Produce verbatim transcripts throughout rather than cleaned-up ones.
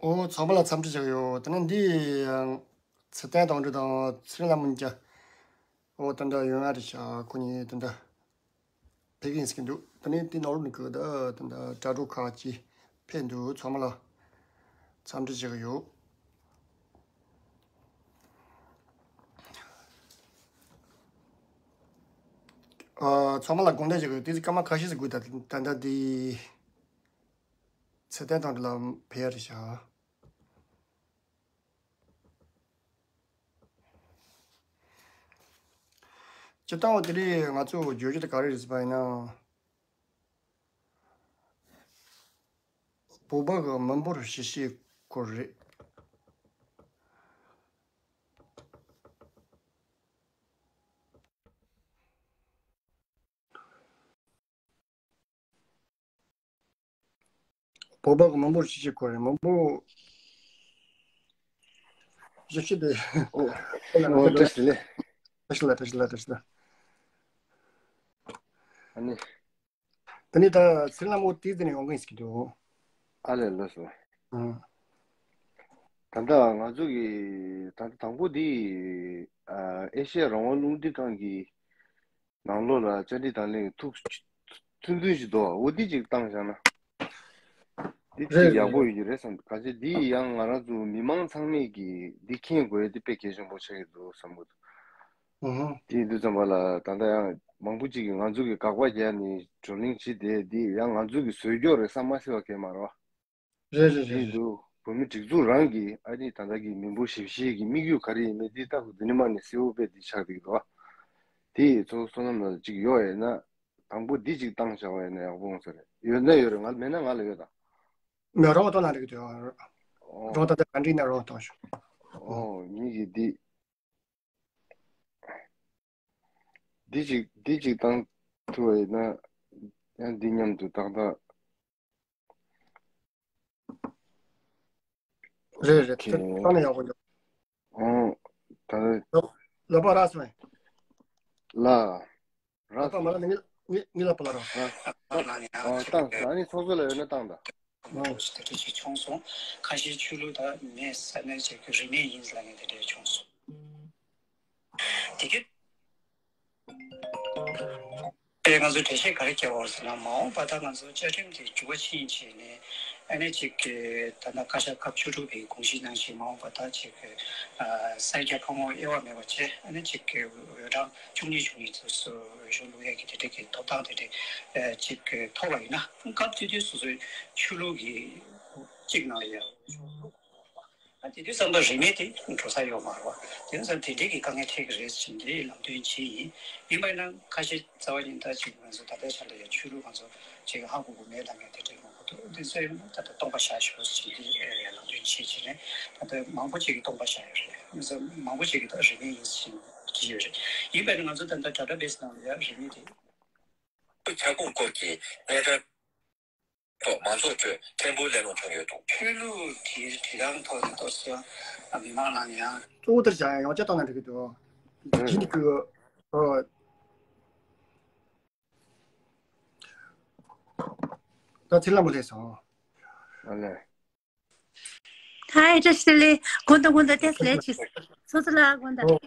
ཨོ། ཚང་མ་ལ་འཚམས་འདྲི་ཞུ་གི་ཡོད། དེ་ནས་འདི་ཚེ་བརྟན་དོན་གྲུབ་དང་ཚེ་རིང་ལྷ་མོ་གཉིས་ཀ། ཨོ། དེ་འདྲ་ཡོང་ཡ་རེད་ཤག་ཁོ་གཉིས་དེ་འདྲ་ཕེབས་ཀྱི་ཡིན་ཟེར་གྱི་འདུག་དེ་ནས་དེ་ནང་ལོགས་ནས་གི་ད་དེ་འདྲ་དྲ་གྲོགས་ཁག་ཅིག་ཕེབས་འདུག་ཚང་མ་ལ་འཚམས་འདྲི་ཞུ་གི་ཡོད། ཨ། ཚང་མ་ལ་དགོངས་དག་ཞུ་གི་ཡོད། དེ་སྐར་མ་ཁ་ཤས་ཤིག་སྒུག་ད། ད་ལྟ་དེ་ཚེ་བརྟན་དོན་གྲུབ་ལགས་ཕེབས་ཡ་རེད་ཤག་སྤྱིར་བཏང་བ་དེ་རིང་ང་ཚོ་བརྗོད་རྒྱུ་དེ་ག་རེ་རེད་ཟེར་བ་ཡིན་ན། བོད་པ་གི་མི་འབོར་ཞི་བྱེད་སྐོར་རེད། བོད་པ་གི་མི་འབོར་ཞི་བྱེད་སྐོར་རེད། མི་འབོར་ཞི་བྱེད་དེ། ཨོ། ཨོ། བཀྲ་ཤིས་བདེ་ལེགས། བཀྲ་ཤིས་བདེ་ལེགས། བཀྲ་ཤིས་བདེ་ལེགས། བཀྲ་ཤིས་བདེ་ལེགས། ཨ་ནི། དེ་ནས་ད་ཚེ་རིང་ལྷ་མོ་དེའི་དེ་ནས་ཡོང་གི་ཡིན་ཟེར་གྱི་འདུག་ཨ་ལས། ལགས་སོ། ཨང་། ད་ལྟ་ང་ཚོ་གི་ད་ལྟ་དང་པོ་འདི་ཨ་ཨེ་ཤེ་ཡ་རང་དབང་རླུང་འཕྲིན་ཁང་གི་ནང་ལོགས་ལ་བཅར་འདྲི་དང་ལེན་ཐུགས་ཚུལ་མཐུན་ཞིག་འདུག་འོ་འདི་ཅིག་བཏང་བཞག་ན། འདི་ཅིག་རེད། ཡག་པོ་ཡོད་ཀྱི་རེད་བསམ། ག་ཚོད་འདི་ཡང་ང་རང་ཚོ་མི་མང་ཚང་མས་ཀྱིས་འདི་མཁྱེན་དགོས་ཡ་འདི་དཔེ་གལ་ཆེན་པོ་ཆགས་ཀྱི་འདུག་བསམ་གྱི་འདུག་ཨུ་ཧུ། དེ་ཡིན་དུས་ཙམ་པ་ལ་ད་ལྟ་ཡང་མང་པོ་ཅིག་གིས་ང་ཚོ་གི་དགག་པ་རྒྱག་ནས་བགྲོ་གླེང་བྱེད་བསྡད་དེ། ཡང་ང་ཚོ་གི་བཟོས་སྐྱོར་རེད་བསམ་མ་ཤེས་པ་གང་ཡང་མ་རེད་བ། རེད་རེད། དེ་རེད་ཡིན་དུས་བོད་མི་སྒྲིག་འཛུགས་རང་གིས་ཨ་ནི་ད་ལྟ་གི་མི་འབོར་ཞི་བྱེད་ཀྱི་དམིགས་ཡུལ་ག་རེ་ཡིན་མིན་དེ་ལྟ་བུ་འདི་ནས་མ་ནས་གསལ་བོ་དཔེ་འདི་ཆགས་བསྡད་ཀྱི་འདུག་བ། དེ་ཚོ་བསོད་ནམས་ལ་ཅིག་ཡོད་ཡིན་ན། དང་པོ་འདི་ཅིག་བཏང་བཞག་པ་ཡིན་ན་ཡག་པོ་འོང་ས་རེད། ཡོད་ན་ཡོད་རེད། ང་མེད་ན་ང་ལ་ཡོད་ད། མེད། རོགས་གཏོང་ན་འགྲིག་གི་འདུག་ཨོ། རོགས་ད་ལྟ་ག་འགྲིག་ན་རོགས་གཏོང་ཤོག་ཨོ། ངེད་ཀྱིས་འདི། འདི་ཅིག་འདི་ཅིག་བཏང་ཐུབ་པ་ཡིན་ན། ཡང་འདི་མཉམ་དུ་ཏག་ཏག་རེད་རེད། ཁྱེད། བཏང་ན་ཡག་པོ་འདུག་ཨོ། ད། ལ་པ་རག་སོང་ངས། ལ། རག་ལ་པ་མ་རག་ནི་ངི་ངི་ལ་པ་ལ་རག་ཨོ། བཏང་། ཨ་ནི་ཚོགས་གཙོ་ལ་ཡོད་ན་བཏང་ད། ཨོ། དེ་འདྲ་ཅིག་བྱུང་སོང་། ཁ་ཤས་ཆོས་ལུགས་དང་མེད་ས་ནས་ཅིག་རིས་མེད་ཡིན་ལབ་མཁན་དེ་འདྲ་བྱུང་སོང་། དེ་གི། ཨེ། ང་ཚོ་འགྲེལ་བཤད་ག་རེ་བརྒྱབ་པ་རེད་ཟེར་ན། མ་འོངས་པ་ད་ང་ཚོ་བཅའ་ཁྲིམས་དེ་འགྱུར་བ་ཕྱིན་བྱས་ནས། ཨ་ནི་ཅིག་གི་ད་ལྟ་བཀའ་ཤག་སྐབས་བཅུ་དྲུག་པའི་དགོངས་གཞི་ནང་བཞིན་མ་འོངས་པ་ད་ཅིག་གི་ཨ་སེར་སྐྱ་ཕོ་མོ་དབྱེ་བ་མེད་པ་བྱས། ཨ་ནི་ཅིག་གི་འོས་གྲངས་བཅུ་གཉིས་བཅུ་གཉིས་དུ་སུ་འོས་ཤོག་བླུག་ཡས་ཀྱི་དེ་འདྲ་གི་ཐོབ་ཐང་དེ་འདྲ་ཨ་ཅིག་གི་ཐོབ་པ་ཡིན་ན། སྐབས་དེ་དུས་སོ་སོའི་ཆོས་ལུགས་ཀྱི་གཅིག་ནང་ལ་ཡ། ཨ་དེ་དུས་ཙམ་པ་རིས་མེད་དེ་འགྲོ་ས་ཡོད་མ་རེད་བ། དེ་ཡིན་ཙང་དེ་འདྲའི་གི་དཀའ་ངལ་འཕྲད་ཀྱི་རེད་ཟེར་ནས་ལམ་སྟོན་བྱས་ཡིན། ཡིན་པ་ཡིན་ན་ཁ་ཤས་རྩ་བ་ཉིད་ད་ཅིག་ང་ཚོ་ད་ལྟའི་ཆ་ལ་ཡང་ཆོས་ལུགས་ང་ཚོ་ཅིག་ཧ་གོ་གི་མེད་ལབ་མཁན་དེ་འདྲའི་མང་པོ་འདུག་དེ་ཚོ་ཡང་ད་ལྟ་སྟོང་པ་བཞག་ཤོག་ཟེར་ནས་ལམ་སྟོན་བྱས་བྱས་ནས། ད་ལྟ་མང་པོ་ཅིག་གིས་སྟོང་པ་བཞག་ཡོད་རེད། ང་ཚོ་མང་པོ་ཅིག་གིས་ད་རིས་མེད་ཡིན་ཟེར་ནས་ ཅི་ཡོད་རེད། ཡིན་པས་ན་ང་ཚོ་ད་ལྟ་ཌ་ཊ་བེ་སི་ནང་ལ་ཡ་རེད་མི་དེ། ཁྱབ་ཁོངས་སྐོར་གྱི་གནས་སྟངས་ཐོག་མང་ཚོགས་ཁྲོད་ཕྲན་བུ་གླེང་སློང་བྱུང་ཡོད་འདུག་ཆོས་ལུགས་ཀྱི་བྱེད་སྟངས་ཐོག་ནས་གཏོར་བཤིག་མི་མང་ནང་ཡང་གཙོ་བོ་དེར་བྱ་ཡང་ཡོངས་ཁྱབ་བཏང་ན་འགྲིག་གི་འདུག་ཨུ། ཡིན་གྱི་ཨོ། ད་ཚེ་ལྷ་མོ་སླེབས་སོང་། ཨ་ལས། ཧའི། བཀྲ་ཤིས་བདེ་ལེགས། དགོངས་དག། དགོངས་དག། ཏེས་ལེ་ཆིས། སོ་སོ་ལ་དགོངས་དག། ཨོ།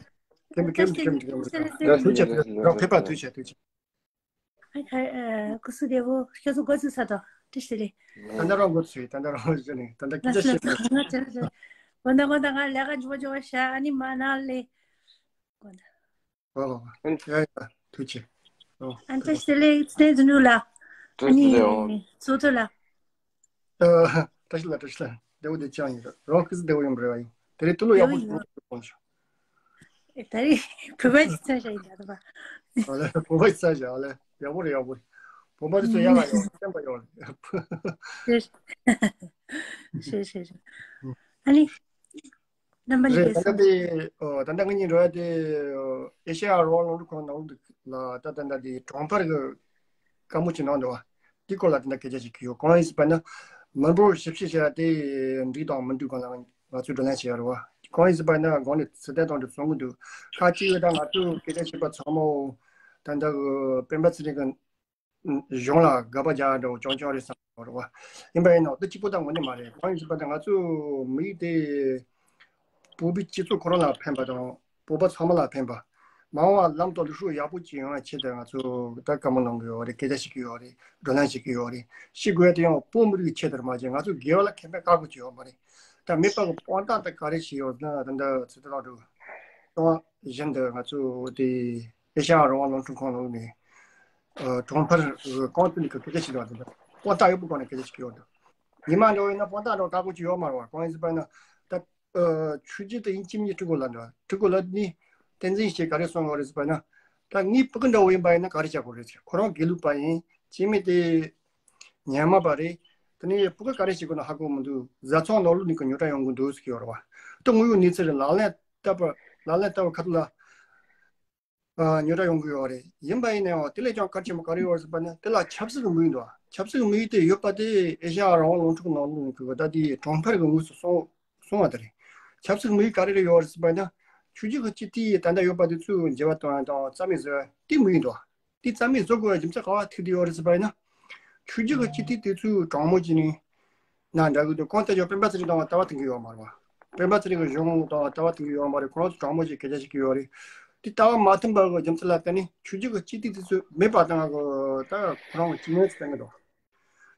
ཁེམ་ཁེམ་ཁེམ་ཁེམ། ཐུགས་རྗེ་ཆེ། རོགས་ཕེབས་པ་ཐུགས་རྗེ་ཆེ། ཐུགས་རྗེ་ཆེ། ཨ་ཁ། ཨ། སྐུ་གཟུགས་བདེ་པོ། ཁྱོད་ཚོ་འགོ་ཚུགས་ས་དང་། བཀྲ་ཤིས་བདེ་ལེགས། ད་ལྟ་རང་འགོ་ཚུགས། ད་ལྟ་རང་ཞུ་ནས་ད་ལྟ་སྐད་ཆ་བཤད་པ། དགོངས་དག། དགོངས་དག། ང་ལས་ཀ་མགྱོགས་པོ་མགྱོགས་པོ་བྱ། ཨ་ནི་མ་ན་ལེ། དགོངས་དག། ཨོ། ཡ་ཡ། ཐུགས་རྗེ་ཆེ། ཨོ། ཨ། བཀྲ་ཤིས་བདེ་ལེགས། ཚེ་བརྟན་རིག་འཛིན་ལགས། ཨ་ནི་བསོད་ཐོ་ལགས། ཨ། བཀྲ་ཤིས་ལགས། བཀྲ་ཤིས་ལགས། བདེ་པོ་བདེ་ཅང་ཡིན། རང་སྐུ་གཟུགས་བདེ་པོ་ཡོད་པ་རེད་བ་ཡིན། དེ་རིང་དུས་ལོ་ཡག་པོ་ཞིག་ཡོང་ཞུ། ཨེ། ད་རེས་བོད་པ་ཞིག་མཚོན་བྱ་ཡིན་ད་ད་པ། ཨ་ལས། བོད་པ་ཞིག་མཚོན་བྱ། ཨ་ལས། ཡག་པོ་རེད། ཡག་པོ་རེད། བོད་པ་དེ་ཚོ་ཡག་ལ་ཡོད། བསྟན་པ་ཡོད་རེད། ཞེས་ཞེས་ཞེས། ཨ་ནི། རྣམ་པ་ནི་རེད། ད་ལྟ་དེ། ཨོ། ད་ལྟ་ང་གཉིས་འགྲོ་ཡ་དེ། ཨེ་ཤེ་ཡ་རང་དབང་རླུང་འཕྲིན་ཁང་ནང་ལ་ད་ད་ལྟ་དེ་གྲོང་པར་གྱི་བཀའ་མོལ་ཅིག་གནང་འདུག་བ། དེའི་སྐོར་ལ་དེ་འདྲ་སྐད་ཆ་ཞིག་གི་ཡོད། གང་ཡིན་ཟེར་བ་ན། མི་འབོར་ཞིབ་བཤེར་བྱས་ཏེ་འགྲིག་དང་མི་འགྲིག་སྒང་ལ་ང་ཚོས་བགྲོ་གླེང་བྱས་ཡོད་རེད་བ། གང་ཡིན་ཟེར་བ་ན་གང་ནས་ཚུལ་ལྡན་དང་འདྲ་གསུང་གི་འདུག་ཁ་ཅིག་ད་ང་ཚོས་སྐད་ཆ་བཤད་པ་ཚང་མ་ད་ལྟ་གི་སྤེན་པ་ཚེ་རིང་གི་གཞུང་ལ་དགག་པ་རྒྱག་འགྲོ་རྐྱང་རྐྱང་རེད་བསམ་གྱི་ཡོད་རེད་བ། ཡིན་པ་ཡིན་ནའང་དེ་གཅིག་པོ་ད་དངོས་གནས་མ་རེད། གང་ཡིན་ཟེར་བ་ན་ང་ཚོས་མི་རིགས་དེ། བོད་པའི་སྤྱི་ཚོགས་ཁོ་རང་ལ་ཕན་པ་དང་། བོད་པ་ཚང་མ་ལ་ཕན་པ། མ་འོངས་པ་ལམ་དང་ལུགས་སྲོལ་ཡག་པོ་ཅིག་ཡོང་བའི་ཆེད་དུ་ང་ཚོས་ད་བཀའ་མོལ་གནང་གི་ཡོད་རེད། སྐད་ཆ་བཤད་ཀྱི་ཡོད་རེད། བགྲོ་གླེང་བྱེད་ཀྱི་ཡོད་རེད། བཤད་དགོས་ཡ་དེ་ཡང་བོད་མི་རིགས་ཆེད་དུ་མ་བྱས་ང་ཚོ་སྒེར་བ་ལ་ཁེ་ཕན་བཀག་དགོས་ཀྱི་ཡོད་མ་རེད། ད་མེད་པ་གི་དཔང་རྟགས་ད་ག་རེ་ཞིག་ཡོད་ན། ད་ལྟ་ཚེ་བརྟན་ལགས་འགྲོ་དང་བཞིན་དུ་ང་ཚོ་དེ་ཨེ་ཤ་ཡ་རང་དབང་རླུང་འཕྲིན་ཁང་ནང་ནས་གྲོང་པར་གང་ཐུབ་ནས་སྐད་ཆ་བཤད་ཡོད་རེད། དཔང་རྟགས་ཡོད་པའི་སྒོ་ནས་སྐད་ཆ་བཤད་ཀྱི་ཡོད་རེད། ཉི་མ་འགྲོ་ཡིན་ན་དཔང་རྟགས་འགྲོ་བཀག་དགོས་ཀྱི་ཡོད་མ་རེད་བ། གང་ཡིན་ཟེར་བ་ན་ད། ཨ། ཆོས་བརྒྱུད་དེ་ཡིན་གཅིག་མིན་གཅིག་ཁྲི་གོ་ལ་འདྲ། ཁྲི་གོ་ལ་ནི་བསྟན་འཛིན་ཞེས་ག་རེ་གསུངས་ཡོད་རེད་ཟེར་བ་ན། ད་ངའི་སྤུ་གུ་འདྲ་བོ་ཡིན་པ་ཡིན་ན་ག་རེ་བྱ་དགོས་རེད་ཟེར། ཁོ་རང་དགེ་ལུགས་པ་ཡིན། སྐྱེ་དམན་དེ་ཉམས་མ་པ་རེད། དེ་ནས་སྤུ་གུ་ག་རེ་བྱེད་དགོས་ན་ཧ་གོ་མི་འདུག་བཟའ་ཚང་ནང་ལོགས་ནས་ཀྱི་ཉོ་གྲ་ཡོང་གི་འདུག་ཟེར་གྱི་ཡོད་རེད་བ། ད་དངོས་ཡོད་གནས་ཚུལ་རེད། ལག་ལེན་བསྟར་བ། ལག་ལེན་བསྟར་བ་ཁ་ཐུག་ལ། ཨ། ཉོ་གྲ་ཡོང་གི་ཡོད་རེད། ཡིན་པ་ཡིན་ནའང་དེ་ལས་ཀྱང་གལ་ཆེན་པོ་ག་རེ་ཡོད་རེད་ཟེར་བ་ནི་དེ་ལ་ཆབ་སྲིད་ཀྱི་དམིགས་ཡུལ་འདུག་ཆབ་སྲིད་ཀྱི་དམིགས་ཡུལ་དེ་ཡོད་པ་དེ་ཨེ་ཤ་ཡ་རང་དབང་རླུང་འཕྲིན་ནང་ལོགས་ཀྱི་ད་དེའི་གྲོང་པར་གྱི་དངོས་སུ་སོང་སོང་བ་དེ་རེད། ཆབ་སྲིད་ཀྱི་དམིགས་ཡུལ་ག་རེ་རེ་ཡོད་རེད་ཟེར་བ་ན། ཆོས་བརྒྱུད་ཀྱི་སྤྱི་འཐུས་ད་ལྟ་ཡོད་པ་དེ་ཚོས་འགྱུར་བ་གཏོང་ཡ་དང་རྩ་མེད་བཟོ་ཡ་དེ་དམིགས་ཡུལ་འདུག་དེ་རྩ་མེད་བཟོ་དགོས་པའི་རྒྱུ་མཚན་ག་བ་ཐུག་བསྡད་ཡོད་རེད་ཟེར་བ་ཡིན་ན། ཆོས་བརྒྱུད་ཀྱི་སྤྱི་འཐུས་དེ་ཚོས་དྲང་མོ་བྱས་ནས་ན་འདྲ་གི་འདུག་གང་ལྟར་ཀྱང་སྤེན་པ་ཚེ་རིང་དང་ལྟ་བ་མཐུན་གྱི་ཡོད་མ་རེད་བ། སྤེན་པ་ཚེ་རིང་གི་གཞུང་དང་ལྟ་བ་མཐུན་གྱི་ཡོད་མ་རེད། ཁོ་རང་ཚོ་དྲང་མོ་བྱས་སྐད་ཆ་བཤད་ཀྱི་ཡོད་རེད། དེ་ལྟ་བ་མ་མཐུན་པ་གི་རྒྱུ་མཚན་ལ་བརྟེན་ནས་ཆོས་བརྒྱུད་ཀྱི་སྤྱི་འཐུས་དེ་ཚོས་མེད་པ་བཏང་གི་ད་ཁོ་རང་གི་སྤྱི་ངན་ཚོ་བསྟན་གི་འདུག་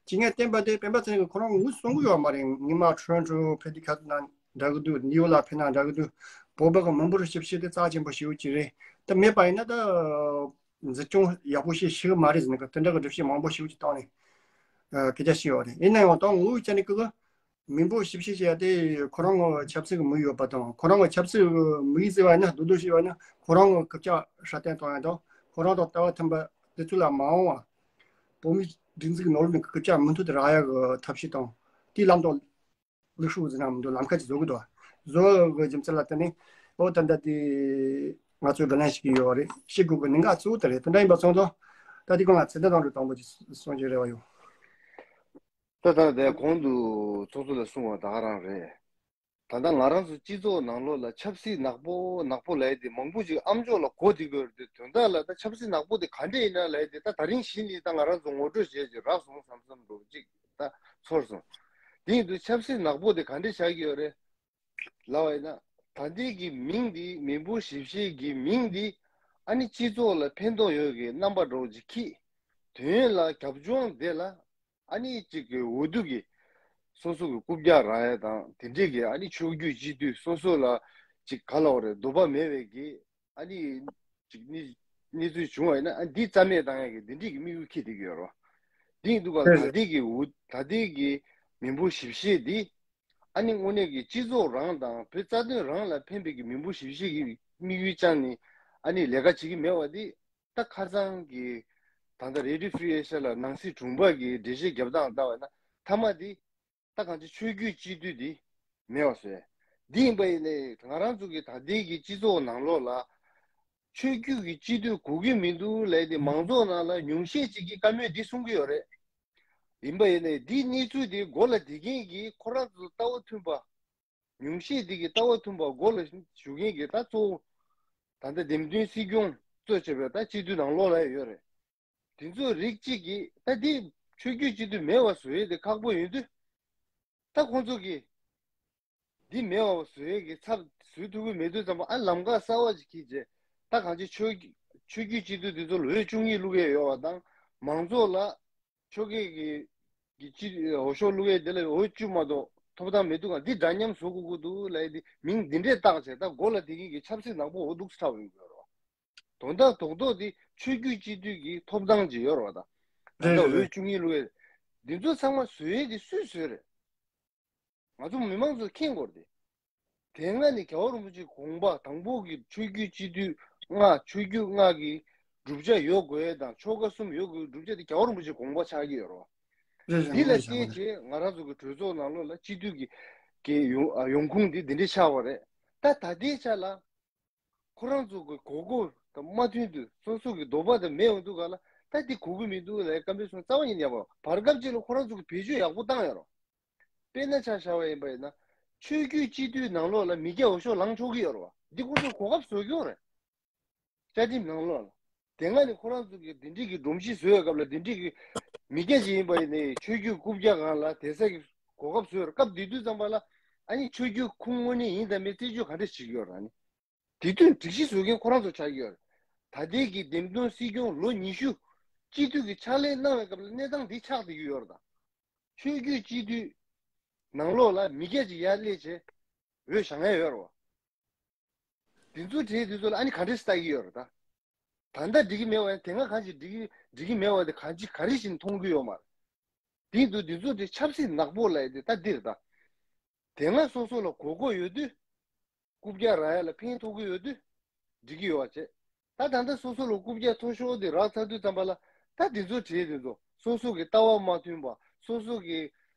སྤྱི་ངན་བསྟན་པ་དེ་སྤེན་པ་ཚེ་རིང་གིས་ཁོ་རང་ངོས་སུ་གསུང་གི་ཡོད་མ་རེད། ངས་མ་ཁྲོན་ཁྲོ་ཕེ་དེ་ཁ་ན་འདྲ་གི་འདུག་ནིའུ་ཡོག་ལ་ཕེབས་ན་འདྲ་གི་འདུག་བོད་པ་གི་མི་འབོར་ཞིབ་བཤེར་དེ་རྩ་ཆེན་པོ་ཞེ་པོ་ཅིག་རེད། ད་མེད་པ་ཡིན་ན་ད་འཛིན་སྐྱོང་ཡག་པོ་ཞིག་ཤེས་གི་མ་རེད་ཟེར་ནས་དེ་འདྲ་གི་སྒྲུབ་བྱེད་མང་པོ་ཞེ་པོ་ཅིག་བཏང་ནས་སྐད་ཆ་བཤད་ཡོད་རེད། ཡིན་ན་ཡང་ད་ངོ་བོའི་ཆ་ནས་ཀི་གི་མི་འབོར་ཞིབ་བཤེར་བྱས་ཏེ་ཁོ་རང་གི་ཆབ་སྲིད་ཀྱི་དམིགས་ཡུལ་ཡོད་པ་དང་། ཁོ་རང་གི་ཆབ་སྲིད་ཀྱི་དམིགས་ཡུལ་ཟེར་བ་ཡིན་ན་མདོར་བསྡུས་བཤད་པ་ཡིན་ན་ཁོ་རང་གི་རྐུབ་བཀྱག་སྲ་བརྟན་གཏོང་ཡ་དང་། ཁོ་རང་དང་ལྟ་བ་མཐུན་པ་དེ་ཚོ་ལ་མ་འོངས་པ་བོད་མིའི་སྒྲིག་འཛུགས་ཀྱི་ནང་ལོགས་ནས་རྐུབ་བཀྱག་མུ་མཐུད་དུ་རག་ཡ་གི་ཐབས་ཤེས་དང་། དེའི་ལམ་དང་ལུགས་སྲོལ་ཟེར་ན་མི་འདུག་ལམ་ཁ་ཅིག་བཟོ་གི་འདུག་བཟོ་གི་རྒྱུ་མཚན་ལ་བརྟེན་ནས་ཨོ་ད་ལྟ་དེ་ང་ཚོས་བགྲོ་གླེང་བྱེད་ཀྱི་ཡོད་རེད། བཤད་དགོས་ཀྱི་གནད་འགག་གཙོ་བོ་དེ་རེད། དེ་འདྲ་ཡིན་པ་སོང་ཙང་ད་དེ་སྒང་ལ་ཚེ་བརྟན་ལགས་ཀྱིས་དང་པོ་ཅིག་གསུང་རྒྱུའི་རེ་བ་ཡོད། ད་ལྟ་དེ་གོང་དུ་ཚོགས་གཙོ་ལགས་གསུངས་པ་ད་ག་རང་རེད། ད་ལྟ་ང་རང་ཚོ་སྤྱི་ཚོགས་ནང་ལོགས་ལ་ཆབ་སྲིད་ནག་པོ་ནག་པོ་ལབ་ཡ་དེ་མང་པོ་ཅིག་ཨ་མཆོག་ལ་གོ་བསྡད་ཀྱི་ཡོད་རེད། དོན་དག་ལ་ད་ཆབ་སྲིད་ནག་པོ་དེ་ག་འདྲས་ཡིན་ན་ལབ་ཡ་དེ་ད་ད་རིང་གཞི་ནས་ད་ང་རང་ཚོ་ངོ་སྤྲོད་བྱས་ཅིག་རག་སོང་བསམ་བསམ་འདྲ་པོ་ཅིག་ད་ཚོར་སོང་། དེ་ཡིན་དུས་ཆབ་སྲིད་ནག་པོ་དེ་ག་འདྲས་ཆགས་ཀྱི་ཡོད་རེད་ལབ་པ་ཡིན་ན། ད་ལྟའི་གི་མིང་འདི་མི་འབོར་ཞིབ་བཤེར་གྱི་མིང་འདི་ཨ་ནི་སྤྱི་ཚོགས་ལ་ཕན་ཐོགས་ཡོད་ཀྱི་རྣམ་པ་འདྲ་པོ་ཅིག་འཁྱེར། དོན་ཡོད་ལ་རྒྱབ་ལྗོངས་དེ་ལ་ཨ་ནི་གཅིག་གི་འོས་བསྡུ་གི་སོ་སོ་གི་རྐུབ་བཀྱག་རག་ཡ་དང་དེ་འདྲས་ཀྱི་ཨ་ནི་ཕྱོགས་བསྒྱུར་སྤྱི་འཐུས་སོ་སོ་ལ་གཅིག་ག་ལབ་དགོས་རེད། འདོད་པ་མེད་པའི་གི་ཨ་ནི་གཅིག་གནས་གནས་ཚུལ་བྱུང་བ་ཡིན་ན་ཨ་འདི་རྩ་མེད་བཏང་ཡ་གི་འདི་འདྲས་ཀྱི་དམིགས་ཡུལ་འཁྱེར་བསྡད་ཀྱི་ཡོད་རེད། འདི་ཡིན་དུས་ག་ལ་ད་ལྟའི་གི་འོས་ད་ལྟའི་གི་མི་འབོར་ཞིབ་བཤེར་འདི་ཨ་ནི་དངོས་གནས་ཀྱི་སྤྱི་ཚོགས་རང་དང་བོད་རྩ་དོན་རང་ལ་ཕན་པའི་གི་མི་འབོར་ཞིབ་བཤེར་གྱི་དམིགས་ཡུལ་བཅངས་ནས་ཨ་ནི་ལས་ཀ་བྱེད་ཀྱི་མེད་པ་འདི། ད་ཁ་སང་གི་ད་ལྟ་Radio Free Asia་ལ་ནང་སྲིད་དྲུང་འཕར་གྱི་འགྲེལ་བཤད་རྒྱབ་སྟངས་ལྟ་བ་ན་མཐའ་མ་འདི་ད་གང་ཅི་ཆོས་བརྒྱུད་སྤྱི་འཐུས་འདི་མེད་པ་བཟོས། འདི་ཡིན་པ་ཡིན་ནའི་ང་རང་ཚོ་གི་ད་ལྟའི་གི་སྤྱི་ཚོགས་ནང་ལོགས་ལ་ ཆོས་བརྒྱུད་ཀྱི་སྤྱི་འཐུས་དགོས་ཀྱི་མི་འདུག་ལབ་དེ་མང་ཚོགས་ནང་ལ་ཉུང་ཤས་ཅིག་གིས་བཀའ་མོལ་འདི་གསུང་གི་ཡོད་རེད། ཡིན་པ་ཡིན་ནའི་འདིའི་གནས་ཚུལ་དེ་མགོ་ལ་བསྡད་མཁན་གྱི་ཁོ་རང་ཚོ་ལྟ་བ་མཐུན་པ། ཉུང་ཤས་འདི་གི་ལྟ་བ་མཐུན་པ་མགོ་ལ་ཞུགས་མཁན་གྱི་ད་གཙོ་བོ་ད་ལྟ་འདེམས་ཐོན་སྲིད་སྐྱོང་གཙོས་བྱས་པའི་ད་སྤྱི་འཐུས་ནང་ལོགས་ལ་ཡོད་རེད། དེ་ཚོ་རིགས་གཅིག་གིས་ད་འདི་ཆོས་བརྒྱུད་སྤྱི་འཐུས་མེད་པ་བཟོ་ཡས་དེ་ཁག་པོ་ཡིན་དུས། ད་ཁོང་ཚོ་གིས་འདི་མེད་པ་བཟོ་ཡས་ཀྱི་ཚབ་བཟོ་ཐུབ་ཀྱི་མེད་དུས་ཙམ་པ་ཨ་ལམ་ཁ་གསར་བ་ཅིག་འཁྱེར་རྗེས་ད་གང་ཅི་ཆོས་ཆོས་བརྒྱུད་སྤྱི་འཐུས་འདི་ཚོ་ལ་འོས་བཅུ་གཉིས་བླུག་ཡས་ཡོད་པ་དང་མང་ཚོགས་ལ་ཆོལ་ཁའི་གི་གི་སྤྱི་འོས་ཤོག་བླུག་ཡས་དེ་ལ་འོས་བཅུ་མ་གཏོགས་ཐོབ་ཐང་མི་འདུག་ག་འདི་འདྲ་མཉམ་བཟོ་དགོས་ཀྱི་འདུག་ལབ་ཡས་འདི་མིང་འདི་འདྲས་བཏགས་བྱས་ད་མགོ་ལ་དེ་གི་གི་ཆབ་སྲིད་ནག་པོ་འོ་འདུག་སེ་ཁྲབ་ཡོང་གི་ཡོད་རེད་བ། དོན་དག་རྡོག་རྡོག་དེ་ཆོས་བརྒྱུད་སྤྱི་འཐུས་ཀྱི་ཐོབ་ཐང་ཅིག་ཡོད་རེད་བ་ད། ད་རེད་ལྟ་རེད་འོས་བཅུ་གཉིས་བླུག་ཡས་འདི་ཚོ་ཚང་མ་བཟོ་ཡས་དེ་སུས་བཟོས་རེད། ང་ཚོ་མི་མང་ཚོ་མཁྱེན་དགོས་རེད། དེ་སྔ་ནས་རྒྱལ་བ་རིན་པོ་ཆེའི་དགོངས་པ་དང་པོ་གི་ཆོས་བརྒྱུད་སྤྱི་འཐུས་ལྔ་ཆོས་བརྒྱུད་ལྔ་གི་བསྒྲུབ་བྱ་ཡོད་དགོས་དང་ཆོལ་ཁ་གསུམ་ཡོད་དགོས་བསྒྲུབ་བྱ་དེ་རྒྱལ་བ་རིན་པོ་ཆེའི་དགོངས་པ་ཆགས་ཀྱི་ཡོད་རེད་བ། རེད་རེད་འདི་ལ་ངོས་བཞག་བརྟེན་ན་བྱས་ང་རང་ཚོ་གི་གྲོས་ཚོགས་ནང་ལོགས་ལ་སྤྱི་འཐུས་ཀྱི་གི་ཡོང་ཡོང་ཁུངས་འདི་འདི་འདྲས་ཆགས་པ་རེད། ད་ད་ལྟའི་ཆ་ལ། ཁོ་རང་ཚོ་གི་གོ་སྐབས་དང་མ་མཐུན་དུས་སོ་སོ་གི་འདོད་པ་དང་མེད་འོང་དུས་ག་ལ་ད་འདི་གོ་གི་མི་འདུག་ལབ་བཀའ་མོལ་སོང་རྩ་བ་ཉིད་ནས་ཡག་པོ་བར་སྐབས་ཅིག་ལ་ཁོ་རང་ཚོ་གི་བེད་སྤྱོད་ཡག་པོ་བཏང་ཡོད་རེད། དཔེར་ན་ཆ་བཞག་པ་ཡིན་པ་ཡིན་ན་ཆོས་བརྒྱུད་སྤྱི་འཐུས་ནང་ལོགས་ལ་མི་སྐྱ་འོས་ཤོག་ལངས་ཆོག་གི་ཡོད་རེད་བ། འདི་ཁོ་ཚོ་གོ་སྐབས་བཟོ་གི་ཡོད་རེད། བཅའ་ཁྲིམས་ནང་ལོགས་ལ། དེ་སྔ་ནས་ཁོ་རང་ཚོ་གི་འདི་འདྲས་ཀྱི་སྒྲོམ་གཞི་བཟོ་བའི་སྐབས་ལ་འདི་འདྲས་ཀྱི་མི་སྐྱ་ཅིག་ཡིན་པ་ཡིན་ནའི་ཆོས་བརྒྱུད་རྐུབ་བཀྱག་སྒང་ལ་དེ་ས་གི་གོ་སྐབས་བཟོ་ཡོད་རེད། སྐབས་དེ་དུས་ཙམ་པ་ལ་ཨ་ནི་ཆོས་བརྒྱུད་ཁུངས་དངོས་གནས་ཡིན་དང་མིན་རྩད་གཅོད་ག་འདྲས་བྱེད་ཀྱི་ཡོད་རེད་ཨ་ནི། དེ་དུས་སྒྲིག་གཞི་བཟོ་མཁན་ཁོ་རང་ཚོ་ཆགས་ཀྱི་ཡོད་རེད། ད་ལྟའི་གི་འདེམས་ཐོན་སྲིད་སྐྱོང་ལོ་ཉི་ཤུ་སྤྱི་འཐུས་ཀྱི་ཕྱག་ལས་གནང་བའི་སྐབས་ལ་གནས་སྟངས་འདི་ཆགས་བསྡད་ཀྱི་ཡོད་རེད་ད། ཆོས་བརྒྱུད་སྤྱི་འཐུས་ནང་ལོགས་ལ་མི་སྐྱ་ཅིག་ཡར་སླེབས་བྱས་འོས་བཞེངས་ཡ་ཡོད་རེད་བ། དེ་ཚོ་གྲས་དེ་ཚོ་ལ་ཨ་ནི་ག་འདྲས་ལྟ་གི་ཡོད་རེད་ད། ད་ལྟ་འགྲིག་གི་མེད་པ་ཡང་དེ་སྔ་གང་ཞིག་འགྲིག་གི་འགྲིག་གི་མེད་པ་དེ་གང་ཅི་ག་རེ་བཞིན་མཐོང་གི་ཡོད་མ་རེད། དེ་འདུག་དེ་ཚོ་དེ་ཆབ་སྲིད་ནག་པོ་ལབ་ཡ་དེ་ད་འདི་རེད་ད། དེ་སྔ་སོ་སོ་ལ་དགོས་མཁོ་ཡོད་དུས། རྐུབ་བཀྱག་རག་ཡ་ལ་ཕན་ཐོགས་ཀྱི་ཡོད་དུས། འགྲིག་གི་ཡོད་པ་བྱས། ད་ད་ལྟ་སོ་སོ་ལ་རྐུབ་བཀྱག་མཐོ་ཤོས་དེ་རག་ཚར་དུས་ཙམ་པ་ལ་ད་དེ་ཚོ་གྲས་དེ་ཚོ་སོ་སོ་གི་ལྟ་བ་མ་མཐུན་པ་སོ་སོ་གི་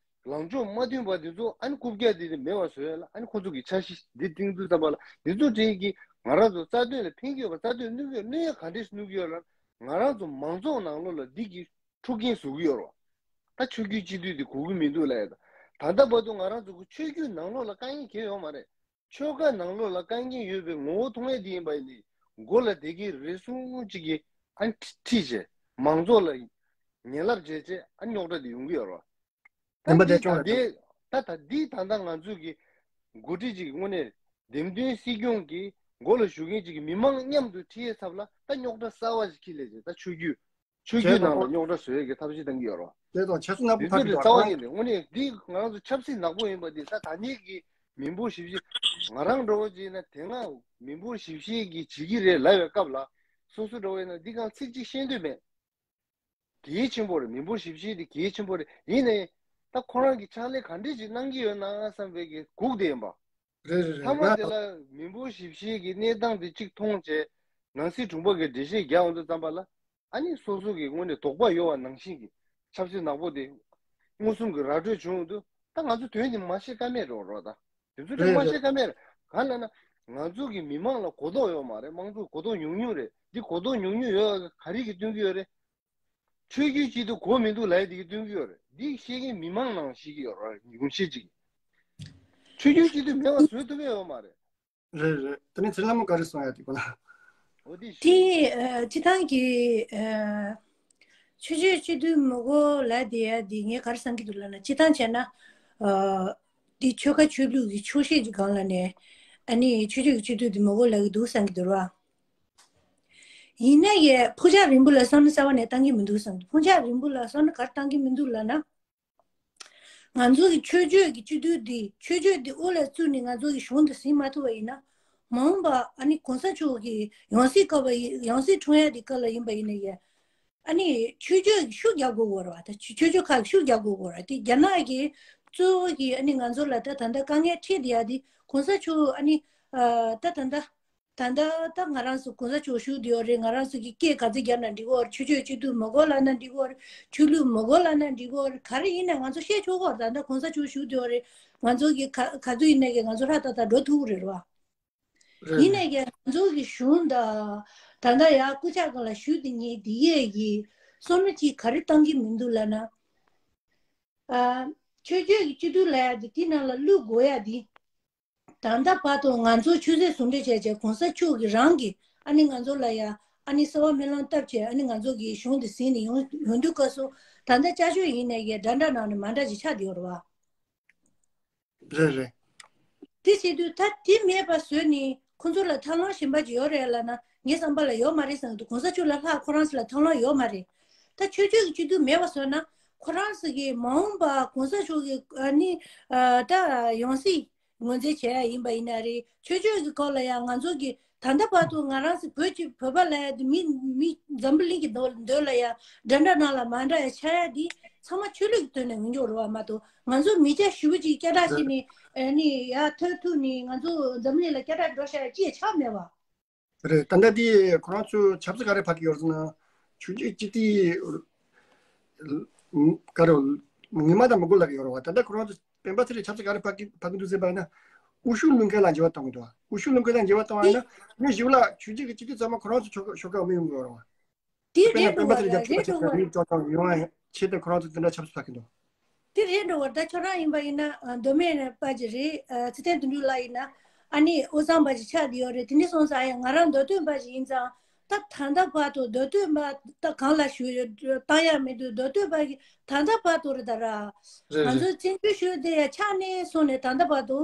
ལངས་ཕྱོགས་མ་མཐུན་པ་དེ་ཚོ་ཨ་ནི་རྐུབ་བཀྱག་དེ་དེ་མེད་པ་བཟོ་ཡ་ལ་ཨ་ནི་ཁོ་ཚོ་གི་འཆར་གཞི་འདི་བཏིང་དུས་ཙམ་པ་ལ་དེ་ཚོ་གྲས་ཀྱིས་ང་རང་ཚོ་རྩ་དོན་ལ་ཕན་གྱི་ཡོད་པ་རྩ་དོན་གནོད་ཀྱི་ཡོད་གནོད་ཡ་ག་འདྲས་གནོད་ཀྱི་ཡོད་ལ་ང་རང་ཚོ་མང་ཚོགས་ནང་ལོགས་ལ་འདི་གི་འཁྲུག་རྐྱེན་བཟོ་གི་ཡོད་རེད་བ། ད་ཆོས་བརྒྱུད་སྤྱི་འཐུས་དེ་དགོས་ཀྱི་མི་འདུག་ལབ་ཡ་ད། ད་ལྟ་བར་དུ་ང་རང་ཚོ་གི་ཆོས་བརྒྱུད་ནང་ལོགས་ལ་དཀའ་ངལ་གང་ཡང་ཡོད་མ་རེད། ཆོལ་ཁ་ནང་ལོགས་ལ་དཀའ་ངལ་ཡོད་པའི་ངོ་བོ་མཐོང་ཡས་དེ་ཡིན་པ་ཡིན་ནའི་མགོ་ལ་བསྡད་ཀྱི་རེ་ཟུང་གཅིག་གིས་ཨ་ནི་ཁྲིད་བྱས་མང་ཚོགས་ལ་ངན་ལབ་བྱས་བྱས་ཨ་ནི་རྙོག་དྲ་དེ་ཡོང་གི་ཡོད་རེད་བ། ད་བདེན་པ་འདི་བདེན་ད་སྐྱོང་ལྟེ་ད་ད་འདི་ད་ལྟ་ང་ཚོ་གི་འགོ་ཁྲིད་ཅིག་དངོས་གནས་འདེམས་ཐོན་སྲིད་སྐྱོང་གི་མགོ་ལ་བཞུགས་མཁན་ཅིག་གི་མི་མང་མཉམ་དུ་ཁྲིད་ཡས་ཚབ་ལ་ད་རྙོག་དྲ་གསར་བ་ཞིག་ཁྱེར་སླེབས་བྱས་ད་ཆོས་བརྒྱུད་ཆོས་བརྒྱུད་ནང་ལ་རྙོག་དྲ་བཟོ་ཡས་ཀྱི་ཐབས་ཤེས་གཏང་གི་ཡོད་རེད་བ། དེ་དང་བྱས་ཚུལ་ནག་པོ་འདི་ཐག་ཚོད་གི་དེ་རྩ་བ་ཉིད་ནས་དངོས་གནས་འདི་ང་རང་ཚོ་ཆབ་སྲིད་ནག་པོ་ཡིན་པ་འདི་ད་ད་ནས་ཀྱི་མི་འབོར་ཞིབ་བཤེར་ང་རང་འདྲ་བོ་ཅིག་ཡིན་ན་དེ་སྔ་མི་འབོར་ཞིབ་བཤེར་གྱི་བྱེད་ཀྱི་རེད་ལབ་པའི་སྐབས་ལ་སོ་སོ་འདྲ་བོ་ཡིན་ན་འདི་གང་ཚིག་གཅིག་ཤེས་འདོད་མེད། གལ་ཆེན་པོ་རེད། མི་འབོར་ཞིབ་བཤེར་དེ་གལ་ཆེན་པོ་རེད། ཡིན་ནའི་ད་ཁོ་རང་གི་ཕྱག་ལས་ག་འདྲས་ཅིག་གནང་གི་ཡོད་ན་བསམ་པའི་གི་སྒུག་བསྡད་ཡིན་པ། རེད་རེད་རེད། མཐའ་མ་དེ་ལ་མི་འབོར་ཞིབ་བཤེར་གྱི་གནས་སྟངས་དེ་གཅིག་མཐོང་བྱས་ནང་སྲིད་དྲུང་པ་གི་འགྲེལ་བཤད་རྒྱག་འོང་དུས་ཙམ་པ་ལ་ཨ་ནི་སོ་སོ་གི་དངོས་གནས་དོགས་པ་ཡོད་པ་ནང་བཞིན་གྱི་ཆབ་སྲིད་ནག་པོ་དེ་མངོན་སུམ་གྱི་ར་སྤྲོད་བྱུང་འོང་དུས་ད་ང་ཚོ་དོན་དེ་མ་ཤེས་ཀ་མེད་རོགས་རོགས་ད་དེ་ཚོ་དོན་མ་ཤེས་ཀ་མེད་རེད། གང་ལབ་ན་ང་ཚོ་གི་མི་མང་ལ་གོ་རྟོགས་ཡོད་མ་རེད། མང་ཚོགས་གོ་རྟོགས་ཉུང་ཉུང་རེད། འདི་གོ་རྟོགས་ཉུང་ཉུང་ཡོད་ག་རེ་གི་སྟོན་གྱི་ཡོད་རེད། ཆོས་བརྒྱུད་སྤྱི་འཐུས་དགོས་མི་འདུག་ལབ་ཡ་དེ་གི་སྟོན་གྱི་ཡོད་རེད། འདི་བཤད་མཁན་མི་མང་ནང་བཤད་ཀྱི་ཡོད་རེད། ཉུང་ཤས་ཅིག་གིས། ཆོས་བརྒྱུད་སྤྱི་འཐུས་མེད་པ་བཟོ་ཐུབ་ཀྱི་ཡོད་མ་རེད། རེད་རེད། དེ་ནས་ཚེ་རིང་ལྷ་མོ་ག་རེ་གསུང་ཡ་དེ་གོ་ན། འོ་དེ་དེ་ཨ་སྤྱི་བཏང་གི་ཨ་ཆོས་བརྒྱུད་སྤྱི་འཐུས་མི་དགོས་ལབ་བསྡད་ཡ་དེ་ངས་ག་རེ་བསམ་གྱི་འདུག་ལབ་ན་སྤྱི་བཏང་བྱས་ན་ཨ་དེ་ཆོལ་ཁ་ཆོས་ལུགས་ཀྱི་ཕྱོགས་ཞེན་གྱི་སྒང་ལ་ནས་ཨ་ནི་ཆོས་བརྒྱུད་ཀྱི་སྤྱི་འཐུས་དེ་མི་དགོས་ལབ་ཀྱི་འདུག་བསམ་གྱི་འདུག་ར། ཡིན་ན་ཡང་ཕུགས་རྒྱང་རིང་པོ་ལ་སོང་ན་རྩ་བ་ནས་བཏང་གི་མི་འདུག་བསམ། ཕུགས་རྒྱང་རིང་པོ་ལ་སོང་ན་ག་རེ་བཏང་གི་མི་འདུག་ལབ་ན། ང་ཚོ་གི་ཆོས་བརྒྱུད་ཀྱི་སྤྱི་འཐུས་འདི་ཆོས་བརྒྱུད་འདི་དབུ་ལ་བཙུགས་ནས་ང་ཚོ་གི་གཞུང་འདི་ཟིན་མ་ཐུབ་པ་ཡིན་ན། མ་འོངས་པ་ཨ་ནི་གོང་ས་མཆོག་གི་ཡང་སྲིད་སྐབས་ཡང་སྲིད་འཁྲུངས་ཡ་འདི་སྐབས་ལ་ཡིན་པ་ཡིན་ན་ཡང་། ཨ་ནི་ཆོས་བརྒྱུད་ཀྱི་ཤུགས་རྒྱག་དགོས་ཀྱི་ཡོད་རེད་བ། ད་ཆོས་ཆོས་བརྒྱུད་ཁག་གི་ཤུགས་རྒྱག་དགོས་ཀྱི་ཡོད་རེད། དེ་རྒྱ་ནག་གི་གཙོ་བོ་གི་ཨ་ནི་ང་ཚོ་ལ་ད་ད་ལྟ་དཀའ་ངལ་འཕྲད་བསྡད་ཡ་འདི་གོང་ས་མཆོག་ཨ་ནི་ཨ་ད་ད་ད། ད་ལྟ་ད་ང་རང་ཚོ་གོང་ས་མཆོག་བཞུགས་བསྡད་ཡོད་རེད། ང་རང་ཚོ་གི་སྐད་ག་ཚོད་རྒྱབ་ན་འགྲིག་གི་ཡོད་རེད། ཆོས་ཕྱོགས་སྤྱི་འཐུས་མི་དགོས་ལབ་ན་འགྲིག་གི་ཡོད་རེད། ཆོས་ལུགས་མི་དགོས་ལབ་ན་འགྲིག་གི་ཡོད་རེད། ག་རེ་ཡིན་ན་ང་ཚོ་བཤད་ཆོག་གི་ཡོད་རེད། ད་ལྟ་གོང་ས་མཆོག་བཞུགས་བསྡད་ཡོད་རེད། ང་ཚོ་གི་ག་ག་ཚོད་ཡིན་ན་གི་ང་ཚོ་ཧྲ་ཏག་ཏག་འགྲོ་ཐུབ་ཀྱི་རེད་བ། རེད། ཡིན་ནས་ཀྱང་ང་ཚོ་གི་གཞུང་དང་ད་ལྟ་ཡ་སྐུ་ཕྱྭ་སྒང་ལ་ཞུ་དེ་ངས་འདི་ཡས་ཀྱི་བསམ་བློ་ཅིག་ག་རེ་བཏང་གི་མི་འདུག་ལབ་ན། ཨ། ཆོས་བརྒྱུད་ཀྱི་སྤྱི་འཐུས་ལབ་ཡ་དེ་དེ་ནང་ལ་བླུག་དགོས་ཡ་དེ། ད་ལྟ་བར་དུ་ང་ཚོ་ཆོས་སྲིད་ཟུང་འབྲེལ་བྱས་བྱས་གོང་ས་མཆོག་གིས་རང་གིས་ཨ་ནི་ང་ཚོ་ལ་ཡ་ཨ་ནི་གསོལ་བ་སྨོན་ལམ་བཏབ་བྱས་ཨ་ནི་ང་ཚོ་གི་གཞུང་དེ་ཟིན་ནས་ཡོང་ཡོང་དུས་སྐབས་སུ་ད་ལྟ་བསྐྱར་བཅོས་ཡིན་ནས་ཀྱི་འདྲ་འདྲ་ནང་ནས་མ་འདྲ་ཅིག་ཆགས་བསྡད་ཡོད་རེད་བ། རེད་རེད། དེ་བྱེད་དུས་ད་དེ་མེད་པ་བཟོས་ནས་ཁོང་ཚོ་ལ་ཐབས་ལམ་གཞན་པ་ཅིག་ཡོད་རེད་ལབ་ན་ངའི་བསམ་པ་ལ་ཡོད་མ་རེད་བསམ་གྱི་འདུག་གོང་ས་མཆོག་ལ་ལྷག་ཁོ་རང་ཚོ་ལ་ཐབས་ལམ་ཡོད་མ་རེད། ད་ཆོས་བརྒྱུད་ཀྱི་སྤྱི་འཐུས་མེད་པ་བཟོས་ན་ཁོ་རང་ཚོ་གི་མ་འོངས་པ་གོང་ས་མཆོག་གི་ཨ་ནི་ཨ་ད་ཡང་སྲིད་ངོས་འཛིན་བྱས་ཡ་ཡིན་པ་ཡིན་ན་རེད། ཆོས་ཕྱོགས་ཀྱི་སྐོར་ལ་ཡང་ང་ཚོ་གི་ད་ལྟ་བར་དུ་ང་རང་ཚོ་བོད་ཀྱི་བོད་པ་ལབ་ཡ་དེ་མི་མི་འཛམ་བུ་གླིང་གི་མདོ་མདོ་ལ་ཡ་འདྲ་འདྲ་ནང་ལ་མ་འདྲ་ཡ་ཆགས་ཡ་དེ་ཚང་མ་ཆོས་ལུགས་ཀྱི་དོན་ནས་ཡིན་འགྱོག་རེད་བ་མ་གཏོགས་ང་ཚོ་མི་སྐྱ་ཞེ་པོ་ཅིག་སྐད་གྲགས་ཤིག་ནས་ཨ་ནི་ཡ་ཐོན་ཐུག་ནས་ང་ཚོ་འཛམ་བུ་གླིང་ལ་སྐད་གྲགས་འགྲོ་ཤག་ཡ་ཅི་ཡ་ཆགས་མེད་བ། རེད། ད་ལྟ་འདི་ཁོ་རང་ཚོས་ཆབ་སྲིད་ག་རེ་ཕབ་ཀྱི་ཡོད་ཟེར་ན། ཆོས་བརྒྱུད་སྤྱི་འཐུས་ག་རེ་ངོ་མ་དང་མི་དགོས་ལབ་ཀྱི་ཡོད་རེད་བ། ད་ལྟ་ཁོ་རང་ཚོ་སྤེན་པ་ཚེ་རིང་ཆབ་སྲིད་ག་རེ་ཕབ་ཀྱི་ཕབ་ཀྱི་འདུག་ཟེར་བ་ཡིན་ན། དབུ་བཞུགས་ལྷུན་ཁང་ལ་འགྱུར་བ་གཏོང་གི་འདུག་དབུ་བཞུགས་ལྷུན་ཁང་ལ་འགྱུར་བ་གཏོང་བ་ཡིན་ན་མི་ཞིག་ལ་ཆོས་བརྒྱུད་ཀྱི་སྤྱི་འཐུས་ཚང་མ་ཁོ་རང་ཚོ་ཆོ་ག་ཆོ་ག་མི་ཡོང་གི་ཡོད་རེད་བ། དེ་དཔེར་ན་རེད་སྤེན་པ་འགྲོ་བ་ཚེ་རིང་རེད་ཆབ་སྲིད་འགྲོ་བ་ཕབ་ཀྱི་རེད། ཆོག་ཆོག་ཡོང་བ་ཆེད་དུ་ཁོ་རང་ཚོ་དེ་འདྲ་ཆབ་སྲིད་ཕབ་ཀྱི་འདུག་དེ་རེད་འགྲོ་བར་ད་ཁྱོད་རང་ཡིན་པ་ཡིན་ན་མདོ་སྨད་པ་ཅིག་རེད། ཚེ་བརྟན་དོན་གྲུབ་ལགས་ཡིན་ན་ཨ་ནི་དབུས་གཙང་པ་ཅིག་ཆགས་བསྡད་ཡོད་རེད། དེ་འདྲ་སོང་ཙང་ཡང་ང་རང་མདོ་སྟོད་པ་ཅིག་ཡིན་ཙང་ད་ད་ལྟ་བར་དུ་མདོ་སྟོད་པ་ད་གང་ལ་ཞུ་བཏང་ཡ་མི་འདུག་མདོ་སྟོད་པ་གི་ད་ལྟ་བར་དུ་རེད་ད་ར། རེད་ང་རེད། ཚོའི་བཙན་བྱོལ་ཞུ་བསྡད་ཡ་ཆགས་ནས་སོང་ནས་ད་ལྟ་བར་དུ།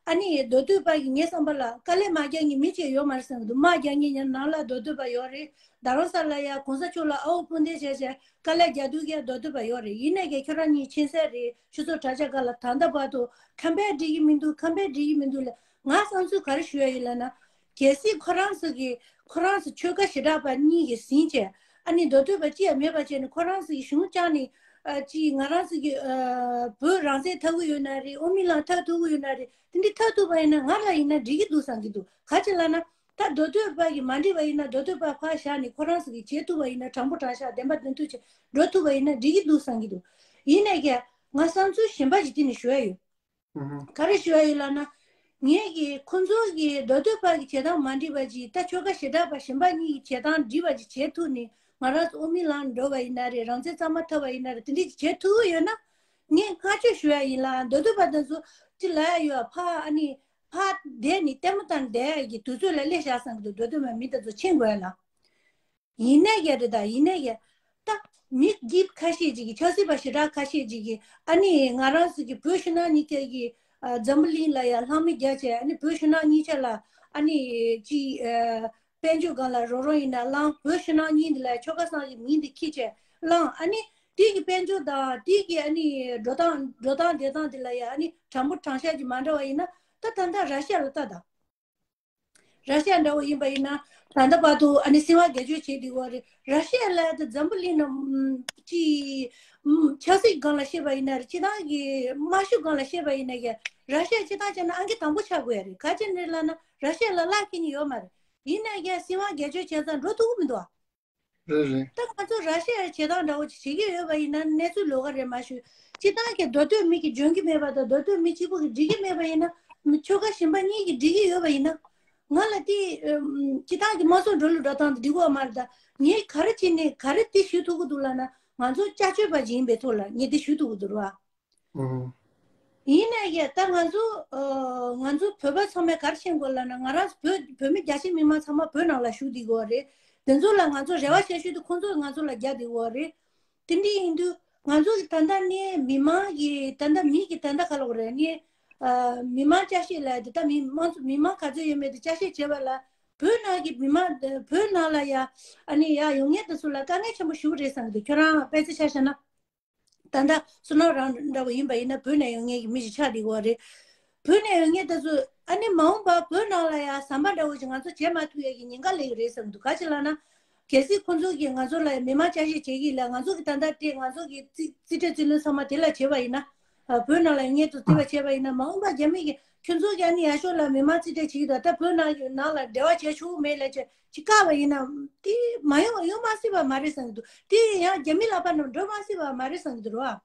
ཨ་ནི་མདོ་སྟོད་པ་གི་ངའི་བསམ་པ་ལ་དཀའ་ལས་མ་རྒྱག་མཁན་མི་གཅིག་ཡོད་མ་རེད་བསམ་གྱི་འདུག་དམག་རྒྱག་མཁན་ཡང་ནང་ལ་མདོ་སྟོད་པ་ཡོད་རེད། རྡ་རམ་ས་ལ་ཡ་གོང་ས་མཆོག་ལ་ཨ་འོ་སྤུན་ཟླ་བྱས་བྱས་དཀའ་ལས་རྒྱག་དུས་ཀྱང་མདོ་སྟོད་པ་ཡོད་རེད། ཡིན་ནའི་ཀྱང་ཁྱོད་རང་གཉིས་མཁྱེན་གསལ་རེད། ཆུ་ཚོད་དྲ་རྒྱ་སྒང་ལ་ད་ལྟ་བར་དུ་ཁམས་པས་འགྲིག་གི་མི་འདུག་ཁམས་པས་འགྲིག་གི་མི་འདུག་ལབ། ང་བསམ་ཚུལ་ག་རེ་ཞུ་ཡ་ཡིན་ལབ་ན། གལ་སྲིད་ཁོ་རང་ཚོ་གི་ཁོ་རང་ཚོ་ཆོལ་ཁ་ཞེ་དྲག་པ་གཉིས་ཀྱིས་ཟིན་བྱས་ཨ་ནི་མདོ་སྟོད་པ་ཅི་ཡང་མེད་པ་བྱས་ནས་ཁོ་རང་ཚོ་གི་གཞུང་བཅངས་ནས་ཨ་ཅི་ང་རང་ཚོ་གི་ཨ་བོད་རང་བཙན་འཐབ་གི་ཡོད་ན་རེད། དབུ་མའི་ལམ་འཐབ་ཐུབ་གི་ཡོད་ན་རེད། དེ་འདྲ་འཐབ་ཐུབ་པ་ཡིན་ན་ང་ལ་ཡིན་ན་འགྲིག་གི་འདུག་བསམ་གྱི་འདུག་ག་ཅི་ལབ་ན་ད་མདོ་སྟོད་པ་གིས་མ་འགྲིག་པ་ཡིན་ན་མདོ་སྟོད་པ་ཕར་བཞག་ནས་ཁོ་རང་ཚོ་གིས་བྱེད་ཐུབ་པ་ཡིན་ན་དྲང་པོ་དྲང་བཞག་བདེན་པ་བདེན་ཐུབ་བྱས་འགྲོ་ཐུབ་པ་ཡིན་ན་འགྲིག་གི་འདུག་བསམ་གྱི་འདུག་ཡིན་ནའི་ཀྱང་ང་བསམ་ཚུལ་གཞན་པ་ཞིག་དེ་ནས་ཞུ་ཡ་ཡོད། ཨུ་ཧུ། ག་རེ་ཞུ་ཡ་ཡོད་ལབ་ན། ངས་ཀྱིས་ཁོང་ཚོ་གིས་མདོ་སྟོད་པ་གི་བྱེད་སྟངས་མ་འགྲིག་པ་ཅིག་ད་ཆོལ་ཁ་ཞེ་དྲག་པ་གཞན་པ་གཉིས་ཀྱི་བྱེད་སྟངས་འགྲིག་པ་ཅིག་བྱེད་ཐུབ་ནས་ང་རང་ཚོ་དབུ་མའི་ལམ་འགྲོ་བ་ཡིན་ན་རེད། རང་བཙན་གཙང་མ་ཐོབ་པ་ཡིན་ན་རེད། དེ་འདྲ་ཅིག་བྱེད་ཐུབ་ཀྱི་ཡོད་ན། ངས་བསྔགས་བརྗོད་ཞུ་ཡ་ཡིན་ལ་མདོ་སྟོད་པ་དེ་ཚོ་ཅི་ལབ་ཡ་ཡོད་ཕ་ཨ་ནི་ཕ་བསྡད་ནས་ལྟད་མོ་བལྟས་བསྡད་ཡ་གི་དུས་ཚོད་ལ་སླེབས་བཞག་བསམ་གྱི་འདུག་མདོ་སྟོད་པ་མི་དེ་ཚོ་ཕྱིན་དགོས་ལ། ཡིན་ནའི་ཀྱང་རེད་ད། ཡིན་ནའི་ཀྱང་ད་མི་སྒེར་ཁ་ཤས་ཅིག་གིས་ཆབ་སྲིད་པ་ཞེ་དྲག་ཁ་ཤས་ཅིག་གིས་ཨ་ནི་ང་རང་ཚོ་གི་བོད་ཕྱི་ནང་གཉིས་ཀ་གི་ཨ་འཛམ་བུ་གླིང་ལ་ཡང་ལྷང་མི་རྒྱག་བྱས་ཨ་ནི་བོད་ཕྱི་ནང་གཉིས་ཆ་ལ་ཨ་ནི་ཅི་ཨ་དཔལ་འབྱོར་སྒང་ལ་རོགས་རམ་ཡིན་ན་བླངས། བོད་ཕྱི་ནང་གཉིས་འདི་ལ་ཆོལ་ཁ་གསུམ་གྱི་མིང་འདི་འཁྱེར་བྱས་བླངས། ཨ་ནི་དེ་གི་དཔལ་འབྱོར་དང་དེ་གི་ཨ་ནི་འགྲོ་སྟངས་འགྲོ་སྟངས་བསྡད་སྟངས་འདི་ལ་ཡང་ཨ་ནི་དྲང་པོ་དྲང་བཞག་ཅིག་མ་འདྲ་བ་ཡིན་ན་ད་ད་ལྟ་ར་ཤི་ཡ་ལ་ལྟ་དང་། ར་ཤི་ཡ་འདྲ་བོ་ཡིན་པ་ཡིན་ན་ད་ལྟ་བར་དུ་ཨ་ནི་སྲིད་དབང་སྒེར་གཅོད་བྱེད་བསྡད་ཡོད་རེད། ར་ཤི་ཡ་ལ་ད་འཛམ་བུ་གླིང་ནང་ཅི་ཆབ་སྲིད་སྒང་ལ་བཤད་པ་ཡིན་ན་རེད། སྤྱི་བཏང་གི་དམར་ཤོག་སྒང་ལ་བཤད་པ་ཡིན་ན་ཡང་ར་ཤི་ཡ་སྤྱི་བཏང་བྱས་ན་ཨང་ཀི་དང་པོ་ཆགས་དགོས་ཡ་རེད། ག་ཅི་ནས་ལབ་ན་ར་ཤི་ཡ་ལ་གླགས་འཁེལ་མཁན་ཡོད་མ་རེད། ཡིན་ན་ཡང་སྲིད་དབང་སྒེར་གཅོད་བྱས་ཙང་འགྲོ་ཐུབ་ཀྱི་མི་འདུག་ཨ། རེད་རེད། ད་ང་ཚོ་ར་ཤི་ཡའི་བྱེད་སྟངས་འདྲ་བོ་ཅིག་བྱེད་ཀྱི་ཡོད་པ་ཡིན་ན་གནས་ཚུལ་ལོགས་ཀ་རེད་མ་ཞུ། སྤྱི་བཏང་གི་མདོ་སྟོད་མི་གིས་འཇོན་གྱི་མེད་པ་དང་མདོ་སྟོད་མི་གཅིག་པུ་གིས་འགྲིག་གི་མེད་པ་ཡིན་ན། མི་ཆོལ་ཁ་གཞན་པ་གཉིས་ཀྱིས་འགྲིག་གི་ཡོད་པ་ཡིན་ན། ང་ལ་དེ་ཨམ་སྤྱི་བཏང་གི་དམངས་གཙོ་འགྲོ་ལུགས་འགྲོ་སྟངས་དེ་འགྲིག་གི་ཡོད་མ་རེད་ད། ངས་ག་རེ་བྱས་ནས་ག་རེ་དེ་ཞུ་ཐུབ་ཀྱི་འདུག་ལབ་ན་ང་ཚོ་སྐྱབས་བཅོལ་བ་ཅིག་ཡིན་པའི་ཐོག་ལ་ངས་དེ་ཞུ་ཐུབ་ཀྱི་འདུག་རེད་བ། ཨོ། ཡིན་ནའི་ཀྱང་ད་ང་ཚོ་ཨ་ང་ཚོ་བོད་པ་ཚང་མས་ག་རེ་ཤེས་དགོས་ལབ་ན་ང་རང་བོད་བོད་མི་རྒྱ་ཆེ་མི་མང་ཚང་མ་བོད་ནང་ལ་བཞུགས་བསྡད་ཡོད་རེད། དེ་ཚོ་ལ་ང་ཚོ་རེ་བ་བྱས་ཞུས་དུས་ཁོང་ཚོས་ང་ཚོ་ལ་རྒྱག་བསྡད་ཡོད་རེད། དེ་འདྲ་ཡིན་དུས་ང་ཚོ་གི་ད་ལྟ་ནས་མི་མང་གི་ད་ལྟ་མི་གི་ད་ལྟ་ག་ལབ་དགོས་རེད་ནི། ཨ་མི་མང་ཅ་ཤེས་ལ་དེ་ལྟ་མི་མང་ཚོ་མི་མང་ག་ཚོད་ཡོད་མེད་དེ་ཅ་ཤེས་བྱེད་པ་ལ་བོད་ནང་གི་མི་མང་བོད་ནང་ལ་ཡ་ཨ་ནི་ཡ་ཡོང་མཁན་དེ་ཚོ་ལ་དཀའ་ངལ་ཆེན་པོ་ཞིག་རེད་བསམ་གི་འདུག་ཁྱོད་རང་དཔེ་ཆ་ཆ་བཞག་ན། ད་ལྟ་བསོད་ནམས་རང་འདྲ་བོ་ཡིན་པ་ཡིན་ན་བོད་ནས་ཡོང་མཁན་གྱི་མི་ཞིག་ཆགས་བསྡད་ཡོད་རེད། བོད་ནས་ཡོང་མཁན་དེ་ཚོ་ཨ་ནི་མ་འོངས་པ་བོད་ནང་ལ་ཡང་ཟམ་པ་འདྲ་བོ་ཞིག་ང་ཚོ་བྱེད་མ་ཐུབ་ཡས་ཀྱི་ཉེན་ཁ་སླེབས་ཀྱི་རེད་བསམ་འདུག་ག་ཅི་ལབ་ན། གལ་སྲིད་ཁོང་ཚོ་གིས་ང་ཚོ་ལ་མི་མང་ཅ་ཤེས་བྱེད་ཀྱི་ལ་ང་ཚོ་གི་ད་ལྟ་དེ་ང་ཚོ་གི་རྩིས་རྩིས་ཁྲ་རྩིས་ལེན་ཚང་མ་དེ་ལ་བྱེད་པ་ཡིན་ན། ཨ་བོད་ནང་ལ་ཡོང་མཁན་དེ་ཚོ་དེ་བ་བྱེད་པ་ཡིན་ན་མ་འོངས་པ་རྒྱ་མི་གིས་ཁྱོད་ཚོ་གི་ཨ་ནི་ཡར་ཕྱོགས་ལ་མི་མང་རྩིས་སྤྲད་བྱེད་ཀྱི་འདུག་ད་བོད་ནང་གི་ནང་ལ་འབྲེལ་བ་བྱེད་ཆོག་གི་མེད་ལབ་བྱས་ཅིག་བཀག་པ་ཡིན་ན་དེ་མ་ཡོང་ཡོང་མ་སྲིད་པ་མ་རེད་བསམ་གྱི་འདུག་དེ་ཡང་རྒྱ་མི་ལག་པ་ནང་འགྲོ་མ་སྲིད་པ་མ་རེད་བསམ་གྱི་འདུག་རོ།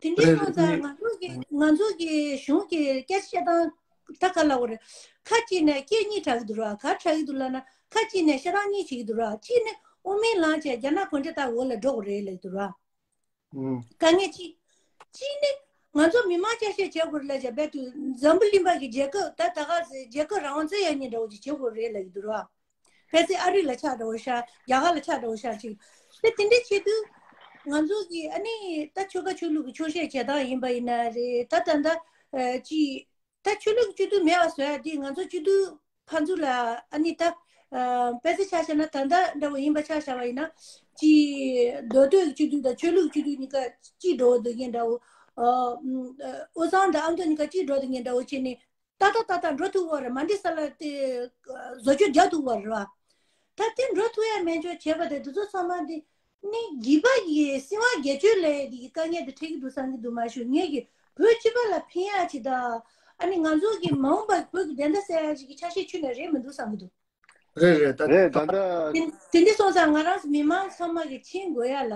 དེ་འདྲའི་རེད་སོང་ཙང་རེད། ང་ཚོ་གི་ང་ཚོ་གི་གཞུང་གི་སྐད་ཆ་བཤད་སྟངས་ ད་ག་ལ་བ་རེད། ཁ་ཅིག་ནས་སྐད་གཉིས་གྲག་གི་འདུག་ར། ག་གྲག་གི་འདུག་ལབ་ན། ཁ་ཅིག་ནས་ཤ་རང་གཉིས་བྱེད་ཀྱི་འདུག་ར། གཅིག་ནས་དབུ་མའི་ལངས་བྱས་རྒྱ་ནག་གུང་ཁྲན་ཏང་འོག་ལ་འགྲོ་དགོས་རེད་ལབ་ཀྱི་འདུག་ར། ཨུམ། དཀའ་ངལ་གཅིག་གཅིག་ནི་ང་ཚོ་མི་མང་ཆ་ཤས་བྱེད་དགོས་རེད་ལབ་བྱས། རྦད་དུ་འཛམ་བུ་གླིང་པ་གི་རྒྱལ་ཁབ་ད་ད་ག་ཟེ་རྒྱལ་ཁབ་རང་དབང་བཙན་ཡག་ཉིན་འདྲ་བོ་ཅིག་བྱེད་དགོས་རེད་ལབ་ཀྱི་འདུག་ར། ཕལ་ཆེར་ཨ་རི་ལ་ཆགས་འདྲ་བོ་ཤར། རྒྱ་གར་ལ་ཆགས་འདྲ་བོ་ཤར་ཅིག་དེ་དེ་འདྲའི་ཆེད་དུ་ང་ཚོ་གི་ཨ་ནི་ད་ཆོལ་ཁ་ཆོས་ལུགས་ཀྱི་ཆོག་ཤེས་བྱེད་སྟངས་ཡིན་པ་ཡིན་ན་རེད། ད་ད་ད་ཅི་ད་ཆོས་ལུགས་སྤྱི་འཐུས་མེད་པ་བཟོ་ཡ་དེ་ང་ཚོ་སྤྱི་འཐུས་ཕར་ཚུར་ལ་ཨ་ནི་ད་ཨ་དཔེ་ཆ་ཆ་བཞག་ན། ད་ལྟ་འདྲ་བོ་ཡིན་པ་ཆ་བཞག་པ་ཡིན་ན། ཅི་མདོ་སྟོད་ཀྱི་སྤྱི་འཐུས་དང་ཆོས་ལུགས་སྤྱི་འཐུས་གཉིས་ཀ་གཅིག་འགྲོ་འདུག་མཁན་འདྲ་བོ། ཨ་དབུས་གཙང་དང་ཨ་མདོ་གཉིས་ཀ་གཅིག་འགྲོ་འདུག་མཁན་འདྲ་བོ་བྱས་ནས། ཏག་ཏག་ཏག་ཏག་འགྲོ་ཐུབ་པ་རེད། མ་འགྲིག་ས་ལ་དེ་བཟོ་བཅོས་རྒྱག་ཐུབ་པ་རེད་བ། ད་དེ་འགྲོ་ཐུབ་ཡ་མེད་ཆོག་བྱས་པ་དེ་དེ་ཚོ་ཚང་མ་དེ་ནི་རྒྱུད་པ་གི་སྲིད་དབང་སྒེར་གཅོད་ལས་དེ་གི་དཀའ་ངལ་དེ་འཕྲད་ཀྱི་འདུག་བསམ་གྱི་འདུག་མ་གཞི་ངེད་ཀྱི་བོད་སྤྱི་པ་ལ་ཕན་ཡ་ཅིག་དང་། ཨ་ནི་ང་ཚོ་གི་མ་འོངས་པ་བོད་ཀྱི་བདེན་མཐའ་གསལ་ཡ་ཅིག་གི་ཆ་ཤས་ཁྱོན་ནས་རེད་མི་འདུག་བསམ་གྱི་འདུག་རེད་རེད། ད་རེད། ད་ལྟ་དེ་དེ་འདྲ་སོང་ཙང་ང་རང་ཚོ་མི་མང་ཚང་མ་གི་མཁྱེན་དགོས་ཡ་ལ།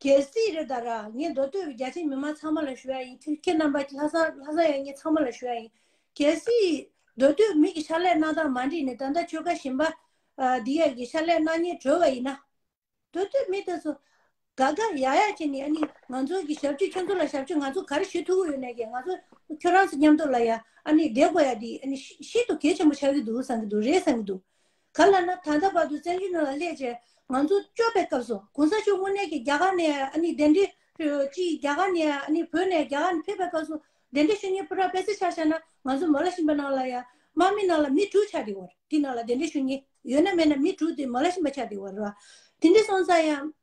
གལ་སྲིད་རེད་ད་ར། ངས་མདོ་སྟོད་ཀྱི་རྒྱ་ཆེའི་མི་མང་ཚང་མ་ལ་ཞུ་ཡ་ཡིན། ཁྱེད་ཁྱེད་རྣམ་པ་ལྷག་བསམ་ལྷག་བསམ་ཡོད་མཁན་ཚང་མ་ལ་ཞུ་ཡ་ཡིན། གལ་སྲིད་མདོ་སྟོད་མི་གི་ཕྱག་ལས་གནང་སྟངས་མ་འགྲིག་ནས་ད་ལྟ་ཆོལ་ཁ་གཞན་པ་ཨ་འདི་ཡ་གི་ཕྱག་ལས་གནང་མཁན་གྲོལ་བ་ཡིན་ན། མདོ་སྟོད་མི་དེ་ཚོ་དགའ་དགའ་ཡག་ཡག་བྱས་ནས། ཨ་ནི་ང་ཚོ་གི་ཞབས་ཕྱི་ཁྱོད་ཚོ་ལ་ཞབས་ཕྱི་ང་ཚོ་ག་རེ་ཞུ་ཐུབ་ཀྱི་ཡོད་ནས་ཀྱི། ང་ཚོ་ཁྱོད་རང་ཚོ་མཉམ་དུ་ལ་ཡ་ཨ་ནི་བསྡད་དགོས་ཡ་དེ་ཨ་ནི་ཤི་ཤིན་ཏུ་གལ་ཆེན་པོ་ཆགས་ཀྱི་འདུག་བསམ་གྱི་འདུག་རེད་བསམ་གྱི་འདུག་ག་ལ་ན་ད་ལྟ་བར་དུ་བཙན་བྱོལ་ནང་ལ་སླེབས་བྱས་ང་ཚོ་སྐྱོབ་པའི་སྐབས་སུ་གོང་ས་མཆོག་དངོས་གནས་ཀྱི་རྒྱ་གར་ནས་ཨ་ནི་གདན་འདྲེན་ཅིག་རྒྱ་གར་ནས་ཨ་ནི་བོད་ནས་རྒྱ་གར་ནས་ཕེབས་པའི་སྐབས་སུ་གདན་འདྲེན་ཞུ་མཁན་པུ་ར་དཔེ་ཆ་ཆ་བཞག་ན་ང་ཚོ་མ་ལ་ཤིམ་པ་ནང་ལ་ཡ་དམག་མི་ནང་ལ་མི་དྲུག་ཆགས་བསྡད་ཡོད་རེད། དེ་ནང་ལ་གདན་འདྲེན་ཞུ་མཁན་ཡོད་ན་མེད་ན་མི་དྲུག་དེ་མ་ལ་ཤིམ་པ་ཆགས་བསྡད་ཡོད་རེད་བ། དེ་འདྲ་སོང་ཙང་ཡང་།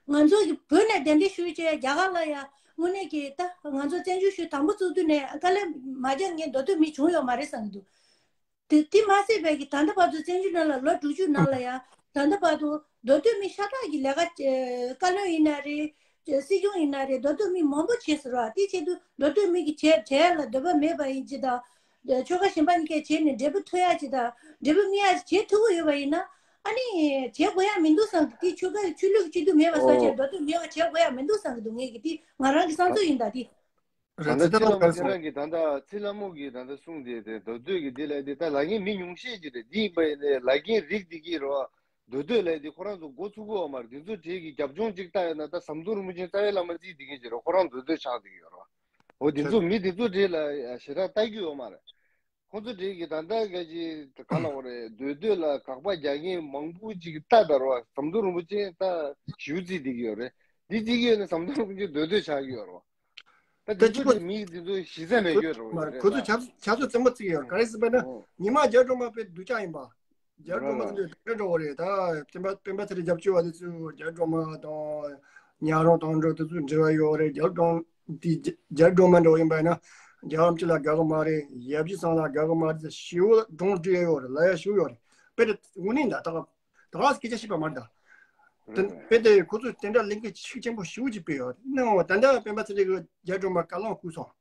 ང་ཚོ་གི་བོད་ནས་གདན་འདྲེན་ཞུས་བྱས་རྒྱ་གར་ལ་ཡ་དངོས་གནས་ཀྱི་ད་ང་ཚོ་བཙན་བྱོལ་གཞུང་དང་པོ་བཙུགས་དུས་ནས་དཀའ་ལས་མ་རྒྱག་མཁན་མདོ་སྟོད་མི་བྱུང་ཡོད་མ་རེད་བསམ་གྱི་འདུག་དེ་དེ་མ་ཟད་པའི་གི་ད་ལྟ་བར་དུ་བཙན་བྱོལ་ནང་ལ་ལོ་དྲུག་ཅུ་ནང་ལ་ཡ་ད་ལྟ་བར་དུ་མདོ་སྟོད་མི་ཤ་སྟག་གི་ལས་ཀ་བཀའ་བློན་ཡིན་ན་རེད། སྲིད་སྐྱོང་ཡིན་ན་རེད། མདོ་སྟོད་མི་མང་པོ་བྱས་ཟེར་བ་དེ་ཆེད་དུ་མདོ་སྟོད་མི་གི་བྱས་བྱས་ལ་འདོད་པ་མེད་པ་ཡིན་གྱི་ད། ཆོལ་ཁ་གཞན་པ་གཉིས་ཀས་བྱས་ནས་འབྲས་བུ་ཐོན་ཡ་ཅིག་དང་འབྲས་བུ་སྨིན་ཡ་ཅིག་བྱེད་ཐུབ་ཀྱི་ཡོད་པ་ཡིན་ན། ཨ་ནི་བྱེད་དགོས་ཡ་མི་འདུག་བསམ་གི། དེ་ཆོལ་ཁ་ཆོས་ལུགས་གཅིག་སྡུད་མེད་པ་ས་ཆ་ཨོ། མདོ་སྟོད་མེད་པ་བྱེད་དགོས་ཡ་མི་འདུག་བསམ་གི་འདུག་ངས་གི་དེ་ང་རང་གི་བསམ་ཚུལ་ཡིན་ད་དེ། ད་རེད། ལྟ་ཚེ་ལྷ་ཚེ་མོ་ལགས་ཁྱེད་རང་གིས་ད་ལྟ་ཚེ་ལྷ་མོ་གིས་ད་ལྟ་གསུངས་དེ་དེ་མདོ་སྟོད་ཀྱི་དེ་ལ་དེ་ད་ལབ་མཁན་མི་ཉུང་ཤས་ཅིག་རེད། དེ་ཡིན་པ་ཡིན་ནའི་ལབ་མཁན་རིགས་དེ་གིས་རོ། མདོ་སྟོད་ལ་དེ་ཁོ་རང་ཚོ་འགོ་ཚུགས་ཀྱི་ཡོད་མ་རེད། དེ་ཚོ་གྲས་ཀྱི་རྒྱབ་ལྗོངས་ཅིག་ལྟ་ཡོད་ན་ད་ཟམ་གདོང་རིན་པོ་ཆེ་རྩ་བའི་བླ་མ་རྩིས་དེ་མཁན་ཅིག་རེད། ཁོ་རང་མདོ་སྟོད་ཆགས་བསྡད་ཀྱི་ཡོད་རོ། འོ་དེ་ཚོ་མི་དེ་ཚོ་གྲས་ལ་ཞེ་དྲག་ལྟ་རྒྱུ་ཡོད་མ་རེད། ཁོང་ཚོ་གྲས་ཀྱིས་ད་ལྟ་ག་ཅིག་ག་ལ་འོ་རེད། མདོ་སྟོད་ལ་དགག་པ་རྒྱག་མཁན་མང་པོ་ཅིག་ལྟ་ད་རོ། ཟམ་གདོང་རིན་པོ་ཆེ་ད་ཞུ་རྩིས་བསྡད་ཀྱི་ཡོད་རེད། འདི་བརྩི་གི་ཡོད་ན་ཟམ་གདོང་རིན་པོ་ཆེ་མདོ་སྟོད་ཆགས་ཀྱི་ཡོད་རོ། ད་ད་འདི་ཚོ་གཅིག་པོ་གི་མི་འདི་ཚོ་གཞི་རྩ་མེད་ཁོ་ཡོད་རོ། མ་རེད་ཁོ་ཚོ་ད་ཆབ་ཆབ་སྲིད་བཙན་པོ་བརྩི་གི་ཡོད། ག་རེ་ཟེར་བ་ན་ཉི་མ་རྒྱ་སྒྲོལ་མ་དཔེ་སྡུག་ཅག་ཡིན་པ། རྒྱ་སྒྲོལ་མ་ཚོ་འདྲ་འགྲོ་བ་རེད། ད་སྤེན་པ་སྤེན་པ་ཚེ་རིང་རྒྱབ་སྐྱོར་བ་དེ་ཚོས་རྒྱ་སྒྲོལ་མ་དང་ཉག་རོང་དང་འགྲོ་དེ་ཚོ་འབྲེལ་བ་ཡོད་རེད། རྒྱ་སྒྲོལ་དེ་རྒྱ་སྒྲོལ་མ་འགྲོ་ཡིན་པ་ཡིན་ན་རྒྱ་ཨམ་ཅི་ལ་དགའ་གི་མ་རེད། ཡབ་རྗེ་ཚང་ལ་དགའ་གི་མ་རེད། ཞེ་པོ་སྒྲུང་བྲིས་ཡོད་རེད། ལབ་ཡ་ཞེ་པོ་ཡོད་རེད། དཔེ་དེ་དངོས་གནས་ད་ད་ག་ད་ག་སྐད་ཆ་བཤད་པ་མ་རེད་ད། དེ་དཔེ་དེ་ཁོ་ཚོས་དེ་འདྲ་ལས་འགུལ་ཤུགས་ཆེན་པོ་ཞེ་པོ་ཅིག་སྤེལ་ཡོད་རེད། ནའང་ད་ལྟ་སྤེན་པ་ཚེ་རིང་གི་རྒྱ་སྒྲོལ་མ་བཀའ་བློན་བསྐོས་སོང་།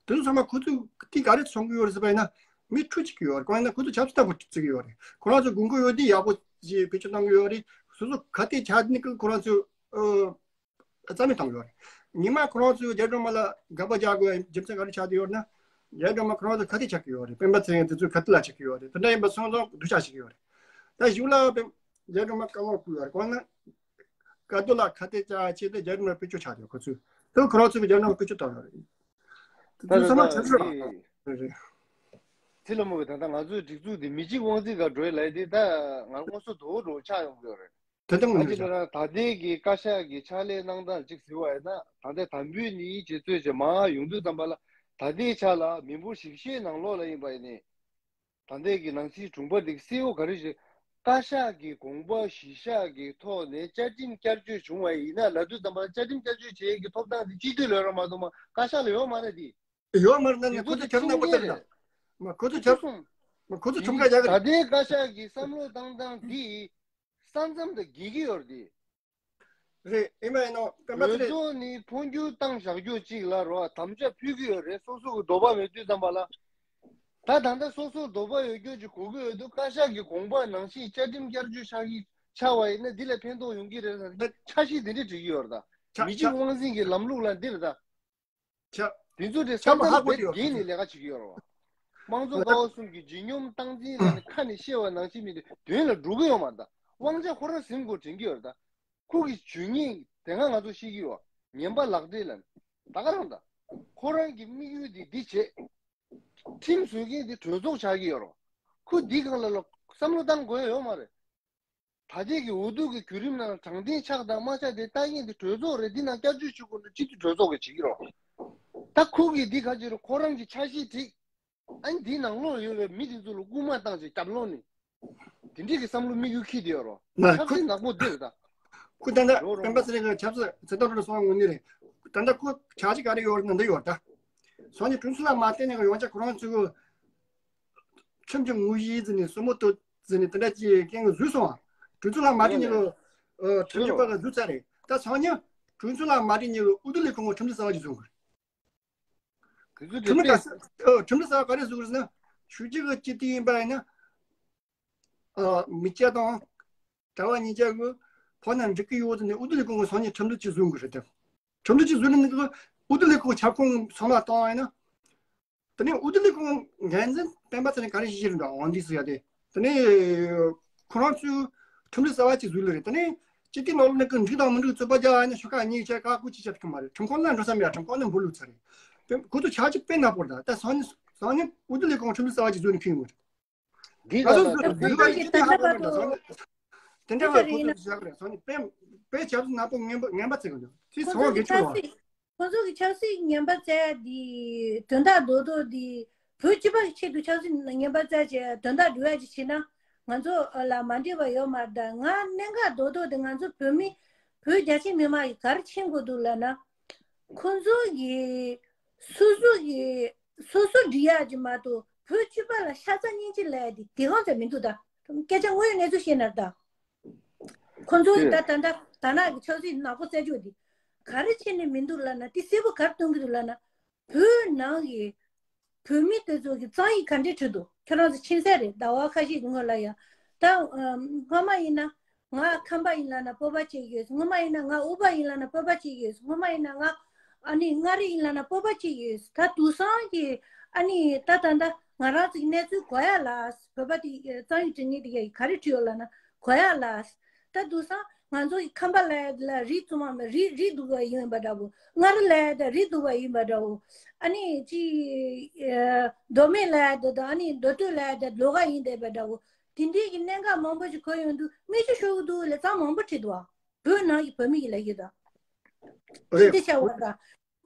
དེ་ཚོ་ཚང་མ་ཁོ་ཚོས་དེ་ག་རེ་མཚོན་གྱི་ཡོད་རེད་ཟེར་བ་ཡིན་ན། མི་ཁྲུ་གཅིག་ཡོད་རེད། གང་ཡིན་ན་ཁོ་ཚོ་ཆབ་སྲིད་ལྟ་བུ་བརྩི་གི་ཡོད་རེད། ཁོ་རང་ཚོ་དགོས་མཁོ་ཡོད་དུས་ཡག་པོ་ཅིག་བེད་སྤྱོད་གཏོང་གི་ཡོད་རེད། སོ་སོ་ག་དེ་ཆགས་ནི་ཀི་ཁོ་རང་ཚོས་ཨ་རྩ་མེད་གཏོང་གི་ཡོད་རེད། ཉི་མ་ཁོ་རང་ཚོས་རྒྱ་སྒྲོལ་མ་ལ་དགག་པ་རྒྱག་དགོས་རྒྱུ་མཚན་ག་རེ་ཆགས་ཀྱི་ཡོད་རེད་ན། རྒྱ་སྒྲོལ་མ་ཁོ་རང་ཚོ་ག་དེ་ཆགས་ཀྱི་ཡོད་རེད། སྤེན་པ་ཚེ་རིང་དེ་ཚོས་ག་དེ་ལ་ཆགས་ཀྱི་ཡོད་རེད། དེ་འདྲ་ཡིན་པ་སོང་ཙང་སྡུག་ཅག་བྱེད་ཀྱི་ཡོད་རེད། ད་གཞུག་ལ་སྤེན་རྒྱ་སྒྲོལ་མ་བཀའ་བློན་བསྐོས་ཡོད་རེད། གང་ཡིན་ན། དཀའ་སྡུག་ལ་ཁ་གཏད་བཅག་ཆེད་དུ་རྒྱ་རིགས་ལ་བེད་སྤྱོད་བྱ་དགོས་ཁོ་ཚོས། དེ་ཁོ་རང་ཚོས་རྒྱ་རིགས་ལ་བེད་སྤྱོད་བཏང་ཡོད་རེད། དེ་ཚོ་ཚང་མ་ཆབ་སྲིད་རང་རེད། ཚེ་ལྷ་མོ་གིས་ད་ལྟ་ང་ཚོའི་སྒྲིག་འཛུགས་འདི་མི་གཅིག་དབང་འཛིན་ག་འགྲོ་ཡི་ལབ་དེ་ད་ང་དངོས་སུ་དོ་འགྲོ་ཆགས་ཡོང་གི་ཡོད་རེད། དེ་ལྟ་ང་ངོས་ཚོས་ནས་ལབ་ན་ད་ལྟའི་གི་བཀའ་ཤག་གི་ཕྱག་ལས་གནང་སྟངས་གཅིག་གཟིགས་པ་ཡིན་ན་ད་ལྟའི་དམ་འབུལ་ནི་རྗེ་བཙུན་བཅས་མར་ཡོང་དུས་ཙམ་པ་ལ་ད་ལྟའི་ཆ་ལ་མི་འབོར་བཞི་བཅུ་ནང་ལོགས་ལ་ཡིན་པ་ཡིན་ནའི། ད་ལྟའི་གི་ནང་སྲིད་དྲུང་པ་འདི་གི་སྲིད་འོ་ག་རེ་ཞིག་བཀའ་ཤག་གི་དགོངས་པ་གཞི་བཞག་གི་ཐོག་ནས་བཅའ་ཁྲིམས་བསྐྱར་བཅོས་བྱུང་བ་ཡིན་ན་ལབ་དུས་ཙམ་པ་ལ་བཅའ་ཁྲིམས་བསྐྱར་བཅོས་བྱེད་ཡས་ཀྱི་ཐོབ་ཐང་དེ་སྤྱི་འཐུས་ལ་ཡོད་ར་མ་གཏོགས་མ་བཀའ་ཤག་ལ་ཡོད་མ་རེད་དེ། ཡོད་མ་རེད་ན་ནི་ཁོ་ཚོ་ཁྱབ་སྣང་པོ་ལྟར་ད། མ་ཁོ་ཚོ་ཁྱབ་སོང་། མ་ཁོ་ཚོ་ཁྲོམ་ཁ་རྒྱག་གི་རེད། ད་ལྟའི་བཀའ་ཤག་གི་བསམ་བློ་བཏང་སྟངས་འདི་ས་མཚམས་དང་འགལ་གྱི་ཡོད་རེད་དེ། རེད། ཨེ་མ་ཡིན་ནོ་སྤེན་པ་ཚེ་རིང་། གྲོས་ཚོགས་ནི་འཕོ་འགྱུར་བཏང་བཞག་རྒྱུ་གཅིག་ལ་རོ་དམ་བཅའ་ཕུལ་གྱི་ཡོད་རེད། སོ་སོ་གི་འདོད་པ་མེད་དུས་ཙམ་པ་ལ། ད་ད་ལྟ་སོ་སོ་འདོད་པ་ཡོད་རྒྱུ་གཅིག་དགོས་ཀྱི་ཡོད་དུས་བཀའ་ཤག་གི་དགོངས་པ་ནང་བཞིན་བཅའ་ཁྲིམས་བསྐྱར་བཅོས་ཆགས་ཀྱི་ཆགས་པ་ཡིན་ན་འདི་ལ་ཕན་ཐོགས་ཡོང་གི་རེད་ཟེར་འཆར་གཞི་འདི་འདྲ་བྲིས་ཀྱི་ཡོད་རེད་ད། ཆ་མི་གཅིག་ཆ་དབང་འཛིན་གྱི་ལམ་ལུགས་ལ་འདི་རེད་ད། ཆ་ དེ་ཚོ་དེ་ས་ཁྱབ་མདའ་ཧ་གོ་བེད་དེ་ཡོད་བརྒྱུད་ནས་ལས་ཀ་བྱེད་ཀྱི་ཡོད་རེད་བ། དམངས་གཙོ་ཀ་བ་གསུམ་གྱི་ལྗིད་སྙོམས་སྟངས་འཛིན་ལ་ནི་ཁ་ནས་བཤད་པ་ནང་བཞིན་མི་འདུག་དོན་ལ་འགྲོ་གི་ཡོད་མ་རེད་ད། དབང་ཆ་ཁོ་རང་ཟིན་དགོས་དྲན་གྱི་ཡོད་རེད་ད། ཁོ་གི་ཇུས་ངན་དེ་སྔ་ང་ཚོ་ཤེས་ཀྱི་ཡོད། ངན་པ་ལག་འབྲེལ་ལ་ནི་ད་ག་རང་ད། ཁོ་རང་གི་དམིགས་ཡུལ་དེ་འདི་བྱེད། ཁྲིམས་བཟོ་མཁན་དེ་གྲོས་ཚོགས་ཆགས་ཀྱི་ཡོད་རེད། ཁོ་འདི་སྒང་ལ་ལ་བསམ་བློ་བཏང་དགོས་ཡོད་མ་རེད། ད་ལྟའི་གི་འོས་བསྡུ་གི་བརྒྱུད་རིམ་ནང་དྲང་བདེན་ཆགས་དང་མ་ཆགས་དེ་ལྟ་མཁན་དེ་གྲོས་ཚོགས་རེད། འདི་ནང་བསྐྱར་བཅོས་བྱེད་དགོས་ན་སྤྱི་འཐུས་གྲོས་ཚོགས་ཀྱིས་བྱེད་ཀྱི་རེད། ད་ཁོ་གིས་འདི་ག་ཅི་རེད། ཁོ་རང་གི་འཆར་གཞི་བསྒྲིགས། ཨ་ནི་འདིའི་ནང་ལོགས་ཡོད་པའི་མི་དེ་ཚོ་ལ་རྐུ་མ་བཏང་བྱས་རྒྱབ་ལོགས་ནས་དེ་འདྲས་ཀྱི་བསམ་བློ་དམིགས་ཡུལ་འཁྱེར་བསྡད་ཡོད་རེད། མ་ཆབ་ཁོ་སྲིད་ནག་པོ་འདི་རེད་ད། ཁོ་ད་ལྟ་རོ་རོ་སྤེན་པ་ཚེ་རིང་གི་ཆབ་སྲིད་ཚེ་ཐར་སྒྲོལ་གསུངས་པ་དངོས་གནས་རེད། ད་ལྟ་ཁོ་འཆར་གཞི་ག་རེ་ཡོད་རེད་ན་འདི་ཡོད་ད། སང་ཉིན་དྲུང་ཆེ་ལགས་མ་བསྟེན་ནས་ཡོང་ཆ་ཁོ་རང་ཚོའི་ཁྲིམས་ཀྱི་ངོ་བཞེས་ཟེར་ནས་སྲུ་མོ་ཏོ་ཟེར་ནས་དེ་འདྲ་ཅིག་རྐྱེན་གྱིས་འཛུལ་སོང་བ། དྲུང་ཆེ་ལགས་མ་བསྟེན་ནས་ཡོང་ཁྲིམས་ཞིབ་པ་ག་འཛུལ་ཚར་རེད། ད་སང་ཉིན་དྲུང་ཆེ་ལགས་མ་བསྟེན་ནས་ཡོང་འོས་བསྡུ་ལས་ཁུངས་ཁྲིམས་ལུགས་གསར་བ་ཅིག་བཟོ་དགོས་རེད། དེ་ཚོ་ཁྲིམས་ལུགས་ག་ས་ཨ་ཁྲིམས་ལུགས་གསར་བ་ག་རེ་བཟོ་དགོས་རེད་ཟེར་ན། ཆོས་བརྒྱུད་ཀྱི་སྤྱི་འཐུས་ཡིན་པ་ཡིན་ན། ཨ་མི་སྐྱ་དང་གྲྭ་པ་གཉིས་ཆ་གི་བོད་ནང་འགྲིག་གི་ཡོད་ཟེར་ནས་འོས་བསྡུ་ལས་ཁུངས་ཀྱི་སང་ཉིན་ཁྲིམས་ལུགས་ཅིག་བཟོ་དགོས་རེད་དེ། ཁྲིམས་ལུགས་ཅིག་བཟོས་ནས་འོས་བསྡུ་ལས་ཁུངས་ཁྱབ་ཁོངས་ཚང་མ་བཏང་བ་ཡིན་ན། དེ་ནས་འོས་བསྡུ་ལས་ཁུངས་འགན་འཛིན་སྤེན་པ་ཚེ་རིང་ག་རེ་བྱེད་ཀྱི་རེད་འདྲ་འོང་འདི་ཟེར་ཡ་དེ། དེ་ནས་ཁོ་རང་ཚོས་ཁྲིམས་ལུགས་གསར་བ་ཅིག་བཟོས་ལ་རེད། དེ་ནས་སྤྱི་འཐུས་ནང་ལོགས་ནས་ཀྱི་འགྲིག་དང་མི་འགྲིག་རྩོད་པ་རྒྱག་ཡ་ནི་ཤོག་ཁག་གཉིས་ཆ་ཀ་ཀུ་ཅི་བྱ་ཐུབ་མ་རེད། ཁྲིམས་ཁང་ལ་འགྲོ་ས་མེད་ཡ། ཁྲིམས་ཁང་ནས་འབུད་ལུགས་ཚར་རེད། ཁོ་ཚོ་ཆ་ཅིག་དཔེ་ནག་པོ་རེད། ད་སང་ཉིན་སང་ཉིན་འོས་བསྡུ་ལས་ཁུངས་ཁྲིམས་ལུགས་གསར་བ་ཅིག་བཟོས་ནས་ཁེངས་ཡོང་གི་རེད། འདི་ང་ཚོ་ལ་ད་ཚོད་ད་འདི་ལ་ཡིན་ཅི་ཧ་གོ་མེད་འདྲ་སོང་ནས། དེ་འདྲ་བའི་ཁོ་ཚོས་བཞག་གི་རེད་སོང་ནས་དཔེ་དཔེ་ཆབ་སྲིད་ནག་པོ་ངན་པ་ངན་པ་བརྩི་གི་འདུག་དེ་ཁོ་ཚོ་ཚོར་བ་གི་གེ་ཆུ་ཆབ་རོ། སྲིད་ཁོ་ཚོ་གི་ཆབ་སྲིད་ངན་པ་བཙལ་དེ་དོན་དག་རྡོག་རྡོག་དེ་བོད་སྤྱི་པ་གི་ཆེད་དུ་ཆབ་སྲིད་ངན་པ་བཙལ་བྱས་དོན་དག་སྒྲུབ་ཡ་ཅིག་བྱེད་ན་ང་ཚོ་ལ་མ་འགྲིག་པ་ཡོད་མ་རེད། ད་ང་གནད་འགག་རྡོག་རྡོག་དེ་ང་ཚོ་བོད་མི་བོད་རྒྱ་ཆེ་མི་མང་གི་ག་རེ་མཁྱེན་དགོས་འདུག་ལབ་ན། ཁོ་ཚོ་གི་སོ་སོ་གི་སོ་སོ་འགྲིག་ཡག་ཅིག་མ་གཏོགས་བོད་སྤྱི་པ་ལ་ཤ་ཚ་སྙིང་རྗེ་ལབ་ཡག་དེ་དེ་གང་ཚད་མི་འདུག་ད་སྐད་ཆ་དངོས་ཡོད་གནས་ཚུལ་བཤད་ན་ད། ཁོ་ཚོ་གི་ད་ད་ད་ད་ནག་གི་ཆབ་སྲིད་ནག་པོ་རྩད་གཅོད་དེ་ག་རེ་བྱས་ནས་མི་འདུག་ལབ་ན། དེ་གསལ་པོ་ག་རེ་སྟོན་གི་འདུག་ལབ་ན། བོད་ནང་གི་བོད་མི་དེ་ཚོ་གི་བཙན་ཡིག་ག་འདྲས་ཁྲིད་འདུག་ཁྱོད་རང་ཚོ་མཁྱེན་གསལ་རེད། ཟླ་བ་ཁ་ཤས་ཀྱི་སྔོན་ལ་ཡ་ད་སྔོན་མ་ཡིན་ན། ང་ཁམས་པ་ཡིན་ལབ་ན་སྤོབས་པ་སྐྱེ་གི་ཡོད། སྔོན་མ་ཡིན་ན་ང་དབུས་པ་ཡིན་ལབ་ན་སྤོབས་པ་སྐྱེ་གི་ཡོད། སྔོན་མ་ཡིན་ན་ང་ཨ་ནི་མངའ་རིས་ཡིན་ལབ་ན་སྤོབས་པ་སྐྱེ་གི་ཡོད། ད་དུང་སང་གི་ཨ་ནི་ད་ད་ད་ང་རང་ཚོ་གི་གནས་ཚུལ་གོ་ཡ་ལ། བོད་པ་དེ་རྩ་ཡིག་འབྲི་མཁན་དེ་ག་ག་རེ་བྲིས་ཡོད་ལབ་ན་གོ་ཡ་ལ། ད་དུང་སང་ང་ཚོ་གི་ཁམས་པ་ལབ་ཡ་དེ་ལ་རིགས་དཀར་མ་མེད་རིགས་རིགས་གདུག་པ་ཡིན་པ་འདྲ་བོ། མངའ་རིས་ལབ་ཡ་དེ་རིགས་གདུག་པ་ཡིན་པ་འདྲ་བོ། ཨ་ནི་ཅི་མདོ་སྨད་ལབ་ཡ་དེ་དང་ཨ་ནི་མདོ་སྟོད་ལབ་ཡ་དེ་ལོགས་ཀ་ཡིན་བསྡད་པ་འདྲ་བོ། དེ་འདྲའི་གི་གནད་འགག་མང་པོ་ཞིག་གོ་ཡོང་དུས་མིག་ཆུ་ཤོར་གི་འདུག་ལབ་ཙང་མང་པོ་བྲིས་འདུག་ཨ། བོད་ནང་གི་བོད་མི་ཡིན་ལབ་ཀྱི་འདུག་རེད། ཞི་བདེ་བྱ་བ་དང་།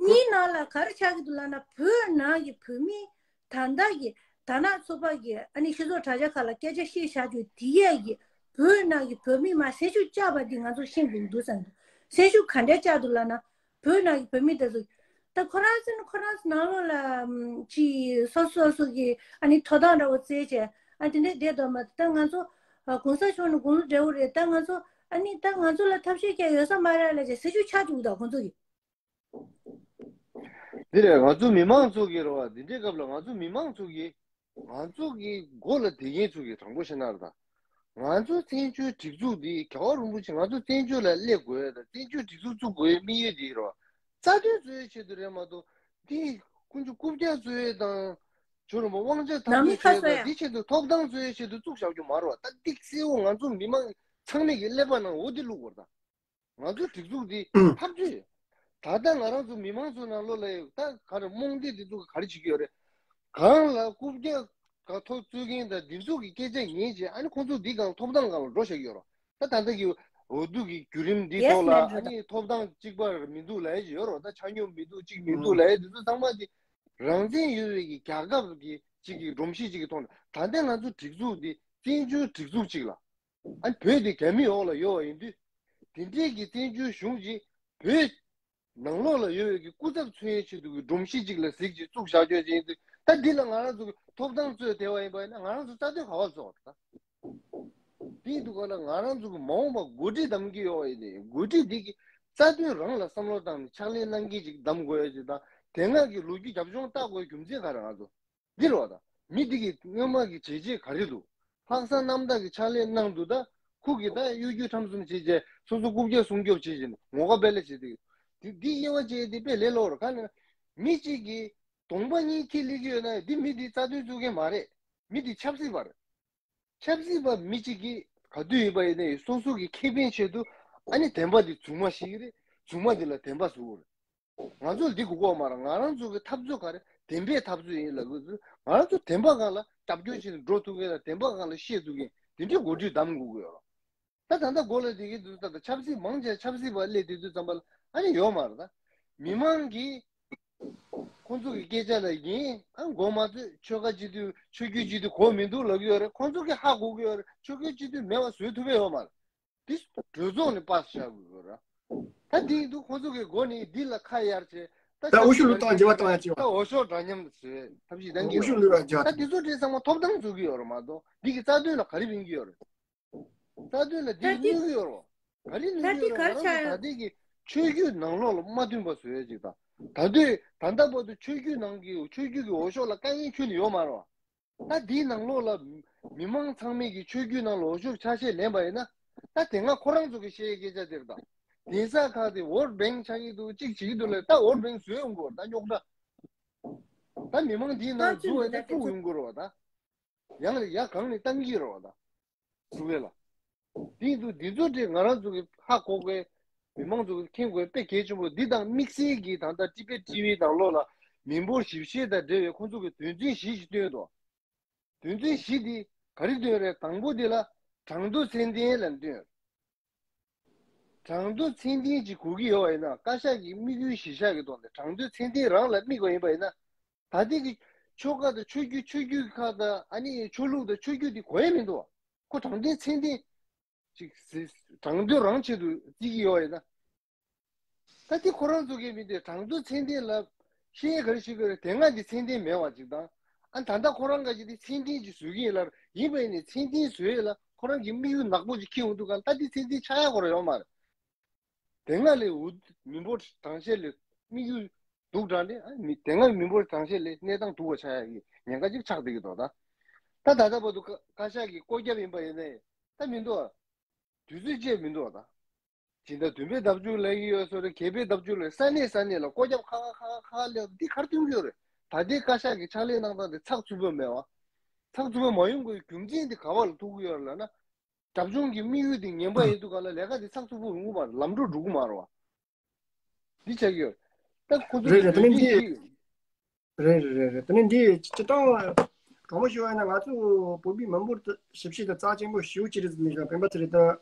གཉིས་ནང་ལ་ག་རེ་ཆགས་ཀྱི་འདུག་ལབ་ན། བོད་ནང་གི་བོད་མི་ད་ལྟ་གི་དར་ནག་ཚོགས་པ་གི་ཨ་ནི་སྤྱི་ཚོགས་དྲ་རྒྱ་ཁག་ལ་སྐད་ཆ་བཤད་བཞག་རྒྱུ་དེ་ཡས་ཀྱི་བོད་ནང་གི་བོད་མི་མར་སེམས་ཤུགས་བཅག་པ་འདི་ང་ཚོ་ཤེས་དགོས་ཀྱི་འདུག་བསམ་འདུག་སེམས་ཤུགས་ག་འདྲས་བཅག་འདུག་ལབ་ན། བོད་ནང་གི་བོད་མི་དེ་ཚོ་ད་ཁོ་རང་ཚོ་ནི་ཁོ་རང་ཚོ་ནང་ལོགས་ལ་ཅི་སོ་སོ་སོ་གི་ཨ་ནི་ཐོབ་ཐང་འདྲ་བོ་བཙལ་བྱས་ཨ་དེ་འདྲས་བསྡད་དོ་མ། ད་ང་ཚོ་གོང་ས་མཆོག་ནི་དགུང་ལོ་བགྲེས་པོ་རེད། ད་ང་ཚོ་ཨ་ནི་ད་ང་ཚོ་ལ་ཐབས་ཤེས་ཀྱང་ཡོད་ས་མ་རེད་ལབ་བྱས་སེམས་ཤུགས་ཆག་འདུག་ད་ཁོང་ཚོ་གི། འདི་རེད། ང་ཚོ་མི་མང་ཚོ་གི་རེད་བ། འདི་འདྲའི་སྐབས་ལ་ང་ཚོ་མི་མང་ཚོ་གི་ང་ཚོ་གི་མགོ་ལ་བསྡད་མཁན་ཚོ་གི་དྲང་པོ་བཤད་ན་རེད་ད། ང་ཚོ་བཙན་བྱོལ་སྒྲིག་འཛུགས་འདི་རྒྱལ་བ་རིན་པོ་ཆེ་ང་ཚོ་བཙན་བྱོལ་ལ་སླེབས་དགོས་ཡ་དང་བཙན་བྱོལ་སྒྲིག་འཛུགས་བཙུགས་དགོས་ཡའི་དམིགས་ཡུལ་འདི་རེད་བ། རྩ་དོན་རྩོད་ཡའི་ཆེད་དུ་རེད་མ་གཏོགས་འདི་དཀོན་མཆོག་རྐུབ་བཀྱག་རྩོད་ཡས་དང་། ཇོ་རིན་པོ་དབང་ཆ་འཐབ་རྩོད་བྱས་དང་འདི་ཆེད་དུ་ཐོབ་ཐང་རྩོད་ཡས་ཆེད་དུ་བཙུགས་བཞག་རྒྱུ་མ་རེད་བ། ད་ཏིག་སེའོ་ང་ཚོ་མི་མང་ཚང་མས་ཀྱི་ཀླད་པ་ནང་འོ་འདི་བླུགས་དགོས་རེད་ད། ང་ཚོའི་སྒྲིག་འཛུགས་འདི་ཨུམ། འཐབ་རྩོད། ད་ལྟ་ང་རང་ཚོ་མི་མང་ཚོ་ནང་ལོགས་ལ་ཡོད་ད་ག་རེ་རྨོངས་དད་འདི་ཚོ་ག་རེ་བྱེད་ཀྱི་ཡོད་རེད། གང་ལ་རྐུབ་བཀྱག་ག་ཐོབ་རྩོད་མཁན་དང་འདི་ཚོ་གི་སྐད་ཆ་ཉན་བྱས་ཨ་ནི་ཁོང་ཚོ་འདི་སྒང་ཐོབ་ཐང་སྒང་ལ་འགྲོ་བཞག་གི་ཡོད་རེད། ད་ད་ལྟ་གི་འོས་བསྡུ་གི་བརྒྱུད་རིམ་འདི་ཡེས་ཐོག་ལ་མེན་རེད་ཨ་ད། ནི་ཐོབ་ཐང་གཅིག་པ་མི་འདུག་ལབ་ཡ་ཅིག་ཡོད་རེད། ད་ཆ་སྙོམས་མི་འདུག་གཅིག་མི་འདུག་ལབ་ཡ་འདི་ཚོ་ཚང་མ་འདི་རང་བཙན་ཡོད་པའི་གི་རྒྱལ་ཁབ་ཀྱི་གཅིག་གི་སྒྲོམ་གཞི་གཅིག་གི་ཐོག་ནས་ད་ལྟ་ང་ཚོ་སྒྲིག་འཛུགས་འདི་བཙན་བྱོལ་སྒྲིག་འཛུགས་གཅིག་ལ། ཨ་ནི་བོད་དེ་རྒྱ་མི་འོག་ལ་ཡོད་པ་ཡིན་དུས། དེ་འདྲས་ཀྱི་བཙན་བྱོལ་གཞུང་གཅིག་བོད་ནང་ལོགས་ལ་ཡོད་པའི་གི་སྐུ་ཚབ་མཚོན་ཡའི་ཆེད་དུ་གི་སྒྲོམ་གཞི་གཅིག་ལ་གཟིགས་ཀྱིས་བཙུགས་བཞག་ཆོག་ཅིག་ཡིན་དུས། ད་འདི་ལ་ང་རང་ཚོ་གི་ཐོབ་ཐང་རྩོད་བསྡད་པ་ཡིན་པ་ཡིན་ན་ང་རང་ཚོ་རྩ་དོན་ག་པར་རྩོད་པ་རེད་ད། དེའི་འདུག་ག་ལ་ང་རང་ཚོ་གི་མ་འོངས་པ་འགོ་ཁྲིད་གདམ་གྱི་ཡོད་པ་ཡིན་ནའི་འགོ་ཁྲིད་འདི་གི་རྩ་དོན་རང་ལ་བསམ་བློ་བཏང་ནས་ཕྱག་ལས་གནང་མཁན་ཅིག་གདམ་དགོས་ཡ་ཅིག་དང་དེ་སྔ་གི་ལོ་རྒྱུས་རྒྱབ་ལྗོངས་བལྟ་དགོས་རྒྱུ་མཚན་ག་རེ་ང་ཚོ། འདི་རེད་བ་ད། མི་འདི་གི་སྔོན་མ་གི་བྱས་རྗེས་ག་རེ་འདུག་ལྷག་བསམ་རྣམ་དག་གི་ཕྱག་ལས་གནང་འདུག་ད་ཁོ་གི་ད་གཡོ་སྒྱུ་ཁྲམ་གསུམ་བྱས་རྗེས་སོ་སོ་རྐུབ་བཀྱག་སྲུང་སྐྱོབ་བྱས་རྗེས་ངོ་དགའ་དཔལ་ལ་བྱས་ཏེ། འདི་འདི་དབྱེ་བ་བྱས་ཏེ་དཔེ་ལས་སླ་པོ་རེད། ག་ནས་ མི་གཅིག་གིས་གདོང་པ་གཉིས་འཁྱེར་སླེབས་ཀྱི་ཡོད་ན་འདི་མི་འདི་རྩ་དོན་བཙུགས་མཁན་མ་རེད། མི་འདི་ཆབ་སྲིད་པ་རེད། ཆབ་སྲིད་པ་མི་གཅིག་གིས་ག་དུས་ཡིན་པ་ཡིན་ནའི་སོ་སོ་གི་ཁེ་ཕན་ཆེད་དུ་ཨ་ནི་བདེན་པ་འདི་རྫུན་མ་བཤད་ཀྱི་རེད། རྫུན་མ་འདི་ལ་བདེན་པ་བཟོ་གི་རེད། ང་ཚོ་འདི་དགོས་ཀྱི་ཡོད་མ་རེད། ང་རང་ཚོ་གི་འཐབ་རྩོད་ག་རེ་བདེན་པའི་འཐབ་རྩོད་ཡིན་ལབ་དགོས་ཚུལ། ང་རང་ཚོ་བདེན་པ་སྒང་ལ་རྒྱབ་སྐྱོར་བྱེད་ནས་འགྲོ་ཐུབ་མཁན་དང་བདེན་པ་སྒང་ལ་བཤད་ཐུབ་མཁན་དེ་འདྲའི་འགོ་ཁྲིད་གདམ་དགོས་ཀྱི་ཡོད་རེད། ད་ད་ལྟ་འགོ་ལ་བསྡད་ཀྱི་འདུག་ད་ལྟ་ཆབ་སྲིད་མང་ཆེ་ཆབ་སྲིད་པ་སླེབས་བསྡད་དུས་ཙམ་པ་ལ་ཨ་ནི་ཡོད་མ་རེད། ད་མི་མང་གིས་ཁོང་ཚོ་གི་སྐད་ཆ་ལ་ཡིན་ཨ་མགོ་མ་ཚོས་ཆོལ་ཁ་སྤྱི་འཐུས་ཆོས་བརྒྱུད་སྤྱི་འཐུས་གོ་མི་འདུག་ལབ་ཀྱི་ཡོད་རེད། ཁོང་ཚོ་གིས་ཧ་གོ་གི་ཡོད་རེད། ཆོལ་ཁའི་སྤྱི་འཐུས་མེད་པ་བཟོས་ཐུབ་ཀྱི་ཡོད་མ་རེད། འདི་གྲོས་ཚོགས་ནས་པཱ་སི་བྱ་དགོས་ཀྱི་རེད། ད་འདི་ཡིན་དུས་ཁོང་ཚོ་གི་མགོ་ནས་འདི་ལ་ཁ་གཡར་བྱས་ད་ད་འུ་ཆབ་ཤོག་སྲིད་ལུགས་དང་འགྱུར་བ་བཏང་ཡ་ཅིག་ད་འོས་ཤོག་འདྲ་མཉམ་བཟོས་ཐབས་ཤེས་གཏང་གི་འུ་ཤོག་ཡོད་རེད། ལུགས་ལ་འགྱུར་བ་ད་འདི་ཚོ་འདྲའི་ཚང་མ་ཐོབ་ཐང་འཛུགས་ཀྱི་ཡོད་རེད་མ་གཏོགས་འདི་གི་རྩ་དོན་ལ་ག་རེ་ཕན་གྱི་ཡོད་རེད། རྩ་དོན་ལ་འདི་ད་འདི་གནོད་ཀྱི་ཡོད་རེད་བ། ག་རེ་གནོད་ད་ཀྱི་འདི་ཡོད་རེད། ག་རེ་ང་རང་ཚོ་ཆགས་ད་ཡོད་ལྟའི་གི་ཆོས་བརྒྱུད་ནང་ལོགས་ལ་མ་མཐུན་པ་བཟོ་ཡ་ཅིག་དང་། ད་དུས་ད་ལྟ་བར་དུ་ཆོས་བརྒྱུད་ནང་གི་ཆོས་བརྒྱུད་ཀྱི་འོས་ཤོག་ལ་དཀའ་ངལ་ཁྱོན་ནས་ཡོད་མ་རེད་བ། ད་འདིའི་ནང་ལོགས་ལ་མི་མང་ཚང་མས་ཀྱི་ཆོས་བརྒྱུད་ནང་ལ་འོས་ཤོག་ཆ་ཤས་ལེན་པ་ཡིན་ན། ད་དེ་སྔ་ཁོ་རང་ཚོ་གི་བཤད་ཡའི་སྐད་ཆ་དེ་རེད་ད། གདན་ས་ཁག་དེ་ཝོཊ་བེང་ཆགས་ཀྱི་འདུག་གཅིག་བྱེད་ཀྱི་འདུག་ལབ། ད་ཝོཊ་བེང་བཟོས་ཡོང་གི་ཡོད་རེད་ད་རྙོག་དྲ། ད་མི་མང་འདིའི་ནང་ད་འཛུལ་བ་ཡིན་ན་ཐུག་ཡོང་གི་རེད་བ་ད། ཡང་ལ་ཡ་གང་ནས་བཏང་གི་རེད་བ་ད། སུ་བས་ལ། དེ་ཡིན་དུས་འདི་ཚོ་དེ་ང་རང་ཚོ་གི་ཧ་གོ་དགོས། མི་མང་ཚོ་གི་མཁྱེན་དགོས་དཔེ་གལ་ཆེན་པོ་འདི་དང་དམིགས་བསལ་གྱི་ད་ལྟ་ཊི་བེཊ་ཊི་ཝི་ནང་ལོགས་ལ་མི་འབོར་ཞིབ་བཤེར་དང་འབྲེལ་བའི་ཁོང་ཚོ་གི་དོན་ཚན་བཞི་ཞིག་བཏོན་འདུག་དོན་ཚན་བཞི་འདི་ག་རེ་བཏོན་རེད། དང་པོ་འདི་ལ་གྲངས་ཐོ་ཚད་ལྡན་ལབ་བཏོན། གྲངས་ཐོ་ཚད་ལྡན་ཅིག་དགོས་ཀྱི་ཡོད་པ་ཡིན་ན་བཀའ་ཤག་གི་དམིགས་ཡུལ་གཞིར་བཞག་གི་ཐོག་ནས་གྲངས་ཐོ་ཚད་ལྡན་རང་ལ་དམིགས་པ་ཡིན་པ་ཡིན་ན། ད་ལྟའི་གི་ཆོལ་ཁ་དང་ཆོས་བརྒྱུད་ཆོས་བརྒྱུད་ཁག་དང་ཨ་ནི་ཆོས་ལུགས་དང་ཆོས་བརྒྱུད་དེ་གོ་ཡ་མི་འདུག་ཁོ་གྲངས་ཐོ་ཚད་ལྡན་ཅིག་གྲངས་ཐོ་རང་ཆེད་དུ་བརྩི་གི་ཡོད་པ་ཡིན་ན། ད་དེ་ཁོ་རང་ཚོ་གི་མི་དེ་གྲངས་ཐོ་ཚད་ལྡན་ལ་བཤད་ག་རེ་བཤད་གི་རེད། དེ་སྔ་དེ་ཚད་ལྡན་མེད་པ་ཅིག་དང་། ཨ་ད་ལྟ་ཁོ་རང་ག་ཅིག་དེ་ཚད་ལྡན་ཅིག་བཟོ་གི་ཡིན་ལ། ཡིན་པ་ཡིན་ནའི་ཚད་ལྡན་བཟོ་ཡས་ལ་ཁོ་རང་གི་དམིགས་ཡུལ་ནག་པོ་ཅིག་འཁྱེར་ཡོང་དུས་ག་ད་དེ་ཚད་ལྡན་ཆགས་ཡ་ཁོ་རང་ཡོད་མ་རེད། དེ་སྔ་ལས་འུ་མི་འབོར་གྲངས་བཤེར་ལས་དམིགས་ཡུལ་སྡུག་དྲགས་ནས་ཨ་མི་དེ་སྔ་མི་འབོར་གྲངས་བཤེར་ལས་གནས་སྟངས་སྡུག་པ་ཆགས་ཡ་གི་ཉེན་ཁ་ཅིག་ཆགས་བསྡད་ཀྱི་འདུག་ད་ད་ད་ལྟ་བར་དུ་བཀའ་བཀའ་ཤག་གི་བཀོད་ཁྱབ་ཡིན་པ་ཡིན་ནའི་ད་མི་འདུག་དུས་ཚོད་བཅད་མི་འདུག་ད། སྤྱི་ཟླ་བདུན་པའི་ཟླ་མཇུག་ལབ་ཀྱི་ཡོད་བཟོ་རེད། བརྒྱད་པའི་ཟླ་མཇུག་ལབ། ས་གནས་ས་གནས་ལ་བཀོད་ཁྱབ་ཁ་ཁ་ཁ་ཁ་ཁ་ལབ་འདི་ག་རེ་སྟོན་གྱི་ཡོད་རེད། ད་ལྟའི་བཀའ་ཤག་གི་ཕྱག་ལས་གནང་སྟངས་དེ་ཚགས་ཚུད་པོ་མེད་པ། ཚགས་ཚུད་པོ་མ་ཡོང་དགོས་རྒྱུ་མཚན་དེ་ག་བ་ལ་ཐུག་གི་ཡོད་རེད་ལབ་ན། རྒྱབ་ལྗོངས་ཀྱི་དམིགས་ཡུལ་དེ་ངན་པ་ཡིན་དུས་ག་ལ་ལས་ཀ་དེ་ཚགས་ཚུད་པོ་ཡོང་གི་མ་རེད། ལམ་འགྲོ་འགྲོ་གི་མ་རེད་བ། འདི་ཆགས་ཀྱི་ཡོད། ད་ཁོ་ཚོ་རེད་རེད། དེ་ནི་འདི་རེད་རེད་རེད་རེད། དེ་ནི་འདི་སྤྱིར་བཏང་དྲང་མོ་ཞུ་བ་ཡིན་ན་ང་ཚོ་བོད་པའི་མི་འབོར་དེ་ཞིབ་བཤེར་དེ་རྩ་ཆེན་པོ་ཞེ་པོ་ཅིག་རེད་ཟེར་ནས་ཀྱང་སྤེན་པ་ཚེ་རིང་དང་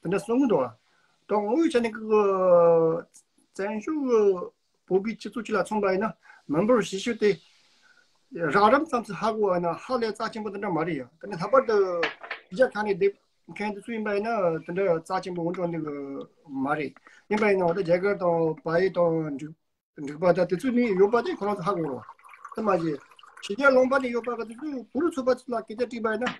དེ་འདྲ་གསུང་གི་འདུག་ད་དངོས་ཡོད་ཆ་ནས་ཀྱི་བཙན་བྱོལ་བོད་པའི་སྤྱི་ཚོགས་སྤྱི་ལ་མཚོན་པ་ཡིན་ན་མི་འབོར་ཞིབ་བཤེར་དེ་རགས་རིམ་ཙམ་ཞིག་ཧ་གོ་བ་ན་ཧ་ལས་རྩ་ཆེན་པོ་དེ་འདྲ་མ་རེད་ཡ། དེ་ནི་ལྷག་པར་དུ་རྒྱ་ཁ་ནས་སྡོད་མཁན་དེ་ཚོ་ཡིན་པ་ཡིན་ན་དེ་འདྲ་རྩ་ཆེན་པོ་འོན་ཀྱང་འདི་གི་མ་རེད། ཡིན་པ་ཡིན་ན་འོ་ད་རྒྱ་གར་དང་བལ་ཡུལ་དང་འབྲུག་འབྲུག་པ་དང་དེ་ཚོ་ནས་ཡོད་པ་དེ་ཁོ་རང་ཚོ་ཧ་གོ་རོགས། དེ་མ་ཟད་ཕྱི་རྒྱལ་ལུང་པ་ནས་ཡོད་པ་ག་དེ་ཚོས་བོད་རིགས་ཚོགས་པ་ཚོ་ལ་སྐད་ཆ་དྲིས་པ་ཡིན་ན།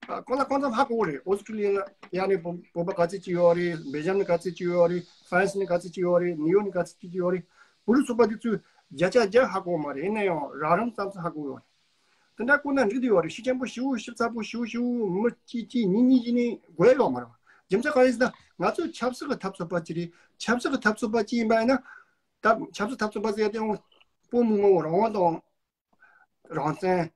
ཨ་གང་ལ་གང་འཚམ་ཧ་གོ་གི་རེད། ཨོ་སི་ཁྲུ་ལི་ཡ་ཡ་ནས་བོད་བོད་པ་ག་ཚོད་ཅིག་ཡོད་རེད། སྦེལ་ཇམ་ནས་ག་ཚོད་ཅིག་ཡོད་རེད། ཧྥ་རན་སི་ནས་ག་ཚོད་ཅིག་ཡོད་རེད། ནིའུ་ཡོག་ནས་ག་ཚོད་ཅིག་ཡོད་རེད། བོད་རིགས་ཚོགས་པ་དེ་ཚོས་བརྒྱ་ཆ་བརྒྱ་ཧ་གོ་མ་རེད། ཡིན་ན་ཡང་རགས་རིམ་ཙམ་ཙམ་ཧ་གོ་ཡོད་རེད། དེ་འདྲ་བཀོད་ན་འགྲིག་གི་ཡོད་རེད། ཤུགས་ཆེན་པོ་ཞེ་པོ་ཞིབ་ཚགས་པོ་ཞེ་པོ་ཞེ་པོ་མི་གཅིག་གཅིག་གཉིས་གཉིས་གཉིས་ནས་དགོས་ཡོད་མ་རེད། རྒྱུ་མཚན་གང་ཡིན་ཟེར་ན་ང་ཚོ་ཆབ་སྲིད་ཀྱི་འཐབ་རྩོད་པ་གཅིག་རེད། ཆབ་སྲིད་ཀྱི་འཐབ་རྩོད་པ་གཅིག་ཡིན་པ་ཡིན་ན། ད་ཆབ་སྲིད་འཐབ་རྩོད་པ་ཟེར་ཡ་དེ་བོད་མི་མང་པོ་རང་དབང་དང་རང་བཙན།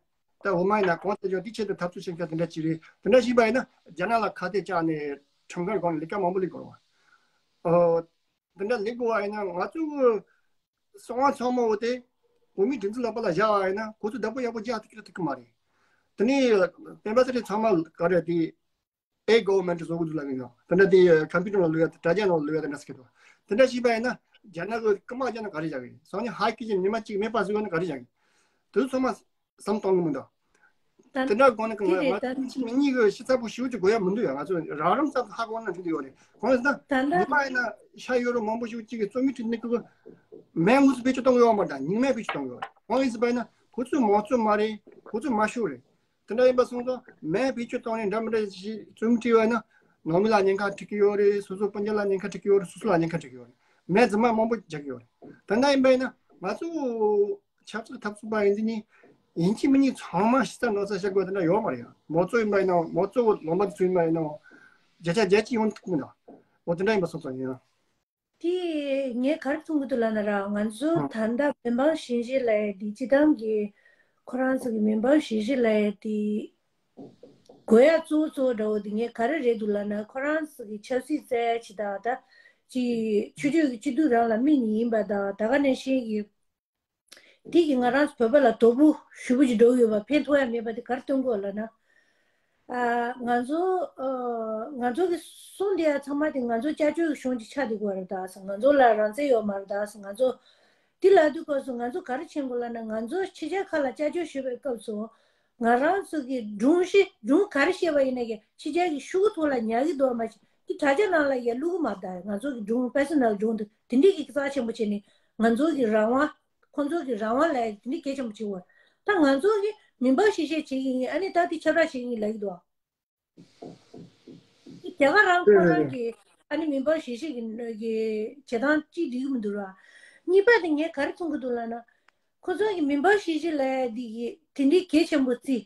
ད་འོ་མ་ཡིན་ན་གང་ལྟར་ཀྱང་དེ་ཆེད་དུ་འཐབ་རྩོད་བྱེད་མཁན་དེ་འདྲ་ཅིག་རེད། དེ་འདྲ་ཞིག་པ་ཡིན་ན་རྒྱ་ནག་ལ་ཁ་གཏད་བཅག་ནས་ཁྲིམས་འགལ་སྒང་ནས་ལས་ཀ་མང་པོ་ལས་དགོས་རེད་བ། ཨོ། དེ་འདྲ་ལས་དགོས་པ་ཡིན་ན་ང་ཚོའི་གསང་བ་ཚང་མ་འོ་དེ་བོད་མིའི་སྒྲིག་འཛུགས་ལག་པ་ལ་བཞག་པ་ཡིན་ན་ཁོ་ཚོས་བདག་པོ་ཡག་པོ་རྒྱག་ཐུབ་ཀྱི་རེད་ཐུབ་ཀྱི་མ་རེད། དེ་ནས་སྤེན་པ་ཚེ་རིང་ཚང་མ་ག་རེ་དེ། ཨེ་གོ་ཝར་མེན་ཊི་བཟོ་དགོས་འདུག་ལབ་ཀྱི་ཡོད། དེ་འདྲ་དེ་ཁམ་པུ་ཊར་ནང་བླུག་ཡ་དེ་འདྲ་ཟེར་གྱི་འདུག་དེ་འདྲ་བྱས་པ་ཡིན་ན་རྒྱ་ནག་གི་རྐུ་མ་རྒྱག་ན་ག་རེ་བྱ་གི་ཡོད། སང་ཉིན་ཧ་ཀི་ཅིག་ཉི་མ་གཅིག་མེད་པ་བཟོས་ཡོད་ན་ག་རེ་བྱ་གི་ཡོད། དེ་ཚོ་ཚང་མ་བསམ་གཏོང་གི་མི་འདུག་དེ་འདྲ་དགོངས་ནས་ང་ཚོ་ཕྱི་མི་གཉིས་ཀྱི་ཤི་ཚ་པོ་ཞེ་པོ་ཅིག་དགོས་ཡ་མི་འདུག་ཡ། ང་ཚོ་རགས་རིམ་ཙམ་ཧ་གོ་ན་འགྲིག་གི་ཡོད་རེད། གང་ཡིན་ཟེར་ན་ཉི་མ་ཡིན་ན་ཤ་ཡོད་རོ་མང་པོ་ཞེ་པོ་ཅིག་གིས་རྩོམ་ཡིག་བྲིས་ནས་ཀྱི་མེ་དངོས་སུ་བེད་སྤྱོད་གཏོང་གི་ཡོད་མ་རེད། ད་ཉུང་མེད་བེད་སྤྱོད་གཏོང་གི་ཡོད་རེད། གང་ཡིན་ཟེར་བ་ཡིན་ན་ཁོ་ཚོའི་མང་གཙོ་མ་རེད། ཁོ་ཚོ་མ་ཤོར་རེད། དེ་འདྲ་ཡིན་པ་སོང་ཙང་མེ་བེད་སྤྱོད་བཏང་ནས་འདྲ་མི་འདྲ་ཞིག་རྩོམ་བྲིས་པ་ན་ནང་མི་ལ་ཉེན་ཁ་འཕྲད་ཀྱི་ཡོད་རེད། སོ་སོ་སྤུན་ཀྱག་ལ་ཉེན་ཁ་འཕྲད་ཀྱི་ཡོད་རེད། སོ་སོ་ལ་ཉེན་ཁ་འཕྲད་ཀྱི་ཡོད་རེད། མེ་རྫུན་མ་མང་པོ་རྒྱག་གི་ཡོད་རེད། དེ་འདྲ་ཡིན་པ་ཡིན་ན་ང་ཚོ་ཆབ་སྲིད་འཐབ་རྩོད་པ་ཡིན་དུས་ནི་ཡིན་གཅིག་མིན་གཉིས་ཚང་མ་ཤི་རྩ་ནོར་རྩ་བྱ་དགོས་དེ་འདྲ་ཡོད་མ་རེད་ཡ། མང་གཙོ་ཡིན་པ་ཡིན་ནའང་མང་གཙོ་ལུང་པ་དེ་ཚོ་ཡིན་པ་ཡིན་ནའང་བརྒྱ་ཆ་བརྒྱད་ཅིག་ཡོང་ཐུབ་ཀྱི་མི་འདུག་འོ་དེ་འདྲ་ཡིན་པ་སོང་ཙང་ཡིན། དེ་ངས་ག་རེ་མཐོང་གི་འདུག་ལབ་ན་ར། ང་ཚོ་ཨང་ད་ལྟ་མི་འབོར་གཞིས་བྱེས་ལབ་ཡ་དེ་སྤྱི་བཏང་གི་ཁོ་རང་ཚོ་གི་མི་འབོར་གཞིས་བྱེས་ལབ་ཡ་དེ་དགོས་ཡ་གཙོ་བོ་གཙོ་བོ་འདྲ་བོ་དེ་ངས་ག་རེ་རེད་འདུག་ལབ་ན། ཁོ་རང་ཚོ་གི་ཆབ་སྲིད་བཙལ་ཡ་ཅིག་དང་། ད་ཅིག་ཆོས་བརྒྱུད་ཀྱི་སྤྱི་འཐུས་རང་ལ་དམིགས་ནས་ཡིན་པ་དང་། ད་ག་ནང་བཞིན་གྱི་དེ་གི་ང་རང་ཚོ་བོད་པ་ལ་དོ་ཕོག་ཞེ་པོ་ཅིག་འགྲོ་གི་ཡོད་པ། ཕན་ཐོགས་ཡ་མེད་པ་དེ་ག་རེ་སྟོན་དགོས་ལབ་ན། ཨ། ང་ཚོ་ཨ། ང་ཚོ་གི་གསུང་དེ་ཡ་ཚང་མ་དེ་ང་ཚོ་སྐྱབས་བཅོལ་གྱི་གཞུང་ཅིག་ཆགས་བསྡད་ཀྱི་ཡོད་རེད་ད་ཟེར། ང་ཚོ་ལ་རང་བཙན་ཡོད་མ་རེད་ད་ཟེར། ང་ཚོ་དེ་ལབ་དུས་སྐབས་སུ་ང་ཚོ་ག་རེ་མཁྱེན་དགོས་ལབ་ན། ང་ཚོ་ཕྱི་རྒྱལ་ཁག་ལ་སྐྱབས་བཅོལ་ཞུས་པའི་སྐབས་སུ་ང་རང་ཚོ་གི་སྒྲུང་བཤད། སྒྲུང་ག་རེ་བཤད་པ་ཡིན་ན་གི་ཕྱི་རྒྱལ་གྱི་ཤོག་གུ་ཐོག་ལ་ཉར་གི་འདུག་མ་གཏོགས་དེ་དྲ་རྒྱ་ནང་ལ་ཡར་བླུག་གི་མ་རེད་ད། ང་ཚོ་གི་སྒྲུང་པར་སོ་ནལ་སྒྲུང་དེ་དེ་འདྲས་ཀྱི་རྩ་ཆེན་པོ་བྱས་ནས་ང་ཚོ་གི་རང་དབང་། ཁོང་ཚོ་གི་རང་དབང་ལབ་ཡ་དེ་འདྲས་གལ་ཆེན་པོ་བྱེད་དགོས། ད་ང་ཚོ་གི་མི་འབོར་གཞིས་བྱེས་བྱེད་ཀྱི་ཡིན། ཨ་ནི་ད་དེ་ཁྱབ་བསྒྲགས་བྱེད་ཀྱི་ཡིན་ལབ་ཀྱི་འདུག་རྒྱ་གར་རང་ཁོ་རང་གི་ཨ་ནི་མི་འབོར་གཞིས་བྱེས་ཀྱི་གི་བྱེད་སྟངས་གཅིག་འགྲིག་གི་མི་འདུག་ར། གཉིས་པ་དེ་ངས་ག་རེ་མཐོང་གི་འདུག་ལབ་ན། ཁོ་ཚོ་གི་མི་འབོར་གཞིས་བྱེས་ལབ་ཡ་དེ་གི་དེ་འདྲའི་གལ་ཆེན་པོ་བརྩི།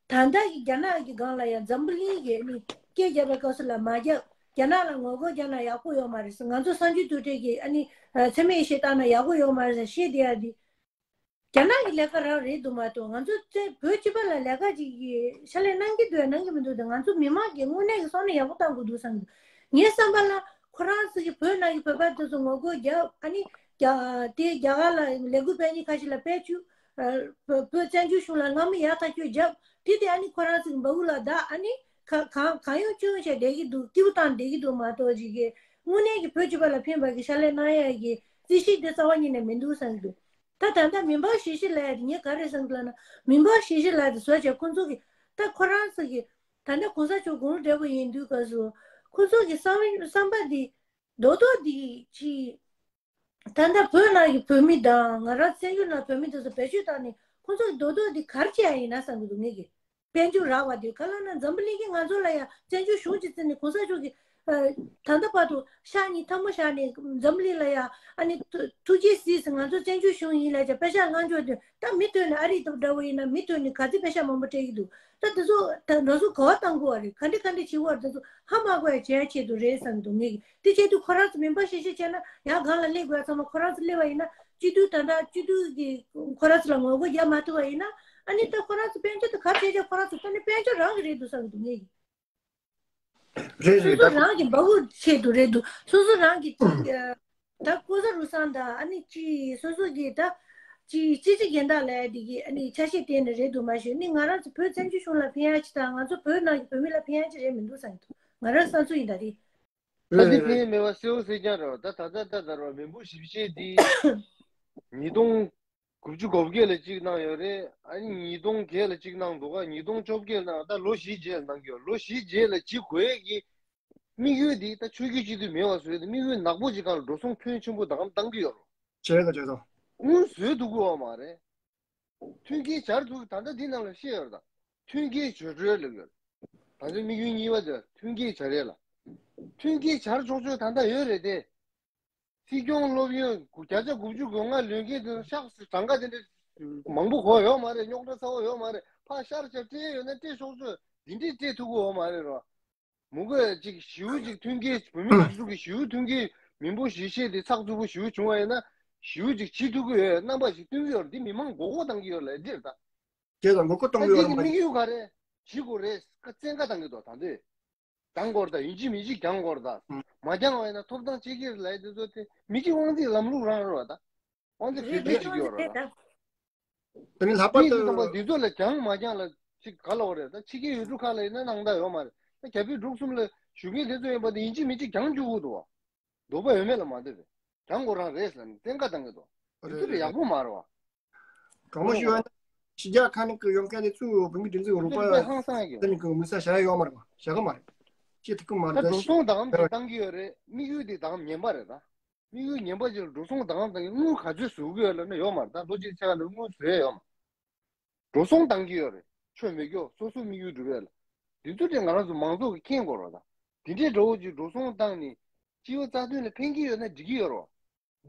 ད་ལྟ་གི་རྒྱ་ནག་གི་སྒང་ལ་ཡང་འཛམ་བུ་གླིང་གི་ཨ་ནི་སྐད་རྒྱབ་པའི་སྐབས་སུ་ལ་མ་རྒྱབ། རྒྱ་ནག་ལ་ངོ་རྒོལ་རྒྱག་ན་ཡག་པོ་ཡོད་མ་རེད་ཟེར། ང་ཚོ་གསར་འགྱུར་དུར་ཁྲོད་ཀྱི་ཨ་ནི་ཨ། མཚན་སྨད་བྱས་བཏང་ན་ཡག་པོ་ཡོད་མ་རེད་ཟེར་བཤད་བསྡད་ཡ་དེ། རྒྱ་ནག་གི་ལས་ཀ་རང་རེད་འདུག་མ་གཏོགས། ང་ཚོ་བཙན་བོད་སྤྱི་པ་ལ་ལས་ཀ་ཅིག་གི་ཕྱག་ལས་གནང་གི་འདུག་གནང་གི་མི་འདུག་དེ་ང་ཚོ་མི་མང་གི་དངོས་གནས་ཀྱི་བསམ་བློ་ཡག་པོ་བཏང་དགོས་འདུག་བསམ་གི་འདུག་ངའི་བསམ་པ་ལ་ཁོ་རང་ཚོ་གི་བོད་ནང་གི་བོད་པ་དེ་ཚོ་ངོ་རྒོལ་རྒྱབ། ཨ་ནི་རྒྱ་དེ་རྒྱ་གར་ལ་ལས་འགུལ་སྤེལ་མཁན་ཁ་ཤས་ལ་སྤེལ་བཅུག་བོད་བཙན་བྱོལ་གཞུང་ལ་སྔ་མོ་ཡག་ཐག་ཆོད་རྒྱབ། དེ་དེ་ཨ་ནི་ཁོ་རང་ཚོ་གི་འབའ་འུ་ལ་བདག་ཨ་ནི་ག་གང་གང་ཡོང་ཅི་ཡོང་བྱས་བསྡད་ཀྱི་འདུག་སྐྱིད་པོ་བཏང་བསྡད་ཀྱི་འདུག་མ་གཏོགས་ཅིག་གི་དངོས་གནས་ཀྱི་བོད་སྤྱི་པ་ལ་ཕན་པ་གི་ཕྱག་ལས་གནང་ཡ་གི་རྩིས་གཞི་དེ་རྩ་བ་ཉིད་ནས་མི་འདུག་བསམ་གི་འདུག་ད་ད་ལྟ་མི་འབོར་གཞིས་བྱེས་ལབ་ཡ་དེ་ངས་ག་རེ་བསམ་གི་ལབ་ན། མི་འབོར་གཞིས་བྱེས་ལབ་ཡ་དེ་བཟོ་བྱས་ཁོང་ཚོ་གི་ད་ཁོ་རང་ཚོ་གི་ད་ལྟ་གོང་ས་མཆོག་དགུང་ལོ་བགྲེས་པོ་ཡིན་དུས་སྐབས་སུ་ཁོང་ཚོ་གི་བསམ་བསམ་པ་འདི་རྡོག་རྡོག་འདི་ཅི། ད་ལྟ་བོད་ནང་གི་བོད་མི་དང་ང་རང་བཙན་བྱོལ་ནང་བོད་མི་དེ་ཚོ་བེད་སྤྱོད་བཏང་ནས་ཁོང་ཚོ་གི་རྡོག་རྡོག་འདི་ག་རེ་བྱེད་ཡ་ཡིན་ན་བསམ་གི་འདུག་ངེད་ཀྱི། དཔལ་འབྱོར་རག་པ་དེ་ག་ལབ་ན་འཛམ་བུ་གླིང་གིས་ང་ཚོ་ལ་ཡ་བཙན་བྱོལ་གཞུང་ཅིག་བརྩི་ནས་གོང་ས་མཆོག་གིས་ཨ། ད་ལྟ་བར་དུ་ཤག་གཉིས་ཐལ་མོ་བཞག་ནས་འཛམ་བུ་གླིང་ལ་ཡ་ཨ་ནི་ཐུགས་རྗེ་གཟིགས་ཟེར། ང་ཚོ་བཙན་བྱོལ་གཞུང་ཡིན་ལབ་བྱས་པད་ཤག་བསྔགས་འཇོག་དེ་ད་མི་ཐོན་ནས། ཨ་རི་དང་འདྲ་བོ་ཡིན་ན་མི་ཐོན་ནས་ག་ཚོད་པད་ཤག་མང་པོ་སྤྲད་ཀྱི་འདུག་ད་དེ་ཚོ་ད་ང་ཚོ་ག་བ་བཏང་དགོས་པ་རེད། ག་འདྲ་ག་འདྲ་བྱེད་དགོས་པ་རེད། དེ་ཚོ་ཧ་མ་གོ་ཡ་བྱེད་ཡ་ཆེད་དུ་རེད་བསམ་གྱི་འདུག་ངེད་ཀྱི། དེ་བྱེད་དུས་ཁོ་རང་ཚོ་མི་འབོར་གཞིས་བྱེས་བྱས་ན་ཡང་སྒང་ལ་སླེབས་དགོས་ཡ་ཚང་མ་ཁོ་རང་ཚོ་སླེབས་པ་ཡིན་ན། སྤྱི་འཐུས་ད་ལྟ་སྤྱི་འཐུས་ཀྱི་ཁོ་རང་ཚོ་ལ་ངོ་རྒོལ་རྒྱག་མ་ཐུབ་པ་ཡིན་ན། ཨ་ནི་ད་ཁོ་རང་ཚོ་དཔལ་འབྱོར་དེ་ག་བྱས་བྱས་ཁོ་རང་ཚོ་ད་ནི་དཔལ་འབྱོར་རང་གི་རེད་འདུག་བསམ་གྱི་འདུག་ངེད་ཀྱི། རེད་སོ་རེད། སོ་ད་རང་གི་འབའ་འུ་ཆེད་དུ་རེད་འདུག་སོ་སོ་རང་གི་ཅིག་ཨ། ད་ལྐོག་ཟ་རུལ་སུངས་དང་ཨ་ནི་ཅིག་སོ་སོ་གི་ད་ཅིག་ཅི་ཅི་གྱེན་དག་ལབ་ཡ་དེ་གི་ཨ་ནི་ཆ་ཤས་གཏན་ནས་རེད་འདུག་མ་ཤེས་ནི། ང་རང་ཚོ་བོད་བཙན་བྱོལ་གཞུང་ལ་ཕན་ཡ་ཅིག་དང་ང་ཚོ་བོད་ནང་གི་བོད་མི་ལ་ཕན་ཡ་ཅིག་རེད་མི་འདུག་བསམ་གྱི་འདུག་ང་རང་བསམ་ཚུལ་ཡིན་ད་རེད། ད་འདི་ཕན་མེད་པ་གསལ་བོ་གསལ་རྐྱང་རེད་བ། ད་ད་ད་ད་ད་ར་བ་མི་འབོར་གཞིས་བྱེས་འདི་ཉིས་སྟོང་དགུ་བཅུ་གོ་བརྒྱད་ལ་གཅིག་གནང་ཡོད་རེད། ཨ་ནི་ཉིས་སྟོང་བརྒྱད་ལ་གཅིག་གནང་འདུག་ག་ཉིས་སྟོང་བཅོ་བརྒྱད་ལ་གནང་། ད་ལོ་བཞི་རྗེས་གནང་གི་ཡོད། ལོ་བཞི་རྗེས་ལ་བྱེད་དགོས་ཀྱི་དམིགས་ཡུལ་འདི་ད་ཆོས་བརྒྱུད་སྤྱི་འཐུས་མེད་པ་བཟོས་ཏེ་དམིགས་ཡུལ་ནག་པོ་ཅིག་སྒང་ལ་འགྲོ་སོང་ཕོན་ཆེན་པོ་བཏང་བཏང་གི་ཡོད་རེད། བྱས་ད་བྱས་ད། དངུལ་བཟོས་འདུག་གི་ཡོད་མ་རེད། མཐུན་རྐྱེན་སྦྱར་ཐུབ། ད་ལྟ་འདི་ནང་ལ་བཤད་ཡོད་རེད་ད། མཐུན་རྐྱེན་སྦྱར་འགྲོ་ལབ་ཡོད། ད་ལྟ་དམིགས་ཡུལ་གཉིས་པ་དེ་མཐུན་རྐྱེན་སྦྱར་ཡས་ལ། མཐུན་རྐྱེན་སྦྱར་ཆོག་ཆོག་ད་ལྟ་ཡོད་རེད་དེ། སྲིད་སྐྱོང་སློབ་ཡོན་བརྒྱ་ཆ་དགུ་བཅུ་གོ་ལྔ་ལོན་མཁན་དེ་ཤག་གྲངས་ཀ་དེ་འདྲ་མང་པོ་གོ་ཡོད་མ་རེད། རྙོག་དྲ་ཚ་བོ་ཡོད་མ་རེད། ཕར་ཤར་ཤར་སྤྲད་ཡོད་ན་སྤྲད་ཆོག་ཆོག་འདི་འདྲས་སྤྲད་ཐུབ་ཀྱི་ཡོད་མ་རེད་རོ། མུ་གེ་ཅིག་ཞེ་པོ་ཅིག་མཐུན་རྐྱེན། བོད་མི་སྒྲིག་འཛུགས་ཀྱི་ཞེ་པོ་མཐུན་རྐྱེན་མི་འབོར་གཞིས་བྱེས་དེ་ཚགས་ཚུད་པོ་ཞེ་པོ་བྱུང་བ་ཡིན་ན་ཞེ་པོ་ཅིག་བྱེད་ཐུབ་ཀྱི་ཡོད། རྣམ་པ་ཞིག་སྟོན་གྱི་ཡོད་རེད། འདི་མི་མང་མགོ་སྐོར་གཏོང་གི་ཡོད་ལབ་འདི་རེད་ད། ཁྱེད་ལ་མགོ་སྐོར་གཏོང་ད་གི་ཡོད་འདི་རེད་གི་མ་རེད། དམིགས་ཡུལ་ག་རེ་བྱེད་དགོས་རེད། བཀའ་བཙན་བཀའ་བཏང་གི་འདུག་ད་འདི་གྱང་དགོས་རེད། ད་ཡིན་གཅིག་མིན་གཅིག་གྱང་དགོས་རེད། ད་ཨང་མ་གྱང་བ་ཡིན་ན་ཐོབ་ཐང་ཆེ་གི་རེད་ལབ་དེ་ཚོ་དེ་མི་གཅིག་དབང་འཛིན་ལམ་ལུགས་རང་རེད་བ། ད་དབང་འཛིན་རེད་བོད་པའི་རེད། ཅིག་ཡོད་རེད་ད། དེ་ནི་ལྷག་པར་དུ་དེ་ཚོ་ལ་གྱང་མ་གྱང་ལ་ཅིག་ག་ལ་བ་རེད། ད་ཕྱི་རྒྱལ་ཡུལ་གྲུ་ཁག་ལ་ཡིན་ན་སྣང་དག་ཡོད་མ་རེད། ད་རྒྱ་བོད་འབྲུག་གསུམ་ལ་བཞུགས་མཁན་དེ་ཚོ་ཡིན་པ་དེ་ཡིན་གཅིག་མིན་གཅིག་གྱང་རྒྱུག་གི་འདུག་བ། འདོད་པ་ཡོད་མེད་ལ་མ་ལྟོས་པའི་གྱང་ཁོ་རང་རེད་ཟེར་ནས་བཙན་བཀའ་བཏང་གི་འདུག་དེ་ཚོ་རེད་ཡག་པོ་མ་རེད་བ། དྲང་པོ་ཞུ་བ་ན་ཕྱི་རྒྱལ་ཁག་ནས་ཀྱི་ཡོང་མཁན་དེ་ཚོས་བོད་མི་སྒྲིག་འཛུགས་རོགས་པ་དེ་ནས་ཀྱི་མི་ས་བཞག་ཡ་ཡོད་མ་རེད་བ། བཞག་གི་མ་རེད། ཅི་ཐུབ་ཀྱི་མ་རེད། ད་འགྲོ་སོང་དང་དེ་བཏང་གི་ཡོད་རེད། དམིགས་ཡུལ་དེ་དང་ངན་པ་རེད་ད། དམིགས་ཡུལ་ངན་པ་ཅིག་ལ་འགྲོ་སོང་དང་དང་དངུལ་ག་ཚོད་བཟོ་གི་ཡོད་ལབ་ན་ཡོད་མ་རེད། ད་ལོ་གཅིག་ཕྱེད་ཀ་ནང་དངུལ་བཟོ་ཡ་ཡོད་མ་རེད། འགྲོ་སོང་བཏང་གི་ཡོད་རེད། ཆོ་མེད་སྐྱོ་སོ་སོ་དམིགས་ཡུལ་འགྲུབ་ཡ་ལ། འདི་ཚོ་དེ་ང་རང་ཚོ་མང་ཚོགས་ཀྱིས་མཁྱེན་དགོས་རེད་ད། དེ་འདྲའི་འདྲ་བོ་ཅིག་འགྲོ་སོང་བཏང་ནས་སྤྱི་པའི་རྩ་དོན་ལ་ཕན་གྱི་ཡོད་ན་འགྲིག་གི་ཡོད་རེད་བ།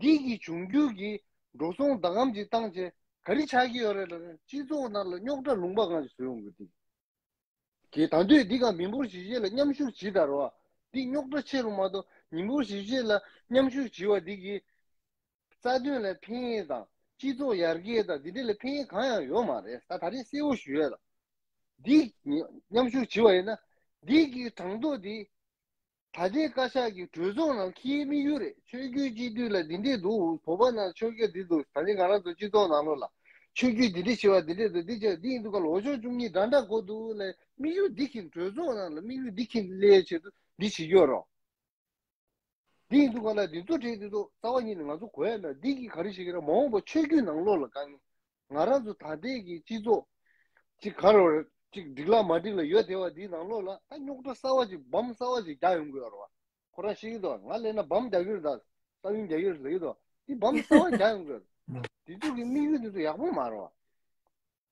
འདི་གི་འབྱུང་འགྱུར་གྱི་འགྲོ་སོང་ཟླ་གམ་ཅིག་བཏང་བྱས་ག་རེ་ཆགས་ཀྱི་ཡོད་རེད་ལབ་ན་སྤྱི་ཚོགས་ནང་ལ་རྙོག་དྲ་ལུང་པ་གང་ཞིག་བཟོ་ཡོང་གི་འདུག་གི་ད་དུང་འདི་ག་མི་འབོར་གཞིས་བྱེས་ལ་མཉམ་ཞུགས་བྱེད་ད་རོ། འདི་རྙོག་དྲ་ཆེ་རུ་མ་གཏོགས་ མི་འབོར་གཞིས་བྱེས་ལ་མཉམ་ཞུགས་བྱས་པ་འདི་གིས་རྩ་དོན་ལ་ཕན་ཡས་དང་སྤྱི་ཚོགས་ཡར་རྒྱས་དང་འདི་འདྲ་ལ་ཕན་ཡས་གང་ཡང་ཡོད་མ་རེད། ད་ད་རེས་གསལ་བོ་ཞུ་ཡས་དང་འདི་མཉམ་ཞུགས་བྱས་པ་ཡིན་ན་འདི་གི་གྲངས་ཐོ་འདི། ད་ལྟའི་བཀའ་ཤག་གི་གྲོས་ཚོགས་ནང་འཁྱེར་དམིགས་ཡུལ་རེད། ཆོས་བརྒྱུད་སྤྱི་འཐུས་ལ་འདི་འདྲས་འདུག་བོད་པ་ནང་ཆོས་བརྒྱུད་འདི་འདུག་ད་ལྟའི་ང་རང་ཚོ་སྤྱི་ཚོགས་ནང་ལོགས་ལ་ཆོས་བརྒྱུད་འདི་འདྲས་བྱེད་པ་འདི་འདྲས་འདུག་འདི་བྱེད་འདི་ཡིན་འདུག་ག་ལོ་ཕྱོགས་བཅུ་གཉིས་འདྲ་འདྲ་གོ་འདུག་ལས་དམིགས་ཡུལ་འདི་འཁྱེར་གྲོས་ཚོགས་ནང་ལ་དམིགས་ཡུལ་འདི་འཁྱེར་སླེབས་ཆེད་དུ་འདི་བྱེད་ཀྱི་ཡོད་རོགས། འདི་ཡིན་འདུག་ག་ལ་འདི་ཚོ་གྲས་འདི་ཚོ་རྩ་བ་ཉིད་ནས་ང་ཚོ་གོ་ཡ་མེད། འདི་གིས་ག་རེ་བྱེད་ཀྱི་རེད། མ་འོངས་པ་ཆོས་བརྒྱུད་ནང་ལོགས་ལ་དཀའ་ངལ། ང་རང་ཚོ་ད་ལྟའི་གི་སྤྱི་ཚོགས་ཅིག་ག་རེ་རེད་ཅིག་འགྲིག་ལ་མ་འགྲིག་ལ་ཡོད་བསྡད་པ་འདིའི་ནང་ལོགས་ལ་ད་རྙོག་དྲ་གསར་བ་ཅིག་བམ་གསར་བ་ཅིག་རྒྱག་ཡོང་གི་ཡོད་རེད་བ། ཁོ་རང་ཤེས་ཀྱི་འདུག་ང་སླེབས་ན་བམ་རྒྱག་གི་རེད། ད་ས་བོན་རྒྱག་གི་རེད་ཟེར་གྱི་འདུག་འདི་བམ་གསར་བ་རྒྱག་ཡོང་གི་ཡོད་རེད། འདི་ཚོ་གི་དམིགས་ཡུལ་འདི་ཚོ་ཡག་པོ་མ་རེད་བ།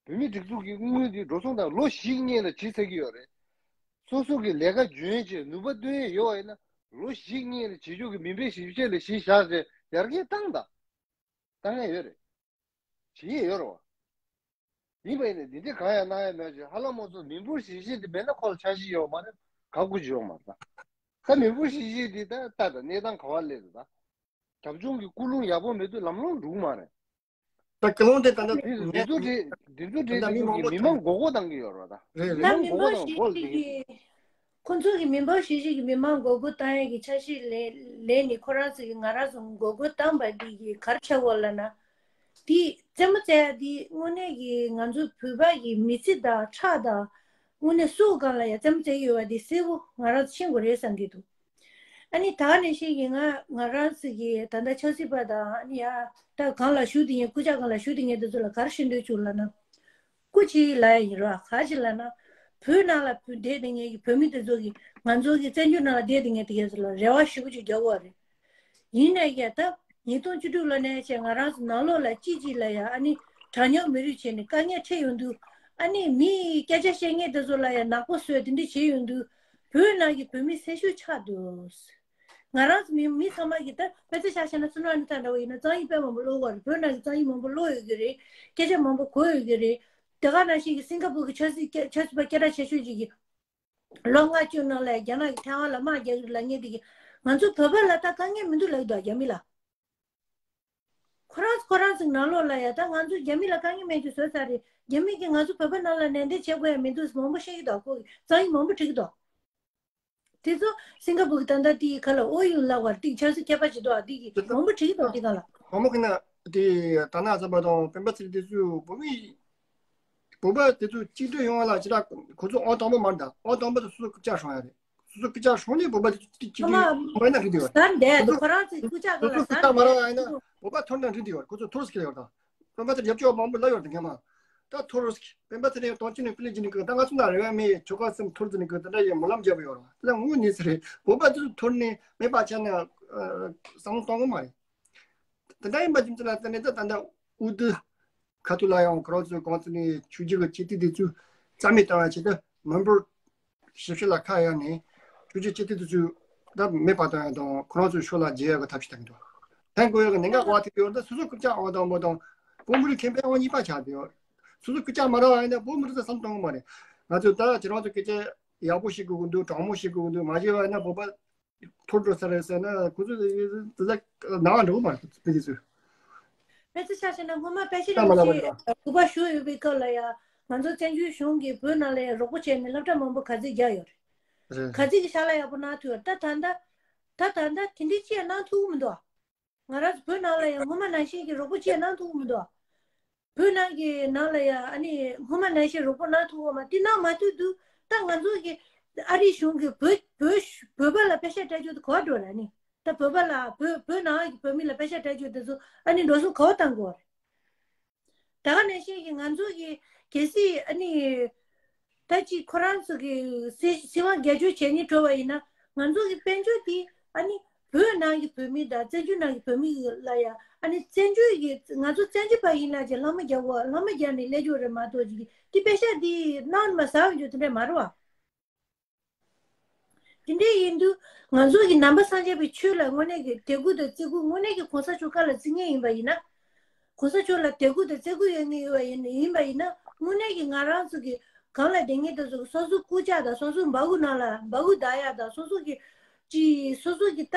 བོད་མིའི་སྒྲིག་འཛུགས་ཀྱི་དངུལ་འདི་འགྲོ་སོང་དང་ལོ་བཞི་ལྔའི་ལ་བྱེད་ཚར་གྱི་ཡོད་རེད། སོ་སོ་གི་ལས་ཀ་འཇོན་བྱས་ནུས་པ་བཏོན་ཡས་ཡོད་པ་ཡིན་ན་ལོ་བཞི་ལྔའི་ལ་བྱེད་ཕྱོགས་ཀྱི་མི་འབོར་གཞིས་བྱེས་ལ་གཞི་བཞག་བྱས་ཡར་རྒྱས་བཏང་དང་། བཏང་ཡས་ཡོད་རེད། བྱེད་ཡས་ཡོད་རེད་བ། ཡིན་པ་ཡིན་ན་འདི་འདྲས་གང་ཡང་གནང་ཡས་མེད་ཅེས་ཧ་ལམ་མ་སོང་མི་འབོར་གཞིས་བྱེས་འདི་མེད་ན་ཁོ་ལ་ཆ་ཤས་ཡོད་མ་རེད། ག་དགོས་ཀྱི་ཡོད་མ་རེད་ད། ད་མི་འབོར་གཞིས་བྱེས་འདི་ད་ལྟ་དང་གནས་སྟངས་ག་བ་སླེབས་ད། རྒྱབ་ལྗོངས་ཀྱི་ཀུན་སློང་ཡག་པོ་མེད་དུས་ལམ་ལྷོང་འགྲོ་གི་མ་རེད། ད་ཀུན་སློང་དེ་ད་ལྟ་འདི་འདི་ཚོ་གྲས་འདི་ཚོ་གྲས་ད་འདི་མི་ཚོ་མང་གི་པོ་མི་མང་མགོ་སྐོར་བཏང་གི་ཡོད་རེད་ད། རེད་མི་རེད། ད་མང་མི་མགོ་འབོར་སྐོར་དང་གཞིས་བྱེས་སྐོར་ལ་ཀྱི་ཁོང་ཚོ་གི་མི་འབོར་གཞིས་བྱེས་ཀྱི་མི་མང་མགོ་སྐོར་བཏང་ཡས་ཀྱི་འཆར་གཞི་ལས་ལས་ནི་ཁོ་རང་ཚོ་གི་ང་རང་ཚོ་མགོ་སྐོར་བཏང་པ་འདི་གི་ག་རེ་ཆགས་ཡོད་ལབ་ན། འདི་རྩེད་མོ་རྩེ་ཡ་འདི་དངོས་གནས་ཀྱི་ང་ཚོ་བོད་པ་གི་མི་ཚེ་དང་ཁྲག་དང་དངོས་གནས་སྲོག་སྒང་ལ་ཡ་རྩེད་མོ་རྩེ་གི་ཡོད་པ་འདི་གསལ་པོ་ང་རང་ཚོ་ཤེས་དགོས་རེད་བསམ་གྱི་འདུག་ཨ་ནི་ད་ག་ནང་བཞིན་གྱི་ང་ང་རང་ཚོ་གི་ད་ལྟ་ཆབ་སྲིད་པ་དང་ཨ་ནི་ཡ་ད་གང་ལ་ཞུགས་བསྡད་མཁན་སྐུ་ཕྱྭ་སྒང་ལ་ཞུགས་བསྡད་མཁན་དེ་ཚོ་ལ་ག་རེ་ཞུ་འདོད་བྱུང་ལབ་ན། སྐུ་མཁྱེན་ལབ་ཡ་ཡིན་རོགས། ག་ཅི་ལབ་ན། བོད་ནང་ལ་བོད་བསྡད་བསྡད་མཁན་གྱི་བོད་མི་དེ་ཚོ་གི་ང་ཚོ་གི་བཙན་བྱོལ་ནང་ལ་བསྡད་བསྡད་མཁན་དེ་ག་ཚོ་ལ་རེ་བ་ཞེ་པོ་ཅིག་རྒྱག་གི་ཡོད་རེད། ཡིན་ནའི་ཀྱང་ད་ཉིས་སྟོང་བཅུ་དྲུག་ལོ་ནས་བྱས་ང་རང་ཚོ་ནང་ལོགས་ལ་ཅི་ཅི་ལ་ཡ་ཨ་ནི་གྲངས་ཉུང་མི་རིགས་བྱས་ནས་དཀའ་ངལ་འཕྲད་ཡོང་དུས་ཨ་ནི་མི་ཡི་སྐད་ཆ་བཤད་མཁན་དེ་ཚོ་ལ་ཡ་ནག་པོ་བཟོས་དེ་འདྲ་བྱས་ཡོང་དུས་བོད་ནང་གི་བོད་མི་སེམས་ཤུགས་ཆག་འདུག་ང་རང་ཚོ་མི་མི་ཚང་མ་གི་ད་དཔེ་ཆ་ཆ་བཞག་ན་བསོད་ནམས་ཨ་ནི་ཐང་འདྲ་བོ་ཡིན་ན་རྩོམ་ཡིག་དཔེ་མང་པོ་ཀློག་གི་ཡོད་རེད། བོད་ནང་གི་རྩོམ་ཡིག་མང་པོ་ཀློག་ཡོད་ཀྱི་རེད། སྐད་ཆ་མང་པོ་གོ་ཡོད་ཀྱི་རེད། དེ་ག་ནང་བཞིན་གྱི་སིང་ག་པུར་གྱི་ཆབ་སྲིད་སྐད་ཆབ་སྲིད་པ་སྐད་གྲགས་ཆེ་ཤོས་ཅིག་གིས་ལོ་ལྔ་བཅུ་ནང་ལ་རྒྱ་ནག་གིས་ཐའེ་ཝན་ལ་དམག་རྒྱག་གི་རེད་ལབ་མཁན་དེ་གིས་ང་ཚོ་བོད་པ་ལ་ད་དཀའ་ངལ་མི་འདུག་ལབ་ཀྱི་འདུག་རྒྱ་མི་ལ། ཁོ་རང་ཁོ་རང་ཚོའི་ནང་ལོགས་ལ་ཡ་ད་ང་ཚོ་རྒྱ་མི་ལ་དཀའ་ངལ་མེད་རྒྱུ་བཟོས་ཚར་རེད། རྒྱ་མི་གིས་ང་ཚོ་བོད་པ་ནང་ལ་ནན་ཏན་བྱེད་དགོས་ཡ་མི་འདུག་མང་པོ་བཤད་ཀྱི་འདུག་ཁོ་གིས་རྩོམ་ཡིག་མང་པོ་བྲིས་ཀྱི་འདུག་དེ་ཚོ་སིང་ག་པུར་གྱི་ད་ལྟ་དེའི་ཁ་ལ་ཨོ་ཡུན་ལ་བར་ཏིག་ཆབ་སྲིད་མཁས་པ་ཅིག་འདུག་ཨ་དེ་གིས་དེ་ལྟ་མང་པོ་བྲིས་ཀྱི་འདུག་དེ་ག་ལ། ཧོ་མོ་ཁི་ན་དེ་ད་ན་ཚ་པ་དང་སྤེན་པ་ཚེ་རིང་དེ་ཚོས་བོད་མི་བོད་པ་དེ་ཚོ་གཅིག་སྒྲིལ་ཡོང་བ་ལ་ཅི་ལ་ཁོ་ཚོ་ཨང་དང་པོ་མ་འདྲ། ཨང་དང་པོ་དེ་སོ་སོ་སྐུ་ཕྱྭ་སྲུང་ཡ་རེད། སོ་སོ་སྐུ་ཕྱྭ་སྲུང་ནས་བོད་པ་དེ་ཚོ་གཅིག་སྒྲིལ་ཨ་མ་ཡིན་ན་རིགས་དེ་ཡོད་རེད། ཟར་འདས་དེ་ཁོ་རང་ཚོའི་སྐུ་ཕྱྭ་སོ་སོ་སྒང་ལ་སྐུ་ཕྱྭ་མ་རག་ཡ་ཡིན་ན་བོད་པ་ཐོར་ན་འགྲིག་གི་ཡོད་རེད། ཁོ་ཚོ་ཐོར་སྐྱེལ་ཡོད་དང་། སྤེན་པ་ཚེ་རིང་ཡབ་ཆོག་མང་པོ་ལབ་ཡོད་དེ་ངས་མ། ད་ཐོར་སྐྱེལ་སྤེན་པ་ཚེ་རིང་གཏོང་ཅི་ནས་ཕི་ལེ་ཅི་ནས་གི་ད་ང་ཚོ་ན་རེ་བ་མེད་ཆོལ་ཁ་གསུམ་ཐོར་ཟེར་ནས་གི་ད་འདྲ་ཡི་སྨོན་ལམ་བརྒྱབ་ཡོད་རེད། ད་དངོས་གནས་ཟེར་རེད། བོད་པ་དེ་ཚོ་ཐོར་ནས་མེད་པ་ཆགས་ན་བསམ་བློ་གཏོང་གི་མ་རེད། དེ་འདྲ་ཡིན་པ་རྒྱུ་མཚན་ལ་བརྟེན་ནས་ད་ད་ལྟ་ཨུ་རྡུ་ཁ་ཐུག་ལ་ཡང་ཁོ་རང་ཚོའི་གོང་ཚོ་ནས་ཆོས་བརྒྱུད་ཀྱི་སྤྱི་འཐུས་དེ་ཚོས་རྩ་མེད་བཏང་བའི་ཆེད་དུ་མི་འབོར་ཞིབ་བཤེར་ལ་ཁ་གཡར་ནས་ཆོས་བརྒྱུད་སྤྱི་འཐུས་དེ་ཚོས་ད་མེད་པ་བཏང་ཡ་དང་ཁོ་རང་ཚོའི་ཕྱོགས་ལ་རྒྱལ་ཡ་གི་ཐབས་ཤེས་བཏང་གི་འདུག་ཐན་གོ་ཡ་གི་གནད་འགག་བ་དེ་ཡོད་ད་སོ་སོ་སྐུ་ཕྱྭ་ཨང་དང་པོ་དང་བོད་མི་རིགས་ཁེ་ཕན་ཨང་གཉིས་པ་ཆགས་བསྡད་ཡོད། སོ་སོ་སྐུ་ཕྱྭ་མ་རག་པ་ཡིན་ན་བོད་མི་རིགས་ཚོ་བསམ་གཏོང་གི་མ་རེད། ང་ཚོས་ད་ཁྱེད་རང་ཚོ་སྐད་ཆ་ཡག་པོ་བཤད་དགོས་ཀྱི་འདུག་དྲང་མོ་བཤད་དགོས་ཀྱི་འདུག་མ་བཤད་པ་ཡིན་ན་བོད་པ་ཐོར་འགྲོ་ས་རེད་ཟེར་ན་ཁོ་ཚོ་དེ་ལ་ནང་འགྲོ་གི་མ་རེད་དེ་ཚོས། ཕལ་ཆེར་ཆ་བཞག་ན་སྔོན་མ་དཔེ་ཆ་རིན་པོ་ཆེ་དགོངས་པ་ཞུ་ཡོད་པའི་སྐབས་ལ་ཡང་ང་ཚོ་བཙན་བྱོལ་གཞུང་གིས་བོད་ནང་ལ་ཡང་རོགས་པ་བྱས་ནས་སློབ་གྲྭ་མང་པོ་ག་ཚོད་རྒྱག་ཡོད་རེད། ག་ཚོད་ཀྱི་ཕྱག་ལས་ཡག་པོ་གནང་ཐུབ་ཡོད་ད་ད་ལྟ། ད་ད་ལྟ་དེ་འདྲའི་ཅི་ཡང་གནང་ཐུབ་ཀྱི་མི་འདུག་ང་རང་ཚོ་བོད་ནང་ལ་ཡང་སྔོན་མ་ནང་བཞིན་གྱི་རོགས་པ་ཅི་ཡང་གནང་ཐུབ་ཀྱི་མི་འདུག་བོད་ནང་གི་ནང་ལ་ཡང་ཨ་ནི་སྔོན་མ་ནང་བཞིན་རོགས་པ་གནང་ཐུབ་ཀྱི་མ་དེ་གནང་མ་ཐུབ་དུས་ད་ང་ཚོ་གི་ཨ་རིའི་གཞུང་གིས་བོད་བོད་བོད་པ་ལ་པེ་ཤ་སྤྲད་རྒྱུ་དེ་ག་པར་འགྲོ་ར་ནི། ད་བོད་པ་ལ་བོད་བོད་ནང་གི་བོད་མི་ལ་པེ་ཤ་སྤྲད་རྒྱུ་དེ་ཚོ་ཨ་ནི་འགྲོ་སོང་ག་པར་བཏང་དགོས་རེད། ད་ག་ནང་བཞིན་གྱི་ང་ཚོ་གི་གལ་སྲིད་ཨ་ནི་ད་ཅིག་ཁོ་རང་ཚོ་གི་སྲིད་སྲིད་དབང་སྒེར་གཅོད་བྱེད་སྙིང་བྲོ་བ་ཡིན་ན་ང་ཚོ་གི་དཔལ་འབྱོར་དེ་ཨ་ནི་བོད་ནང་གི་བོད་མི་དང་བཙན་བྱོལ་ནང་གི་བོད་མི་ལ་ཡང་ཨ་ནི་བཙན་བྱོལ་གྱི་ང་ཚོ་བཙན་བྱོལ་པ་ཡིན་ན་ཅིག་ལྷག་མ་རྒྱག་དགོས་ལྷག་མ་རྒྱག་ནས་སླེབས་རྒྱུ་རེད་མ་གཏོགས་ཅིག་དེ་པེ་ཤ་དེ་གནང་མ་ཟ་འོས་རྒྱུ་དེ་འདྲ་མ་རེད་བ། དེ་འདྲ་ཡིན་དུས་ང་ཚོ་གི་ནང་པ་སངས་རྒྱས་པའི་ཆོས་ལ་དངོས་གནས་ཀྱི་དད་གུས་དང་བརྩི་བཀུར་དངོས་གནས་ཀྱི་གོང་ས་མཆོག་བཀའ་ལ་བརྩི་མཁན་ཡིན་པ་ཡིན་ན། གོང་ས་མཆོག་ལ་དད་གུས་དང་བརྩི་བཀུར་ཡོད་མཁན་ཡོད་པ་ཡིན་ཡིན་པ་ཡིན་ན་དངོས་གནས་ཀྱི་ང་རང་ཚོ་གི་གང་ལ་བསྡད་མཁན་དེ་ཚོ་གི་སོ་སོ་རྐུབ་བཀྱག་དང་སོ་སོ་འབག་གུ་ནང་ལ་འབག་གུ་བརྡར་ཡག་དང་སོ་སོ་གི་ ཅི་སོ་སོ་གི་ད་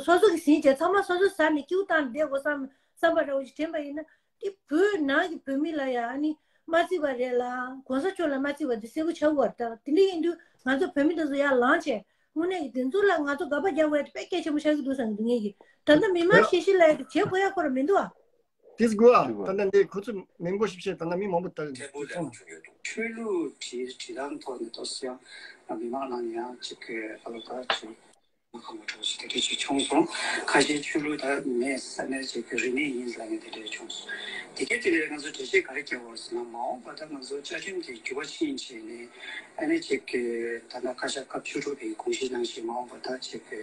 སོ་སོ་གི་ཟིན་བྱས་ཚང་མ་སོ་སོ་ཟ་ནས་སྐྱིད་པོ་བཏང་བསྡད་དགོས་བསམ་བསམ་པ་འདྲ་བོ་ཞིག་དྲན་པ་ཡིན་ན། དེ་བོད་ནང་གི་བོད་མི་ལ་ཡང་ཨ་ནི་མ་བརྩིས་པ་རེད་ལ། གོང་ས་མཆོག་ལ་མ་བརྩིས་པ་དེ་གསལ་པོ་ཆགས་ཡོད་རེད། ད་དེ་འདྲ་ཡིན་དུས་ང་ཚོ་བོད་མི་དེ་ཚོ་ཡར་ལངས་བྱས་དངོས་གནས་ཀྱི་དེ་ཚོ་ལ་ང་ཚོ་དགག་པ་རྒྱག་དགོས་ཡ་དེ་དཔེ་གལ་ཆེན་པོ་ཆགས་ཀྱི་འདུག་བསམ་གྱི་འདུག་ངེད་ཀྱིས། ད་ལྟ་མི་མང་ཤེས་ཤེས་ལ་ཡ་དེ་བྱེད་དགོས་ཡ་ཁོ་རང་མི་འདུག་ཨ། དེས་དགོས་ཨ། ད་ལྟ་འདི་ཁོ་ཚོ་མི་མགོ་ཞིབ་བཤད་ད་ལྟ་མི་མང་པོ་ད་ཆོས་ལུགས་བྲིས་བྲིས་སྟངས་ཐོག་ནས་ཏོག་ཙམ་ཡང་མི་མང་ནང་ཡང་ཅིག་གི་ཨ་ལོ་ཀ་ཅིག་མ་ཁ་མ་གྲོགས་ཤིག་དེ་འདྲ་ཅིག་བྱུང་སོང་། ཁ་ཤས་ཆོས་ལུགས་ད་མེད་ས་ནས་ཅིག་གི་རིས་མེད་ཡིན་ལབ་མཁན་དེ་འདྲ་བྱུང་སོང་། དེ་གའི་དེ་ལས་ང་ཚོ་འགྲེལ་བཤད་ག་རེ་རྒྱག་དགོས་ཟེར་ན། མ་འོངས་པ་ད་ང་ཚོ་བཅའ་ཁྲིམས་དེ་འགྱུར་བ་ཕྱིན་བྱས་ནས་ཨ་ནི་ཅིག་གི་ད་ལྟ་བཀའ་ཤག་སྐབས་བཅུ་དྲུག་པའི་དགོངས་གཞི་ནང་བཞིན་མ་འོངས་པ་ད་ཅིག་གི་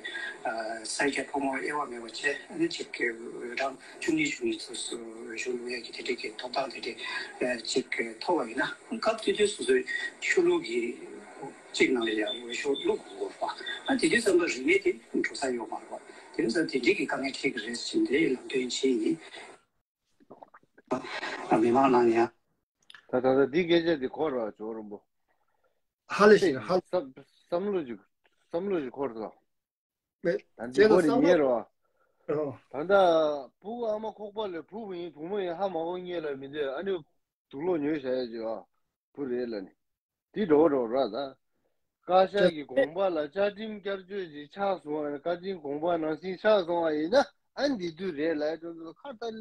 ས་སྐྱ་ཕོ་མོ་དབྱེ་བ་མེད་པ་བྱས་ཨ་ནི་ཅིག་གི་འོས་གྲངས་བཅུ་གཉིས་བཅུ་གཉིས་སོ་སོ་འོས་ཤོག་བླུག་ཡག་གི་དེ་འདྲ་གི་ཐོབ་ཐང་དེ་འདྲ་ཅིག་གི་ཐོབ་པ་ཡིན་ན། སྐབས་དེ་དུས་སོ་སོའི་ཆོས་ལུགས་ཀྱི་གཅིག་ནང་ལ་ཡང་འོས་ཤོག་བླུག་དགོས་པ། ཨ་དེ་དུས་ཙམ་པ་རིས་མེད་དེ་འགྲོ་ས་ཡོད་མ་རེད་པ། དེ་དུས་ཙམ་དེ་འདྲའི་གི་དཀའ་ངལ་འཕྲད་ཀྱི་རེད་ཟེར་འདི་ལམ་སྟོན་བྱས་ཡིན། ཨ་མི་མང་ནང་ཡང་། ད་ད་ད་འདི་སྐད་ཆ་འདི་གོ་ར་ཇོ་རིན་པོ། ཧ་ལས་ཤིག་ཧ། བསམ་བསམ་བློ་ཅིག་བསམ་བློ་ཅིག་འཁོར་ཐལ། མེད། དེ་ལ་ད་འདི་གོ་རེ་བསམ་ཉེ་བློ། རོ། ཨོ། ད་ལྟ་ཕྲུ་གུ་ཨ་མ་ཁོག་པ་ལས་ཕྲུ་གུ་ཡིན་དུག་མོ་ཡིན་ཧ་མ་གོ་ཉེ་ལ་མི་འདོད་ཨ་ནི་དུག་ལོག་ཉོས་བཞག་ཡ་ཅིག་ཨ། བུ་རེད་ལ་ནི། འདི་འགྲོ་འགྲོ་ར་ད། བཀའ་ཤག་གི་དགོངས་པ་ལ་བཅའ་ཁྲིམས་བསྐྱར་བཅོས་ཅིག་ཆགས་སོང་བ་ན། བཀའ་ཁྲིམས་དགོངས་པ་ནང་བཞིན་ཆགས་སོང་བ་ཡིན་ན་ཨ་འདི་དུས་རེད་ལ་ཁ་ད་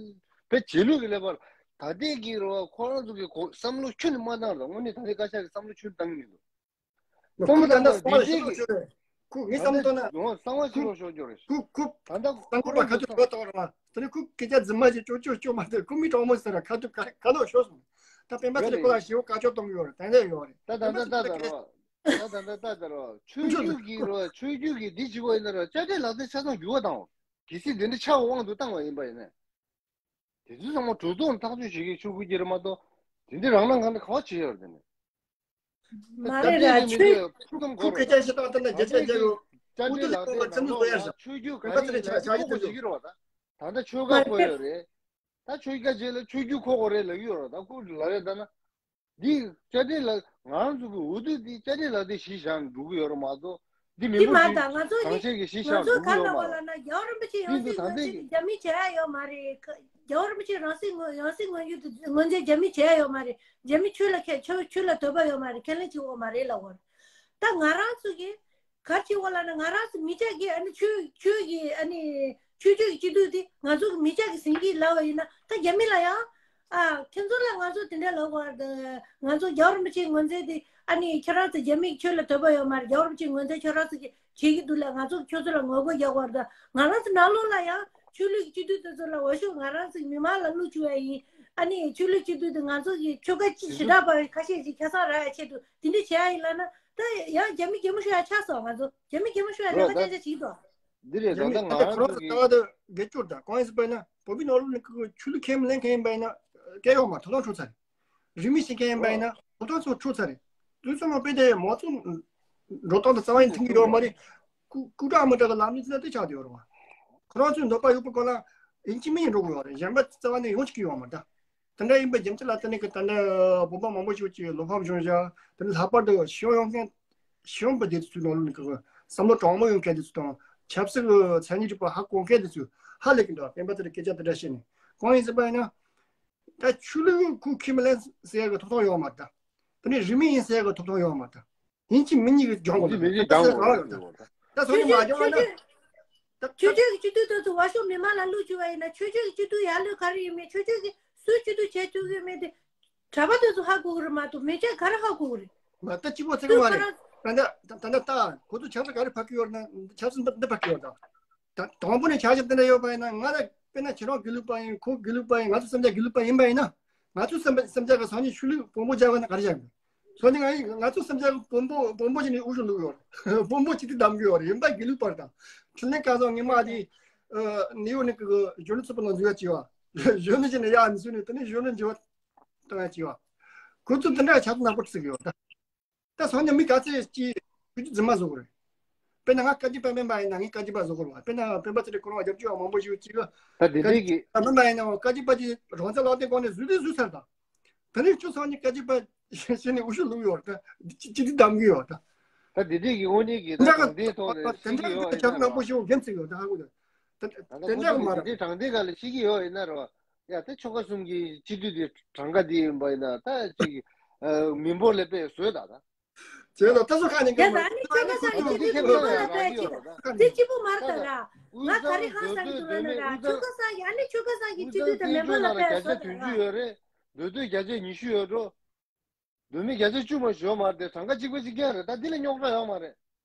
བེད་རྗེས་ལུས་ཀྱི་ཀླད་པ་ད་ལྟའི་གི་རོ་ཁོ་རང་ཚོ་གི་གོ་བསམ་བློ་ཁྱོན་ནས་མ་བཏང་ར། དངོས་གནས་ད་ལྟའི་བཀའ་ཤག་གི་བསམ་བློ་ཁྱོན་བཏང་གི་མི་འདུག་ཁོ་མི་ད་ལྟ་གསང་བ་ཞིག་ལོ་ཤོར་རེད། ཁོ་ངས་བསམ་བཏང་ན་ཡོང་བ་གསང་བ་ཞིག་ལོ་ཤོར་རྒྱུ་རེད། ཁོ་ཁོ་ད་ལྟ་གསང་ཁོ་ཁོ་རང་པ་ཁ་ཚོད་ཚོད་བཏང་ར་མ་དེ་ནས་ཁོ་སྐད་ཆ་རྫུན་མ་ཞིག་ཅོ་ཅོ་ཅོ་མ་དེ་ཁོ་མི་གྲོགས་མོ་ཟེར་ར་ཁ་ཐུག་ཁ་ཁ་ལོ་ཤོར་སོང་། ད་སྤེན་པ་ཚེ་རིང་ཁོ་ལ་ཞེ་པོ་བཀའ་ཆོས་གཏོང་གི་ཡོད་རེད། ད་ལྟ་ཡོད་རེད། ད་ད་ད་ད་ད་རོ། ད་ད་ད་ད་ད་རོ། ཆོས་བརྒྱུད་ཀྱི་རོ་ཆོས་བརྒྱུད་ཀྱི་འདི་བྱེད་དགོས་ཡིན་ན་རོ་དཔྱ་ཁྲལ་ལག་དེབ་ཆ་ཚང་འགྱུར་བ་བཏང་བ། གལ་སྲིད་འདི་འདྲ་ཆགས་དབང་དུ་བཏང་བ་ཡིན་པ་ཡིན་ན། དེ་ཚོ་ཚང་མ་གྲོས་ཚོགས་ཐག་གཅོད་བྱེད་ཀྱི་ཆོག་གི་རེད་མ་གཏོགས། དེ་འདྲ་རང་རང་གང་དུ་ག་བ་བྱེད་ཡོད་རེད་དེ་ནི། མ་རེད་ར་ཆོས། ཁུ་ཁུ་སྐད་ཆ་བཤད་སྟངས་ལྟར་ན་རྒྱ་ཆེ་རྒྱ་ཡོད། ཁུ་དུ་ལ་དེ་ལ་ཚེམ་བཟོ་ཡར་ཤག་ཆོས་བརྒྱུད་ག་རེ་ཡིན་ན་ཁོ་བོ་བྱེད་ཀྱི་རེད་བ། ད་ད་ལྟ་ཆོལ་ཁ་བསྐོ་ཡོད་རེད། ད་ཆོལ་ཁ་བྱེད་ལ་ཆོས་བརྒྱུད་ཁོ་དགོས་རེད་ལབ་ཀྱི་ཡོད་རེད། ད་ཁོ་ལ་རེད་ད་ན། འདི་དཔྱ་ཁྲལ་ལ་ང་རང་ཚོ་གི་འོས་བསྡུ་འདི་དཔྱ་ཁྲལ་ལ་དེ་གཞི་བཞག་འགྲོ་གི་ཡོད་རེད་མ་གཏོགས། འདི་མི་འདི་མ་འདྲ་ང་ཚོ་གི་གང་ཆེ་གི་གཞི་བཞག་ང་ཚོ་འགྲོ་གི་ག་ཡོད་ལ་མ་བ་ལ་ན་རྒྱལ་བ་རིན་པོ་ཆེ་ཡང་སྲིད་ངོས་འཛིན་རྒྱ་མིས་བྱེད་ཡ་ཡོད་མ་རེད། རྒྱལ་བ་རིན་པོ་ཆེ་རང་སྲིད་ངོས་ཡང་སྲིད་ངོས་འཛིན་དུ་ངོས་འཛིན་རྒྱ་མིས་བྱེད་ཡ་ཡོད་མ་རེད། རྒྱ་མི་ཆོས་ལ་ཁས་ཆོས་ཆོས་ལ་དད་པ་ཡོད་མ་རེད། ཁས་ལེན་བྱེད་ཡོད་མ་རེད་ལབ་པ་རེད། ད་ང་རང་ཚོ་གི་ག་རེ་བྱེད་དགོས་ལབ་ན་ང་རང་ཚོ་མི་སྐྱ་གི་ཨ་ནི་ཆོས་ཆོས་ཀྱི་ཨ་ནི་ཆོས་ཕྱོགས་ཀྱི་སྤྱི་འཐུས་དེ་ང་ཚོ་གི་མི་སྐྱ་གི་ཟིན་གྱི་ལབ་པ་ཡིན་ན་ད་རྒྱ་མི་ལ་ཡང་ཨ་ཁྱེད་ཚོ་ལ་ང་ཚོ་དེ་འདྲ་ལབ་དགོས་ང་ཚོ་རྒྱལ་བ་རིན་པོ་ཆེའི་ངོས་འཛིན་དེ་ཨ་ནི་ཁྱེད་རང་ཚོ་རྒྱ་མི་ཆོས་ལ་དད་པ་ཡོད་མ་རེད། རྒྱལ་བ་རིན་པོ་ཆེའི་ངོས་འཛིན་ཁྱེད་རང་ཚོ་གི་བྱེད་ཀྱི་འདུག་ལ་ང་ཚོ་ཁྱོད་ཚོ་ལ་ངོ་རྒོལ་རྒྱག་དགོས་རེད། ད་ང་རང་ཚོ་ནང་ལོགས་ལ་ཡང་ཆོས་ལུགས་ཀྱི་སྤྱི་འཐུས་དེ་ཚོ་ལ་འོས་ཤོག་ང་རང་ཚོ་མི་མང་ལ་བླུག་བཅུག་པ་ཡིན། ཨ་ནི་ཆོས་ལུགས་སྤྱི་འཐུས་དེ་ང་ཚོ་གི་ཆོལ་ཁ་ཅི་ཞེ་དྲག་པ་ཁ་ཤས་ཅིག་ཁ་སང་རག་ཡ་ཆེད་དུ་དེ་འདྲ་བྱེད་ཡ་ཡིན་ལབ་ན། ད་ཡང་རྒྱ་མི་རྒྱ་མི་ཤོད་ཡ་ཆགས་སོང་། ང་ཚོ་རྒྱ་མི་རྒྱ་མི་ཤོད་ཡ་ལས་ཀ་ཅན་ཅན་བྱེད་ཀྱི་འདུག་འདི་རེད། ད་ལྟ་ང་རང་ཚོ་གི་ལྟ་བ་དེ་དགེ་སྐྱོར་དང་གང་ཡིན་ཟེར་བ་ཡིན་ན་བོད་མི་ནང་ལོགས་ནས་ཆོས་ལུགས་ཁས་མི་ལེན་མཁན་ཡིན་པ་ཡིན་ན་སྐད་གཡོག་མ་ཐོབ་ཐང་འཕྲོག་ཚར་རེད། རིས་མེད་བྱེད་མཁན་ཡིན་པ་ཡིན་ན་ཐོབ་ཐང་ཚོ་འཕྲོག་ཚར་རེད། དུས་ཚོད་མ་དཔེ་དེ་མང་ཚོགས་འགྲོ་སྟངས་དང་རྩ་བ་ཡིན་མཐུན་གྱི་ཡོད་མ་རེད། སྐུ་སྐུ་དྲག་མི་དྲག་གི་ལམ་ནི་དེ་ལ་དེ་ཆགས་བསྡད་ཡོད་རེད་བ། ཁོ་རང་ཚོའི་འདོད་པ་ཡོད་པའི་སྐོར་ལ་ཡིན་གཅིག་མིན་གཉིས་འགྲོ་དགོས་ཡོད་རེད། གཞན་པ་རྩ་བ་ནས་ཡོང་ཆོག་གི་ཡོད་མ་རེད། དེ་འདྲ་ཡིན་པའི་རྒྱུ་མཚན་ལ་བརྟེན་ནས་ཀྱི་ད་ལྟ་བོད་པ་མང་པོ་ཞིག་ཅིག་བློ་ཕམ་བྱུང་བཞག་དེ་ནས་ལྷག་པར་དུ་ཤེས་ཡོན་མཁན་ཤེས་ཡོན་པ་དེ་ཚོའི་ནང་ལོགས་ནས་ཀྱི་བསམ་བློ་དྲང་མོ་ཡོད་མཁན་དེ་ཚོ་དང་ཆབ་སྲིད་ཀྱི་མཚན་ཉིད་རིག་པ་ཧ་གོ་མཁན་དེ་ཚོས་ཧ་ལས་ཀྱི་འདུག་སྤེན་པ་ཚེ་རིང་སྐད་ཆ་དེ་འདྲ་བཤད་ནས་གང་ཡིན་ཟེར་བ་ཡིན་ན། ད་ཆོས་ལུགས་ཁུངས་ཁས་མི་ལེན་ཟེར་ཡག་གི་ཐོབ་ཐང་ཡོད་མ་རེད་ད། དེ་ནས་རིས་མེད་ཡིན་ཟེར་ཡག་གི་ཐོབ་ཐང་ཡོད་མ་རེད་ད། ཡིན་གཅིག་མིན་གཉིས་ཀྱི་སྦྱོང་དགོས་ད། ད་སོང་ནས་མ་སྦྱོང་ན། ད་སོང་ནས་མ་སྦྱོང་བ་ན། ད་ཆོས་ཕྱོགས་ཀྱི་སྤྱི་འཐུས་དེ་ཚོ་བ་ཤོག་མི་མང་ལ་བླུག་བཅུག་པ་ཡིན་ན་ཆོས་ཕྱོགས་ཀྱི་སྤྱི་འཐུས་ཡར་ལོས་ག་རེ་ཡིན་མིན་ཆོས་ཕྱོགས་ཀྱི་སུའི་སྤྱི་འཐུས་བྱེད་ཐུབ་ཀྱི་མེད་དེ། གྲྭ་པ་དེ་ཚོ་ཧ་གོ་གི་རེད་མ་གཏོགས་མི་སྐྱ་ག་རེ་ཧ་གོ་གི་རེད། མ་ད་གཅིག་པོ་ཚིག་མ་རེད། ད་ད་ད་ད་ཁོ་ཚོ་ཆབ་སྲིད་ག་རེ་ཕར་གི་ཡོད་ན་ཆབ་སྲིད་འདི་འདི་ཕར་གི་ཡོད་ད། ད་དང་པོ་ནས་ཆ་ཤས་དེ་འདྲ་ཡོད་པ་ཡིན་ན་ང་ལ་དཔེར་ན་ཁྱེད་རང་དགེ་ལུགས་པ་ཡིན་ཁོ་དགེ་ལུགས་པ་ཡིན་ང་ཚོ་སེམས་ཅན་དགེ་ལུགས་པ་ཡིན་པ་ཡིན་ན་ང་ཚོ་སེམས་སེམས་ཅན་གྱི་སང་ཉིན་ཆོས་ལུགས་དཔོན་པོ་བྱ་བ་ན་ག་རེ་བྱ་དགོས། སང་ཉིན་ང་ང་ཚོ་སེམས་ཅན་གྱི་དཔོན་པོ་དཔོན་པོ་བྱས་ནས་དབུ་ཞུ་བླུག་ཡོད་རེད། དཔོན་པོ་ཅི་སྟེ་གདམ་གི་ཡོད་རེད་ཡིན་པ་དགེ་ལུགས་པར་དང་། འཕྲིན་ལས་སྐལ་བཟང་ངེད་མ་དེ་ནིའུ་ཡོག་ནས་གི་གཞོན་ནུ་ཚོགས་པ་ནང་འཛུལ་ཡ་བྱས་བ། གཞོན་ནུ་ཅིག་ནས་ཡ་མི་བཟོས་ནས་དེ་ནས་གཞོན་ནུ་འགྱུར་བ་གཏོང་ཡ་བྱས་བ། ཁོ་ཚོ་དེ་འདྲ་ཆ་ཚང་ནག་པོ་བརྩི་གི་ཡོད་རེད། ད་སང་ཉིན་མི་ག་ཚད་ཅིག་ཆོས་བརྒྱུད་རྫུན་མ་བཟོ་གི་རེད། དཔེར་ན་ང་བཀའ་བརྒྱུད་པ་མིན་པ་ཡིན་ན་ངས་བཀའ་བརྒྱུད་པ་བཟོ་གི་རེད་བ། དཔེར་ན་སྤེན་པ་ཚེ་རིང་ཁོ་རང་རྒྱབ་སྐྱོར་བ་མང་པོ་ཞིག་ཅིག་ག་ད་དེ་བཀའ་དེ་བརྒྱུད་གི་པ་མིན་པ་ཡིན་ན་བཀའ་བརྒྱུད་པ་ཅིག་རང་བཙན་ལག་དེབ་སྒང་ནས་བཟོས་དེ་བཟོས་ཚར་དང་། དེ་ནས་ཁྱོད་སང་ཉིན་བཀའ་བརྒྱུད་པ་ཞེས་ནས་འུ་ཤུ་བླུག་ཡོད་རེད་ད། ཅི་ཅི་དེ་གདམ་གི་ཡོད་ད། ད་དེ་འདྲས་ཀྱི་དངོས་གནས་ཀྱི་ད་དྲང་བདེན་ཐོག་ནས་བཤད་ཀྱི་ཡོད་ཡིན་ན་རོ། ད་ལྟ་ཁོང་ཚོ་གི་དེ་འདྲས་དྲང་བདེན་སྒང་ལ་བཤད་ཀྱི་ཡོད་ཡིན་ན་རོ། ཡ་ད་ཆོལ་ཁ་གསུམ་གྱི་སྤྱི་འཐུས་དེ་གྲངས་ཀ་དེ་ཡིན་པ་ཡིན་ན་ད་ཅིག་མི་འབོར་ལས་དཔེ་བཟོས་ད་ད། བྱས་ཙང་ད་སོ་ཁ་ནས་དེ་ད་ནི་ཆོལ་ཁ་གསུམ་གྱི་སྤྱི་འཐུས་མི་འབོར་ལས་དཔེ་ཅིག་དེ་གཅིག་པུ་མ་རེད་ད་ར། ང་ག་རེ་ཧང་སངས་ཀྱི་འདུག་ལབ་ན་ར། ཆོལ་ཁ་གསུམ་གྱི་ཨ་ནི་ཆོལ་ཁ་གསུམ་གྱི་སྤྱི་འཐུས་དེ་མི་འབོར་ལས་དཔེ་བཟོས་ད་ར། མདོ་སྟོད་བརྒྱ་ཆ་ཉི་ཤུ་ཡོད་འགྲོ། མདོ་སྨད་བརྒྱ་ཆ་བཅུ་མ་ཞོ་མ་དེ་གྲངས་ཀ་གཅིག་པ་གཅིག་རྐྱང་རེད། ད་འདི་ལས་རྙོག་དྲ་ཡོད་མ་རེད།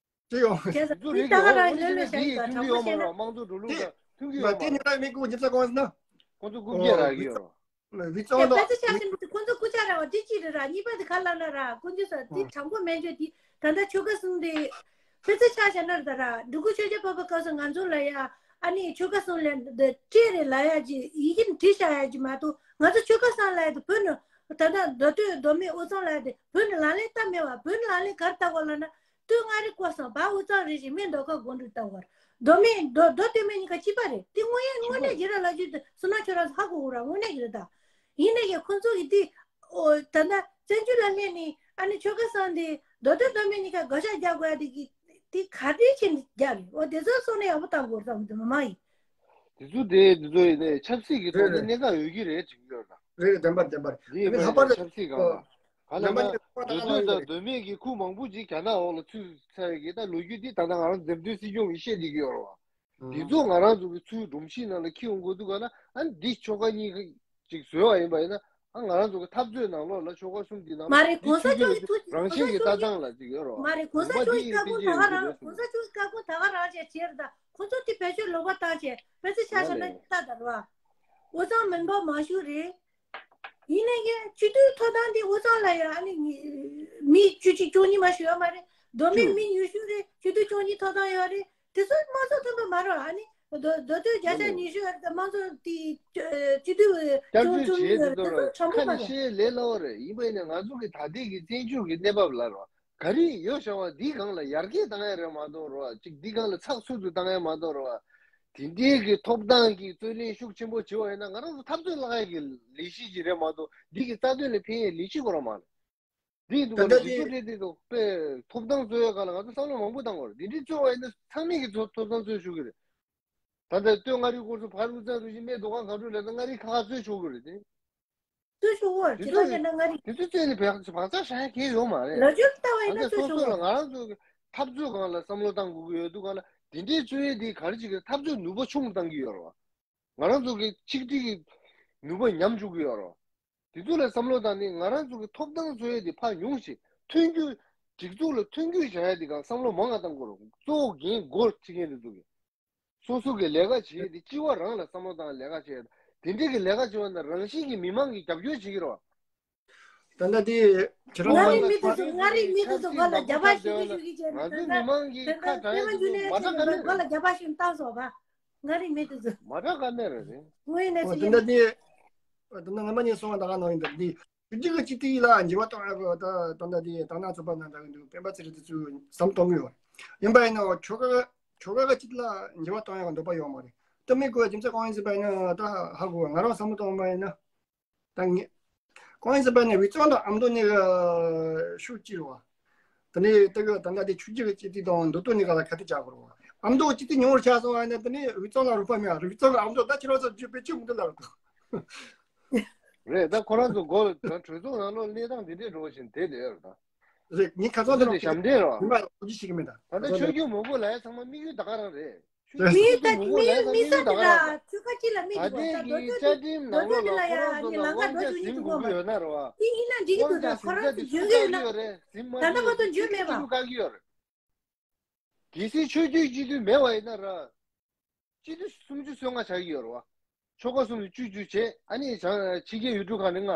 ཅི་ཡོང་། དེ་ཡང་དེ་ཚོ་རེད་ཀྱི་ད་ག་རང་ལོས་ལོས་བྱ་ཡི་ག་དྲང་པོ་བཤད་ན། མང་གཙོ་འགྲོ་ལུགས་དང་མཐུན་གྱི་ཡོད་མ་རེད། དེ་ནི་ད་མི་ཀུ་ཉི་ཚ་གོང་ཟེར་ན། ཁོང་ཚོ་རྐུབ་བཀྱག་རག་གི་ཡོད་རོ། བི་ཙོང་ལ་དཔེ་ཆ་བཞག་ན་ཁོང་ཚོ་རྐུབ་བཀྱག་རག་པ་དེ་གཅིག་རེད་ར། གཉིས་པ་དེ་ག་ལབ་ན་ར་དཀོན་མཆོག་ཟེར་དེ་དྲང་པོ་མེད་འཇོག་དེ་ད་ལྟ་ཆོལ་ཁ་གསུམ་དེ། དཔེ་ཆ་བཞག་ན་ར་ད་ར་འབྲི་གུང་ཆོས་རྒྱལ་འཕགས་པའི་སྐབས་སུ་ང་ཚོ་ལ་ཡ་ཨ་ནི་ཆོལ་ཁ་གསུམ་ལ་འདི་སྤྲད་རེད་ལབ་ཡ་ཅིག་ཡི་གེ་བྲིས་བཞག་ཡ་ཅིག་མ་གཏོགས་ང་ཚོ་ཆོལ་ཁ་གསུམ་ལབ་ཡ་དེ་བོད་ནང་ད་ལྟ་མདོ་སྟོད་མདོ་སྨད་དབུས་གཙང་ལབ་ཡ་དེ་བོད་ནང་ལག་ལེན་བསྟར་མེད་པ། བོད་ནང་ལག་ལེན་ག་རེ་བསྟར་དགོས་ལབ་ན། སྟོད་མངའ་རིས་སྐོར་གསུམ། བར་དབུས་གཙང་རེ་བཞིན་སྨད་མདོ་ཁམས་སྒང་དྲུག་ལྟ་བུར། མདོ་སྨད་མདོ་མདོ་སྟོད་སྨད་གཉིས་ཀ་གཅིག་པ་རེད། དེ་དངོས་ཡོད་དངོས་གནས་ཀྱི་ར་ལབ་རྒྱུ་དེ་བསོད་ནམས་ཁྱོད་རང་ཚོ་ཧ་གོ་གོ་ར་དངོས་གནས་ཀྱི་རེད་ད། ཡིན་ནའི་ཡང་ཁོང་ཚོ་གི་དེ་ཨོ་ད་ལྟ་བཙན་བྱོལ་ལ་སླེབས་ནས་ཨ་ནི་ཆོལ་ཁ་གསུམ་དེ་མདོ་སྟོད་མདོ་སྨད་གཉིས་ཀ་བགོ་བཤའ་རྒྱག་དགོས་ཡ་དེ་གི་དེ་ག་དེ་ཕྱིན་རྒྱག་རེད། ཨོ་དེ་ཚོ་སོང་ནས་ཡག་པོ་བཏང་དགོས་རེད་བསམ་གི་འདུག་མི་མང་ཡིན། དེ་ཚོ་དེ་དེ་ཚོ་ཡིན་ནའི་ཆབ་སྲིད་ཀྱི་ཐོག་ནས་གནད་འགག་ཡོད་ཀྱི་རེད་དྲན་གྱི་ཡོད་ད། རེད་རེད། བདེན་པ་རེད། བདེན་པ་རེད། འདི་ལྷག་པར་ཆབ་སྲིད་སྒང་ལ། ག་ལ་ན་མདོ་སྟོད་དང་མདོ་སྨད་གི་ཁུལ་མང་པོ་ཅིག་རྒྱ་ནག་འོག་ལ་ཚུད་ཚར་ཡོད་ཀྱི་ད་ལོ་རྒྱུས་འདི་ད་ལྟ་ང་རང་འཛམ་བུ་གླིང་སྲིད་སྐྱོང་གིས་བཤད་བསྡད་ཀྱི་ཡོད་རེད་བ། འདི་ཚོ་ང་རང་ཚོ་གི་ཚུར་སྒྲོམ་གཞི་ནང་ལ་འཁྱེར་ཡོང་དགོས་འདུག་ག་ན་ཨ་ནི་འདི་ཆོལ་ཁ་གཉིས་ཀ་ཅིག་བཟོས་པ་ཡིན་པ་ཡིན་ན་ཨ་ང་རང་ཚོ་གི་འཐབ་རྩོད་ནང་ལོགས་ལ་ཆོལ་ཁ་གསུམ་འདི་ནང་ལ་མ་རེད། འདི་གོང་ས་མཆོག་གི་ཐུགས་རང་བཞིན་གྱི་ལྟ་སྟངས་ལ་ཅིག་ཡོད་རེད་བ། མ་རེད། གོང་ས་མཆོག་གི་བཀའ་དགོངས་ད་ག་རང་གོང་ས་མཆོག་གི་བཀའ་དགོངས་ད་ག་རང་བྱས་བྱས་རེད་ད། ཁོང་ཚོ་དེ་བེད་སྤྱོད་ལོག་པ་བཏང་བྱས་དཔེ་ཆ་ཆ་བཞག་ན་ལྟ་ད་རེད་བ། དབུས་གཙང་མི་འབོར་མང་ཤོས་རེད། ཡིན་ནའི་ཡང་སྤྱི་འཐུས་ཐོབ་ཐང་དེ་དབུས་གཙང་ལ་ཡང་ཨ་ནི་མི་བཅུ་གཅིག་བཅུ་གཉིས་མ་ཞུ་ཡ་མ་རེད། མདོ་སྨད་མི་ཉུང་ཤོས་རེད། སྤྱི་འཐུས་བཅུ་གཉིས་ཐོབ་ཐང་ཡོད་རེད། དེ་ཚོ་དམངས་གཙོ་མཐུན་པ་མ་རེད། ཨ་ནི་མདོ་མདོ་སྟོད་བརྒྱ་ཆ་ཉི་ཤུ་ཡོད་རེད། དམངས་གཙོ་དེ་སྤྱི་འཐུས་བཅུ་བཅུ་གཉིས་ཡོད་རེད། དེ་ཚོ་དྲང་པོ་མ་རེད། ཁ་ཤས་ལས་སླ་བོ་རེད། ཡིན་པ་ཡིན་ན་ང་ཚོ་གི་ད་ལྟའི་གི་བཙན་བྱོལ་གི་གནས་བབ་ལ་རོ། ག་རེ་ཡོད་བྱ་བ་འདི་སྒང་ལ་ཡར་རྒྱས་བཏང་ཡ་རེད་མ་གཏོགས་རོ། ཅིག་འདི་སྒང་ལ་ཚགས་ཚུད་དུ་བཏང་ཡ་མ་གཏོགས་རོ། དེ་འདྲའི་གི་ཐོབ་ཐང་གི་རྩོད་ལེན་ཤུགས་ཆེན་པོ་བྱེད་པ་ཡིན་ན་ང་རང་ཚོ་འཐབ་རྩོད་ལྷག་ཡ་གི་ལས་གཞི་ཅིག་རེད་མ་གཏོགས་འདི་གི་རྩ་དོན་ལ་ཕན་ཡའི་ལས་གཞི་ཁོ་རང་མ་རེད། འདི་འདུག་ག་ལ་ད་ལྟ་འདི་ཚོ་རེད་འདི་འདུག་པས་ཐོབ་ཐང་རྩོད་ཡ་ག་ལ་ང་ཚོ་བསམ་བློ་མང་པོ་བཏང་དགོས་རེད། འདི་འདྲའི་རྩོད་པ་ཡིན་ན་ཚང་མས་གི་ཐོབ་ཐང་རྩོད་ཆོག་གི་རེད། ད་ལྟ་སྟོད་མངའ་རིས་སྐོར་སུ་ཕར་དབུས་གཙང་རུ་བཞི་སྨད་མདོ་ཁམས་སྒང་དྲུག་ལ་ད་མངའ་རིས་ཁ་ཁ་རྩོད་ཆོག་གི་རེད་དེ། རྩོད་ཆོག་གོ། དེ་ཅི་ལྟར་ཚོ་བྱས་ན་མངའ་རིས། དེ་ཚོ་རྩོད་ནས་བག་བག་ཆགས་བཞག་མཁན་ཡོད་མ་རེད། ལོ་རྒྱུས་ལྟ་བ་ཡིན་ན་ད་རྩོད་སོ་ཆོག་སོ་གོ། ལ་ང་རང་ཚོ་གི་འཐབ་རྩོད་སྒང་ལ་བསམ་བློ་བཏང་དགོས་ཀྱི་ཡོད་འདུག་ག་ལ་དེ་འདྲའི་རྩོད་ཡས་དེ་ག་རེ་བྱེད་ཀྱི་འཐབ་རྩོད་ནུས་པ་ཆུང་བཏང་གི་ཡོད་རེད་བ། ང་རང་ཚོ་གི་ཆིག་སྒྲིལ་གྱི་ནུས་པ་ཉམས་བཅུག་གི་ཡོད་རེད་བ། དེ་ཚོ་ལ་བསམ་བློ་བཏང་ནས་ང་རང་ཚོ་གི་ཐོབ་ཐང་རྩོད་ཡས་དེ་ཕར་ཉུང་ཞིག་མཐུན་འགྱུར་སྒྲིག་འཛུགས་ལ་མཐུན་འགྱུར་བྱ་ཡས་དེ་གང་བསམ་བློ་མང་ང་བཏང་དགོས་རེད། གཙོ་བོ་འགན་འགོ་ཁྲིད་མཁན་དེ་ཚོ་གི་སོ་སོ་གི་ལས་ཀ་བྱེད་དེ་སྤྱི་བ་རང་ལ་བསམ་བློ་བཏང་ལས་ཀ་བྱེད། དེ་འདྲའི་གི་ལས་ཀ་བྱེད་པ་ན་རང་བཞིན་གྱི་མི་མང་གིས་རྒྱབ་སྐྱོར་བྱེད་ཀྱི་རེད་བ། ད་ལྟ་དེ་ཁྱེད་རང་མངའ་རིས་མི་དེ་ཚོ་མངའ་རིས་མི་དེ་ཚོ་མགོ་ལ་རྒྱབ་པ་ཞུ་གི་ཞུ་གི་བྱས་ནས་ད་ལྟ་ད་ལྟ་ཕེ་མ་འཇུ་ལེ་ཆེ་ནས་མགོ་ལ་རྒྱབ་པ་ཞུ་བཏང་སོང་བ། མངའ་རིས་མི་དེ་ཚོ་མ་དྲག་ག་ནས་རེད་རེད། དངོས་གནས་ད་ལྟ་དེ་ད་ལྟ་ངོ་མ་ཉིད་སོང་བ་ད་ག་ནང་ཡིན་ད་འདི། ཆོས་བརྒྱུད་ཀྱི་སྤྱི་འཐུས་ལ་འགྱུར་བ་གཏོང་ཡག་གི་ད་ད་ལྟ་དེ་དང་ནང་ཚོགས་པ་ནང་འདྲ་གི་འདུག་སྤེན་པ་ཚེ་རིང་དེ་ཚོས་བསམ་བློ་གཏོང་གི་ཡོད། ཡིན་པ་ཡིན་ན་ཆོལ་ཁ་ཆོལ་ཁ་གི་སྤྱི་འཐུས་ལ་འགྱུར་བ་གཏོང་ཡག་གི་འདོད་པ་ཡོད་མ་རེད། གཏོང་མི་དགོས་རྒྱུ་མཚན་གང་ཡིན་ཟེར་བ་ཡིན་ན་ད་ཧ་གོ་ང་རང་བསམ་བློ་གཏོང་བ་ཡིན་ན་ད་ངས་གང་ཡིན་ཟེར་བ་ཡིན་ན་དབུས་གཙང་དང་ཨ་མདོ་གཉིས་ཀ་ཤུགས་ཆེ་རེད་བ། དེ་ནས་དེ་གི་ད་ལྟ་དེ་ཆོས་བརྒྱུད་ཀྱི་སྤྱི་འཐུས་དང་མདོ་སྟོད་གཉིས་ཀ་ལ་ཁ་གཏད་བཅག་དགོས་རེད་བ། ཨ་མདོ་སྤྱི་འཐུས་ཉུང་བར་ཆགས་སོང་བ་ཡིན་ན་དེ་ནས་དབུས་གཙང་ལ་རོགས་པ་མེད། དབུས་གཙང་ལ་ཨ་མདོ་ད་ཁྱེད་རང་ཚོ་བརྗོད་པའི་ཆུ་མི་འདུག་ལབ་རེད་དོ། རེད། ད་ཁོ་རང་ཚོ་མགོ་ལ་གྲོས་ཚོགས་ནང་ལོགས་གནས་སྟངས་འདི་འདྲས་འགྲོ་བཞིན་དེ་ལས་རེད་ད། རེད། ངས་ཁ་སང་དེ་ཚོ་དེ་ཞབས་འདྲེན་རེད་བ། ཉི་མ་ལ་ཐུགས་རྗེ་ཞིག་གི་མེད་ད། ད་ལྟ་ཆོས་བརྒྱུད་མང་པོ་ལ་ཡ་ཚང་མ་དམིགས་ཡུལ་ད་ག་རང་རེད། ཆོས་བརྒྱུད་མང་པོ་ལ་ཡ་ཚང་མ་དམིགས་ཡུལ་ད་ག་རང་རེད། ཆོལ་ཁ་གཅིག་ལ་དམིགས་ད་ཡོད་ད་ལྟ་དེ་གི་བཅའ་ཁྲིམས་ནང་ལོགས་ལ་ཁོ་རང་ཚོ་ལ་དབང་ཆ་ཟིན་དགོས་ཀྱི་ཡོད་ན་རེད་བ། དེ་ཡིན་ན་འགྲིག་གི་འདུག་ད་ཁོ་རང་ཚོ་འཇོན་གི་ཡོད་ན་ད་ལྟ་བར་དུ་འཇོན་མེད་པ། གལ་སྲིད་ཆོས་བརྒྱུད་སྤྱི་འཐུས་མེད་པ་ཡིན་ན་ར། སྤྱི་འཐུས་སུམ་ཅུ་སོ་ལྔ་ཆགས་ཀྱི་ཡོད་རེད་བ། ཆོལ་ཁ་གསུམ་ནས་བཅུ་བཅུ་བྱས་ཨ་ནི་བྱང་ཕྱི་རྒྱལ་ཡུལ་གྲུ་ཁག་ནས་ལྔ།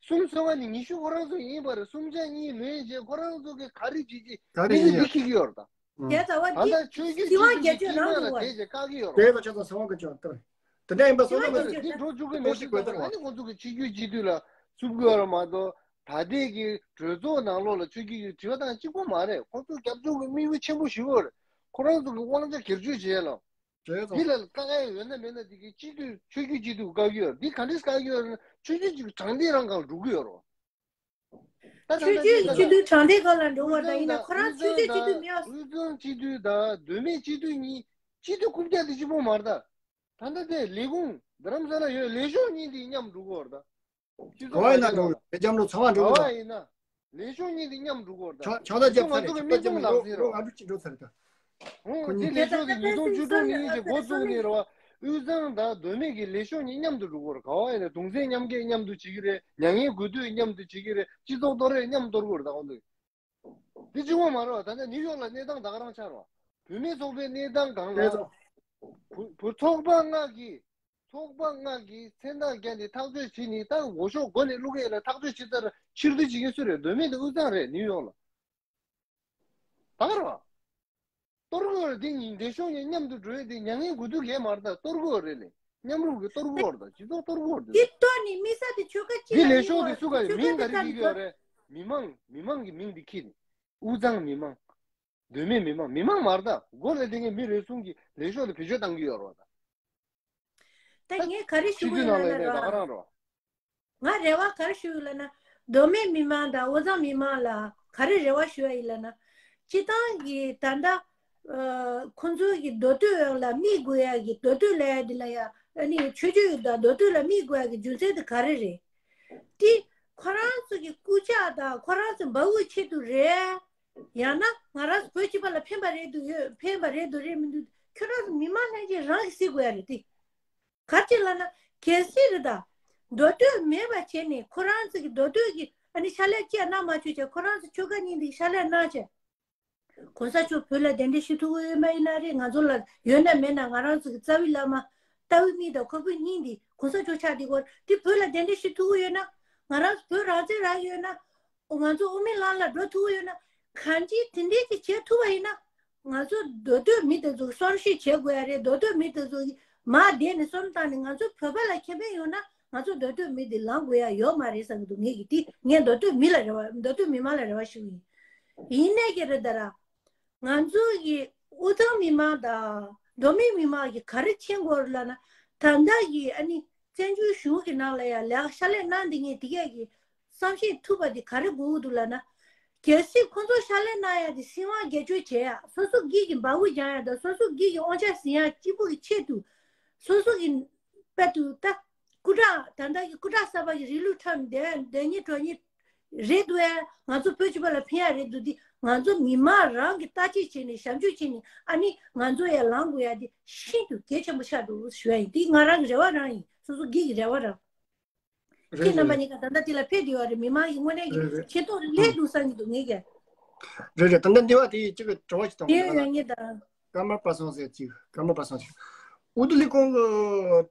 གསུམ་སོ་ལྔ་ནས་ཉི་ཤུ་ཁོ་རང་ཚོ་ཡིན་པ་རེད། གསུམ་ཆ་གཉིས་ལོན་བྱས་ཁོ་རང་ཚོ་གི་ག་རེ་བྱེད་ཀྱི་ག་རེ་མི་ནི་ཡིན་འདི་ཁྱེད་ཀྱི་ཡོད་རེད་ད། ད་ལྟ་ཆོས་བརྒྱུད་སྤྱི་འཐུས་ཀྱི་སྤྱི་དམངས་ལ་དེ་བྱས་བཀག་གི་ཡོད་རེད། དེ་ལ་ཆ་ཚང་སོ་ལྔ་གི་ཆོག་ཏུ། དེ་འདྲ་ཡིན་པ་སོ་ལྔ་མ་རེད། དེ་འགྲོ་བཅུག་གི་མེད་ཟེར་ན་ཨ་ནི་ཁོང་ཚོ་གི་སྤྱི་རྒྱུ་སྤྱི་འཐུས་ལ་བསུབ་དགོས་ར་མ་གཏོགས་ད་ལྟའི་གི་གྲོས་ཚོགས་ནང་ལོགས་ལ་ཆོས་བརྒྱུད་ཀྱི་དྲི་བ་དང་གཅིག་པོ་མ་རེད། ཁོང་ཚོ་རྒྱབ་ལྗོངས་ཀྱི་དམིགས་ཡུལ་ཆེན་པོ་ཞིག་ཡོད་རེད། ཁོ་རང་ཚོ་གི་དབང་ཆ་སྒེར་གཅོད་བྱས་ལ། བྱས་ཙང་འདི་ལ་དཀའ་ངལ་ཡོད་ན་མེད་ན་འདི་གི་སྤྱི་འཐུས་ཆོས་བརྒྱུད་སྤྱི་འཐུས་བཀག་གི་ཡོད་རེད། འདི་ག་འདྲས་བཀག་གི་ཡོད་རེད་ན་ཆོས་བརྒྱུད་ཅིག་དྲང་བདེན་རང་སྒང་འགྲོ་གི་ཡོད་རེད། ད་ད་ཆོས་ལྟ་བརྒྱུད་ཀྱི་སྤྱི་འཐུས་དྲང་བདེན་སྒང་ལ་འགྲོ་བ་དང་ཡིན་ན་ཁོ་རང་ཆོས་བརྒྱུད་སྤྱི་འཐུས་མེད་པ། དབུས་གཙང་སྤྱི་འཐུས་དང་མདོ་སྨད་སྤྱི་འཐུས་གཉིས་སྤྱི་འཐུས་རྐུབ་བཀྱག་དེ་གཅིག་པོ་མ་རེད་ད། ད་ལྟ་དེ་ལས་ཁུངས་རྡ་རམ་ས་ལ་ཡོད་ལས་ཤོག་གཉིས་དེ་མཉམ་འགྲོ་གི་ཡོད་རེད་ད། སྤྱི་ག་བ་ཡིན་ན་འགྲོ་རེད། སྦེལ་ཇམ་འགྲོ་ཚང་མ་འགྲོ་གི་རེད། ག་བ་ཡིན་ན་ལས་ཤོག་གཉིས་དེ་མཉམ་འགྲོ་གི་ཡོད་རེད་ད། ཕྱག་ཕྱག་ལྟ་རྒྱབ་ཚར་རེད། ཕྱག་ལྟ་རྒྱབ་ཚར་རེད། ང་ཚོ་ཅི་འགྲོ་ཚར་རེད་ད། ཁོ་གཉིས་དེ་ལས་ཤོག་དེ་ཉིས་སྟོང་བཅུ་དྲུག་ནས་ཡིན་ཞེས་འགོ་བཙུགས་ནས་རེད་བ། དབུས་གཙང་དང་མདོ་སྨད་ཀྱི་ལས་ཤོག་གཉིས་མཉམ་དུ་འགྲོ་གི་ཡོད་རེད། ག་བ་ཡིན་ན་གདུང་སེམས་མཉམ་སྐྱེད་མཉམ་དུ་བྱེད་ཀྱི་རེད། མྱ་ངན་གུས་འདུད་མཉམ་དུ་བྱེད་ཀྱི་རེད། སྤྱི་ཚོགས་གཏོར་རེས་མཉམ་གཏོར་གྱི་ཡོད་རེད་ད། ཁོང་ཚོས་འདི་གཅིག་པོ་མ་རེད་བ། ད་ལྟ་ནིའུ་ཡོག་ལ་གནས་སྟངས་ད་ག་རང་ཆགས་རེད་བ། བུད་མེད་ཚོགས་པའི་གནས་སྟངས་སྒང་ལ། བུ་བུ་ཚོགས་པ་ལྔ་གིས་ཚོགས་པ་ལྔ་གིས་མཚན་རྟགས་བརྒྱབ་ནས་ཐག་གཅོད་བྱས་ནས། ད་འོས་ཤོག་མགོ་ནས་བླུག་གི་ཡོད་ལ་ཐག་གཅོད་བྱས་ཚར། ཕྱིར་བསྡུ་བྱེད་མཁན་སུ་རེད། མདོ་སྨད་དང་དབུས་གཙང་རེད། ནིའུ་ཡོག་ལ། ད་ག་རེད་བ། གཏོར་དགོས་རེད། འདི་གཉིས་ལས་ཤོག་གཉིས་མཉམ་དུ་འགྲོ་ཡས་དེ་མྱ་ངན་གུས་འདུད་ལས་མ་རེད་ད། གཏོར་དགོས་རེད་ལས། མཉམ་རུབ་ཀྱིས་གཏོར་དགོས་རེད་ད། སྤྱི་ཚོགས་གཏོར་དགོས་རེད་འདི། འདི་གཏོར་ནས་དམིགས་བསལ་དེ་ཆོལ་ཁ་གཅིག་འདི་ལ་ལས་ཤོག་དེ་སུ་ག་ཡོད། མིང་ག་རེ་བྲིས་ཀྱི་ཡོད་རེད། མི་མང་མི་མང་གི་མིང་འདི་ཁྱེར་ནས། དབུས་གཙང་མི་མང་། མདོ་སྨད་མི་མང་། མི་མང་མ་རེད་ད། མགོ་ལ་བསྡད་མཁན་མི་རེ་ཟུང་གིས་ལས་ཤོག་ལ་བེད་སྤྱོད་བཏང་གི་ཡོད་རེད་བ་ད། ད་ངས་ག་རེ་ཞུ་གི་ཡོད་ལབ་ན་ར། ང་རེ་བ་ག་རེ་ཞུ་ཡོད་ལབ་ན། མདོ་སྨད་མི་མང་དང་དབུས་གཙང་མི་མང་ལ་ག་རེ་རེ་བ་ཞུ་ཡ་ཡིན་ལབ་ན། སྤྱི་བཏང་གི་ད་ལྟ་ཁོང་ཚོ་གི་མདོ་སྟོད་ལ་དམིགས་དགོས་ཡ་གི། མདོ་སྟོད་ལབ་ཡ་འདི་ལ་ཡ་ཨ་ནི་ཆོས་བརྒྱུད་དང་མདོ་སྟོད་ལ་དམིགས་དགོས་ཡ་གི་རྒྱུ་མཚན་དེ་ག་རེ་རེད། དེ་ཁོ་རང་ཚོ་གི་རྐུབ་བཀྱག་དང་ཁོ་རང་ཚོ་འབའ་འུ་ཆེད་དུ་རེད། ཡང་ན་ང་རང་ཚོ་བོད་སྤྱི་པ་ལ་ཕན་པ་རེད་འདུག་ཡོད། ཕན་པ་རེད་འདུག་རེད་མི་འདུག་ཁྱོད་རང་ཚོ་མི་མང་ལྷན་རྒྱས་རང་གིས་གཟིགས་དགོས་ཡ་རེད་དེ། ག་རེ་བྱས་ལབ་ན་གལ་སྲིད་རེད་ད། མདོ་སྟོད་མེད་པ་བྱས་ནས་ཁོ་རང་ཚོ་གི་མདོ་སྟོད་ཀྱི་ཨ་ནི་ཕྱག་ལས་ཅི་ཡང་གནང་མ་བཅུག་བྱས། ཁོ་རང་ཚོ་ཆོལ་ཁ་གཉིས་འདི་ཕྱག་ལས་གནང་བྱས། གོང་ས་མཆོག་བོད་ལ་གདན་འདྲེན་ཞུ་ཐུབ་ཀྱི་ཡོད་པ་ཡིན་ན་རེད། ང་ཚོ་ལ་ཡོད་ན་མེད་ན་ང་རང་ཚོ་གི་རྩ་བའི་བླ་མ་རྟ་བའི་མིག་དང་ཁོག་པའི་སྙིང་འདི་གོང་ས་མཆོག་ཆགས་འདི་སྐོར་འདི་བོད་ལ་གདན་འདྲེན་ཞུ་ཐུབ་ཀྱི་ཡོད་ན། ང་རང་ཚོ་བོད་རང་བཙན་རག་ཡོད་ན། ང་ཚོ་དབུ་མའི་ལམ་ལ་འགྲོ་ཐུབ་ཀྱི་ཡོད་ན། གང་ཅི་དེ་འདྲའི་ཅིག་བྱེད་ཐུབ་པ་ཡིན་ན། ང་ཚོ་མདོ་སྟོད་མི་དེ་ཚོ་གསོན་བཞུགས་བྱེད་དགོས་ཡ་རེད། མདོ་སྟོད་མི་དེ་ཚོ་གི་མར་བསྡད་ནས་གསོན་བཏང་ནས་ང་ཚོ་བོད་པ་ལ་ཁེ་ཕན་ཡོང་ན་ང་ཚོ་མདོ་སྟོད་མི་དེ་ལངས་དགོས་ཡ་ཡོད་མ་རེད་བསམ་གྱི་འདུག་ངས་ཀྱི་དེ་ངས་མདོ་སྟོད་མི་ལ་རེ་བ། མདོ་སྟོད་མི་མང་ལ་རེ་བ་ཞུ་གི་ཡིན། ཡིན་ནའི་ཀྱི་རེད་ད་ར། ང་ཚོ་གི་དབུས་གཙང་མི་མང་དང་མདོ་སྨད་མི་མང་གི་ག་རེ་མཁྱེན་དགོས་རེད་ལབ་ན། ད་ལྟ་གི་ཨ་ནི་བཙན་བྱོལ་གཞུང་གི་ནང་ལ་ཡ་ལས་ཕྱག་ལས་གནང་བསྡད་མཁན་དེ་གས་ཀྱི་བསམ་ཤེས་ཐུབ་པ་དེ་ག་རེ་དགོས་ཀྱི་འདུག་ལབ་ན། གལ་སྲིད་ཁོང་ཚོ་ཕྱག་ལས་གནང་ཡ་དེ་སྲིད་དབང་སྒེར་གཅོད་བྱེད་ཡ། སོ་སོ་སྒེར་གྱི་འབའ་འུ་སྦྱང་ཡ་དང་སོ་སོ་སྒེར་གྱི་དབང་ཆ་ཟིན་ཡ་གཅིག་པུ་གི་ཆེད་དུ། སོ་སོ་གི་དཔལ་དུ་ད་སྐུ་དྲག་ད་ལྟ་གི་སྐུ་དྲག་གསར་པ་གི་རིང་ལུགས་ཁྲིམས་འདོན་འདོན་ཉེས་གྲོལ་ཉེས་རེད་འདུག་ཨེ། ང་ཚོ་བོད་སྤྱི་པ་ལ་ཕན་ཡ་རེད་འདུག་འདི་ང་ཚོ་མི་མང་རང་གི་བརྟག་དཔྱད་བྱས་ནས་ཞབས་ཞུ་བྱས་ནས་ཨ་ནི་ང་ཚོ་ཡ་ལངས་དགོས་ཡ་འདི་ཤིན་ཏུ་གལ་ཆེན་པོ་ཆགས་འདུག་ཞུ་ཡ་ཡིན། འདི་ང་རང་གི་རེ་བ་རང་ཡིན། སོ་སོ་སྒེར་གྱི་རེ་བ་རང་། རེད་ཁྱེད་རྣམ་པ་རེད། གཉིས་ཀ་ད་ལྟ་འདི་ལ་ཕེབས་བསྡད་ཡོད་རེད། མི་མང་གི་དངོས་གནས་རེད་ཀྱི་རེད། ཆེ་མཐོང་སླེབས་འདུག་བསམ་གྱི་འདུག་ངས་ཀྱང་། རེད་རེད། ད་ལྟ་འདི་བ་དེ་གཅིག་གི་དྲི་བ་ཞིག་བཏང་དེ་གི་ཡོད་ན། ངེས་དང་། ཀརྨ་པ་སངས་ཟེར་གཅིག་ཀརྨ་པ་སངས་ཟེར། འོས་བསྡུ་ལས་ཁུངས་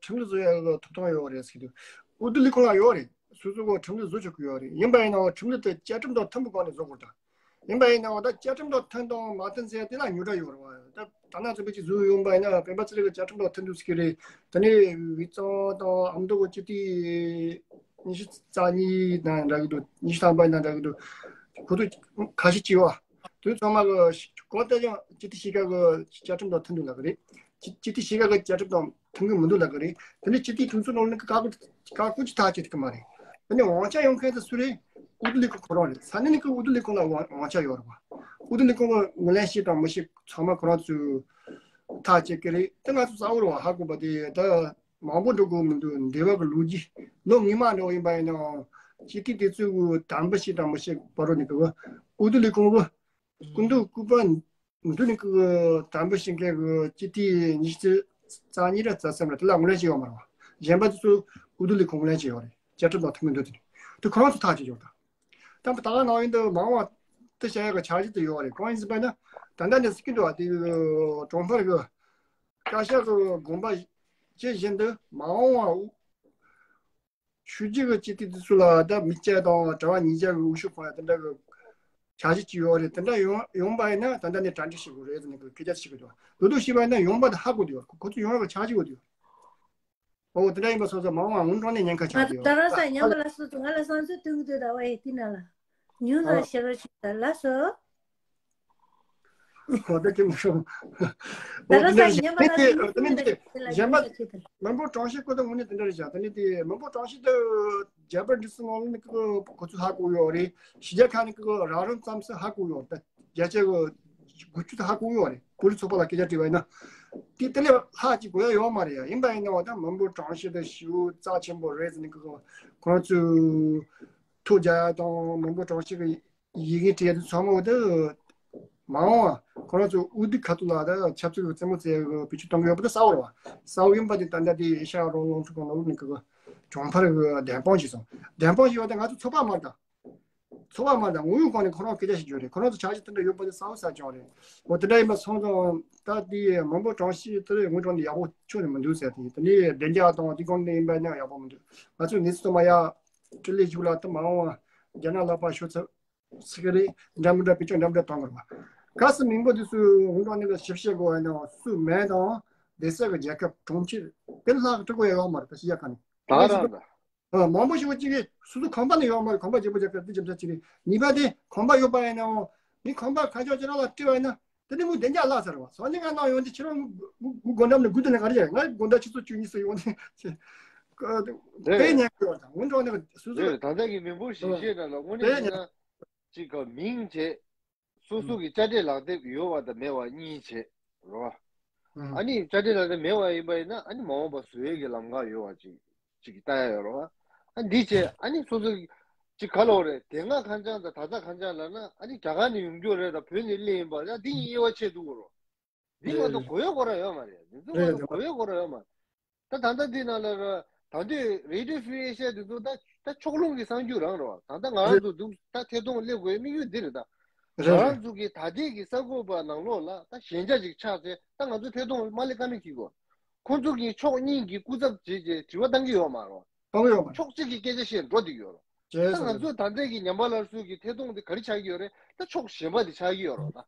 ཀྱི་ཁྲིམས་ལུགས་བཟོ་ཡ་གི་ཐོབ་ཐང་ཡོད་རེད་ཟེར་གྱི་འདུག་འོས་བསྡུ་ལས་ཁུངས་ལ་ཡོད་རེད། སོ་སོ་གི་ཁྲིམས་ལུགས་བཟོ་ཆོག་གི་ཡོད་རེད། ཡིན་པ་ཡིན་ནའང་ཁྲིམས་ལུགས་དེ་བཅའ་ཁྲིམས་དང་མཐུན་པའི་སྒོ་ནས་བཟོ་དགོས་རེད་ད། ཡིན་པ་ཡིན་ནའང་ད་བཅའ་ཁྲིམས་དང་མཐུན་དང་མ་མཐུན་ཟེར་དེ་ལ་ཉོ་སྒྲ་ཡོད་རེད་བ། ད་ད་ནང་ཚོ་བོད་ཀྱི་བཟོས་ཡོང་པ་ཡིན་ན་བོད་པ་ཚོ་ལ་བཅའ་ཁྲིམས་དང་མཐུན་འདུག་ཟེར་གྱི་རེད། དེ་ནས་དབུས་གཙང་དང་ཨ་མདོ་གི་སྤྱི་འཐུས་ཉི་ཤུ་རྩ་གཉིས་དང་འདྲ་གི་འདུག་ཉི་ཤུ་ཐམ་པ་དང་འདྲ་གི་འདུག་ཁོ་ཚོ་ཁ་ཤས་ཅིག་ཡོད་བ། དེ་ཚང་མ་གི་གོ་བལྟས་ཀྱང་སྤྱི་འཐུས་གཤིས་ཀ་གི་བཅའ་ཁྲིམས་དང་མཐུན་འདུག་ལབ་གི་རེད། སྤྱི་སྤྱི་འཐུས་གཤིས་ཀ་གི་བཅའ་ཁྲིམས་དང་མཐུན་གི་མི་འདུག་ལབ་གི་རེད། དེ་ནས་སྤྱི་འཐུས་གྲོས་ཚོགས་ནང་ནས་ཀྱི་བཀའ་བཀོད་བཀའ་བཀོད་ཀྱི་ཐག་བཅད་ཐུབ་ཀྱི་མ་རེད། དེ་ནས་དབང་ཆ་ཡོད་མཁན་དེ་སུ་རེད། འོས་བསྡུ་ལས་ཁུངས་ཁོ་རང་རེད། ས་གནས་ནས་ཀྱི་འོས་བསྡུ་ལས་ཁུངས་ལ་དབང་དབང་ཆ་ཡོད་རེད་བ། འོས་བསྡུ་ལས་ཁུངས་ཀྱི་ངོས་ལེན་བྱེད་དང་མི་བྱེད་ཚང་མ་ཁོ་རང་ཚོས་ཐག་བཅད་ཀྱི་རེད། དེ་ང་ཚོ་གསལ་བོ་རེད་བ། ཧ་གོ་བ་དེ་ད་མང་པོ་འགྲོ་དགོས་མི་འདུག་འདས་པ་གི་ལོ་རྒྱུས་ལོ་སྔོན་མ་འདྲ་བོ་ཡིན་པ་ཡིན་ནའང་སྤྱི་འཐུས་དེ་ཚོས་གི་དམ་འབུལ་བྱེད་དང་མི་བྱེད་བར་རོ་ནས་ཀྱི་འོས་བསྡུ་ལས་ཁུངས་ཀྱི་སྐུ་མདུན་སྐུ་པར་མདུན་ནས་ཀྱི་དམ་འབུལ་བྱེད་མཁན་གྱི་སྤྱི་འཐུས་ཉི་ཤུ་རྩ་གཉིས་ར་རྩ་གསུམ་ར་དེ་ལ་ངོས་ལེན་བྱས་ཡོད་མ་རེད་བ། གཞན་པ་དེ་ཚོ་འོས་བསྡུ་ལས་ཁུངས་ངོས་ལེན་བྱས་ཡོད་རེད། བཅའ་ཁྲིམས་དང་མཐུན་མི་འདུག་དེ་དེ་ཁོ་རང་ཚོ་ཐག་བཅད་ཡོད་ད། ད་ད་ག་ནང་བཞིན་དུ་མ་འོངས་པ་དེ་བྱ་ཡག་གི་འཆར་གཞི་དེ་ཡོད་རེད། གང་ཡིན་ཟེར་བ་ན་ད་ལྟ་ནས་ཟེར་གྱི་འདུག་བ། དེ་གྲོང་ཁྱེར་གྱི་བཀའ་ཤག་གི་དགོངས་པ་ཇི་བཞིན་དུ་མ་འོངས་པ་ཆོས་བརྒྱུད་ཀྱི་སྤྱི་འཐུས་དེ་ཚོ་ལ་ད་མི་སྐྱ་དང་གྲྭ་པ་ཉིས་བརྒྱ་གི་འོས་ཤོག་འཕངས་ཡ་དེ་འདྲ་གི་འཆར་གཞི་ཅིག་ཡོད་རེད། དེ་འདྲ་ཡོང་ཡོང་པ་ཡིན་ན་ད་ལྟ་ནས་གྲ་སྒྲིག་བྱེད་དགོས་རེད་ཟེར་ནས་སྐད་ཆ་བཤད་ཀྱི་འདུག་ལོ་ཏོག་བྱས་པ་ཡིན་ན་ཡོང་པ་དེ་ཧ་གོ་བསྡད་ཡོད། ཁོ་ཚོ་ཡོང་ཡ་གི་འཆར་གཞི་ཡོད་དེ། ཨོ་དེ་འདྲ་ཡིན་པ་སོང་ཙང་མ་འོངས་པ་ང་ཚོ་ནས་ཉེན་ཁ་ཆགས་ཀྱི་ཡོད། ད་རང་ས་ཉམས་པ་ལ་སོ་ཚོ་ང་ལ་བསམ་ཚུལ་སྟོན་གྱི་འདུག་ད་བ་ཡེ་དེ་ན་ལ་ཉུང་ཙམ་ཨོ་ཤེས་རོགས་བྱེད་ད་ལ་སོ། ཨོ་ད་ཁྱིམ་སོང་། ད་རང་ས་ཉམས་པ་ལ་སོ་ཉུང་ཙམ་ད་ལ་ཉམས་པ་ཆེ་ད། མི་འབོར་གྲངས་བཤེར་སྐོར་དུ་དངོས་གནས་དེ་འདྲ་རེད་བཞག་དེ་ནས་དེ་མི་འབོར་གྲངས་བཤེར་དུ་ རྒྱ་བལ་འབྲུག་གསུམ་ནང་ནས་ཀྱི་ཁོ་ཚོས་ཧ་གོ་ཡོད་རེད། གཞིས་ཆགས་ཁག་ནས་ཀྱི་རང་རང་ཙམ་ཟིག་ཧ་གོ་ཡོད་རེད། ད་རྒྱ་ཆེ་གི་དགུ་བཅུ་ཧ་གོ་ཡོད་རེད། བོད་རིགས་ཚོགས་པ་ལ་སྐད་ཆ་དྲིས་པ་ཡིན་ན། དེ་དེ་ལས་ལྷག་ཅིག་གོ་ཡ་ཡོད་མ་རེད་ཡ། ཡིན་པ་ཡིན་ན་འོ་ད་མི་འབོར་གྲངས་བཤེར་དེ་ཞེ་པོ་རྩ་ཆེན་པོ་རེད་ཟེར་ནས་ཀྱི་ཁོ་རང་ཚོས་ཐུགས་རྒྱག་ཡ་དང་མི་འབོར་གྲངས་བཤེར་གི་ཡི་གེ་བྲིས་ཡ་དེ་ཚང་མ་འོ་ད་མ་འོངས་པ་ཁོ་རང་ཚོ་དབུས་སྡེ་ཁ་ཐུག་ལ་ད་ཆབ་སྲིད་ཀྱི་རྩེད་མོ་རྩེ་གི་བེད་སྤྱོད་གཏོང་གི་ཡོད་པ་ད་གསལ་པོ་རེད་བ། གསལ་པོ་ཡིན་པ་དེ་ད་ལྟ་དེ་ཨེ་ཤ་ཡ་རང་དབང་ཚོགས་པ་ནང་ལོགས་ནས་ཀྱི་གྲོང་ཁྱེར་གྱི་བདེན་དཔང་བྱས་སོང་། བདེན་དཔང་བྱས་པ་དེ་ང་ཚོ་ཚོགས་པ་མ་རེད་ད། ཚོགས་པ་མ་རེད་ད། དངོས་ཡོད་སྒང་ནས་ཁོ་རང་སྐད་ཆ་བཤད་རྒྱུ་རེད། ཁོ་རང་ཚོ་འཆར་གཞི་དེ་འདྲ་ཡོད་པ་དེ་གསལ་པོ་གསལ་རྐྱང་རེད། འོ་དེ་འདྲ་ཡིན་པ་སོང་ཙང་ད་དེ་མི་འབོར་གྲངས་བཤེར་དེ་དངོས་གྲངས་ནས་ཡག་པོ་ཁྱོན་ནས་མི་འདུག་ཟེར། དེ་དེ་ནས་བདེ་འཇགས་དང་དེ་སྒང་ནས་ཡིན་པ་ཡང་ཡག་པོ་མི་འདུག་ང་ཚོའི་གནས་ཚུལ་དུ་མ་ཡ་སྤྲེལ་ལེ་བཞུགས་ལ་དུ་མ་འོང་བ་རྒྱ་ནག་ལག་པ་ཤོར་ཚར་ཟེར་གི་རེད། འདྲ་མི་འདྲ་བེད་སྤྱོད་འདྲ་མི་འདྲ་གཏོང་གི་རེད་བ། གལ་སྲིད་མི་འབོར་དེ་ཚོའི་དངོས་གྲངས་ནས་ཞིབ་བཤེར་དགོས་པ་ཡིན་ན་སུ་མེད་དང་སྡེ་སྲིད་ཀྱི་རྒྱལ་ཁབ་གྲོང་ཁྱེར་དེ་ལྷག་སྤྲོད་དགོས་ཡ་ཡོད་མ་རེད། ད་ཤི་ཡ་ག་ནས་ད་ག་རང་ད། ཨ། མང་པོ་ཞིག་གིས་སོ་སོ་ཁང་པ་ནས་ཡོང་མ་རེད། ཁང་པ་རྒྱས་པོ་རྒྱག་སྐབས་དེ་རྒྱབ་ཆ་ཅིག་རེད། གཉིས་པ་དེ་ཁང་པ་ཡོད་པ་ཡིན་ནའང་མི་ཁང་པ་ཁ་ཤས་ཅིག་རང་ལ་སྤྲད་པ་ཡིན་ན་དེ་ནས་མོ་བདེ་འཇགས་བརླག་ཚར་བ། སང་ཉིན་ང་ནང་ཡོང་དུས་ཁྱེད་རང་མགོ་མགོ་འགྲམ་ནས་སྒུག་བསྡད་ན་ག་རེ་བྱ། ང་དགོང་དག་ཆུ་ཚོད་བཅུ་གཉིས་སུ་ཡོང་ནས་དཔེ་ཉན་གི་ཡོད་དང་འོན་ཀྱང་ནས་སོ་སོ་རེད། ད་ལྟ་གི་མི་འབོར་ཞིབ་བཤེར་ནང་ལ་དངོས་གནས་དཔེ་ཉན་ཡིན་ན་ཅིག་ག་མིང་བྱས། སོ་སོ་གི་དཔྱ་ཁྲལ་ལག་དེབ་ཡོད་པ་དང་མེད་པ་གཉིས་བྱས་རོ། ཨ་ནི་དཔྱ་ཁྲལ་ལག་དེབ་མེད་པ་ཡིན་པ་ཡིན་ན་ཨ་ནི་མ་འོངས་པ་བཟོ་ཡས་ཀྱི་ལམ་ཁ་ཡོད་པ་ཅིག་ཅིག་ལྟ་ཡ་ཡོད་རོ། ཨ་འདི་བྱས་ཨ་ནི་སོ་སོ་ཅིག་ག་ལོག་རེད། དེ་སྔ་ཁ་བྱང་དང་ད་ལྟ་ཁ་བྱང་ལབ་ན་ཨ་ནི་རྒྱ་གར་ནས་ཡོང་རྒྱུ་རེད་དང་བོད་ནས་སླེབས་ཡིན་པ་ཡང་འདི་གཉིས་དབྱེ་བ་ཕྱེ་འདུག་གོ་རོ། འདི་ང་ཚོ་གོ་ཡ་གོ་ར་ཡོད་མ་རེད། འདི་ཚོ་ང་ཚོ་གོ་ཡ་གོ་ར་ཡོད་མ་རེད། ད་ད་ལྟ་འདི་ནང་ལ་ར་ད་ལྟའི་རེ་ཌི་ཡོ་ཧྥི་རི་ཨེ་ཤ་ཡ་འདི་ཚོ་ད་ད་ཕྱོགས་ལྷུང་གི་གསར་འགྱུར་རང་རེད་བ། ད་ལྟ་ང་རང་ཚོ་འདུག་ད་ཐད་གཏོང་སླེབས་དགོས་དམིགས་ཡུལ་འདི་རེད་ད། ང་རང་ཚོ་གི་ད་ལྟའི་གི་གསར་འགོད་པ་ནང་ལོགས་ལ་ད་ཞན་ཆ་ཅིག་ཆགས་ཚེ་ད་ང་ཚོ་ཐད་གཏོང་མ་སླེབས་ཀ་མེད་ཀྱི་གོ། ཁོང་ཚོ་གི་ཕྱོགས་གཉིས་ཀྱི་སྐུ་ཚབ་བྱས་རྗེས་དྲི་བ་བཏང་གི་ཡོད་མ་རེད་བ། གཏོང་ཡོད་མ་རེད། ཕྱོགས་གཅིག་གི་སྐད་ཆ་བཤད་འགྲོ་བསྡད་ཀྱི་ཡོད་རེད། བྱས་ད་ང་ཚོ་ད་ལྟའི་གི་ཉམས་པ་སླར་གསོ་གི་ཐད་གཏོང་འདི་ག་རེ་ཆགས་ཀྱི་ཡོད་རེད། ད་ཕྱོགས་གཞན་པ་འདི་ཆགས་ཀྱི་ཡོད་རེད་བ་ད།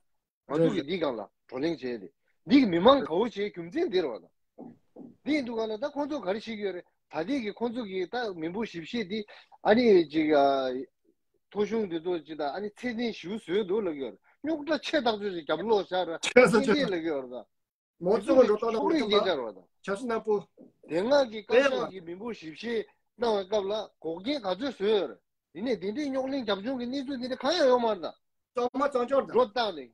ང་ཚོ་གི་འདི་སྒང་ལ་བགྲོ་གླེང་བྱས་ཏེ། འདི་གི་མི་མང་དགའ་བོ་བྱེད་རྒྱུ་མཚན་འདི་རེད་བ་ད། འདི་ཡིན་དུས་ག་ལ་ད་ཁོང་ཚོ་ག་རེ་བྱེད་ཀྱི་ཡོད་རེད། ད་ལྟའི་གི་ཁོང་ཚོ་གི་ད་མི་འབོར་ཞིབ་བཤེར་འདི་ཨ་ནི་ཅིག་ཨ། ཐོ་གཞུང་འདི་ཚོ་ཅིག་ད་ཨ་ནི་ཚད་ལྡན་ཞེ་པོ་བཟོས་འདུག་ལབ་ཀྱི་ཡོད་རེད། རྙོག་དྲ་ཆེ་ཐག་ཆོད་ཅིག་རྒྱབ་ལོག་བཞག་ར་ཆེ་ས་ཚད་ཆེ་ལྡན་ལབ་ཀྱི་ཡོད་རེད་ད། མོ་དེ་ཚོ་ཚོ་གི་འགྲོ་སྟངས་ཕྱོགས་རིས་ཁྱད་པར་ཆེ་རེད་བ་ད། ཆབ་སྲིད་ནག་པོ། དེ་སྔ་གི་བཀའ་ཤག་གི་མི་འབོར་ཞིབ་བཤེར་གནང་བའི་སྐབས་ལ་འགོག་རྐྱེན་ག་ཚོད་བཟོས་ཡོད་རེད། དེ་ནས་དེ་འདྲའི་རྙོག་གླེང་རྒྱབ་ལྗོངས་ཀྱི་གནས་ཚུལ་དེ་འདྲ་གང་ཡང་ཡོད་མ་རེད་ད། གཙང་མ་གཙང་ཕྱོགས་རེད་ད། འགྲོ་བཏང་ནས།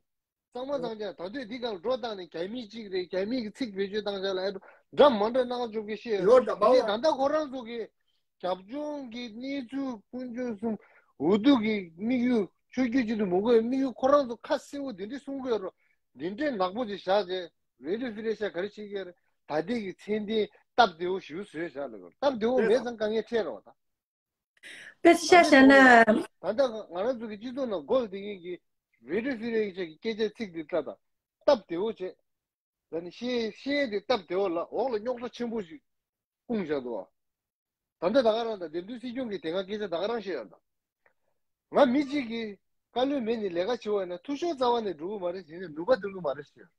གཙང་མ་གཙང་རྐྱང་ད་དུས་འདི་སྒང་འགྲོ་བཏང་ནས་རྒྱ་མི་གཅིག་རེད། རྒྱ་མི་གི་ཚིག་བེད་སྤྱོད་བཏང་བཞག་ལ་ཨེ་འགྲོ་འདྲ་མ་འདྲ་གནང་ཆོག་གི་བཤད་ཡོད་ད་པ་བ། ད་ལྟ་ཁོ་རང་ཚོ་གི་རྒྱབ་ལྗོངས་ཀྱི་གནས་ཚུལ་ཀུན་སྤྱོད་གསུམ་འོས་བསྡུ་གི་དམིགས་ཡུལ་ཆོས་བརྒྱུད་སྤྱི་འཐུས་མི་དགོས་དམིགས་ཡུལ་ཁོ་རང་ཚོ་ཁ་གསལ་བོ་འདི་འདྲའི་གསུང་གི་ཡོད་རོ། འདི་འདྲའི་ནག་པོ་ཅིག་བཞག་རྗེས་རེ་ཌི་ཡོ་ཧྥི་རི་ཨེ་ཤ་ཡ་ག་རེ་བྱེད་ཀྱི་ཡོད་རེད། ད་ལྟའི་གི་མཚན་ལྡན་སྟབས་བདེ་བོ་ཞེ་པོ་བཟོས་བཞག་ལ་གོ་སྟབས་བདེ་བོ་མེད་ཙང་དཀའ་ངལ་འཕྲད་རོགས་ད། དཔེ་ཆ་བཞག་ན། ད་ལྟ་ང་རང་ཚོ་གི་སྤྱི་ཚོགས་ནང་སྒོ་ལ་བསྡད་མཁན་གྱི་རེ་ཌི་ཡོ་ཧྥི་རི་ཨེ་ཤ་ཡ་གི་སྐད་ཆ་ཚིག་འདི་ལྟ་དང་སྟབས་བདེ་བོ་བྱེད། ད་ནི་ཤེས་ཤེས་དེ་སྟབས་བདེ་བོ་ལ་འོག་ལ་རྙོག་དྲ་ཆེན་པོ་ཞིག་སྤུངས་བཞག་འདུག་བ། ད་ལྟ་ད་ག་རང་དང་འདེམས་ཐོན་སྲིད་སྐྱོང་གིས་དེ་སྔ་སྐད་ཆ་ད་ག་རང་བཤད་ཡོད་ད། ང་མི་གཅིག་གིས་བཀའ་བློན་མེད་ནས་ལས་ཀ་བྱེད་པ་ཡིན་ན་འཐུས་ཤོར་རྩ་བ་ནས་འགྲོ་གི་མ་རེད་ཟེར་ནས་ནུས་པ་འདོན་གི་མ་རེད་ཟེར།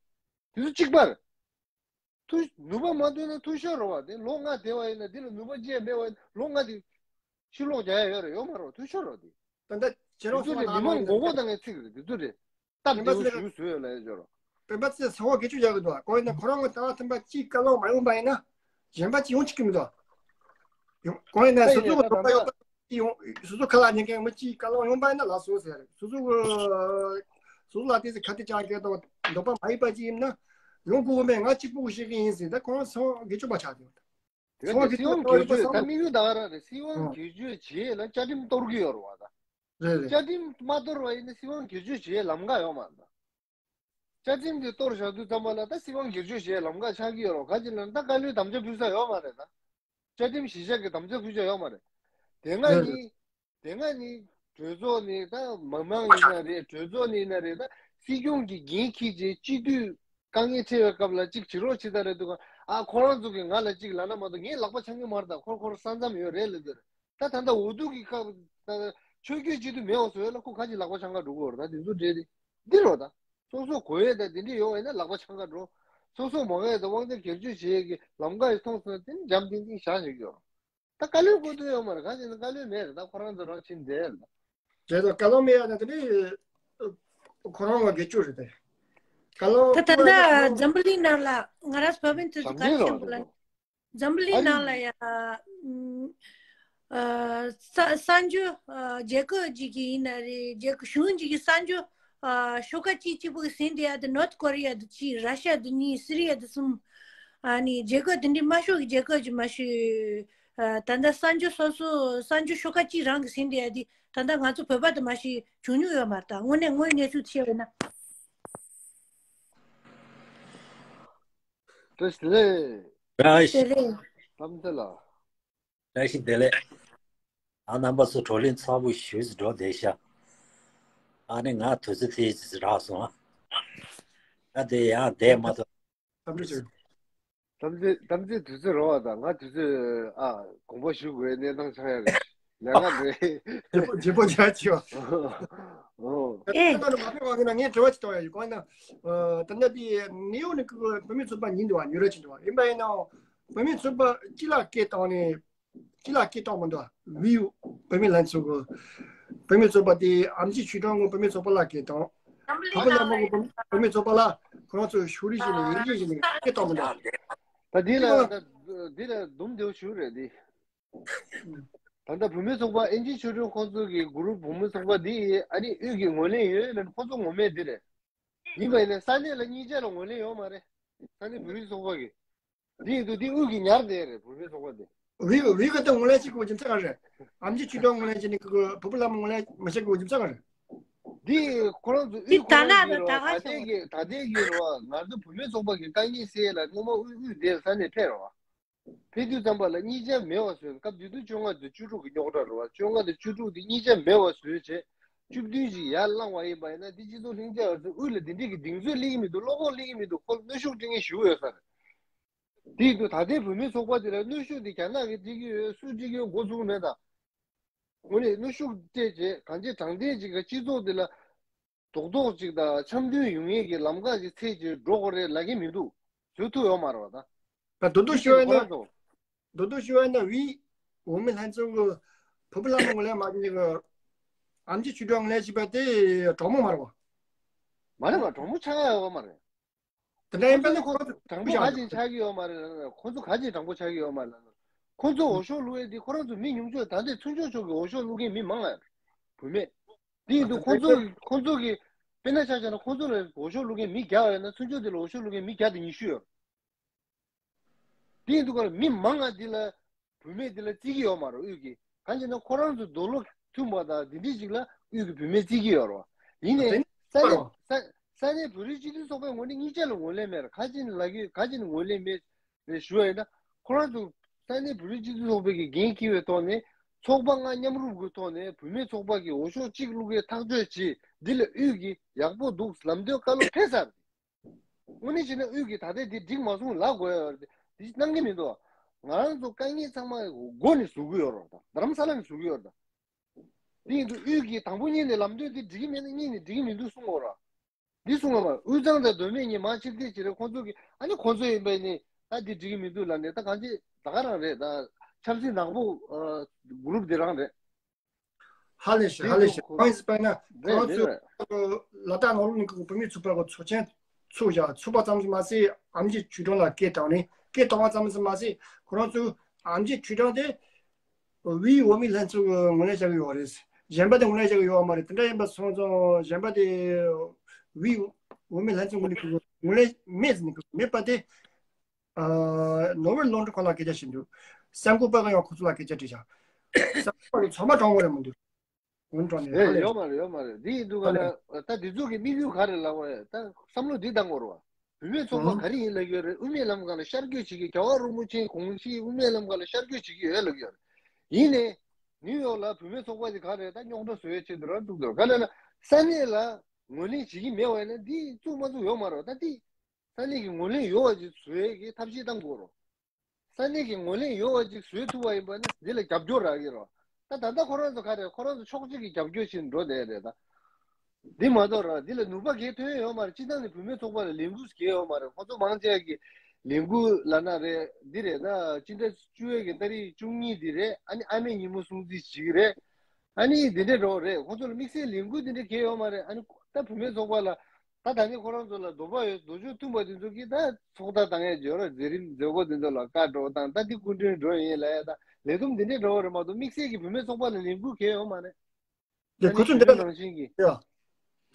དེ་ཚོ་གཅིག་པ་རེད། འཐུས་ནུས་པ་མ་འདོན་ན་འཐུས་ཤོར་རེད་བ། དེ་ལོ་ལྔ་བསྡད་པ་ཡིན་ན་འདི་ལ་ནུས་པ་ཅི་ཡང་མེད་པ་ཡིན་ན་ལོ་ལྔ་དེ་ཕྱིར་ལོག་རྒྱག་ཡ་ཡོད་རེད་ཡོད་མ་རེད་བ། འཐུས་ཤོར་རེད་བ་དེ། ད་ལྟ་ཁྱེད་རང་གསུངས་པ་ནང་ལོགས་ནས་འདི་ཚོ་རེད་མི་མང་མགོ་སྐོར་བཏང་མཁན་ཚིག་རེད་འདི་ཚོ་རེད། སྟབས་བདེ་བོ་ཞེ་པོ་བཟོས་ཡོད་ལབ་ཡ་ཅོ་རོ། སྤེན་པ་ཚེ་ཚེ་བོ་དགེ་བཅུ་བཞག་གི་འདུག་ག་གོང་ཡིན་ན་ཁོ་རང་གི་ད་ཐེམ་པ་གཅིག་བཀའ་བློན་མ་ཡོང་པ་ཡིན་ན་གཞན་པ་གཅིག་ཡོང་ཆོག་གི་མི་འདུག་ག་གོང་ཡིན་ན་སོ་སོ་གི་འདོད་པ་ཡོད་པ་གཅིག་ཡོང་སོ་སོ་ཁ་ལག་ཉན་མཁན་མི་གཅིག་བཀའ་བློན་ཡོང་པ་ཡིན་ན་ལགས་སོ་ཟེར་སོ་སོ་གི་སོ་སོ་ལ་དེ་ཚེ་ཁ་གཏད་བཅག་མཁན་དང་འདོད་པ་མ་ཡིན་པ་གཅིག་ཡིན་ན་ཡོང་དགོས་གི་མེད། ང་གཅིག་པུ་བཤད་གི་ཡིན་ཟེར་ད་ཁོ་རང་ཚེ་བོ་དགེ་བཅུ་པ་ཆགས་ཀྱི་ཡོད། དེ་སྲིད་དབང་སྒེར་གཅོད་ད་དམིགས་ཡུལ་ད་ག་རང་རེད། སྲིད་དབང་སྒེར་གཅོད་བྱེད་ཡས་ལ་བཅའ་ཁྲིམས་གཏོར་གྱི་ཡོད་རེད་བ་ད། རེད་རེད། བཅའ་ཁྲིམས་མ་གཏོར་བ་ཡིན་ན་སྲིད་དབང་སྒེར་གཅོད་བྱེད་ཡས་ལམ་ཁ་ཡོད་མ་རེད་ད། བཅའ་ཁྲིམས་དེ་གཏོར་བཞག་དུས་ཙམ་པ་ལ་ད་སྲིད་དབང་སྒེར་གཅོད་བྱེད་ཡས་ལམ་ཁ་ཆགས་ཀྱི་ཡོད་རེད་བ། ག་ཅི་ལབ་ན་ད་བཀའ་བློན་དམ་བཅའ་ཕུལ་ས་ཡོད་མ་རེད་ད། བཅའ་ཁྲིམས་གཞི་བཞག་གི་དམ་བཅའ་ཕུལ་ས་ཡོད་མ་རེད། དེ་སྔ་རེད་རེད། ནི། དེ་སྔ་ནི་གྲོས་ཚོགས་ནི་ད་མི་མང་ཡིན་ན་རེད། གྲོས་ཚོགས་ནི་ཡིན་ན་རེད། ད་སྲིད་སྐྱོང་གིས་འགན་འཁྱེར་རྗེས་སྤྱི་འཐུས་དཀའ་ངལ་འཕྲད་པའི་སྐབས་ལ་གཅིག་བྱེད་རོགས་བྱེད་ད་རེད་འདུག་ག་ཨ་ཁོ་རང་ཚོ་གིས་ང་ལ་གཅིག་ལབ་ན་མ་གཏོགས་ངས་ལག་པ་འཆང་གི་མ་རེད། ད་ཁོ་ཁོ་རང་ས་མཚམས་ཡོད་རེད་ལབ་དུས་ད་ད་ལྟ་འོས་བསྡུ་གི་སྐབས་ད་ཆོས་བརྒྱུད་སྤྱི་འཐུས་མེད་པ་བཟོ་ཡས་ལ་ཁོ་ག་ཅིག་ལག་པ་འཆང་ག་འགྲོ་གི་ཡོད་རེད། ད་དེ་ཚོ་འདྲ་རེད། འདི་རོ་ད། སོ་སོ་དགོས་ཡས་ད་དེ་འདྲ་ཡོད་པ་ཡིན་ན་ལག་པ་འཆང་ག་འགྲོ། སོ་སོ་མ་དགོས་ཡས་ད་དབང་ཆ་སྒེར་གཅོད་བྱེད་ཡས་ཀྱི་ལམ་ཁ་ཡི་མཐོང་སོང་དེ་ནི་འཇམ་ཐིང་ཐིང་བཞག་བཞག་གི་ཡོད་རེད། ད་བཀའ་བློན་བསྐོ་འདོད་ཡོད་མ་རེད། གང་ཡིན་ན་བཀའ་བློན་མེད་རེད། ད་ཁོ་རང་ཚོ་རང་ཕྱིན་བསྡད་རེད། རེད་དོ། བཀའ་བློན་མེད་ཡ་ན་དེ་ནི་ཁོ་རང་ལ་དགེ་བཅུ་རེད་དེ། བཀའ་བློན་ད་ད་བསྐོ་ཡ་ད་ད་ཁོ་རང་འཛམ་བུ་གླིང་ནང་ལ་ང་རང་བབ་པིན་དུ་ག་རེ་ཤེས་པ་ལ་འཛམ་བུ་གླིང་ནང་ལ་ཡ། ཨ་གསར་གསར་འགྱུར་ཨ་རྒྱལ་ཁབ་ཅིག་གི་ཡིན་ན་རེད། རྒྱལ་ཁབ་གཞུང་ཅིག་གི་གསར་འགྱུར་ཨ་ཤོག་ཁག་གཅིག་གཅིག་པོ་གི་ཟིན་བསྡད་ཡ་དེ་ནོར་ཐི་ཀོ་རི་ཡ་དེ་གཅིག་ར་ཤ་དེ་གཉིས། སི་རི་ཡ་དེ་གསུམ། ཨ་ནི་རྒྱལ་ཁབ་དེ་འདྲའི་དམར་ཤོག་གི་རྒྱལ་ཁབ་ཅིག་མ་གཞི་ཨ་ད་ལྟ་གསར་འགྱུར་སོ་སོ་གསར་འགྱུར་ཤོག་ཁག་གཅིག་རང་གི་ཟིན་བསྡད་ཡ་དེ་ད་ལྟ་ང་ཚོ་བོད་པ་དེ་མ་གཞི་བྱུང་མྱོང་ཡོད་མ་རེད། ད་དངོས་གནས་དངོས་གནས་ཚུལ་བཤད་པ་ཡིན་ན། བཀྲ་ཤིས་བདེ་ལེགས། བཀྲ་ཤིས་བདེ་ལེགས། བཀྲ་ཤིས་བདེ་ལེགས། བཀྲ་ཤིས་བདེ་ལེགས། ཨ་རྣམ་པ་ཚོ་བགྲོ་གླེང་ཚ་པོ་ཞེ་པོ་ཅིག་འགྲོ་བསྡད་ཤག་ཨ་ནི་ང་དུས་ཚོད་དེ་ཅིག་རག་སོང་ཨ། ད་དེ་ཡང་བསྡད་མ་ཐུབ། བསམ་ཚུལ། བསམ་ཚུལ་བསམ་ཚུལ་དུས་ཚོད་རོ་བ་དང་ང་དུས་ཚོད་ཨ་དགོངས་པ་ཞུ་དགོས་གནས་སྟངས་ཆགས་ཡ་རེད། ལས་ཀ་རེད། བརྗེ་པོ་བརྗེ་པོ་བྱ་ཆེ་བ། ཨོ། ཨེ། ད་ནི་མ་ཕེབས་པ་ཡིན་ན་ངས་དྲི་བ་ཅིག་གཏོང་ཡ་ཡོད། གང་ཡིན་ན་ད་ལྟ་དེ་ནེའུ་ནི་ཀི་བོད་མི་ཚོགས་པ་ཉིན་འདུག་བ། ཉོ་ར་ཅིག་འདུག་བ། ཡིན་པ་ཡིན་ནའང་བོད་མི་ཚོགས་པ་སྤྱི་ལ་སྐད་བཏང་ནས། སྤྱི་ལ་སྐད་བཏང་མི་འདུག་བ། བོད་མི་ལྷན་ཚོགས་ཀྱི་བོད་མི་ཚོགས་པ་དེ་ཨེམ་ཆི་ཆོས་སྒྲོན་ཀྱིས་བོད་མི་ཚོགས་པ་ལ་སྐད་བཏང་། བོད་པ་ལ་མ་གོ་བོད་མི་ཚོགས་པ་ལ་ཁོ་རང་ཚོས་ཕྱོགས་རིས་བྱས་ནས་ཡིན་གཅིག་བྱས་ནས་སྐད་བཏང་མི་འདུག་བ། ད་འདི་ལ་ད་འདི་ལ་འདུམ་འདེའུ་ཞུ་རེད་འདི། ད་ལྟ་བོད་མི་ཚོགས་པ་ཨེམ་ཆི་ཆོས་སྒྲོན་ཁོང་ཚོ་གི་གུ་རུབ་བོད་མི་ཚོགས་པ་འདི་ཨ་ནི་དབུས་ཀྱི་ངོས་ལེན་ཡོད་ལབ་ནས་ཁོང་ཚོ་ངོ་མས་འདི་རེད། ཡིན་པ་ཡིན་ན་ས་གནས་ལ་གཉིས་ཆ་ལ་ངོས་ལེན་ཡོད་མ་རེད། ས་གནས་བོད་རིགས་ཚོགས་པ་གི། འདི་ཡིན་དུས་འདི་དབུས་ཀྱི་ཉར་བསྡད་རེད་བོད་མི་ཚོགས་པ་འདི། བོད་བོད་ཀྱི་ད་ངོས་ལེན་བྱེད་དགོས་རྒྱུ་མཚན་ག་རེད། ཨེམ་ཆི་ཆོས་སྒྲོན་ངོས་ལེན་བྱེད་ནས་ཁོ་བོད་པ་ལ་མ་ངོས་ལེན་མ་བྱེད་དགོས་རྒྱུ་མཚན་ག་རེད། འདི་ཁོ་རང་ཚོ་འདི་དབུས་ཁོ་ད་རང་ལ་གི་རེད་བ། ད་ད་ལྟའི་གི་ད་ལྟའི་གི་རེད་བ། ང་ཚོ་བོད་མི་ཚོགས་པ་གི་དཀའ་ངལ་སེལ་ལ་སྔོན་མ་དབུས་དབུས་དེར་ས་གནས་ཕེབས་རེད་བ། ཕེབས་དུས་ཙམ་པ་ལ་གཉིས་ཆ་མེད་པ་བཟོས། སྐབས་དེ་དུས་བཅོ་ལྔ་དང་བཅུ་དྲུག་གི་རྙོག་དྲ་རེད་བ། བཅོ་ལྔ་དང་བཅུ་དྲུག་དེ་གཉིས་ཆ་མེད་པ་བཟོས་བྱས་བཅུ་བདུན་ཅིག་ཡར་བསླངས་པ་ཡིན་པ་ཡིན་ན་འདི་སྤྱི་ཚོགས་ལྷིང་འཇགས་ཡོད་ཚད་དབུས་ལ་འདི་འདྲའི་གི་གདེང་ཚོད་སླེབས་ཀྱི་མི་འདུག་བློ་ཁོག་སླེབས་ཀྱི་མི་འདུག་ཁོ་ལ་གནོན་ཤུགས་སྤྲད་མཁན་ཞེ་པོ་ཡོད་ས་རེད། དེ་ཡིན་དུས་ད་ལྟའི་བོད་མི་ཚོགས་པ་དེ་ལ་གནོན་ཤུགས་དེ་རྒྱ་ནག་གིས་སྤྲད་ཀྱི་ཡོད། སུས་སྤྲད་ཀྱི་ཡོད་མགོ་ཚོས་མེད་ད། དངོས་གནས་གནོན་ཤུགས་སྤྲད་བྱས་གང་ཅི་དྲང་བདེན་ཅིག་གི་སྤྱི་ཚོགས་འདི་ལ་རྡོག་རྡོག་ཅིག་དང་འཆམ་མཐུན་ཡོང་ཡས་ཀྱི་ལམ་ཁ་ཅིག་འཚོལ་བྱས་འགྲོ་དགོས་རེད་ལབ་ཀྱི་མི་འདུག་བཟོ་ཐུབ་ཡོད་མ་རེད་བ་ད། ད་རྡོག་རྡོག་ཞུ་བ་ཡིན་ན་རྡོག་རྡོག་ཞུ་བ་ཡིན་ན་བོད་བོད་མི་ལྷན་ཚོགས་ཀྱི་བོད་པ་ལ་མ་ངོས་ལེན་མ་བྱས་ཀྱི་ཨེམ་ཆི་ཆོས་སྒྲོན་ངོས་ལེན་བྱས་པ་དེ་གྲོགས་མོ་མ་རེད་བ། མ་རེད་བ། གྲོགས་མོ་ཆགས་ཡ་ཡོད་མ་རེད། དེ་འདྲ་ཡིན་པ་ནི་ཁོ་རང་ཚོ་དྲང་པོ་ག་ཅིག་ཆགས་ཀྱི་ཡོད་མ་རེད། ཁོ་ཚོ་ག་ཅིག་དྲང་པོ་ཆགས་ཀྱི་ཡོད་མ་རེད། ཁོ་ཚོ་འོས་ཤོག་བླུག་ཡས་དེ་ཁོ་རང་ཚོ་མི་ཉུང་ཤོས་ད་ལྟའི་ཚུན་ཆད་ཕྱོགས་ཀྱི་འོས་ཤོག་བླུག་མཁན་མི་མང་ང་ཡོད། བུད་མེད། དེ་ཡིན་དུས་ཁོ་ཚོ་ཁོ་ཚོ་གི་དཔེར་ན་ཆ་བཞག་ན་ཁོ་ཚོ་ལ་འོས་ཤོག་བླུག་མཁན་མི་བརྒྱ་ཡོད་ན་ཚུན་ཆད་དེ་ལ་འོས་ཤོག་བླུག་མཁན་མི་བརྒྱ་དང་ཉི་ཤུ་ཡོད། དེ་ཡིན་དུས་ཁོ་རང་མི་མང་ང་འདི་ལ་བུད་མེད་འདི་ལ་བརྩི་གི་ཡོད་མ་རེད་དབུས་ཀྱི། གང་ཡིན་ན་ཁོ་རང་ཚོ་འདོད་བློ་མཐུན་པ་དང་འདི་འདྲའི་ཅིག་ལ་དབུས་ཀྱི་བུད་མེད་བརྩི་གི་ཡོད་རེད་བ། ཡིན་ནའི་ས་གནས་ས་ས་གནས་བོད་རིགས་སྤྱི་མཐུན་ཚོགས་པའི་ངོས་ནས་གཉིས་ཆ་ལ་ངོས་ལེན་མེད་རེད། ག་ཅི་ནས་ལབ་ཀྱི་ཡོད། ག་ཅི་ནས་ངོས་ལེན་མེད་རེད་ཞུ་བ་ཡིན་ན། ཁོ་རང་ཚོ་ས་གནས་བོད་རིགས་སྤྱི་མཐུན་ཚོགས་པའི་གི་འགན་འཁྱེར་བའི་ཐོག་ནས་ཚོགས་པ་ལྔ་མཉམ་རུབ་ཀྱི་ཐོག་ནས་བུད་མེད་ཚོགས་པ་གི་འོས་ཤོག་གཅིག་བླུག་ཡས་ཐག་གཅོད་བྱས། འདི་ལ་དབུས་ཀྱི་ཡག་པོ་འདུག་ལམ་སྟོན་བཀའ་སློབ་ཕེབས་ཚར། དངོས་གནས་བྱས་ན་དབུས་ཀྱིས་ད་ལྟའི་འདི་འགྲིག་མ་སོང་ལབ་དགོས་ཡ་རེད། འདི་གནང་གི་མི་འདུག་ང་རང་ཚོ་དཀའ་ངལ་ཚང་མ་མགོ་ནས་བཟོ་གི་ཡོད་རེད་ད། རྡ་རམ་ས་ལ་ནས་བཟོ་གི་ཡོད་རེད་ད། དེ་ཡིན་དུས་དབུས་ཀྱིས་དང་པོ་ཉིད་ནས་ལམ་སྟོན་འདི་འགྲིག་གི་མེད་ན་གཉིས་ནས་འགྲིག་གི་མི་འདུག་གསུང་གི་ཡོད་རེད། འདི་གསུང་གི་ཡོད་མ་རེད། དབུས་གཙང་དང་མདོ་སྨད་གཉིས་མར་ཕྱིར་འཐེན་བྱེད་རེད། ཁོང་ཚོ་གིས་ཨ་ནི་ཁོང་ཚོ་ཡིན་པ་ཡིན་ནའི་ད་འདི་འགྲིག་གི་མི་འདུག་ལབ་ནས་ད་གང་ཅི་ད་ག་རང་རེད། ད་ཆབ་སྲིད་ནག་པོ་གུ་རུབ་འདི་རང་རེད། ཧ་ལས་ཤིག་ཧ་ལས་ཤིག་གང་ཡིན་ཟེར་བ་ཡིན་ན་ཁོ་རང་ཚོས་ལ་དྭགས་ནང་ལོགས་ནས་བོད་མིའི་ཚོགས་པ་གི་ཚོགས་ཆེན་ཚུགས་བཞག་ཚུགས་པ་ཙམ་ཞིག་མ་ཟད་ཨེམ་ཆི་ཆོས་སྒྲོན་ལ་སྐད་བཏང་ནས་སྐད་བཏང་བ་ཙམ་ཞིག་མ་ཟད་ཁོ་རང་ཚོས་ཨེམ་ཆི་ཆོས་སྒྲོན་དེ་བོད་ཡིག་འོས་མི་ལྷན་ཚོགས་ཀྱིས་ངོས་ལེན་བྱ་གི་ཡོད་རེད། གཞན་པ་དེ་ངོས་ལེན་བྱ་གི་ཡོད་མ་རེད། དེ་འདྲ་ཡིན་པ་སོང་ཙང་གཞན་པ་དེ་བོད་ཡིག་འོས་མི་ལྷན་ཚོགས་ངོས་ནས་ངོས་ལེན་མེད་ཟེར་ནས་མེད་པ་དེ། ཨ། ནོར་ཝེ་ལོན་ཌོན་ཁོ་ལ་སྐད་ཆ་བཤད་འདུག་སེམས་ཁུར་པ་གང་ཡང་ཁོ་ཚོ་ལ་སྐད་ཆ་དྲིས་ཤག་སེམས་ཁུར་པ་ལ་ཚང་མ་དྲང་བོ་རེད་མི་འདུག་འོན་ཀྲང་ནས་ཧ་ལས། ཡོད་མ་རེད། ཡོད་མ་རེད། འདི་ཡིན་འདུག་ག་ལ་ད་འདི་ཚོ་གི་དམིགས་ཡུལ་ག་རེ་ལབ་པ་རེད། ད་བསམ་བློ་འདི་བཏང་དགོས་རེད་བ། བུད་མེད་ཚོགས་པ་ག་རེ་ཡིན་ལབ་ཀྱི་ཡོད་རེད། དབུ་མའི་ལམ་ཁ་ལ་ཤར་བསྐྱོད་བྱེད་ཀྱི་རྒྱལ་བ་རིན་པོ་ཆེའི་དགོངས་གཞི་དབུ་མའི་ལམ་ཁ་ལ་ཤར་བསྐྱོད་བྱེད་ཀྱི་ཡོད་ལབ་ཀྱི་ཡོད་རེད། ཡིན་ནའི་ནིའུ་ཡོག་ལ་བུད་མེད་ཚོགས་པ་དེ་ག་རེད། ད་རྙོག་དྲ་བཟོ་ཡའི་ཆེད་དུ་རང་བཙུགས་འདུག་ག་ལ་ལ་ས་གནས་ལ་ངོས་ལེན་བྱེད་ཀྱི་མེད་པ་ཡིན་ན་འདི་བཙུགས་མ་བཙུགས་ཡོད་མ་རེད་བ། ད་འདི། ས་གནས་ཀྱི་ངོས་ལེན་ཡོད་པ་ཅིག་བཟོ་ཡས་ཀྱི་ཐབས་ཤེས་གཏང་དགོས་རེད། ས་གནས་ཀྱི་ངོས་ལེན་ཡོད་པ་ཅིག་བཟོ་ཐུབ་པ་ཡིན་པ་ནི་འདི་ལ་རྒྱབ་སྐྱོར་རག་གི་རེད། ད་ད་ལྟ་ཁོ་རང་ཚོ་ག་རེ་ཁོ་རང་ཚོ་ཕྱོགས་གཅིག་གི་རྒྱབ་སྐྱོར་བྱེད་འགྲོ་བསྡད་རེད་ད། འདི་མ་གཏོགས་ར་འདི་ལ་ནུས་པ་གང་ཐོན་ཡོད་མ་རེད། སྤྱི་བཏང་ནས་བུད་མེད་ཚོགས་པ་ལ་ལས་འགུལ་གང་ཡོད་མ་རེད། ཁོ་ཚོ་མང་ཆེ་གི་ལས་འགུལ་ལབ་ན་རེད། འདི་རེད་ད། སྤྱི་ཟླ་བཅུ་པའི་གི་ཏ་རིག་བཅུ་གཉིས་འདི་རེད། ཨ་ནི་ཨ་མའི་ཉིན་མོ་སྲུང་བརྩི་བྱེད་ཀྱི་རེད། ཨ་ནི་འདི་འདྲའི་འགྲོ་རེད། ཁོ་ཚོ་ལ་དམིགས་བསལ་ལས་འགུལ་འདི་འདྲ་གང་ཡོད་མ་རེད། ཨ་ནི་ད་བུད་མེད་ཚོགས་པ་ལ་ད་ད་ནི་ཁོ་རང་ཚོ་ལ་འདོད་པ་ཡོད། འདོད་ཕྱོགས་མཐུན་པ་དེ་ཚོ་གིས་ད་ཚོགས་བརྡ་བཏང་ཡས་ཡོད་རེད། མཛད་རིམ་མཛད་སྒོ་དེ་ཚོ་ལ་བཀའ་འགྲོ་དང་ད་འདི་སྐུ་མགྲོན་འགྲོ་ཡིན་ལབ་ཡས་ད་ ལས་བསྡོམས་འདི་འདྲའི་འགྲོ་བ་རེད་མ་གཏོགས། དམིགས་བསལ་གྱི་བུད་མེད་ཚོགས་པ་ལ་ལས་འགུལ་གང་ཡང་ཡོད་མ་རེད། ལས་ཁོ་ཚོ་འདི་ནང་བཞིན་གྱི། ཡ། ཡ།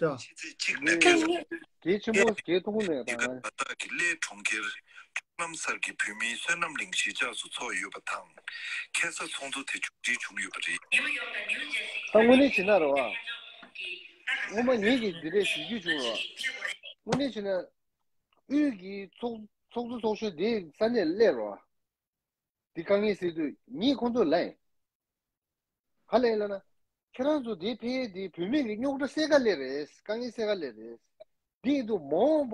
ཕྱི་ཚེས་གཅིག་ནས་གལ་ཆེན་པོ་གལ་མཐོན་པོ་གནས་དང་། ལ་དྭགས་ཀྱི་གླེ་གྲོང་ཁྱེར་ལྕོག་ལམ་སར་གྱི་བོད་མིའི་བསོད་ནམས་གླིང་གཞིས་ཆགས་སུ་ཚོགས་ཡོད་པ་དང་། ཁ་སང་ཚོགས་འདུ་དེ་མཇུག་སྒྲིལ་བྱུང་ཡོད་པ་རེད། ད་དངོས་གནས་བྱས་ན་རེད་བ། སྔོན་མ་ངེད་ཀྱིས་འདི་འདྲས་ཞུ་རྒྱུ་བྱུང་རེད་བ། དངོས་གནས་བྱས་ན། དབུས་ཀྱི་ཚོགས་ཚོགས་གཙོ་ཚོགས་གཞོན་དེ་ས་གནས་སླེབས་རེད་བ། འདི་དཀའ་ངལ་སེལ་དུས་ངས་ཁོང་ཚོར་ལབ་ཡིན། ག་ལབ་ཡིན་ལབ་ན། ཁྱེད་རང་ཚོ་འདི་ཕེབས་ཡས་འདི་བུད་མེད་ཀྱི་རྙོག་དྲ་སེལ་ག་སླེབས་རེད། དཀའ་ངལ་སེལ་ག་སླེབས་རེད། འདི་ཡིན་དུས་མ་འོངས་པ་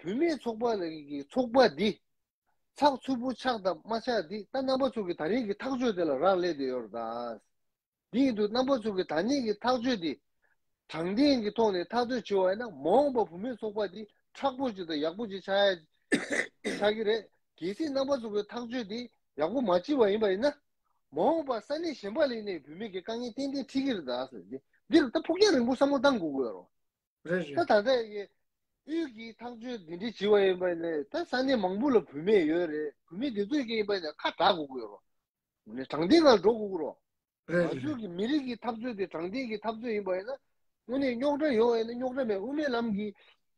བུད་མེད་ཚོགས་པ་ལ་གི་ཚོགས་པ་འདི་ཚགས་ཚུད་པོ་ཆགས་དང་མ་ཆགས་འདི་ད་རྣམ་པ་ཚོ་གི་ད་རིང་གི་ཐག་གཅོད་དེ་ལ་རག་ལས་བསྡད་ཡོད་རེད་ད། འདི་ཡིན་དུས་རྣམ་པ་ཚོ་གི་ད་ནས་ཀྱི་ཐག་གཅོད་འདི། དྲང་བདེན་གྱི་ཐོག་ནས་ཐག་གཅོད་བྱས་པ་ཡིན་ན་མ་འོངས་པ་བུད་མེད་ཚོགས་པ་འདི་མཁྲེགས་པོ་ཅིག་དང་ཡག་པོ་ཅིག་ཆགས་ཡ་ཆགས་ཀྱི་རེད། གལ་སྲིད་རྣམ་པ་ཚོ་གི་ཐག་གཅོད་འདི་ཡག་པོ་མ་བྱས་པ་ཡིན་པ་ཡིན་ན། མ་འོངས་པ་ས་གནས་གཞན་པ་ལ་ཡིན་ནའི་བུད་མེད་ཀྱི་དཀའ་ངལ་ཏན་ཏན་འཕྲད་ཀྱི་རེད་ད་ཟེར་གྱི། འདིར་ད་ཕུགས་རྒྱང་རིང་པོ་བསམ་བློ་བཏང་དགོས་ཀྱི་ཡོད་རེད། རེད་རེད། ད་ད་ལྟ་ཡི་དབུས་ཀྱི་ཐག་གཅོད་འདི་འདྲ་བྱས་པ་ཡིན་པ་ཡིན་ནའི་ད་ས་གནས་མང་པོ་ལ་བུད་མེད་ཡོད་རེད། བུད་མེད་འདི་ཚོས་ཀྱི་ཡིན་པ་ཡིན་ན་ཁ་གྲག་དགོས་ཀྱི་ཡོད་རེད། ནས་དྲང་བདེན་ངང་འགྲོ་དགོས་ཀྱི་རེད། རེད་ང་རེད། ཚོའི་གི་མི་རིགས་ཀྱི་འཐབ་རྩོད་དེ་དྲང་བདེན་གྱི་འཐབ་རྩོད་ཡིན་པ་ཡིན་ན། དངོས་གནས་རྙོག་དྲ་ཡོད་པ་ཡིན་ན་རྙོག་དྲ་མེད། དབུ་མའི་ལམ་གྱི་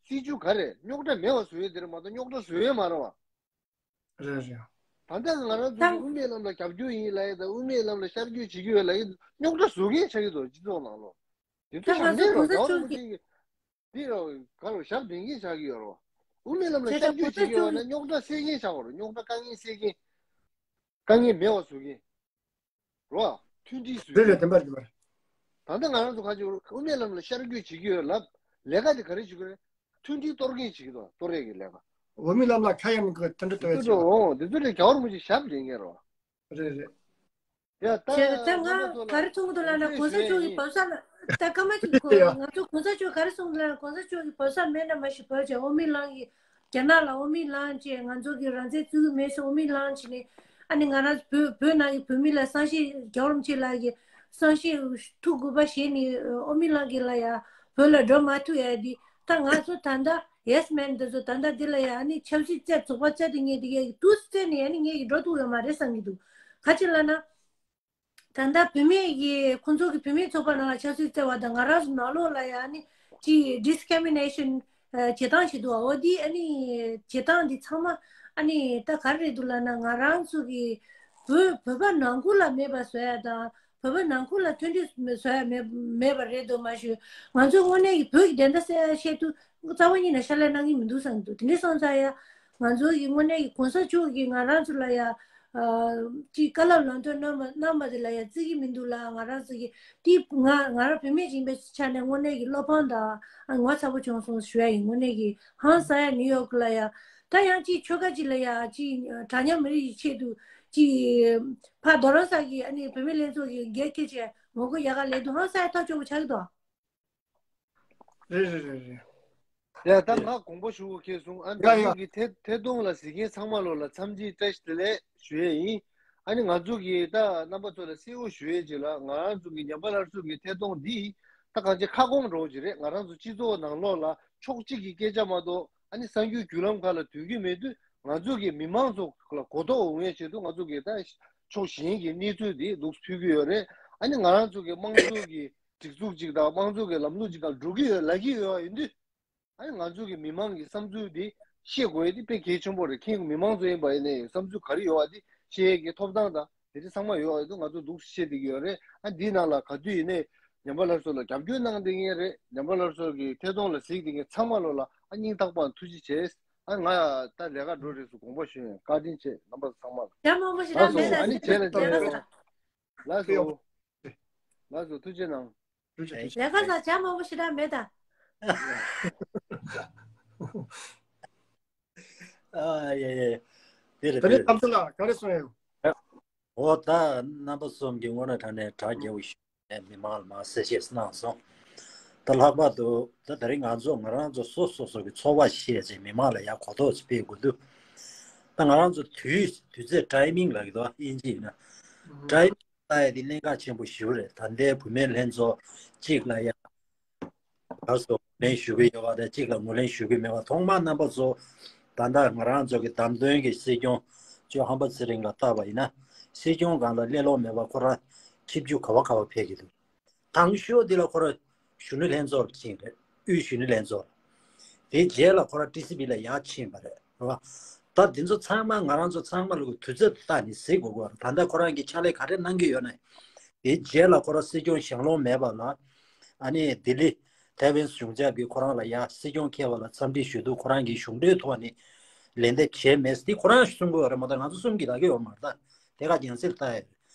སྲིད་བྱུས་ག་རེ་རྙོག་དྲ་མེད་པ་བཟོ་ཡས་དེ་རེད་མ་གཏོགས་རྙོག་དྲ་བཟོ་ཡས་མ་རེད་བ། རེད་རེད། ད་ལྟ་ང་རང་ཚོ་གི་དབུ་མའི་ལམ་ལ་རྒྱབ་སྐྱོར་ཡིན་ལབ་ཡས་དང་དབུ་མའི་ལམ་ལ་ཤར་བསྐྱོད་བྱེད་ཀྱི་ཡོད་ལབ་ཡས་རྙོག་དྲ་བཟོ་མཁན་ཆགས་ཀྱི་འདུག་སྤྱི་ཚོགས་ནང་ལོགས། དེ་ཚོ་ད་ང་ཞབས་ཚོ་འདྲེན་གོང་ས་རོགས་རྒྱལ་བ་མཆོག་གི་རིན་པོ་ཆེ་གིས་འདི་རོགས་ག་རོགས་ཞབས་འདྲེན་མཁན་ཆགས་ཀྱི་ཡོད་རོགས། དབུ་མའི་ལམ་ལ་ཤར་བསྐྱོད་བྱེད་ཀྱི་ཡོད་ན་རྙོག་དྲ་སེལ་མཁན་ཆགས་པ་རོགས། རྙོག་དྲ་དཀའ་ངལ་སེལ་མཁན། དཀའ་ངལ་མེད་པ་བཟོ་མཁན། རོགས། མཐུན་སྒྲིལ་བཟོ་རེད་རེད་མཁན། བདེན་པ་རེད་བདེན་པ་རེད། ད་ལྟ་ང་རང་ཚོ་ག་ཅིག་དབུ་མའི་ལམ་ལ་ཤར་བསྐྱོད་བྱེད་ཀྱི་ཡོད་ལབ། ལས་ཀ་དེ་ག་རེ་བྱེད་ཀྱི་རེད། མཐུན་སྒྲིལ་གཏོར་མཁན་བྱེད་ཀྱི་འདུག་གཏོར་ཡས་ཀྱི་ལས་ཀ། དབུ་མའི་ལམ་ལ་ཁ་ཡ་མི་དགོས་དེ་འདྲ་གཏོར་ཡས་དེ་ཚོ་བྱེད་རོགས་དེ་ཚོ་ལས་རྒྱལ་བ་རིན་པོ་ཆེ་ཞབས་འདྲེན་མཁན་རོགས། རེད་རེད། ཡ་ད་བྱས་ད་རྣམ་པ་ཚོ་ལ་ག་རེ་གསུང་གི་འདུག་ལབ་ན་གོང་ས་མཆོག་གིས་བབས་ས་ལ་ད་སྐར་མ་གཅིག་གོ་ཡ། ང་ཚོ་གོང་ས་མཆོག་ག་རེ་གསུང་གི་འདུག་ལབ་ན་གོང་ས་མཆོག་གིས་བབས་ས་མེད་ན་མ་ཤི་བབས་བྱས་དབུ་མའི་ལམ་གྱི་རྒྱ་ནག་ལ་དབུ་མའི་ལམ་བྱས་ང་ཚོ་གི་རང་བཙན་བརྩི་གི་མེད་ཟེར་དབུ་མའི་ལམ་བྱས་ནས་ཨ་ནི་ང་རང་བོད་བོད་ནང་གི་བོད་མི་ལ་བསམ་ཤེས་རྒྱལ་བ་རིན་པོ་ཆེ་ལགས་ཀྱི་བསམ་ཤེས་ཐུགས་དགོངས་པ་བཞེས་ནས་དབུ་མའི་ལམ་གྱི་ལ་ཡ་བོད་ལ་འགྲོ་མ་ཐུབ་ཡ་དེ་ད་ང་ཚོ་ད་ལྟ་ཡེ་སི་མེན་དེ་ཚོ་ད་ལྟ་འདི་ལ་ཡ་ཨ་ནི་ཆབ་སྲིད་རྩེད་རྫོགས་པ་རྩེད་དེ་ངས་དེ་གའི་དུས་རྩེད་ནས་ཨ་ནི་ངས་ཀྱི་འགྲོ་ཐུབ་ཡོད་མ་རེད་བསམ་གྱི་འདུག་ག་ཅི་ལབ་ན། ད་ལྟ་བུད་མེད་ཀྱི་ཁོང་ཚོ་གི་བུད་མེད་ཚོགས་པ་ནང་ལ་ཆབ་སྲིད་བརྩེ་བ་དང་ང་རང་ཚོ་ནང་ལོགས་ལ་ཡང་ནི་ཅི་ཌིསི་ཀི་རི་མི་ནེ་ཤན་བྱེད་སྟངས་ཤིག་འདུག་འོ་དེ་ཨ་ནི་བྱེད་སྟངས་འདི་ཚང་མ་ཨ་ནི་ད་ག་རེ་རེད་འདུག་ལབ་ན་ང་རང་ཚོ་གི་བོད་བོད་པ་ནང་ཁུལ་ལ་མེད་པ་བཟོ་ཡ་དང་བོད་པ་ནང་ཁུལ་ལ་མཐུན་སྒྲིལ་བཟོ་ཡ་མེད་མེད་པ་རེད་འདུག་མ་ཞུ། ང་ཚོ་དངོས་གནས་ཀྱི་བོད་ཀྱི་བདེན་མཐའ་གསལ་བཤད་དུས་རྩ་བ་ཉིད་ནས་ཕྱག་ལས་གནང་གི་མི་འདུག་བསམ་གྱི་འདུག་དེ་འདྲ་སོང་ཙང་ཡ་ང་ཚོ་གི་དངོས་གནས་ཀྱི་གོང་ས་མཆོག་གིས་ང་རང་ཚོ་ལ་ཡ། ཅིག་བཀའ་སློབ་ལམ་སྟོན་གནང་བ་གནང་བ་དེ་ལ་ཡང་བརྩི་གི་མི་འདུག་ལ་ང་རང་ཚོ་གི་དེ་ང་ང་རང་བུད་མེད་ཅིག་ཡིན་པའི་ཆ་ནས་དངོས་གནས་ཀྱི་བློ་ཕམ་དང་ངོ་ཚ་པོ་བྱུང་སོང་ཞུ་ཡ་ཡིན། དངོས་གནས་ཀྱི་ཧང་སང་ཡ་ནིའུ་ཡོག་ལ་ཡ་ད་ཡང་ཅིག་ཆོལ་ཁ་ཅིག་ལ་ཡ་ཅིག་འདྲ་མཉམ་མི་རིགས་ཀྱི་ཆེད་དུ་ཅིག་ཕ་རྡ་རམ་ས་གི་ཨ་ནི་བུད་མེད་ལྷན་ཚོགས་ཀྱི་འགན་འཁྱེར་བྱས་ངོ་རྒོལ་ཡག་ག་ལས་དུས་ཧང་སང་ཡ་ཐག་ཆོད་པོ་ཆགས་ཀྱི་འདུག་རེད་རེད་རེད་རེད། ཡ་ད་ང་དགོངས་པ་ཞུ་དགོས་ཁེལ་སོང་། ཨ་ཡ་ཡ། འདི་གི་ཐད་ཐད་གཏོང་ལ་གཟིགས་མཁན་ཚང་མ་ལོ་ལ་འཚམས་འདྲི་བཀྲ་ཤིས་བདེ་ལེགས་ཞུ་ཡས་ཡིན། ཨ་ནི་ང་ཚོ་གི་ད་རྣམ་པ་ཚོ་ལ་གསལ་བོ་ཞུ་ཡས་ཅིག་ལ་ང་རང་ཚོ་གི་ཉམས་པ་སླར་གསོ་གི་ཐད་གཏོང་འདི་ད་གང་ཅི་ཁ་སྐོང་འདྲ་བོ་ཅིག་རེད། ང་རང་ཚོ་སྤྱི་ཚོགས་ནང་ལོགས་ལ་ཕྱོགས་གཅིག་གི་སྐད་ཆ་མ་གཏོགས་ཨ་ནི་གསར་འགྱུར་བརྒྱུད་ལམ་ཁག་ལ་དོན་གྱི་མེད་དུས་ང་ཚོ་གི་མི་མང་ཚོ་ལ་གོ་རྟོགས་འོང་ཡས་ཆེད་དུ་ང་ཚོ་གི་ད་ཕྱོགས་གཞན་གྱི་གནས་ཚུལ་འདི་ལོགས་སུ་ཕུལ་གྱི་ཡོད་རེད། ཨ་ནི་ང་རང་ཚོ་གི་དམངས་གཙོ་གི་སྒྲིག་འཛུགས་གཅིག་དང་དམངས་གཙོ་གི་ལམ་ལུགས་གཅིག་སྒང་འགྲོ་གི་ཡོད་ལབ་ཀྱི་ཡོད་པ་ཡིན་དུས། ཨ་ནི་ང་ཚོ་གི་མི་མང་གི་བསམ་ཚུལ་འདི་ཤེས་དགོས་ཡས་འདི་དཔེ་གལ་ཆེན་པོ་རེད། ཁྱེད་ཀྱི་མི་མང་ཚོ་ཡིན་པ་ཡིན་ནའི་བསམ་ཚུལ་ག་རེ་ཡོད་པ་འདི་ཤེས་ཡས་ཀྱི་ཐོབ་ཐང་དང་དེ་འདྲ་ཚང་མ་ཡོད་པ་ཡིན་དུས་ང་ཚོ་འདུག་སེ་བཤད་བསྡད་ཀྱི་ཡོད་རེད། ཨ་འདིའི་ནང་ལ་ག་དུས་ཡིན་ནའི་ཉམས་པ་སླར་གསོ་ལ་རྒྱབ་སྐྱོར་གནང་བསྡད་མཁན་རེད། ཉམས་པ་སླར་གསོ་གི་ཐད་གཏོང་ལ་གཟིགས་བསྡད་མཁན་ཚང་མ་ལོ་ལ་ཨ་སྙིང་ཐག་པ་ནས་ཐུགས་རྗེ་ཆེ། ཨ་ང་ད་ལས་ཀ་འགྲོ་རེས་སུ་དགོངས་པ་ཞུ་ཡིན། བཀའ་དྲིན་ཆེ་རྣམ་པ་ཚང་མ་ལ། ཡ་མང་པོ་ཞེ་དྲག་ལགས་སོ། མེད་ད། ཨ་ནི་བྱས་ལ་ཡ་ལགས་སོ། ལགས་སོ། ལགས་སོ། ཐུགས་རྗེ་གནང་། ཐུགས་རྗེ་ཆེ། ལས་ཀ་ཟ་བྱ་མང་པོ་ཞེ་དྲག་མེད་ད། ཨ་ཡ་ཡ། དེ་རེད་དེ་རེད། ད་ནི་བསམ་ཚུལ་ལ་ག་རེ་གསུང་ཡོད། འོ་ད་རྣམ་པ་གསུམ་གྱི་དངོས་གནས་དྲང་གནས་གྲགས་རྒྱས་པོ་ཞིག་ནས་མི་མང་ལ་མར་གསལ་བཤད་གནང་སོང་། ད་ལྷག་པར་དུ་ད་ད་རིང་ང་ཚོ་ང་རང་ཚོ་སོ་སོ་སོ་གི་ཚོར་བ་བཤད་ཅིང་མི་མང་ལ་ཡང་གོ་རྟོགས་ཅིག་སྤེལ་དགོས་འདུག་ད་ང་རང་ཚོ་དུས་དུས་ཚོད་ཊའི་མིང་ལབ་ཀྱི་འདུག་ཨིན་ཇི་ཡིན་ན་ཊའི་མིང་ལྟ་ཡ་དེ་གནད་འགག་ཆེན་པོ་ཞིག་རེད། ད་ལྟའི་བུད་མེད་ལྷན་ཚོགས་གཅིག་ལ་ཡ་གར་སོགས་ངོས་ལེན་ཞུ་གི་ཡོད་པ་དང་གཅིག་ལ་ངོས་ལེན་ཞུ་གི་མེད་པ། ཐོག་མར་རྣམ་པ་ཚོ་ད་ལྟ་ང་རང་ཚོ་གི་བདམས་ཐོན་གྱི་སྲིད་སྐྱོང་ཇོ་ཧམ་པ་ཚེ་རིང་ལ་བལྟས་པ་ཡིན་ན་ སྲིད་སྐྱོང་སྒང་ལ་ལས་སློབ་མེད་པ་ཁོ་རང་ཆིབས་བསྒྱུར་ག་བ་ག་བ་ཕེབས་ཀྱི་འདུག་དང་ཤོས་འདི་ལ་ཁོ་རང་གཞོན་ནུ་ལྷན་ཚོགས་ཕྱིན་རེད། དབུས་གཞོན་ནུ་ལྷན་ཚོགས། དེའི་རྗེས་ལ་ཁོ་རང་ཊི་སི་བི་ལ་ཡར་ཕྱིན་པ་རེད། རེད་བ། ད་འདི་ཚོ་ཚང་མ་ང་རང་ཚོ་ཚང་མ་ལ་དུས་ཚོད་བལྟས་ནས་གཟིགས་དགོས་ཀྱི་ཡོད་རེད། ད་ལྟ་ཁོ་རང་གིས་ཕྱག་ལས་ག་རེ་གནང་གི་ཡོད་ན། དེའི་རྗེས་ལ་ཁོ་རང་སྲིད་སྐྱོང་ཞལ་ལོང་མེད་པ་ལ། ཨ་ནི་ལྡི་ལི་ཐའེ་ཝན་གཞུང་ཚབ་ཀྱིས་ཁོ་རང་ལ་ཡ་སྲིད་སྐྱོང་འཁེལ་བ་ལ་འཚམས་འདྲི་ཞུ་དུས་ཁོ་རང་གིས་གཞུང་འབྲེལ་ཐོག་ནས་ལན་འདེབས་བྱས་མེད། འདི་ཁོ་རང་གསུང་གི་ཡོད་རེད་མ་གཏོགས་ང་ཚོ་གསུམ་གྱིས་ལབ་ཀྱི་ཡོད་མ་རེད། ད་དེ་ག་རྒྱང་སྲིང་ལྟ་ཡ་རེད།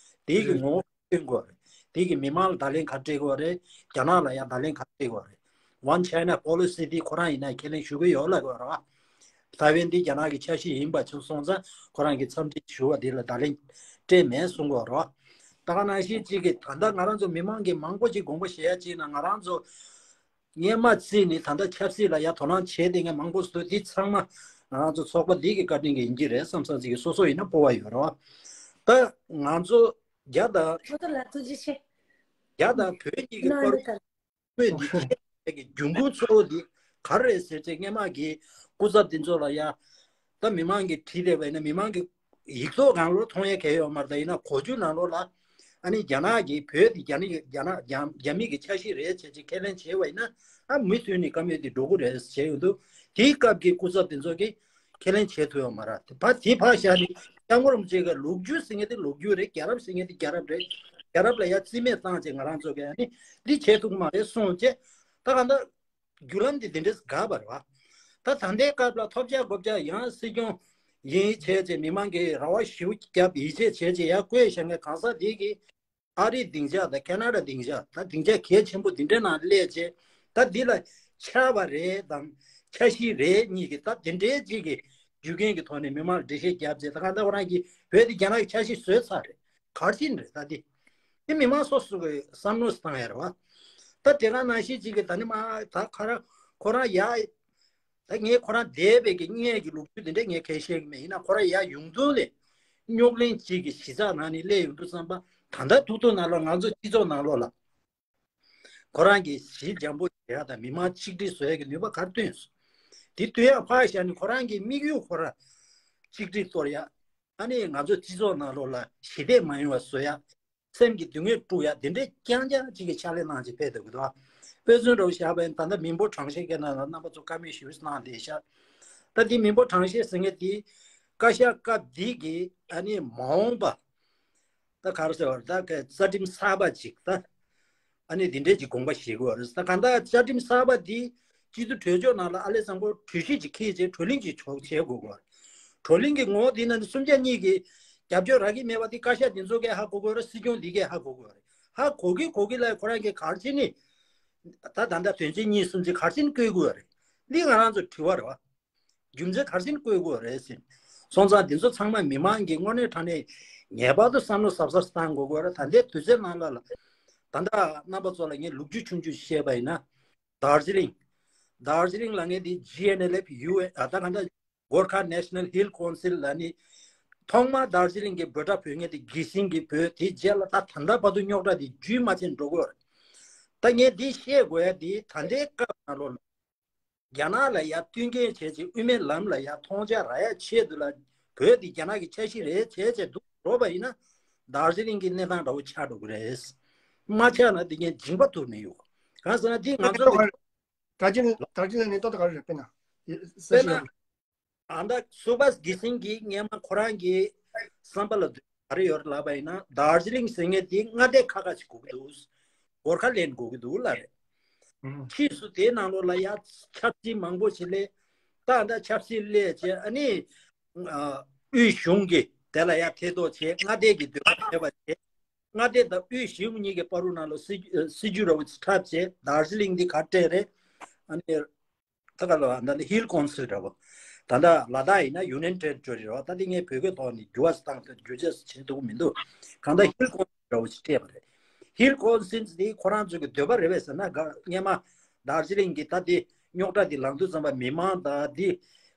དེའི་གི་ངོ་བོ་སྟོན་དགོས་རེད། དེ་གི་མི་མང་ལ་བརྡ་ལན་ག་སྤྲད་དགོས་རེད། རྒྱ་ནག་ལ་ཡང་བརྡ་ལན་ག་སྤྲད་དགོས་རེད། One China Policy དེ་ཁོ་རང་ཡིན་ན་ཁས་ལེན་ཞུ་གི་ཡོད་ལབ་དགོས་རེད་བ། ཐའེ་ཝན་དེ་རྒྱ་ནག་གི་ཆ་ཤས་ཡིན་པ་ཆགས་སོང་ཙང་ཁོ་རང་གི་འཚམས་འདྲི་ཞུ་བ་དེ་ལ་བརྡ་ལན་སྤྲད་མེད་གསུང་དགོས་རེད་བ། ད་ག་ནང་བཞིན་གཅིག་གི་ད་ལྟ་ང་རང་ཚོ་མི་མང་གི་མང་པོ་ཅིག་དགོངས་པ་བཞེས་ཡ་ཅིག་ན་ང་རང་ཚོ་སྔས་མ་རྩིས་ནས་ད་ལྟ་ཆབ་སྲིད་ལ་ཡ་དོ་སྣང་བྱས་བསྡད་མཁན་མང་པོ་ཞིག་འདུག་དེ་ཚང་མ་ང་རང་ཚོ་ཚོགས་པ་འདི་གི་བཀའ་དྲིན་གྱིས་ཡིན་གྱི་རེད་བསམ་བསམ་ཅིག་གི་སོ་སོ་ཡིན་ན་སྤོབས་པ་ཡོད་རེད་བ། ད་ང་ཚོ་རྒྱ་དང་ཁོ་ཚོ་ལ་ཐུགས་རྗེ་ཆེ། རྒྱ་དང་བོད་གཉིས་ཀྱི་ནོར་བཀོད་འདི་འདི་གལ་ཆེ་བའི་གི་འབྱུང་ཁུངས་གཙོ་བོ་འདི་ག་རེ་རེད་ཟེར་ཚེ་སྔས་མ་གི་སྐུ་ཚབ་འདི་ཚོ་ལ་ཡ་ད་མི་མང་གིས་བྲིས་བསྡད་པ་ཡིན་ན་མི་མང་གི་ཡིག་ཐོག་སྒང་ལོགས་མཐོང་ཡ་གང་ཡོད་མ་རེད། ད་ཡིན་ན་གོ་རྒྱུ་ནང་ལོགས་ལ་ཨ་ནི་རྒྱ་ནག་གིས་བོད་འདི་རྒྱ་ནག་རྒྱ་ནག་རྒྱ་རྒྱ་མི་གི་ཆ་ཤས་རེད་བྱས་ཅིག་ཁས་ལེན་བྱས་པ་ཡིན་ན་ཨ་མུ་མཐུད་ནས་བཀའ་མོལ་འདི་འགྲོ་གི་རེད་བྱས་ཡོང་དུས་དེའི་སྐབས་ཀྱི་སྐུ་ཚབ་འདི་ཚོ་གིས་ཁས་ལེན་བྱེད་ཐུབ་ཡོད་མ་རེད། དེ་ཕ་དེ་ཕར་བཞག་ནས་སྐྱབས་མགོན་རིན་པོ་ཆེ་གི་ལོ་རྒྱུས་ཟེར་མཁན་དེ་ལོ་རྒྱུས་རེད། རྒྱལ་རབས་ཟེར་མཁན་དེ་རྒྱལ་རབས་རེད། རྒྱལ་རབས་ལ་ཡ་རྩིས་མེད་བཏང་བྱས་ང་རང་ཚོ་གིས་ཨ་ནི་འདི་བྱེད་ཐུབ་ཀྱི་མ་རེད་གསུངས་བྱས་ད་ག་འདྲ་བརྒྱུད་ལམ་འདི་འདི་འདྲས་འགག་པ་རེད་བ། ད་ད་ལྟའི་སྐབས་ལ་ཐོབ་རྒྱག་དགོས་རྒྱག་ཡང་སྲིད་སྐྱོང་ཡིན་བྱས་བྱས་མི་མང་གིས་རེ་བ་ཞེ་པོ་བརྒྱབ་ཡིད་ཆེས་བྱས་བྱས་ཡར་བསྐོས་བཞག་མཁན་གང་ཟག་འདི་གིས་ཨ་རིའི་སྡིངས་ཆ་དང་ཁེ་ན་ཌ་སྡིངས་ཆ་ད་སྡིངས་ཆ་གལ་ཆེན་པོ་འདི་འདྲའི་ནང་སླེབས་བྱས་ད་འདི་ལ་ཆགས་པ་རེད་དང་ཆ་ཤས་རེད་གཉིས་ཀྱི་ད་དེ་འདྲའི་གཅིག་གི་རྒྱུ་རྐྱེན་གྱི་ཐོག་ནས་མི་མང་ལ་འགྲེལ་བཤད་བརྒྱབ་བྱས་ད་གང་ལྟར་ཁོ་རང་གིས་བོད་འདི་རྒྱ་ནག་གི་ཆ་ཤས་བཟོས་ཚར་རེད། ག་རེ་བྱས་ནས་རེད། ད་འདི་འདི་མི་མང་སོ་སོ་གི་བསམ་བློ་བཏང་ཡ་རེད་བ། ད་དེ་ག་ནང་བཞིན་གཅིག་གི་ད་ནི་མ་ད་ཁ་ར་ཁོ་རང་ཡ། ད་ངས་ཁོ་རང་འདས་པའི་གི་སྔས་ཀྱི་ལོ་རྒྱུས་དེ་འདྲས་ངས་གང་ཤེས་ཀྱི་མེད། ཡིན་ན་ཁོ་རང་ཡར་ཡོང་དུས་ལས་རྙོག་གླེང་གཅིག་གི་གཞི་རྩ་ནང་ནས་སླེབས་ཡོང་དུས་ཙམ་པ་ད་ལྟ་ཐུག་ཐུག་ནང་ལོགས་ང་ཚོ་སྤྱི་ཚོགས་ནང་ལོགས་ལ་ཁོ་རང་གི་ཞི་འཇམ་པོ་བྱེད་ཡག་དང་མི་མང་གཅིག་སྒྲིལ་བཟོ་ཡག་གི་ནུས་པ་ག་རེ་བཏོན་སོང་། དེ་བཏོན་ཡག་ཕར་བཞག་ནས་ཁོ་རང་གི་དམིགས་ཡུལ་ཁོ་རང་གཅིག་སྒྲིལ་གཏོར་ཡག་ཨ་ནི་ང་ཚོ་སྤྱི་ཚོགས་ནང་ལོགས་ལ་ཞི་བདེ་མ་ཡོང་བ་བཟོ་ཡག་སེམས་ཀྱི་སྡུག་བསྔལ་སྤྲུག་ཡ་དེ་འདྲའི་རྐྱང་རྐྱང་གཅིག་གི་ཕྱག་ལས་གནང་བྱས་ཕེབས་འདུག་གི་འདུག་དཔེ་མཚོན་འདྲ་བོ་བཞག་པ་ཡིན་ད་ལྟ་མི་འབོར་གྲངས་བཤེར་སྐད་ནང་ལ་རྣམ་པ་ཚོ་བཀའ་མོལ་ཞུས་གནང་བསྡད་ཤག་ད་འདི་མི་འབོར་གྲངས་བཤེར་ཟེར་མཁན་འདི་བཀའ་ཤག་སྐབས་འདི་གི་ཨ་ནི་མ་འོངས་པ་ད་ག་རེ་ཟེར་བ་རེད། ད་ག་རྩ་ཁྲིམས་གསར་པ་ཅིག་ད་ཨ་ནི་འདི་འདྲའི་ཅིག་དགོངས་པ་བཞེས་དགོས་རེད། ད་གང་ལྟར་རྩ་ཁྲིམས་གསར་པ་འདི་སྤྱི་འཐུས་གྲོས་ཚོགས་ནང་ལ་ཨ་ལས་བཟང་པོ་གྲོས་གཞི་ཅིག་འཁྱེར་བྱས་བགྲོ་གླེང་ཅིག་ཆོག་བྱེད་དགོས་ཀྱི་རེད། བགྲོ་གླེང་གི་ངོ་བོ་འདི་ནང་ནས་གསུམ་ཆ་གཉིས་ཀྱི་རྒྱབ་སྐྱོར་རག་གི་མེད་པ་འདི་བཀའ་ཤག་འདི་ཚོ་གས་ཧ་གོ་དགོས་རེད། སྲིད་སྐྱོང་འདི་གས་ཧ་གོ་དགོས་རེད། ཧ་གོ་གི་གོ་གི་ལ་ཁོ་རང་གིས་ག་རེ་བྱས་ནས་ད་ད་ལྟ་དོན་ཚན་གཉིས་གསུམ་ཅིག་ག་རེ་བྱས་ནས་བཀོད་དགོས་རེད། འདི་ང་རང་ཚོ་དྲི་བ་རེད་བ། རྒྱུ་མཚན་ག་རེ་བྱས་ནས་བཀོད་དགོས་རེད་ཟེར། སོང་ཙང་འདི་ཚོ་ཚང་མ་མི་མང་གིས་དངོས་གནས་དྲང་གནས་ངེས་པར་དུ་བསམ་བློ་གཟབ་གཟབ་བཏང་དགོས་དགོས་རེད། ད་ལྟའི་དུས་ཚོད་ནང་ལ་ལ་ད་ལྟ་རྣམ་པ་ཚོ་ལ་ངས་ལོ་རྒྱུས་ཆུང་ཆུང་བཤད་པ་ཡིན་ན། དར་ཇི་ལིང་། དར་ཇི་ལིང་ལབ་མཁན་དེ་ཇི་ཨེན་ཨེལ་ཨེཕ་ཡུ་ཨེ་ཨ་ད་ག་ད་གོར་ཁ་ནེ་ཤ་ནལ་ཧིལ་ཀོན་སིལ་ལ་ནི་ཐོག་མར་དར་ཇི་ལིང་གི་འབོད་སྒྲ་འབོད་མཁན་དེ་གི་སིང་གི་བོད་དེ་རྗེས་ལ་ད་ད་ལྟ་བར་དུ་རྙོག་དྲ་དེ་རྒྱུན་མ་ཆད་འགྲོ་གི་ཡོད་རེད། ད་ངས་འདི་བཤད་དགོས་ཡ་དེ་ད་ལྟའི་སྐབས་ནང་ལོགས་ལ་རྒྱ་ནག་ལ་ཡ་བསྟུན་མཁས་བྱས་ཅིག་དབུ་མའི་ལམ་ལ་ཡ་མཐོང་རྒྱ་རག་ཡ་ཆེད་དུ་ལ་བོད་དེ་རྒྱ་ནག་གི་ཆ་ཤས་རེད་བྱས་བྱས་འདུག་འགྲོ་བ་ཡིན་ན་དར་ཇི་ལིང་གི་གནས་སྟངས་འདྲ་བོ་ཆགས་འགྲོ་གི་རེད། མ་ཆགས་ན་དེ་ངས་འཇིགས་པ་ཐུབ་ནི་ཡོད། གང་ཟེར་ན་དེ་ང་ཚོ་གི་དར་ཇི་ལིང་དར་ཇི་ལིང་ནས་ཏོག་ཏོག་ག་རེ་རེད། དཔེར་ན། དཔེར་ན། ཨ་ད་སུ་བྷས་གི་སིང་གིས་སྔས་མ་ཁོ་རང་གི་བསམ་པ་ལ་ག་རེ་ཡོད་ལབ་པ་ཡིན་ན་དར་ཇི་ལིང་ཟེར་མཁན་དེ་མངའ་སྡེ་ཁག་ཁག་ཅིག་དགོས་ཀྱི་འདུག་གོར་ཁ་ལེན་དགོས་ཀྱི་འདུག་ལབ་རེད། ཕྱིས་སུ་དེའི་ནང་ལོགས་ལ་ཡ་ཆབ་སྲིད་མང་པོ་ཞིག་སླེབས། ད་ད་ཆབ་སྲིད་སླེབས་བྱས་ཨ་ནི་དབུས་གཞུང་གིས་དེ་ལ་ཡ་ཐེ་གཏོགས་བྱས་མངའ་སྡེ་གི་འདོད་པ་བྱས་པ་བྱས། མངའ་སྡེ་དང་དབུས་གཞུང་གཉིས་ཀྱི་བར་དུ་ནང་ལོགས་སྲིད་སྲིད་ཇུས་ར་བ་འཁྲབ་བྱས་དར་ཇི་ལིང་འདི་ག་སྤྲད་རེད། ཨ་ནི། ད་ག་ལ་ད་ནི་ཧིལ་ཀོན་སིལ་འདྲ་བོ། ད་ལྟ་ལ་དྭགས་ཡིན་ན་ཡུ་ནི་ཡན་ཊེ་རི་ཊོ་རི་རེད་བ། ད་འདི་ངས་བོད་སྐད་ཐོག་ནས་འགྱུར་བ་བཏང་ཐུབ་འགྱུར་བཅོས་བྱེད་ཐུབ་ཀྱི་མི་འདུག་གང་ལྟར་ཧིལ་ཀོན་སིལ་འདྲ་བོ་ཞིག་སྤྲད་པ་རེད། ཧིལ་ཀོན་སིལ་འདི་ཁོ་རང་ཚོ་གི་འདོད་པ་རེད་པས་ཟེར་ན་ག་སྔས་མ་དར་ཇི་ལིང་གི་ད་འདི་རྙོག་དྲ་འདི་ལངས་དུས་ཙམ་པ་མི་མང་དང་འདི་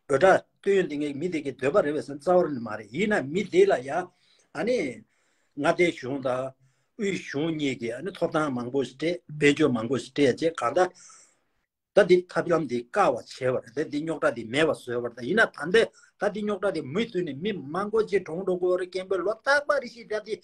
འབོད་སྒྲ་བཏོན་འདི་ངས་མི་དེ་གི་འདོད་པ་རེད་པས་ཟེར་ན་རྩ་བ་ནས་མ་རེད། ཡིན་ན་མི་དེ་ལ་ཡ་ཨ་ནི་མངའ་སྡེ་གཞུང་དང་དབུས་གཞུང་གཉིས་ཀྱི་ཨ་ནི་ཐོབ་ཐང་མང་པོ་ཞིག་སྤྲད། དཔལ་འབྱོར་མང་པོ་ཞིག་སྤྲད་བྱས་གང་ལྟར། ད་འདི་ཐབས་ལམ་འདི་བཀག་པ་བྱས་པ་རེད། ད་འདི་རྙོག་དྲ་འདི་མེད་པ་བཟོས་པ་རེད། ད་ཡིན་ན་ད་ལྟའི་ ད་འདི་རྙོག་དྲ་དེ་མུ་མཐུད་ནས་མི་མང་པོ་ཅིག་གྲོངས་འགྲོ་གི་ཡོད་རེད། སྐད་འབོད་ལོ་རྟག་པར་རེ་བཞིན་བརྒྱབ་སྟེ་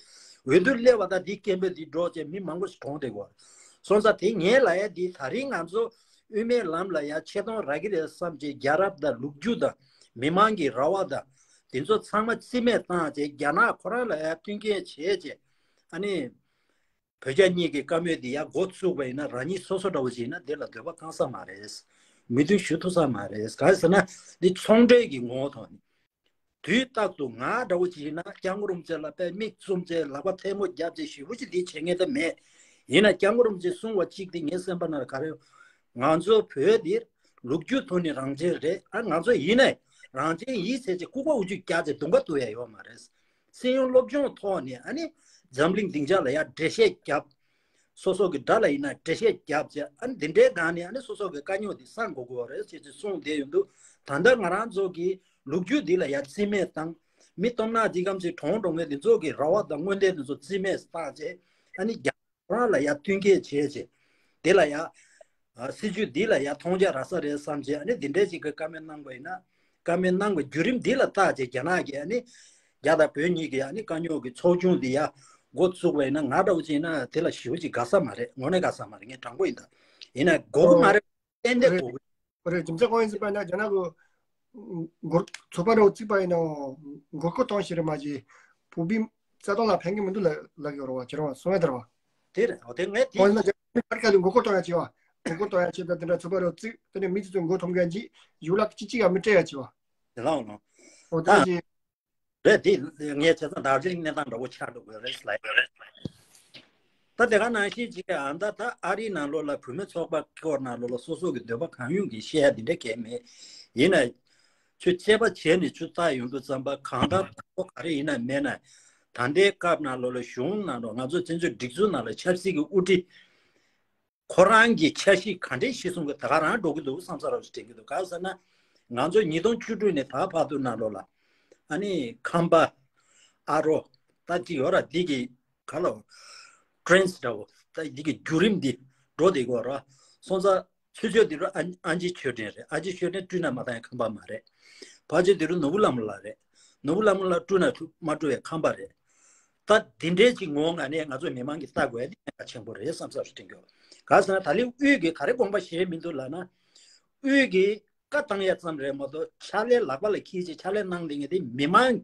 འོས་བསྡུ་སླེབས་པ་དང་འདི་སྐད་འབོད་འདི་སྒྲོག་བྱས་མི་མང་པོ་ཞིག་གྲོངས་བསྡད་ཀྱི་ཡོད་རེད། སོང་ཙང་དེ་ངས་ལབ་ཡ་འདི་ད་རིང་ང་ཚོ་དབུ་མའི་ལམ་ལ་ཡ་ཆེ་མཐོང་རག་གི་རེད་བསམ་བྱས། རྒྱལ་རབས་དང་ལོ་རྒྱུས་དང་མི་མང་གི་རེ་བ་དང་དེ་ཚོ་ཚང་མ་རྩིས་མེད་བཏང་བྱས། རྒྱ་ནག་ཁོ་རང་ལ་ཡ་མཐུན་རྐྱེན་བྱས་བྱས། ཨ་ནི་བོད་རྒྱ་གཉིས་ཀྱི་བཀའ་མོལ་འདི་ཡ་འགོ་བཙུགས་པ་ཡིན་ན། རང་ཉིད་སོ་སོ་འདྲ་བོ་ཅིག་ཡིན་ན་འདི་ལ་འདོད་པ་བསྐང་ས་མ་རེད། མོས་མཐུན་ཞུ་ཐུབ་ས་མ་རེད། གང་ཟེར་ན་འདི་ཚོང་འབྲེལ་གྱི་ངོ་བོ་ཐོག་ནས། དུས་རྟག་ཏུ་ང་འདྲ་བོ་ཅིག་ཡིན་ན་སྐྱབས་མགོན་རིན་པོ་ཆེ་ལ་དཔེ་མིག་བཙུམ་བྱས་ལག་པ་ཐལ་མོ་བརྒྱབ་བྱས་ཞེ་པོ་ཅིག་འདི་བྱེད་མཁན་ད་མེད། ཡིན་ན་སྐྱབས་མགོན་རིན་པོ་ཆེས་གསུངས་པ་གཅིག་དེ་ངའི་སེམས་པ་ནང་ལ་ག་རེ་ཡོད། ང་ཚོ་བོད་འདིར་ལོ་རྒྱུས་ཐོག་ནས་རང་བཙན་རེད། ཨ་ང་ཚོ་ཡིན་ནའི་རང་བཙན་ཡིན་ཟེར་བྱས་ལྐུགས་པ་འུ་ཅུ་རྒྱག་བྱས་མདུང་ཁ་གཏུག་ཡ་ཡོད་མ་རེད། སྲིད་དབང་སློབ་སྦྱོང་ཐོག་ནས་ཨ་ནི་འཛམ་གླིང་སྡིངས་ཆ་ལ་ཡ་འགྲེལ་བཤད་བརྒྱབ། སོ་སོ་གི་དགྲ་ལ་ཡིན་ན་འགྲེལ་བཤད་བརྒྱབ་བྱས། ཨ་ནི་འདི་འདྲའི་སྒང་ནས་ཨ་ནི་སོ་སོ་གི་དཀའ་རྙོག་འདི་སངས་དགོས་ཀྱི་ཡོད་རེད་ཅེས་ཅེས་གསུངས་བསྡད་ཡོང་དུས། ད་ལྟ་ང་རང་ཚོ་གི་ལོ་རྒྱུས་འདི་ལ་ཡ་རྩིས་མེད་བཏང་། མི་སྟོབས་ན་འདི་གམ་ཅིག་གྲོངས་འགྲོ་མཁན་འདི་ཚོ་གི་རེ་བ་དང་སྨོན་འདུན་འདི་ཚོ་རྩིས་མེད་བཏང་བྱས། ཨ་ནི་རྒྱ་རང་ལ་ཡ་མཐུན་རྐྱེན་བྱས་བྱས། དེ་ལ་ཡ། ཨ་སྲིད་བྱུས་འདི་ལ་ཡ་མཐོང་རྒྱ་རག་ས་རེད་བསམ་བྱས། ཨ་ནི་འདི་འདྲའི་ཅིག་གི་བཀའ་མོལ་གནང་བ་ཡིན་ན། བཀའ་མོལ་གནང་བའི་བརྒྱུད་རིམ་འདི་ལ་བལྟས་བྱས་རྒྱ་ནག་གིས་ཨ་ནི་རྒྱ་དང་བོད་གཉིས་ཀྱི་ཨ་ནི་དཀའ་རྙོག་གི་ཚོགས་ཆུང་འདི་ཡ་འགོ་བཙུགས་པ་ཡིན་ན། ང་འདྲ་བོ་ཅིག་ཡིན་ན་དེ་ལ་ཞེ་པོ་ཅིག་དགའ་ས་མ་རེད། དངོས་གནས་དགའ་ས་མ་རེད། ངས་དྲང་པོ་ཡིན་ད། ཡིན་ན་དགོས་ཀྱི་མ་རེད། ཏན་ཏན་རེད། དགོས་ཀྱི། རེད། རྒྱུ་མཚན་ཁོང་ཡིན་ཟེར་པ་ན་རྒྱ་ནག་གི་མགོ་ཚོགས་པ་རེ་བ་བརྩིགས་པ་ཡིན་ནའང་མགོ་སྐོར་གཏོང་ཞིག་རེད་མ་གཞི་བོད་པའི་རྩ་དོན་ལ་ཕན་གྱི་མི་འདུག་ལ་ལབ་ཡོད་རེད་བ། ཁྱེད་རང་གསུང་ཡ་དེ་རེད་བ། དེ་རེད། འོ་དེ་ངས་དེ། ཁོང་ཡིན་ན་རྒྱ་ནག་ག་རེ་ག་ལ་མགོ་སྐོར་གཏོང་ཡ་བྱེད་བ། མགོ་སྐོར་གཏོང་ཡ་བྱེད་ད་དེ་འདྲ་ཚོགས་པ་རེ་བ་བརྩིགས། དེ་ནས་མི་དེ་ཚོའི་མགོ་འཐོམ་མཁན་གྱི་ཡུལ་ལ་གཅིག་གཅིག་ཡང་མི་སྤྲད་ཡ་བྱེད་བ། དེ་ལ་འོང་ལོ། འོ་དེ་ཨ། འདྲ་ཞིག་རེད། དེ་ངས་བྱས་ཙང་ད་རེས་གནས་སྟངས་འདྲ་བོ་ཆགས་འགྲོ་གི་རེད་ལབ་ཡོད་རེད། ད་དེ་ག་ནང་བཞིན་ཅིག་ཨ་ད་ད་ཨ་རིའི་ནང་ལོགས་ལ་བུད་མེད་ཚོགས་པ་སྐོར་ནང་ལོགས་ལ་སོ་སོ་གི་འདོད་པ་གང་ཡོང་གི་བཤད་ཡ་འདི་འདྲ་གལ་མེད། ཡིན་ན་ཁྱོད་དཔྱད་པ་བྱས་ནས་ཁྱོད་བལྟ་ཡོང་དུས་ཙམ་པ་གང་ལྟར་ག་རེ་ཡིན་ན་མེད་ན། ད་ལྟའི་སྐབས་ནང་ལོགས་ལ་གཞུང་ནང་ལོགས་ང་ཚོ་བཙན་བྱོལ་སྒྲིག་འཛུགས་ནང་ལ་ཆབ་སྲིད་ཀྱི་དབུ་ཁྲིད། ཁོ་རང་གི་འཆར་གཞི་ག་འདྲས་ཤེས་སོང་གི་ད་ག་རང་འགྲོ་གི་འདུག་བསམ་ས་རོགས་ཞིག་དྲན་གི་འདུག་གང་ཟེར་ན། ང་ཚོ་ཉིས་སྟོང་བཅུ་དྲུག་ནས་ད་བར་དུ་ནང་ལོགས་ལ་ཨ་ནི་ཁམས་པ་ཨ་རོ་ད་ཅི་ཡོད་ར་འདི་གི་ག་ལ་ཊེན་སི་འདྲ་བོ་ད་འདི་གི་བརྒྱུད་རིམ་འདི་འགྲོ་བསྡད་ཀྱི་ཡོད་ར། སོང་ཙང་ཚུར་ཕྱོགས་འདི་རུ་ཨ་ཨ་ཅེ་ཆོས་སྒྲོན་རེད། ཨ་ཅེ་ཆོས་སྒྲོན་སྤྲུལ་ནས་མ་བཏང་ཡང་ཁམས་པ་མ་རེད། ཕར་ཕྱོགས་འདི་རུ་ནོར་བུ་ལྷ་མོ་ལགས་རེད། ནོར་བུ་ལྷ་མོ་ལགས་སྤྲུལ་ནས་མ་སྤྲུལ་བའི་ཁམས་པ་རེད། ད་འདི་འདྲའི་ཅིག་ངོ་བོ་ང་ནས་ང་ཚོ་མི་མང་གིས་ལྟ་དགོས་ཡ་དེ་གལ་ཆེན་པོ་རེད་བསམ་ས་རེད་དྲན་གྱི་ཡོད། གང་ཟེར་ན་ད་ལན་དབུས་ཀྱིས་ག་རེ་དགོངས་པ་བཞེས་མི་འདུག་ལབ་ན། དབུས་ཀྱིས་བཀའ་བཏང་ཡ་ཙམ་རེད་མ་གཏོགས་ཕྱག་ལས་ལག་པ་ལ་འཁྱེར་བྱས་ཕྱག་ལས་གནང་བསྡད་མཁན་དེ་མི་མང་།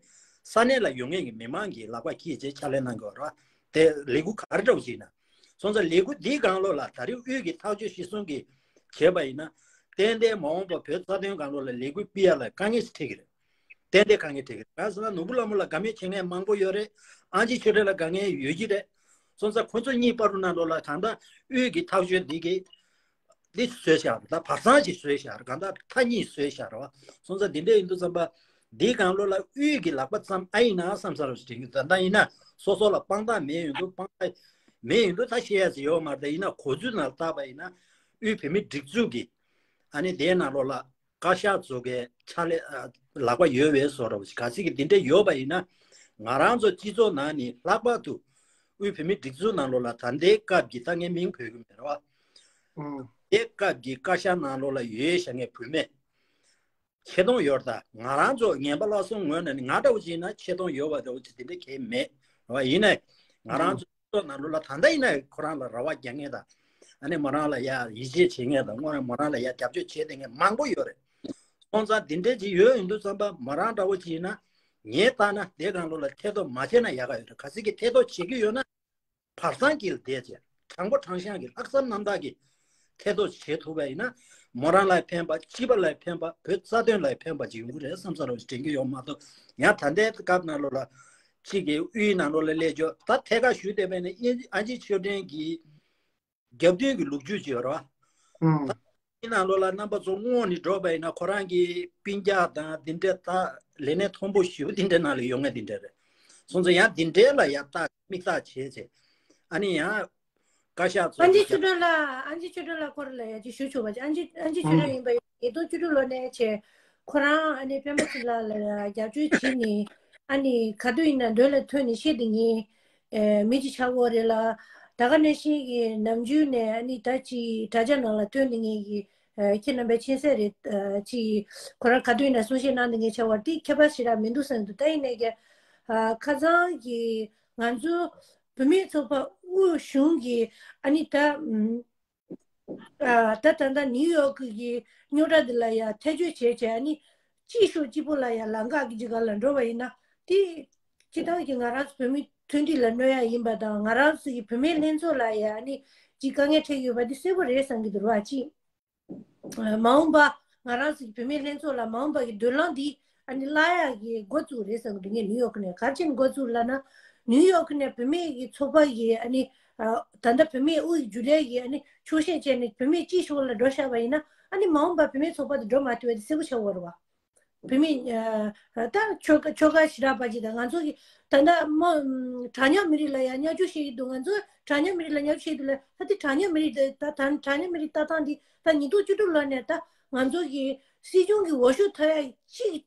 ས་གནས་ལ་ཡོད་མཁན་གྱི་མི་མང་གིས་ལག་པ་འཁྱེར་བྱས་ཕྱག་ལས་གནང་གི་ཡོད་རེད་བ། དེ་ལས་འགུལ་ག་རེ་འདྲ་བོ་ཞིག་ཡིན་ན། སོང་ཙང་ལས་འགུལ་འདིའི་སྒང་ལོགས་ལ་ད་རེས་དབུས་ཀྱིས་ཐག་གཅོད་གཞིར་བཟུང་གིས་བྱས་པ་ཡིན་ན། ཏན་ཏན་མ་འོངས་པ་བོད་རྩ་དོན་སྒང་ལོགས་ལ་ལས་འགུལ་སྤེལ་ཡ་ལ་དཀའ་ངལ་ཞིག་འཕྲད་ཀྱི་རེད། ཏན་ཏན་དཀའ་ངལ་འཕྲད་ཀྱི་རེད། གང་ཟེར་ན་ནོར་བུ་ལྷ་མོ་ལ་དགའ་མོས་བྱེད་མཁན་མང་པོ་ཡོད་རེད། ཨ་ཅེ་ཆོས་སྒྲོན་ལ་དགའ་མཁན་ཡོད་ཀྱི་རེད། སོང་ཙང་ཁོ་ཚོ་གཉིས་བར་དུ་ནང་ལོགས་ལ་གང་ལྟར་དབུས་ཀྱི་ཐག་གཅོད་འདི་གི་འདི་བཟོས་བཞག་རེད། ད་བར་མཚམས་ཤིག་བཟོས་བཞག་རེད། གང་ལྟར་མཐའ་གཉིས་བཟོས་བཞག་རེད་བ། སོང་ཙང་འདི་འདྲ་ཡིན་དུས་ཙམ་པ་འདིའི་སྒང་ལོགས་ལ་དབུས་ཀྱི་ལག་པ་བརྩམས་ཨ་ཡིན་ན་བསམ་ས་རེད་དྲན་གྱི་འདུག་ད་ལྟ་ཡིན་ན་སོ་སོ་ལ་དཔང་རྟགས་མེད་ཡོང་དུས། དཔང་རྟགས་མེད་ཡོང་དུས་ད་བཤད་ཡ་ཟིག་ཡོད་མ་རེད། ད་ཡིན་ན་གོ་ཚུལ་ནང་བལྟས་པ་ཡིན་ན་དབུས་བོད་མིའི་སྒྲིག་འཛུགས་ཀྱི་ཨ་ནི་དེའི་ནང་ལོགས་ལ་བཀའ་ཤག་ཚོ་གི་ཕྱག་ལས་ཨ་ལག་པ་ཡོད་པའི་བཟོ་འདྲ་བོ་ཞིག་ག་ཚོད་ཀྱི་འདི་འདྲ་ཡོད་པ་ཡིན་ན། ང་རང་ཚོ་སྤྱི་ཚོགས་ནང་ནས་ལྷག་པར་དུ་དབུས་བོད་མིའི་སྒྲིག་འཛུགས་ནང་ལོགས་ལ་ད་ལྟའི་སྐབས་ཀྱི་ད་ངས་མིང་འབོད་ཀྱི་མེད་རེད་བ། ཨང་། དེ་སྐབས་ཀྱི་བཀའ་ཤག་ནང་ལོགས་ལ་ཡོད་བཞག་མཁན་བུད་མེད་ཆེ་མཐོང་ཡོད་རེད། ད་ང་རང་ཚོ་ངན་པ་ལྷག་བསམ་ངོས་ནས་ནི་ང་འདྲ་བོ་ཅིག་ཡིན་ན་ཆེ་མཐོང་ཡོད་པ་འདྲ་བོ་ཅིག་དེ་འདྲ་གང་ཡང་མེད་རེད་བ། ཡིན་ནའི་ང་རང་ཚོ་སྤྱི་ཚོགས་ནང་ལོགས་ལ་ད་ལྟ་ཡིན་ན་ཁོ་རང་ལ་རེ་བ་རྒྱག་མཁན་དང་། ཨ་ནི་མོ་རང་ལ་ཡ་ཡིད་ཆེས་བྱེད་མཁན་དང་། དངོས་གནས་མོ་རང་ལ་ཡ་རྒྱབ་སྐྱོར་བྱེད་བསྡད་མཁན་མང་པོ་ཡོད་རེད། སོང་ཙང་འདི་འདྲའི་ཅིག་ཡོད་ཡོང་དུས་ཙམ་པ་མོ་རང་འདྲ་བོ་ཅིག་ཡིན་ན། ངས་བལྟས་ན་དེ་སྒང་ལོགས་ལ་ཐེ་གཏོགས་མ་བྱས་ན་ཡག་ག་ཡོད་རེད། ག་ཚོད་ཀྱི་ཐེ་གཏོགས་བྱེད་ཀྱི་ཡོད་ན། བར་སང་གི་ལ་བསྡད་བྱས། དྲང་པོ་དྲང་བཞག་གི་ལྷག་བསམ་རྣམ་དག་གི་ཐེ་གཏོགས་བྱེད་ཐུབ་པ་ཡིན་ན། མོ་རང་ལ་ཕན་པ། སྤྱི་པ་ལ་ཕན་པ། བོད་རྩ་དོན་ལ་ཕན་པ་ཅིག་ཡོང་གི་རེད་བསམ་ས་རོགས་དྲན་གྱི་ཡོད་མ་གཏོགས། ཡང་ད་ལྟའི་སྐབས་ནང་ལོགས་ལ་གཅིག་གི་དབུས་ནང་ལོགས་ལ་སླེབས་ཆོག་ད་ཐད་ཀར་ཞུས་བསྡད་པ་ཡིན་ན་ཨ་ཅེ་ཆོས་སྒྲོན་གྱི་རྒྱབ་མདུན་གྱི་ལོ་རྒྱུས་ཅིག་ཡོད་རེད་བ། ཨང་། ད་འདི་ནང་ལོགས་ལ་རྣམ་པ་ཚོ་སྔོག་ནས་འགྲོ་བ་ཡིན་ན། ཁོ་རང་གི་སྤུན་ཀྱག་དང་འདི་འདྲ་ད་ལས་གནས་མཐོན་པོ་ཞེ་པོ་འདི་འདྲའི་ནང་ལ་ཡོད་མཁན་འདི་འདྲ་རེད། སོང་ཙང་ཡང་འདི་འདྲའི་ལ་ཡ་ལྟ་མིག་ལྟ་བྱས་བྱས། ཨ་ནི་ཡང་བཀའ་ཤག་ཚོ་ཨན་ཅི་ཆོས་སྒྲོན་ལགས། ཨན་ཅི་ཆོས་སྒྲོན་ལགས་སྐོར་ལ་ཡ་ཅིག་ཞུ་ཆོག་པ་ཅིག་ཨན་ཅི་ཨན་ཅི་ཆོས་སྒྲོན་ཡིན་པ་ཡིན་ན་ཉིས་སྟོང་བཅུ་དྲུག་ལོ་ནས་བྱས། ཁོ་རང་ཨ་ནི་སྤེན་པ་ཚེ་རིང་ལགས་ལ་ཡ་རྒྱབ་སྐྱོར་བྱས་ནས། ཨ་ནི་ག་དུས་ཡིན་ན་མདུན་ལ་ཐོན་ནས་བཤད་བསྡད་མཁན། ཨེ་མི་གཅིག་ཆགས་ཡོད་རེད་ལ། ད་ག་ནང་བཞིན་གྱི་ནམ་རྒྱུན་ནས་ཨ་ནི་ད་ཅིག་དྲ་རྒྱ་ནང་ལ་ཐོན་བསྡད་མཁན་གྱི་ ཁྱེད་རྣམ་པས་མཁྱེན་གསལ་རེད། ཅིག་ཁོ་རང་ག་དུས་ཡིན་ན་གསུང་བཤད་གནང་འདི་ངས་ཆ་བར་དེ་ཁྱད་པར་ཞེ་དྲག་མི་འདུག་བསམ་འདུག་ད་ཡིན་ནའི་ཀྱང་ཁ་སང་གི་ང་ཚོ་བུད་མེད་ཚོགས་པ་དབུས་གཞུང་གི་ཨ་ནི་ད་ད་ད་ད་ནིའུ་ཡོག་གི་རྙོག་དྲ་འདི་ལ་ཡང་ཐེ་བྱུས་བྱས་བྱས་ཨ་ནི་གཅིག་ཤོག་གཅིག་པོ་ལ་ཡང་ལམ་ཁ་གི་ཅིག་ག་ལ་འགྲོ་བ་ཡིན་ན་དེ་སྤྱི་བཏང་གི་ང་རང་ཚོ་བོད་མི་མཐུན་སྒྲིལ་ལ་གནོད་ཡ་ཡིན་པ་དང་ང་རང་ཚོ་གི་བུད་མེད་ལྷན་ཚོགས་ལ་ཡང་ཨ་ནི་ཅིག་དཀའ་ངལ་འཕྲད་ཀྱི་ཡོད་པ་འདི་གསལ་པོ་རེད་བསམ་གྱི་འདུག་ར། ཅིག་མ་འོངས་པ་ང་རང་ཚོ་གི་བུད་མེད་ལྷན་ཚོགས་ལ་མ་འོངས་པ་གི་མདུན་ལམ་འདི་ཨ་ནི་བརླག་ཡག་གི་འགོ་བཙུགས་རེད་བསམ་གི་འདུག་ངས་ནིའུ་ཡོག་ནས་ག་རེ་བྱས་ནས་འགོ་བཙུགས་ལབ་ན། ནིའུ་ཡོག་ནས་བུད་མེད་ཀྱི་ཚོགས་པ་གི་ཨ་ནི་ད་ལྟ་བུད་མེད་དབུས་ཀྱི་རྒྱུན་ལས་ཀྱི་ཨ་ནི་ཆོག་ཤེས་བྱས་ནས་བུད་མེད་གཅིག་ཤོག་ལ་འགྲོ་བཞག་པ་ཡིན་ན་ཨ་ནི་མ་འོངས་པ་བུད་མེད་ཚོགས་པ་དེ་འགྲོ་མ་ཐུབ་པ་དེ་གསལ་པོ་ཆགས་ཡོད་རེད་བ། བུད་མེད་ད་ཆོལ་ཁ་ཆོལ་ཁ་ཞེ་དྲག་པ་ཅིག་དང་ང་ཚོ་གི་ད་ལྟ་མོ་གྲངས་ཉུང་མི་རིགས་ལ་ཡང་བརྙས་བཅོས་བྱེད་ཀྱི་འདུག་ང་ཚོ་གྲངས་ཉུང་མི་རིགས་ལ་བརྙས་བཅོས་བྱེད་ཀྱི་འདུག་ལ་ད་དེ་གྲངས་ཉུང་མི་རིགས་དེ་ད་ད་གྲངས་ཉུང་མི་རིགས་ལྟ་སྟངས་འདི་ད་ཉིས་སྟོང་བཅུ་དྲུག་ལོ་ནས་ད་ང་ཚོ་གི་སྲིད་གཞུང་གི་འོས་ཤོག་ཐོབ་ཡ་གཅིག་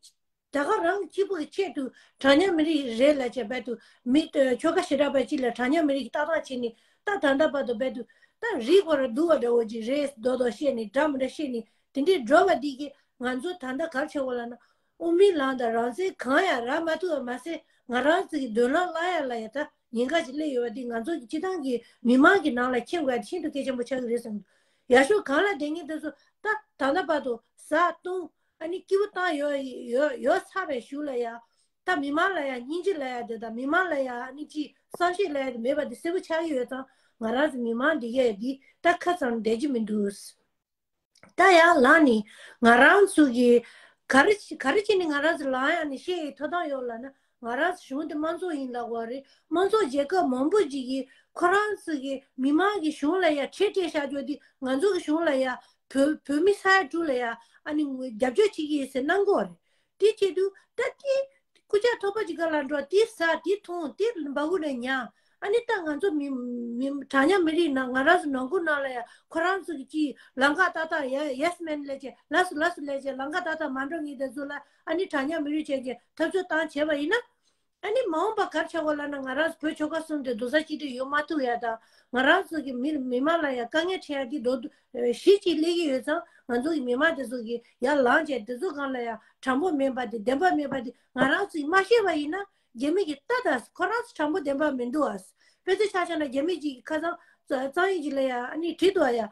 ད་ག་རང་གཅིག་པུ་གི་ཆེད་དུ་གྲངས་ཉུང་མི་རིགས་རེད་ལབ་བྱས་བར་དུ་མི་ཆོལ་ཁ་ཞེ་དྲག་པ་གཅིག་ལ་གྲངས་ཉུང་མི་རིགས་ཀྱི་ལྟ་སྟངས་བྱས་ནས་ད་ད་ལྟ་བར་དུ་བར་དུ་ད་རིགས་ཁོ་ར་སྡུག་པ་འདྲ་བོ་ཅིག་རེད་མདོག་མདོག་བཤད་ནས་འདྲ་མི་འདྲ་བཤད་ནས་དེ་འདྲའི་འགྲོ་བ་འདི་གིས་ང་ཚོ་ད་ལྟ་ག་རེ་བྱེད་དགོས་ལབ་ན། དབུ་མའི་ལམ་དང་རང་བཙན་གང་ཡང་རག་མ་ཐུབ་པ་མ་ཟད་ང་རང་ཚོ་གི་མདུན་ལམ་བརླག་ཡ་ལ་ཡ་ད་ཉེན་ཁ་ཅིག་སླེབས་ཡོད་པ་འདི་ང་ཚོ་གི་སྤྱི་བཏང་གི་མི་མང་གི་ནང་ལ་མཁྱེན་དགོས་ཡ་དེ་ཤིན་ཏུ་གལ་ཆེན་པོ་ཆགས་ཀྱི་རེད་བསམ་འདུག་ཡར་ཤོག་གང་ལ་བསྡད་མཁན་དེ་ཚོ་ད་ད་ལྟ་བར་དུ་བཟའ་བཏུང་ཨ་ནི་སྐྱིད་པོ་བཏང་ཡོད་ཡོད་ཡོད་ཚར་བའི་གཞུག་ལ་ཡ་ད་མི་མང་ལ་ཡ་སྙིང་རྗེ་ལབ་ཡ་དེ་དང་མི་མང་ལ་ཡ་ཨ་ནི་ཅིག་བསམ་ཤེས་ལབ་ཡ་དེ་མེད་པ་དེ་གསལ་པོ་ཆགས་ཀྱི་ཡོད་ཙང་ང་རང་ཚོ་མི་མང་འདི་གས་འདི་ད་ཁ་ཙམ་བསྡད་ཀྱི་མི་འདུག་ད་ཡང་ལངས་ནས་ང་རང་ཚོ་གི་ག་རེ་ག་རེ་བྱས་ནས་ང་རང་ཚོ་ལངས་ཡག་ནས་ཤེས་ཡག་ཐོབ་ཐང་ཡོད་ལབ་ན་ང་རང་ཚོ་གཞུང་འདི་དམངས་གཙོ་ཡིན་ལབ་དགོས་རེད། དམངས་གཙོ་རྒྱལ་ཁབ་མང་པོ་ཅིག་གིས་ཁོ་རང་ཚོ་གི་མི་མང་གི་གཞུང་ལ་ཡ་ཁྲལ་སྤྲད་བཞག་རྒྱུ་འདི་ང་ཚོ་གི་གཞུང་ལ་ཡ་བོད་བོད་མི་ས་ཡ་དྲུག་ལ་ཡ་ཨ་ནི་རྒྱབ་སྐྱོར་བྱེད་ཀྱི་ཡིན་ཟེར་གནང་གི་ཡོད་རེད། དེ་བྱེད་དུས་ད་དེ་སྐུ་ཕྱྭ་ཐོབ་པ་ཅིག་ག་ལ་འགྲོ་དེ་ཟ་དེ་འཐུང་དེ་འབའ་གུ་ནས་ཉར། ཨ་ནི་ད་ང་ཚོ་མི་མི་གྲངས་ཉུང་མི་རིགས་ནང་ང་རང་ཚོ་ནང་ཁུལ་ནང་ལ་ཡང་ཁོ་རང་ཚོ་གི་ཅིག་ལམ་ཁ་ཏག་ཏག་ཡ་ཡེ་སི་མེན་ལས་བྱེད་ལ་སུ་ལ་སུ་ལས་བྱེད་ལམ་ཁ་ཏག་ཏག་མ་འགྲོ་ངེས་དེ་ཚོ་ལ་ཨ་ནི་གྲངས་ཉུང་མི་རིགས་བྱས་ཀྱི་འཐབ་རྩོད་བཏང་བྱས་པ་ཡིན་ན། ཨ་ནི་མ་འོངས་པ་ག་རེ་ཆགས་དགོས་ལབ་ན་ང་རང་ཚོ་བོད་ཆོལ་ཁ་གསུམ་དེ་རྡོག་རྩ་གཅིག་སྒྲིལ་ཡོད་མ་ཐུབ་ཡ་དང་ང་རང་ཚོ་གི་མི་མི་མང་ལ་ཡང་དཀའ་ངལ་འཕྲད་ཡ་དེ་རྡོག་གཞི་གཅིག་སླེབས་ཀྱི་ཡོད་ཙང་ང་ཚོ་གི་མི་མང་དེ་ཚོ་གི་ཡར་ལངས་བྱས་དེ་ཚོ་སྒང་ལ་ཡང་དྲང་པོ་མིན་པ་དེ་བདེན་པ་མིན་པ་དེ་ང་རང་ཚོ་གི་མ་ཤེས་པ་ཡིན་ན། རྒྱ་མི་གིས་ལྟ་དང་ཁོ་རང་ཚོ་དྲང་པོ་བདེན་པ་མི་འདུག་ཨ། དཔེ་མཚོན་ཆ་བཞག་ན་རྒྱ་མི་གཅིག་གིས་ཁ་སང་གཙང་ཡིན་གཅིག་ལ་ཡ་ཨ་ནི་བྲིས་འདུག་ཨ་ཡ།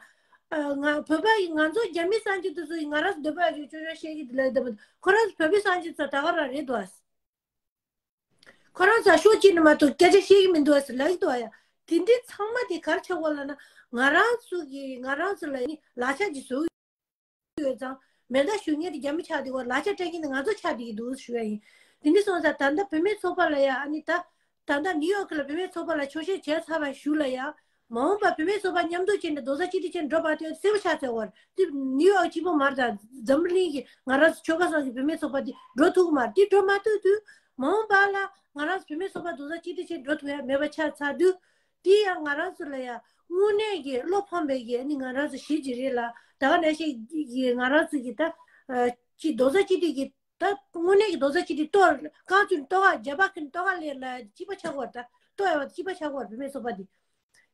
ང་བོད་པ་ཡིན་ང་ཚོ་རྒྱ་མི་གསར་འགྱུར་དེ་ཚོ་ཡིན་ང་རང་ཚོ་འདོད་པ་ཡོད་ཅོ་ཅོ་བཤད་ཀྱི་འདུག་ལ་འདོད་པ་ཁོ་རང་ཚོ་བོད་པའི་གསར་འགྱུར་ཚོ་ད་ག་རང་རེད་འདུག་ཨ། ཁོ་རང་ཚོ་ཕྱོགས་གཅིག་ནས་མ་གཏོགས་སྐད་ཆ་བཤད་ཀྱི་མི་འདུག་ཨ་ཟེར་ལབ་ཀྱི་འདུག་ཨ་ཡ། དེ་འདྲའི་ཚང་མ་དེ་ག་རེ་ཆགས་ཡོད་ལབ་ན་ང་རང་ཚོ་གིས་ང་རང་ཚོ་ལ་ནི་ལག་ཆ་ཅིག་བཟོ་ཡོད་ཙང་མེ་མདའ་གཞུ་མཁན་དེ་རྒྱ་མི་ཆགས་བསྡད་ཡོད། ལག་ཆ་སྤྲད་མཁན་དེ་ང་ཚོ་ཆགས་བསྡད་ཀྱི་འདུག་ཞུ་ཡ་ཡིན། དེ་འདྲ་སོང་ཙང་ད་ལྟ་བུད་མེད་ཚོགས་པ་ལ་ཡ་ཨ་ནི་ད་ད་ལྟ་ནིའུ་ཡོག་ལ་བུད་མེད་ཚོགས་པ་ལ་ཆོག་ཤེས་བྱས་ཚར་བའི་གཞུག་ལ་ཡ་མ་འོངས་པར་བུད་མེད་ཚོགས་པ་མཉམ་དུ་བྱས་ནས་རྡོག་རྩ་གཅིག་སྒྲིལ་བྱས་ནས་འགྲོ་བ་དེ་གསལ་པོ་ཆགས་ཚར་བ་རེད། དེ་ནིའུ་ཡོག་གཅིག་པོ་མ་རེད། ད་འཛམ་བུ་གླིང་གི་ང་རང་ཚོ་ཆོལ་ཁ་གསུམ་གྱི་བུད་མེད་ཚོགས་པ་དེ་འགྲོ་ཐུབ་ཀྱི་མ་རེད། དེ་འགྲོ་མ་ཐུབ་དུས་མ་འོངས་པ་ལ་ང་རང་ཚོ་བུད་མེད་ཚོགས་པ་རྡོག་རྩ་གཅིག་སྒྲིལ་བྱས་འགྲོ་ཐུབ་ཡ་མེད་པ་ཆགས་ཚར་དུས། དེ་ཡང་ང་རང་ཚོ་ལ་ཡང་དངོས་གནས་ཀྱི་བློ་ཕམ་པའི་གི་ཨ་ནི་ང་རང་ཚོ་གཞིས་ཀྱི་རིགས་ལ་ད་ག་ནང་བཞིན་གྱི་ང་རང་ཚོ་གི་ད་ཅི་རྡོག་རྩ་གཅིག་སྒྲིལ་གྱི་ད་དངོས་གནས་ཀྱི་རྡོག་རྩ་གཅིག་སྒྲིལ་གཏོར་རྐང་བཙུགས་ནས་གཏོར་བ་རྒྱབ་ཁ་ཁྱེར་ནས་གཏོར་བ་ལས་ལ་གཅིག་པ་ཆགས་ཀྱི་ཡོད་རེད། ད་གཏོར་ཡ་བ་གཅིག་པ་ཆགས་ཀྱི་ཡོད་རེད། བུད་མེད་ཚོགས་པ་འདི་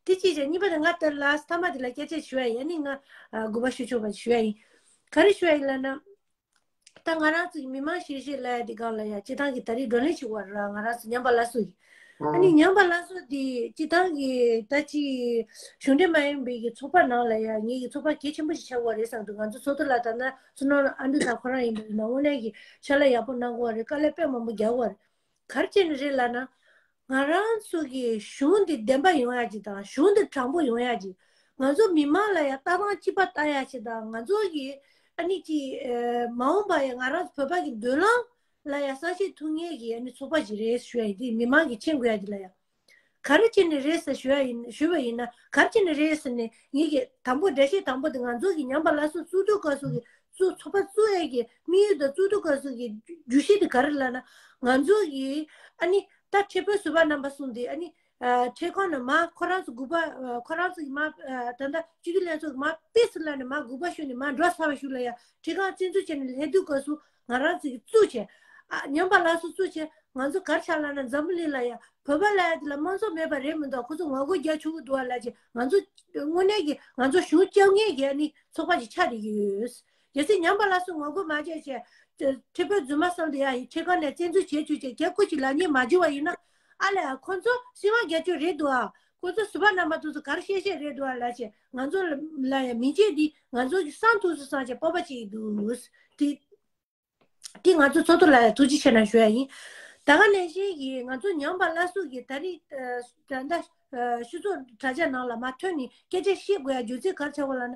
དེ་གཅིག་བྱས། གཉིས་པ་དེ་ང་ལྟར་ལ་མཐའ་མ་དེ་ལ་སྐད་ཆ་ཞུ་ཡ་ཡིན། ཨ་ནི་ང་དགོངས་པ་ཞུ་ཆོག་པ་ཞུ་ཡ་ཡིན། ག་རེ་ཞུ་ཡ་ཡིན་ལབ་ན། ད་ང་རང་ཚོ་གི་མི་མང་གཞིས་བྱེས་ལབ་ཡ་དེ་སྒང་ལ་ཡ་སྤྱི་བཏང་གི་ད་རེས་བགྲོ་གླེང་བྱེད་དགོས་ར། ང་རང་ཚོ་ཉམས་པ་སླར་གསོ་གི་ཨ་ནི་ཉམས་པ་སླར་གསོ་དེ་སྤྱི་བཏང་གི་ད་ཅི་གཞུང་འབྲེལ་མ་ཡིན་པའི་གི་ཚོགས་པ་ནང་ལ་ཡ་ངེད་ཀྱི་ཚོགས་པ་གལ་ཆེན་པོ་ཞིག་ཆགས་དགོས་རེད་བསམ་འདུག་ང་ཚོ་ཚོགས་གཙོ་ལགས་དང་ན་བསོད་ནམས་ཨ་འབྲུག་དང་ཁོ་རང་ཡིན་པ་ཡིན་ན་དངོས་གནས་ཀྱི་ཕྱག་ལས་ཡག་པོ་གནང་དགོས་རེད། དཀའ་ལས་དཔེ་མང་པོ་རྒྱག་དགོས་རེད། ག་རེ་བྱས་ནས་རེད་ལབ་ན། ང་རང་ཚོ་གི་གཞུང་འདི་བདེན་པ་ཡོང་ཡ་གཅིག་དང་གཞུང་འདི་དྲང་པོ་ཡོང་ཡ་གཅིག་ང་ཚོ་མི་མང་ལ་ཡ་ལྟ་སྟངས་གཅིག་པ་ལྟ་ཡ་གཅིག་དང་ང་ཚོ་གི་ཨ་ནི་གཅིག་ཨེ་མ་འོངས་པ་ཡ་ང་རང་ཚོ་བོད་པ་གི་མདུན་ལམ་ལ་ཡ་བསམ་ཤེས་ཐུབ་མཁན་གི་ཨ་ནི་ཚོགས་པ་ཅིག་རེད་ཞུ་ཡ་ཡིན། དེ་མི་མང་གིས་མཁྱེན་དགོས་ཡ་གཅིག་ལ་ཡ། ག་རེ་བྱས་ནས་རེད་ཟེར་ཞུ་ཡ་ཡིན། ཞུས་པ་ཡིན་ན་ག་རེ་བྱས་ནས་རེད་ཟེར་ནས་ངེད་ཀྱི་དང་པོ་འགྲེལ་བཤད་དང་པོ་དེ་ང་ཚོ་གི་ཉམས་པ་སླར་གསོ་བཙུགས་དུས་སྐབས་སུ་གི་བཙུགས་ཚོགས་པ་བཙུགས་ཡས་ཀྱི་དམིགས་ཡུལ་དང་བཙུགས་དུས་སྐབས་སུ་གི་བརྗོད་གཞི་དེ་ག་རེ་ལབ་ན། ང་ཚོ་གི་ཨ་ནི་ད་ཁྲལ་དཔོན་ཟུར་པ་རྣམ་པ་གསུམ་དེ་ཨ་ནི་ཁྲལ་ཁང་ནས་མར་ཁོ་རང་ཚོ་སྒུག་པ་ཁོ་རང་ཚོ་གི་མར་ད་ལྟ་སྤྱི་འཐུས་ལྷན་ཚོགས་ཀྱི་མར་ཕེབས་ཟེར་ལབ་ནས་མར་སྒུག་པ་ཞུས་ནས་མར་འགྲོ་ཚར་བའི་གཞུག་ལ་ཡ་ཁྲལ་ཁང་བཙན་འཛུལ་བྱས་ནས་སླེབས་དུས་སྐབས་སུ་ང་རང་ཚོ་གི་བཙུགས་བྱས་ཉམས་པ་སླར་གསོ་བཙུགས་བྱས། ང་ཚོ་གར་ཆགས་ལ་ན་འཛམ་བུ་གླིང་ལ་ཡ་བོད་པ་ལ་ཡ་དེ་ལ་དམངས་གཙོ་མེད་པ་རེད་མི་འདུག་ཁོ་ཚོ་ངོ་རྒོལ་རྒྱག་ཆོག་གི་འདུག་བ་ལ་ཅེ་ང་ཚོ་དངོས་གནས་ཀྱི་ང་ཚོ་གཞུང་སྐྱོང་མཁན་གྱི་ཨ་ནི་ཚོགས་པ་ཅིག་ཆགས་བསྡད་ཀྱི་ཡོད། གལ་སྲིད་ཉམས་པ་སླར་གསོ་ངོ་རྒོལ་མ་བྱས་ཅེ་ཁྲི་པའི་རྫུན་མ་བསམ་དུ་ཡ་ཡི་ཁྲི་ཁང་ནས་བཙན་འཛུལ་བྱེད་ཆོག་ཅེ་རྒྱལ་ཁོ་ཅིག་ལ་ཉེས་མ་བྱུང་བ་ཡིན་ན་ཨ་ལས་ཁོ་ཚོ་སྲིད་དབང་སྒེར་གཅོད་རེད་འདུག་ཨ། ཁོ་ཚོ་ཟུར་པ་རྣམ་པ་དེ་ཚོ་གར་བཤད་བཤད་རེད་འདུག་ཨ་ལ་ཅེ་ང་ཚོ་ལ་ཡ་མི་བྱེད་འདི་ང་ཚོ་གི་སང་ཐུགས་སུ་སང་ཅེ་སྤོབས་པ་ཅིག་འདུག་དེ། དེ་ང་ཚོ་ཚོགས་གཙོ་ལགས་ལ་ཐུགས་རྗེ་ཆེ་གནང་ཞུ་ཡ་ཡིན། ད་ག་ནང་བཞིན་གྱི་ང་ཚོ་ཉམས་པ་སླར་གསོ་གི་ད་རེས་ད་ལྟ་ཨ་སྤྱི་ཚོགས་དྲ་རྒྱ་ནང་ལ་མ་ཐོན་ནས་སྐད་ཆ་བཤད་དགོས་ཡ་རྒྱུ་མཚན་ག་རེ་ཆགས་པ་ལབ་ན།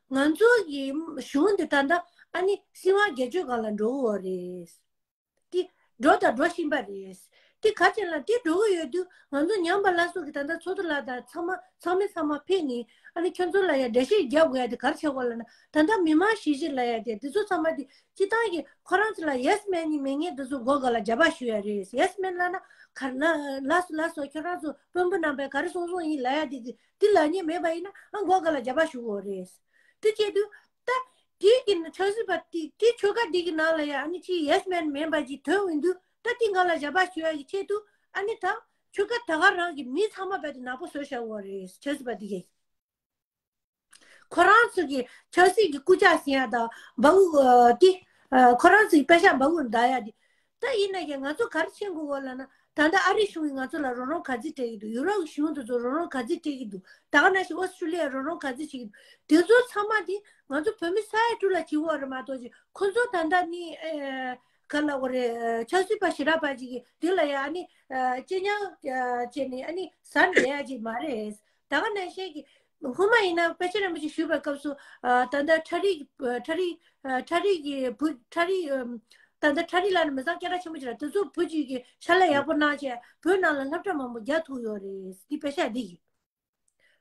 ང་ཚོ་གི་གཞུང་འདི་ད་ལྟ་ཨ་ནི་སྲིད་དབང་སྒེར་གཅོད་སྒང་ལ་འགྲོ་གི་ཡོད་རེད། དེ་འགྲོ་དང་འགྲོ་བཞིན་པ་རེད། དེ་ག་ཅན་ལ་དེ་འགྲོ་གི་ཡོད་དུས་ང་ཚོ་ཉམས་པ་སླར་གསོ་གི་ད་ལྟ་ཚོགས་གཙོ་ལགས་དང་ཚང་མ་ཚང་མས་ཚང་མ་ཕེབས་ནས་ཨ་ནི་ཁྱོད་ཚོ་ལ་ཡ་འགྲེལ་བཤད་རྒྱག་དགོས་ཡ་དེ་ག་རེ་བྱེད་དགོས་ལབ་ན་ད་ལྟ་མི་མང་ཞི་ཞི་ལབ་ཡ་དེ་དེ་ཚོ་ཚང་མ་དེ་སྤྱི་བཏང་གི་ཁོ་རང་ཚོ་ལ་ཡེ་སི་མེན་ནི་མེད་མཁན་དེ་ཚོ་མགོ་སྒང་ལ་རྒྱབ་པ་ཞུ་ཡ་རེད། ཡེ་སི་མེན་ལབ་ན་ག་རེ་ལབ་ལགས་སོ་ལགས་སོ་ཁྱོད་རང་ཚོ་དཔོན་པོ་རྣམ་པས་ག་རེ་གསུངས་གསུངས་ཡིན་ལབ་ཡ་དེ་དེ་ལབ་མཁན་མེད་པ་ཡིན་ན་ཨ་མགོ་སྒང་ལ་རྒྱབ་པ་ཞུ་དགོས་རེད། དེ་བྱེད་དུས། ད་དེའི་གི་ཆབ་སྲིད་པ་དེ་དེ་ཆོལ་ཁ་དེ་གི་ནང་ལ་ཡ་ཨ་ནི་ཅི་ཡེ་སི་མེན་མེན་པ་ཅིག་ཐོན་ཡོང་དུས་ད་དེ་ང་ལ་ཞབས་པ་ཞུ་ཡ་གི་ཆེད་དུ་ཨ་ནི་ད་ཆོལ་ཁ་ད་ག་རང་གི་མི་ཚང་མ་རྦད་དེ་ནག་པོ་བཟོས་བཞག་པ་རེད། ཆབ་སྲིད་པ་དེ་གིས་ཁོ་རང་ཚོ་གི་ཆབ་སྲིད་ཀྱི་རྐུབ་བཀྱག་ཟིན་ཡ་དང་འབའ་འུ་དེ་ཁོ་རང་ཚོ་གི་པེ་ཤག་འབའ་འུ་འདའ་ཡ་དེ། ད་ཡིན་ན་ཡང་ང་ཚོ་ག་རེ་མཁྱེན་དགོས་ལབ་ན། ད་ལྟ་ཨ་རི་གཞུང་གིས་ང་ཚོ་ལ་རོགས་རམ་ག་ཚོད་སྤྲད་ཀྱི་འདུག་ཡུ་རོབ་གཞུང་དེ་ཚོ་རོགས་རམ་ག་ཚོད་སྤྲད་ཀྱི་འདུག་ད་ག་ནང་བཞིན་ཨོ་སི་ཀྲུ་ལི་ཡ་རོགས་རམ་ག་ཚོད་བྱེད་ཀྱི་འདུག་དེ་ཚོ་ཚང་མ་དེ་ང་ཚོ་བོད་མི་ས་ཡ་དྲུག་ལ་བྱེད་དགོས་རེད་མ་གཏོགས་ཅིག་ཁོ་ཚོ་ད་ལྟ་ནི་ཨེ་ག་ལབ་དགོས་རེད། ཆབ་སྲིད་པ་ཞེ་དྲག་པ་ཅིག་གིས་དེ་ལ་ཡ་ཨ་ནི་ཨེ་གཅེས་ཉར་ཨེ་བྱས་ནས་ཨ་ནི་ཟ་ནས་བསྡད་ཡ་ཅིག་མ་རེད། ད་ག་ནང་བཞིན་གྱི་སྔོན་མ་ཡིན་ན་དཔེ་ཆ་རིན་པོ་ཆེ་ཞུས་པའི་སྐབས་སུ་ཨ་ད་ལྟ་ཁྲ་རིག་ཁྲ་རིག་ཨ་ཁྲ་རིག་གི་བུ་ཁྲ་རིག་ཨམ། ད་ལྟ་ཁྲ་རིག་ལ་ནི་མི་ཚང་སྐད་གྲགས་ཆེན་པོ་ཅིག་རེད། དེ་ཚོ་བུ་གཅིག་གིས་ཕྱག་ལས་ཡག་པོ་གནང་བྱས་བོད་ནང་ལ་སློབ་གྲྭ་མང་པོ་རྒྱག་ཐུབ་ཡོད་རེད། འདི་དཔེ་ཆ་འདི་ཡིན།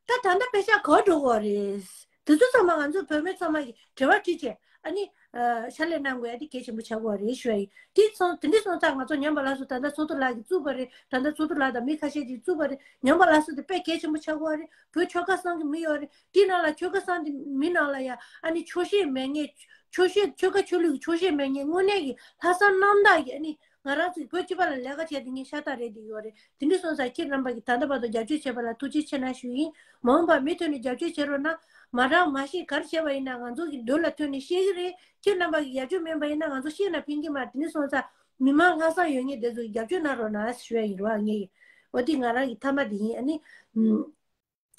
ད་ད་ལྟ་དཔེ་ཆ་ག་པར་འགྲོ་གི་ཡོད་རེད། དེ་ཚོ་ཚང་མ་ང་ཚོ་བོད་མི་ཚང་མ་གིས་དྲི་བ་དྲིས་བྱས་ཨ་ནི་ཨ་ཕྱག་ལས་གནང་དགོས་ཡ་དེ་གལ་ཆེན་པོ་ཆགས་ཀྱི་ཡོད་རེད་ཞུ་ཡ་ཡིན། དེ་སོང་དེ་འདྲ་སོང་ཙང་ང་ཚོ་ཉམས་པ་སླར་གསོ་ད་ལྟ་ཚོགས་གཙོ་ལགས་ཀྱིས་བཙུགས་པ་རེད། ད་ལྟ་ཚོགས་གཙོ་ལགས་དང་མི་ཁ་ཤས་ཀྱིས་བཙུགས་པ་རེད། ཉམས་པ་སླར་གསོ་དེ་དཔེ་གལ་ཆེན་པོ་ཆགས་ཀྱི་ཡོད་རེད། བོད་ཆོལ་ཁ་གསུམ་གྱི་མི་ཡོད་རེད། དེ་ནང་ལ་ཆོལ་ཁ་གསུམ་དེ་མི་ནང་ལ་ཡ་ཨ་ནི་ཆོག་ཤེས་མེད་མཁན། ཆོག་ཤེས་ཆོལ་ཁ་ཆོས་ལུགས་ཀྱི་ཆོག་ཤེས་མེད་མཁན་དངོས་གནས་ཀྱི་ལྷག་བསམ་རྣམ་དག་གི་ཨ་ནི་ང་རང་ཚོའི་བོད་སྤྱི་པ་ལ་ལས་ཀ་བྱས་བསྡད་མཁན་ཤ་སྟག་རེད་བསྡད་ཡོད་རེད། དེ་འདྲ་སོང་ཙང་ཁྱེད་རྣམ་པ་གིས་ད་ལྟ་བར་དུ་རྒྱབ་སྐྱོར་བྱས་པ་ལ་ཐུགས་རྗེ་ཆེ་གནང་ཞུ་ཡིན། མ་འོངས་པར་མུ་མཐུད་ནས་རྒྱབ་སྐྱོར་བྱེད་རོགས་གནང་། མ་རག་མ་ཤེས་ག་རེ་བྱས་པ་ཡིན་ན་ང་ཚོ་གི་མདུན་ལ་ཐོན་ནས་བཤད་ཀྱི་རེད། ཁྱེད་རྣམ་པ་གིས་རྒྱབ་སྐྱོར་མེད་པ་ཡིན་ན་ང་ཚོ་ཤེས་ན་ཕན་གྱི་མ་རེད། དེ་འདྲ་སོང་ཙང་མི་མང་ལྷག་བསམ་ཡོད་མཁན་དེ་ཚོ་གིས་རྒྱབ་སྐྱོར་གནང་རོགས་གནང་ཞུ་ཡ་ཡིན་རོགས་ངས། འོ་དེ་ང་རང་གི་མཐའ་མ་དེ་ཡིན། ཨ་ནི།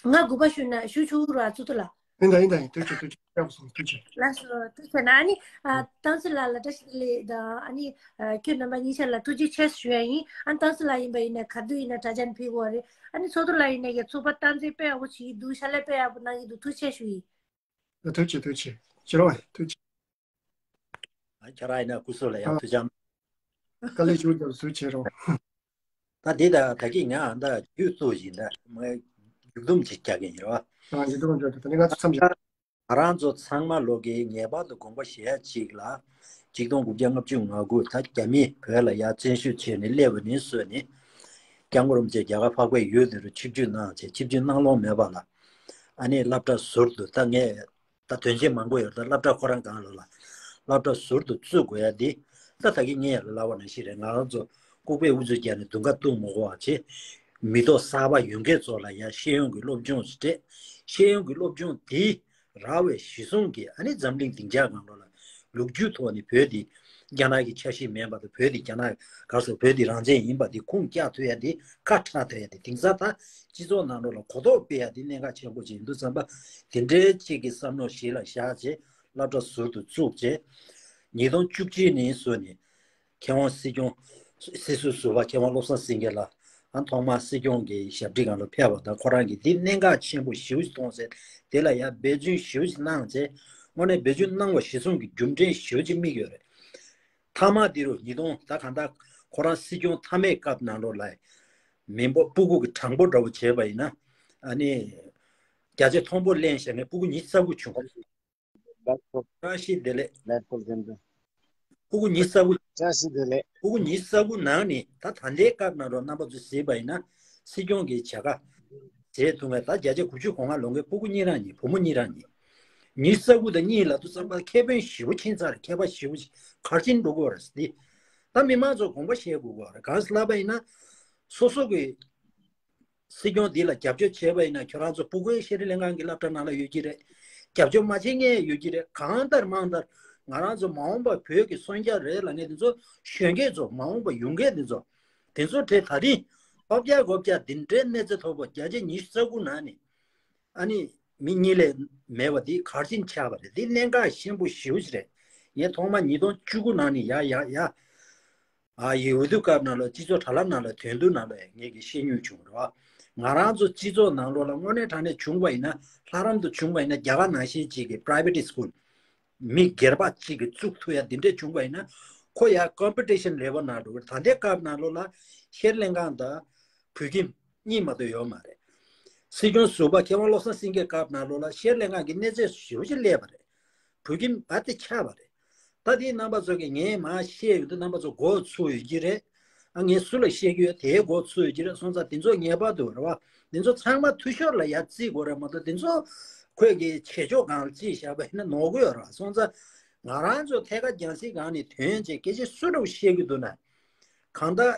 ང་དགོངས་པ་ཞུ་ན་ཞུ་ཆོག་ར་ཚོགས་གཙོ་ལགས། ཡིན་ད་ཡིན་ད་ཡིན། ཐུགས་རྗེ་ཆེ། ཐུགས་རྗེ་ཆེ། ཡག་པོ་སོང་། ཐུགས་རྗེ་ཆེ། ལགས་སོ། ཐུགས་རྗེ་ཆེ་གནང་། ཨ་ནི་ཨ་ཏང་ཙི་ལགས་ལ་བཀྲ་ཤིས་བདེ་ལེགས་དང་ཨ་ནི་ཨ་ཁྱོད་རྣམ་པ་གཉིས་ཆ་ལ་ཐུགས་རྗེ་ཆེ་ཞུ་ཡ་ཡིན། ཨ་ནི་ཏང་ཙི་ལགས་ཡིན་པ་ཡིན་ན་ག་དུས་ཡིན་ན་དྲ་རྒྱ་ནས་ཕེབས་ཀྱི་ཡོད་རེད། ཨ་ནི་ཚོགས་གཙོ་ལགས་ཡིན་ན་ཡང་ཚོགས་པ་སྟངས་འཛིན་དཔེ་ཡག་པོ་བྱེད་ཀྱི་འདུག་ཕྱག་ལས་དཔེ་ཡག་པོ་གནང་གི་འདུག་ཐུགས་རྗེ་ཆེ་ཞུ་ཡིན། ཐུགས་རྗེ་ཆེ། ཐུགས་རྗེ་ཆེ། ཨ་ཁྱེད་རང་ཡིན་ན་སྐུ་གཟུགས་ལ་ཡང་ཨ་ཐུགས་ཅག་དཀའ་ལས་ཞུ་རྒྱབ་སུ་བྱེད་རོགས། ད་འདི་ད་ད་གིན་ང་ད་རྒྱུད་གཙོ་བཞིན་ད་མ་མཇུག་སྡོམ་ཅིག་རྒྱག་གིན་ཡོད། ཨ་མཇུག་སྡོམ་རྒྱག་དུས་ད་ནི་ང་ཚོ་མཚམས་བཞག་ང་རང་ཚོ་ཚང་མ་ལོག་གི་ངེས་པར་དུ་དགོངས་པ་བཞེས་ཡ་གཅིག་ལ། གཅིག་སྟོང་དགུ་བརྒྱ་ལྔ་བཅུ་ང་དགུ་ད་རྒྱ་མིས་བོད་ལ་ཡ་བཙན་ཤུགས་བྱས་ནས་སླེབས་པ་ནས་བཟུང་ནས། སྐྱབས་མགོན་རིན་པོ་ཆེ་རྒྱ་གར་འཕགས་པའི་ཡུལ་དེ་རུ་ཆིབས་བསྒྱུར་གནང་བྱས་ཆིབས་བསྒྱུར་གནང་ལོང་མེད་པ་ལ། ཨ་ནི་སློབ་གྲྭ་ཟུར་དུ་ད་ངས། ད་དོན་ཆེན་མང་པོ་ཡོད། ད་སློབ་གྲྭ་ཁོ་རང་སྒང་ལ་ལ་སློབ་གྲྭ་ཟུར་དུ་བཙུགས་དགོས་ཡ་འདི། ད་ད་གིན་ངས་ལབ་པ་ནང་བཞིན་རེད། ང་རང་ཚོ་ལྐུགས་པས་ཨུ་ཚུགས་རྒྱག་ནས་དུང་དཀར་བཏུང་མ་དགོས་པ་བྱས། མི་ཐོག་གསར་པ་ཡོང་མཁན་ཚོ་ལ་ཡ་ཤེས་ཡོན་གྱི་སློབ་སྦྱོང་ཞིག་སྤྲད། ཤེས་ཡོན་གྱི་སློབ་སྦྱོང་དེ་རག་པའི་གཞི་བཟུང་གིས་ཨ་ནི་འཛམ་གླིང་སྡིངས་ཆ་སྒང་ལོགས་ལ་ལོ་རྒྱུས་ཐོག་ནས་བོད་འདི་རྒྱ་ནག་གི་ཆ་ཤས་མིན་པ་དང་། བོད་འདི་རྒྱ་ནག་ག་རེ་ཟེར། བོད་འདི་རང་བཙན་ཡིན་པ་འདི་ཁུངས་སྐྱེལ་ཐུབ་ཡ་འདི་ཁ་གྲག་ཐུབ་ཡ་འདི་དེང་སང་ད་སྤྱི་ཚོགས་ནང་ལོགས་ལ་གོ་རྟོགས་སྤེལ་ཡ་འདི་གནད་འགག་ཆེན་པོ་ཅིག་ཡིན་དུས་ཙམ་པ། དེ་འདྲའི་གཅིག་གི་བསམ་བློ་གཞི་ལ་བཞག་བྱས་སློབ་གྲྭ་ཟུར་དུ་བཙུགས་བྱས། ཉིས་སྟོང་བཅུ་གཅིག་ནས་བཟུང་ནས་མཁས་དབང་སྲིད་སྐྱོང་། སྲིད་ཟུར་ཟུར་པ་མཁས་དབང་བློ་བཟང་སེང་གེ་ལགས་ཨ་ཐོག་མར་སྲིད་སྐྱོང་གི་ཞབས་ཁྲི་སྒང་ལ་ཕེབས་པ་དང་། ཁོ་རང་གིས་འདི་གནད་འགག་ཆེན་པོ་ཞེ་པོ་ཅིག་མཐོང་ཚེ་དེ་ལ་ཡ་འབད་བརྩོན་ཞེ་པོ་ཅིག་གནང་བྱས། དངོས་གནས་འབད་བརྩོན་གནང་བ་གཞི་བཟུང་གི་རྒྱུ་མཚན་ཞེ་པོ་ཅིག་དམིགས་ཡོད་རེད། མཐའ་མ་འདི་རུ་ཉིས་སྟོང་ད་གང་ལྟར་ཁོ་རང་སྲིད་སྐྱོང་མཐའ་མའི་སྐབས་ནང་ལོགས་ལ་མི་འབོར་སྤུ་གུ་གི་གྲངས་འབོར་འདྲ་བོ་བྱས་པ་ཡིན་ན། ཨ་ནི་བརྒྱ་ཆ་མཐོན་པོ་ལེན་བཞག་མཁན་སྤུ་གུ་ཉི་ཤུ་རྩ་དགུ་བྱུང་། བཀྲ་ཤིས་བདེ་ལེགས། སྤུ་གུ་ཉི་ཤུ་རྩ་དགུ། བཀྲ་ཤིས་བདེ་ལེགས། སྤུ་གུ་ཉི་ཤུ་རྩ་དགུ་ནང་ནས་ད་ད་ལྟའི་སྐབས་ནང་ལོགས་རྣམ་པ་ཚོས་གཟིགས་པ་ཡིན་ན་སྲིད་སྐྱོང་གི་བྱ་དགའ་བྱེད་ཐུབ་མཁན་ད་བརྒྱ་ཆ་དགུ་བཅུ་གོ་ལྔ་ལོན་མཁན་སྤུ་གུ་གཉིས་རང་ཡིན། བུ་མོ་གཉིས་རང་ཡིན། ཉི་ཤུ་རྩ་དགུ་དང་གཉིས་ལབ་དུས་ཙམ་པ་ཁེ་ཕན་ཞེ་པོ་ཕྱིན་ཚར་རེད། ཁྱད་པར་ཞེ་པོ་ག་རེ་ཕྱིན་འགྲོ་གི་ཡོད་རེད་ཟེར་དུས། ད་མི་མང་ཚོ་དགོངས་པ་བཞེས་དགོས་ཀྱི་རེད། གང་ཟེར་ལབ་པ་ཡིན་ན། སོ་སོ་གི་སྲིད་སྐྱོང་འདི་ལ་རྒྱབ་སྐྱོར་བྱས་པ་ཡིན་ན། ཁྱོད་རང་ཚོ་སྤུ་གུའི་ཤེས་རིག་ལྷན་ཁང་གི་སློབ་གྲྭ་ནང་ལ་ཡོད་ཀྱི་རེད། རྒྱབ་སྐྱོར་མ་བྱེད་མཁན་ཡོད་ཀྱི་རེད། གང་ལྟར་མང་ལྟར་ང་རང་ཚོ་མ་འོངས་པ་བོད་ཀྱི་སོན་རྒྱ་རེད་ལབ་མཁན་དེ་ཚོ། གཞོན་སྐྱེས་ཚོ། མ་འོངས་པ་ཡོང་མཁན་དེ་ཚོ། དེ་ཚོ་གྲས་ད་རིང་ལྔ་བརྒྱ་དགུ་བརྒྱ་འདི་འདྲའི་གནས་ཚད་མཐོ་པོ། བརྒྱ་ཆ་ཉི་ཤུ་རྩ་དགུ་ནང་ནས་ཨ་ནི་མི་གཉིས་ལས་མེད་པ་འདི་ག་རེ་བྱས་ནས་ཆགས་པ་རེད། འདི་གནད་འགག་ཆེན་པོ་ཞེ་པོ་ཅིག་རེད། ངས་ཐོག་མ་ཉིས་སྟོང་བཅུ་དགུ་ནང་ནས་ཡ་ཡ་ཡ། ཨ་ཡི་འོས་བསྡུ་སྐབས་ནང་ལ། སྤྱི་ཚོགས་དྲ་ལམ་ནང་ལ་ཐོན་དུས་ནང་ལ་ངས་ཀྱིས་ཤེས་མྱོང་བྱུང་རེད་བ། ང་རང་ཚོ་སྤྱི་ཚོགས་ནང་ལོགས་ལ་དངོས་གནས་དྲང་གནས་བྱུང་བ་ཡིན་ན། ལྷ་རམས་དུ་བྱུང་བ་ཡིན་ན། རྒྱ་གར་ནང་བཞིན་ཅིག་གི་private school། མི་སྒེར་པ་གཅིག་གིས་བཙུགས་ཐུབ་ཡ་འདི་འདྲས་བྱུང་བ་ཡིན་ན། ཁོ་ཡ་competition level ནང་འགྲོ་གི་རེད། ད་ལྟའི་སྐབས་ནང་ལོགས་ལ་ཤེས་རིག་ལྷན་ཁང་དང་བོད་ཁྱིམ་གཉིས་མ་གཏོགས་ཡོད་མ་རེད། སྲིད་སྐྱོང་ཟུར་པ་མཁས་དབང་བློ་བཟང་སེང་གེའི་སྐབས་ནང་ལོགས་ལ་ཤེས་རིག་ལྷན་ཁང་གི་གནས་ཚད་ཞེ་པོ་ཅིག་སླེབས་པ་རེད། བོད་ཁྱིམ་རྦད་དེ་ཆགས་པ་རེད། ད་དེ་རྣམ་པ་ཚོ་གིས་ངས་མར་བཤད་ཡོང་དུས་རྣམ་པ་ཚོ་མགོ་ཚོས་ཡོད་ཀྱི་རེད། ཨ། ངས་སུ་ལ་བཤད་ཀྱི་ཡོད། དེའི་མགོ་ཚོས་ཡོད་ཀྱི་རེད། སོང་ཙང་དེ་ཚོ་ངེས་པར་དུ་རེད་བ། དེ་ཚོ་ཚང་མ་འཐུས་ཤོར་ལ་ཡར་བརྩི་དགོས་རེད་མ་གཏོགས། དེ་ཚོ་ཁོས་ཀྱི་བྱེད་ཕྱོགས་སྒང་ལ་བརྩིས་བཞག་པ་ཡིན་ན་ནོར་གི་ཡོད་རེད། སོང་ཙང་ང་རང་ཚོ་ཐད་ཀར་རྒྱང་སྲིང་སྒང་ནས་ཐོན་བྱས་སྐད་ཆ་སུ་འདྲ་བོ་བཤད་ཀྱི་འདུག་ན། གང་ལྟར་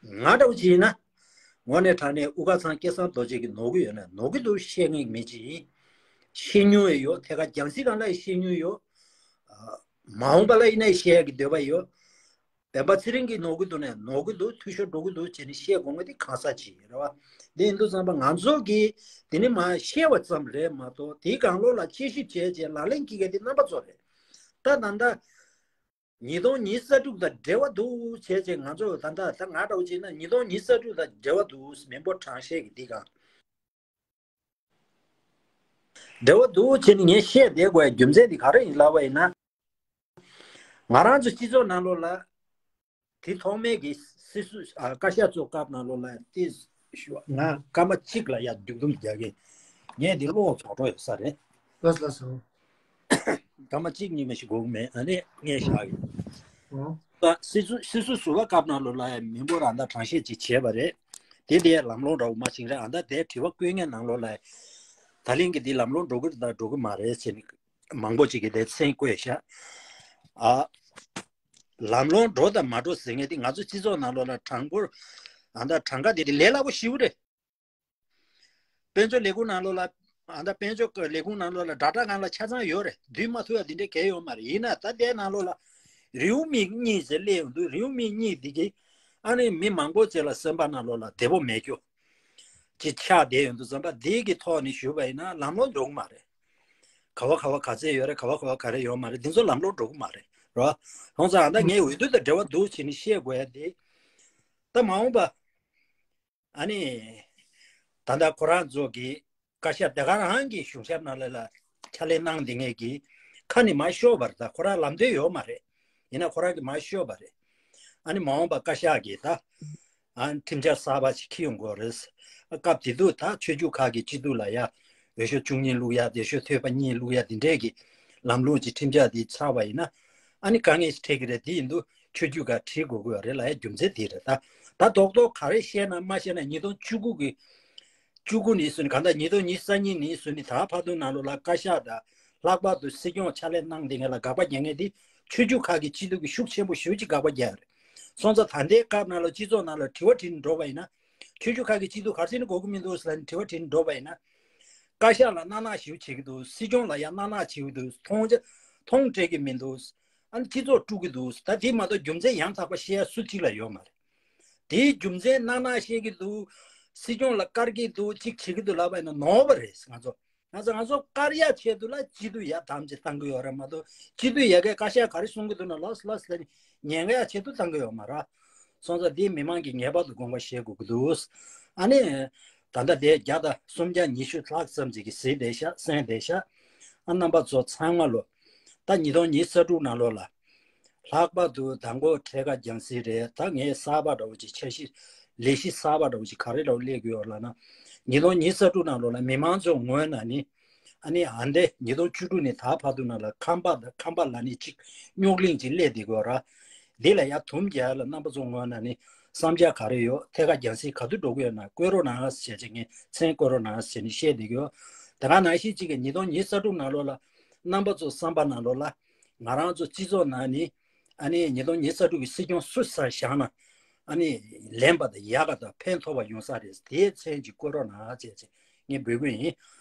ང་འདྲ་བོ་ཅིག་ཡིན་ན། དངོས་གནས་དྲང་གནས་དབུ་དཀར་ཚང་སྐལ་བཟང་རྡོ་རྗེ་གིས་ནོར་གི་ཡོད་ན་ནོར་གི་འདུག་བཤད་མཁན་མི་ཅིག་ཡིན། ཤེས་མྱོང་ཡང་ཡོད། ཐད་ཀར་རྒྱང་སྲིང་སྒང་ལ་ཡང་ཤེས་མྱོང་ཡོད། ཨ། མ་འོངས་པ་ལ་ཡིན་ན་ཡང་བཤད་ཡག་གི་འདོད་པ་ཡོད། སྤེན་པ་ཚེ་རིང་གིས་ནོར་གི་འདུག་ན་ནོར་གི་འདུག་འཐུས་ཤོར་འགྲོ་གི་འདུག་བྱས་ནས་བཤད་དགོས་ངེས་དེ་གང་ཟག་ཅིག་ཡིན་རེད་བ། དེ་ཡིན་དུས་ཙམ་པ་ང་ཚོ་གིས་དེ་ནི་མར་བཤད་པ་ཙམ་རེད་མ་གཏོགས། དེའི་སྒང་ལོགས་ལ་དཔྱད་ཞིབ་བྱས་བྱས་ལག་ལེན་འཁེལ་མཁན་དེ་རྣམ་པ་ཚོ་རེད། ད་ད་ལྟ་ཉིས་སྟོང་ཉི་ཤུ་རྩ་དྲུག་དང་འབྲེལ་བ་འདུག་བྱས་བྱས། ང་ཚོ་ད་ལྟ་ད་ང་འདྲ་བོ་བྱས་ན་ཉིས་སྟོང་ཉི་ཤུ་རྩ་དྲུག་དང་འབྲེལ་བ་འདུག་མི་འབོར་གྲངས་བཤེར་གྱི་འདི་སྒང་འབྲེལ་བ་འདུག་བྱས་ནས་ངས་བཤད་བསྡད་དགོས་ཡ་རྒྱུ་མཚན་འདི་ག་རེ་ཡིན་ལབ་པ་ཡིན་ན། ང་རང་ཚོ་སྤྱི་ཚོགས་ནང་ལོགས་ལ། དེ་ཐོག་མའི་གི་སྲིད་ཟུར། ཨ། བཀའ་ཤག་ཚོགས་སྐབས་ནང་ལོགས་ལ་དེ་ཞུ་བ། ང་སྐར་མ་གཅིག་ལ་ཡར་མཇུག་སྡོམ་རྒྱག་གི། ངས་འདི་བློ་ཚོགས་འགྲོ་ཡོད་ས་རེད། ལགས་སོ། ལགས་སོ། སྐར་མ་གཅིག་གཉིས་མ་ཞིག་འགོར་གི་མེད། ཨ་ནི་ངས་བཞག་གི། ཨོ། ད་སྲིད་ཟུར་སྲིད་ཟུར་ཟུར་པ་སྐབས་ནང་ལོགས་ལ་ཡང་མི་འབོར་ཨ་ད་གྲངས་བཤེར་ཅིག་བྱས་པ་རེད། དེ་དེ་ལམ་ལྷོང་འདྲ་བོ་མ་བྱུང་རེད། ཨ་ད་དེ་དྲི་བ་བཀོད་མཁན་ནང་ལོགས་ལ་ད་ལན་གྱི་འདི་ལམ་ལྷོང་འགྲོ་གི་རེད་ད་འགྲོ་གི་མ་རེད་ཟེར་ནས་མང་པོ་ཅིག་གིས་དེ་མཚན་བཀོད་ཤག་ཨ། ལམ་ལྷོང་འགྲོ་དང་མ་འགྲོ་ཟེར་མཁན་དེ་ང་ཚོ་སྤྱི་ཚོགས་ནང་ལོགས་ལ་གྲངས་འབོར་ཨ་ད་གྲངས་ཀ་དེ་དེ་ལས་སླ་པོ་ཞེ་པོ་རེད། དཔལ་འབྱོར་ལས་ཁུངས་ནང་ལོགས་ལ། ཨ་ད་དཔལ་འབྱོར་ལས་ཁུངས་ནང་ལོགས་ལ་ཌེ་ཊ་སྒང་ལ་ཆ་ཚང་ཡོད་རེད། བསྡུ་མ་ཐུབ་ཡ་དེ་འདྲའི་གང་ཡང་ཡོད་མ་རེད། ཡིན་ན་ད་ལྟའི་ནང་ལོགས་ལ་རེའུ་མིག་གཉིས་ཟེར་སླེབས་ཡོང་དུས། རེའུ་མིག་གཉིས་འདི་གིས་ཨ་ནི་མི་མང་པོ་ཅིག་ལ་སེམས་པ་ནང་ལོགས་ལ་བདེ་པོ་མེད་རྒྱུ་ཅིག་ཆགས་བསྡད་ཡོང་དུས་ཙམ་པ། འདི་གི་ཐོག་ནས་ཞུས་པ་ཡིན་ན་ལམ་ལྷོང་འགྲོ་གི་མ་རེད། ག་བ་ག་བ་ག་ཚད་ཡོད་རེད། ག་བ་ག་བ་ག་རེ་ཡོད་མ་རེད། འདི་ཚོ་ལམ་ལྷོང་འགྲོ་གི་མ་རེད་རོ། སོང་ཙང་ཨ་ད་ངས་འོས་བསྡུ་དང་འབྲེལ་བ་འདུག་བྱས་ནས་བཤད་དགོས་ཡ་དེ། ད་མ་འོངས་པ། ཨ་ནི། ད་ལྟ་ཁོ་རང་ཚོ་གི་བཀའ་ཤག་དེ་ག་རང་གི་གཞུང་ཞབས་ནང་ལ་ལ་ཕྱག་ལས་གནང་བསྡད་མཁན་གྱི་ཁ་ནས་མར་ཤོར་བ་རེད། ད་ཁོ་རང་ལམ་སྟོན་ཡོད་མ་རེད། ཡིན་ན་ཁོ་རང་གིས་མར་ཤོར་བ་རེད། ཨ་ནི་མ་འོངས་པ་བཀའ་ཤག་གིས་ད། ཨ། ཁྲིམས་འཆར་གསར་པ་ཞིག་འཁྱེར་ཡོང་དགོས་རེད། སྐབས་དེ་དུས་ད་ཆོས་བརྒྱུད་ཁག་གི་སྤྱི་འཐུས་ལ་ཡ་འོས་ཤོག་བཅུ་གཉིས་བླུག་ཡ། འོས་ཤོག་ཐོལ་པ་གཉིས་བླུག་ཡ་དེ་འདྲས་ཀྱི་ལམ་ལུགས་ཀྱི་ཁྲིམས་འཆར་དེ་ཚར་བ་ཡིན་ན། ཨ་ནི་དཀའ་ངལ་ཞིག་འཕྲད་ཀྱི་རེད། དེ་ཡིན་དུས་ཆོས་བརྒྱུད་ཁག་ཁྲིད་དགོས་ཀྱི་ཡོད་རེད་ལབ་ཡ་རྒྱུ་མཚན་དེ་རེད། ད་ད་རྡོག་རྡོག་ག་རེ་བཤད་ན་མ་བཤད་ན་ཉིས་སྟོང་བཅུ་དགུ་གི་བཅུ་དགུ་ནས་བཟུང་ནས། གང་ལྟར་ཉིས་སྟོང་ཉི་ཤུ་རྩ་གཉིས་ནས་བཟུང་ནས་ད་བར་དུ་ནང་ལོགས་ལ་བཀའ་ཤག་དང་ལྷག་པར་དུ་སྲིད་སྐྱོང་ཕྱག་ལས་གནང་བསྡད་མཁན་ལ་དགག་པ་རྒྱག་མཁན་དེ་ཆོས་བརྒྱུད་ཁག་གི་སྤྱི་འཐུས་ཀྱིས་ཤུགས་ཆེན་པོ་ཞེ་པོ་ཅིག་དགག་པ་རྒྱག་ཡོད་རེད། སོང་ཙང་ད་ལྟའི་སྐབས་ནང་ལ་སྤྱི་ཚོགས་ནང་ལ་དྲི་བ་དྲིས་ནས་འགྲོ་བ་ཡིན་ན། ཆོས་བརྒྱུད་ཁག་གི་སྤྱི་འཐུས་ག་རེ་བྱས་ནས་དགོས་ཀྱི་མི་འདུག་ཟེར་ནས་དྲི་བ་དྲིས་ནས་འགྲོ་བ་ཡིན་ན། བཀའ་ཤག་ལ་སྣང་ནག་ཞེ་པོ་བྱེད་ཀྱི་འདུག་སྲིད་སྐྱོང་ལ་ཡང་སྣང་ནག་བྱེད་ཀྱི་འདུག་མཐོང་ཆ་མཐོང་སྤྲད་ཀྱི་མི་འདུག་ཨ་ནི་སྤྱི་ཚོགས་དཀྲུག་གི་འདུག་ད་དེ་མ་གཏོགས་རྒྱུ་མཚན་ཡང་དག་པ་བཤད་ཡ་སུ་གཅིག་ལ་ཡོད་མ་རེད། དེའི་རྒྱུ་མཚན་སྣང་ནག་བཤད་ཀྱི་འདུག་སྲིད་སྐྱོང་ལ་བཀར་གྱི་འདུག་གཅིག་བྱེད་ཀྱི་འདུག་ལབ་པ་ཡིན་ན་ནོར་བ་རེད། ང་ཚོ་ང་ཚོ་ང་ཚོ་བཀར་ཡ་ཆེད་དུ་ལ་སྤྱི་འཐུས་ཡར་དམ་ཅིག་བཏང་གི་ཡོད་རེད་མ་གཏོགས། སྤྱི་འཐུས་ཡ་གའི་བཀའ་ཤག་ག་རེ་གསུང་གི་འདུག་ན་ལོས་ལོས་ལ་ཉན་ག་ཡ་ཆེད་དུ་བཏང་གི་ཡོད་མ་རེད། སོང་ཙང་འདི་མི་མང་གིས་ངེས་པར་དུ་དགོངས་པ་བཞེས་དགོས་ཀྱི་འདུག་ཨ་ནི། ད་ལྟ་དེ་བརྒྱ་དང་སུམ་བརྒྱ་ཉི་ཤུ་ལྷག་ཙམ་ཅིག་གིས་གཟིགས་བསྡད་ཤག་གསན་བསྡད་ཤག་ཨ། རྣམ་པ་ཚོ་ཚང་མ་ལོ། ད་ཉིས་སྟོང་ཉི་ཤུ་རྩ་དྲུག་ནང་ལོགས་ལ། ལྷག་པར་དུ་མདང་དགོང་འཕྲལ་ཁ་རྒྱང་སྲིང་རེད། ད་ངས་གསར་པ་འདྲ་བོ་ཅིག་འཆར་གཞི་ལས་གཞི་གསར་པ་འདྲ་བོ་ཅིག་ག་རེ་འདྲ་བོ་སླེབས་ཀྱི་ཡོད་ལབ་ན། ཉིས་སྟོང་ཉི་ཤུ་རྩ་དྲུག་ནང་ལོགས་ལ་མི་མང་ཚོ་ངོས་ནས་ནི། ཨ་ནི་ཨ་འདས་ཉིས་སྟོང་བཅུ་དྲུག་ནས་ད་བར་དུ་ནང་ལ་ཁམས་པ་དང་ཁམས་པ་ལབ་ནི་གཅིག་རྙོག་གླེང་ཅིག་སླེབས་བསྡད་ཀྱི་ཡོད་ར། འདི་ལ་ཡ་དུམ་བརྒྱབ་ལ་རྣམ་པ་ཚོ་ངོས་ནས་ནི་བསམ་འཆར་ག་རེ་ཡོད། ཐད་ཀར་རྒྱང་སྲིང་ག་དུས་འགྲོ་གི་ཡོད་ན་བསྐོད་རོགས་གནང་ཟེར་བྱས་ངས་མཚན་བསྐོད་རོགས་གནང་ཟེར་ནས་བཤད་བསྡད་ཀྱི་ཡོད། དེ་ག་ནང་བཞིན་གཅིག་གི་ཉིས་སྟོང་ཉི་ཤུ་རྩ་དྲུག་ནང་ལོགས་ལ་རྣམ་པ་ཚོ་བསམ་པ་ནང་ལོགས་ལ་ང་རང་ཚོ་སྤྱི་ཚོགས་ནང་ནི་ ཨ་ནི་ཉིས་སྟོང་ཉི་ཤུ་རྩ་དྲུག་གི་སྲིད་སྐྱོང་སུ་ས་བཞག་ན་ཨ་ནི་ལན་པ་དང་ཡག་ག་དང་ཕན་ཐོགས་པ་ཡོང་ས་རེད། དེའི་མཚན་གྱི་བསྐོ་རོགས་གནང་བྱས་ཅེས་ངས་འབོད་སྐུལ་ཡིན།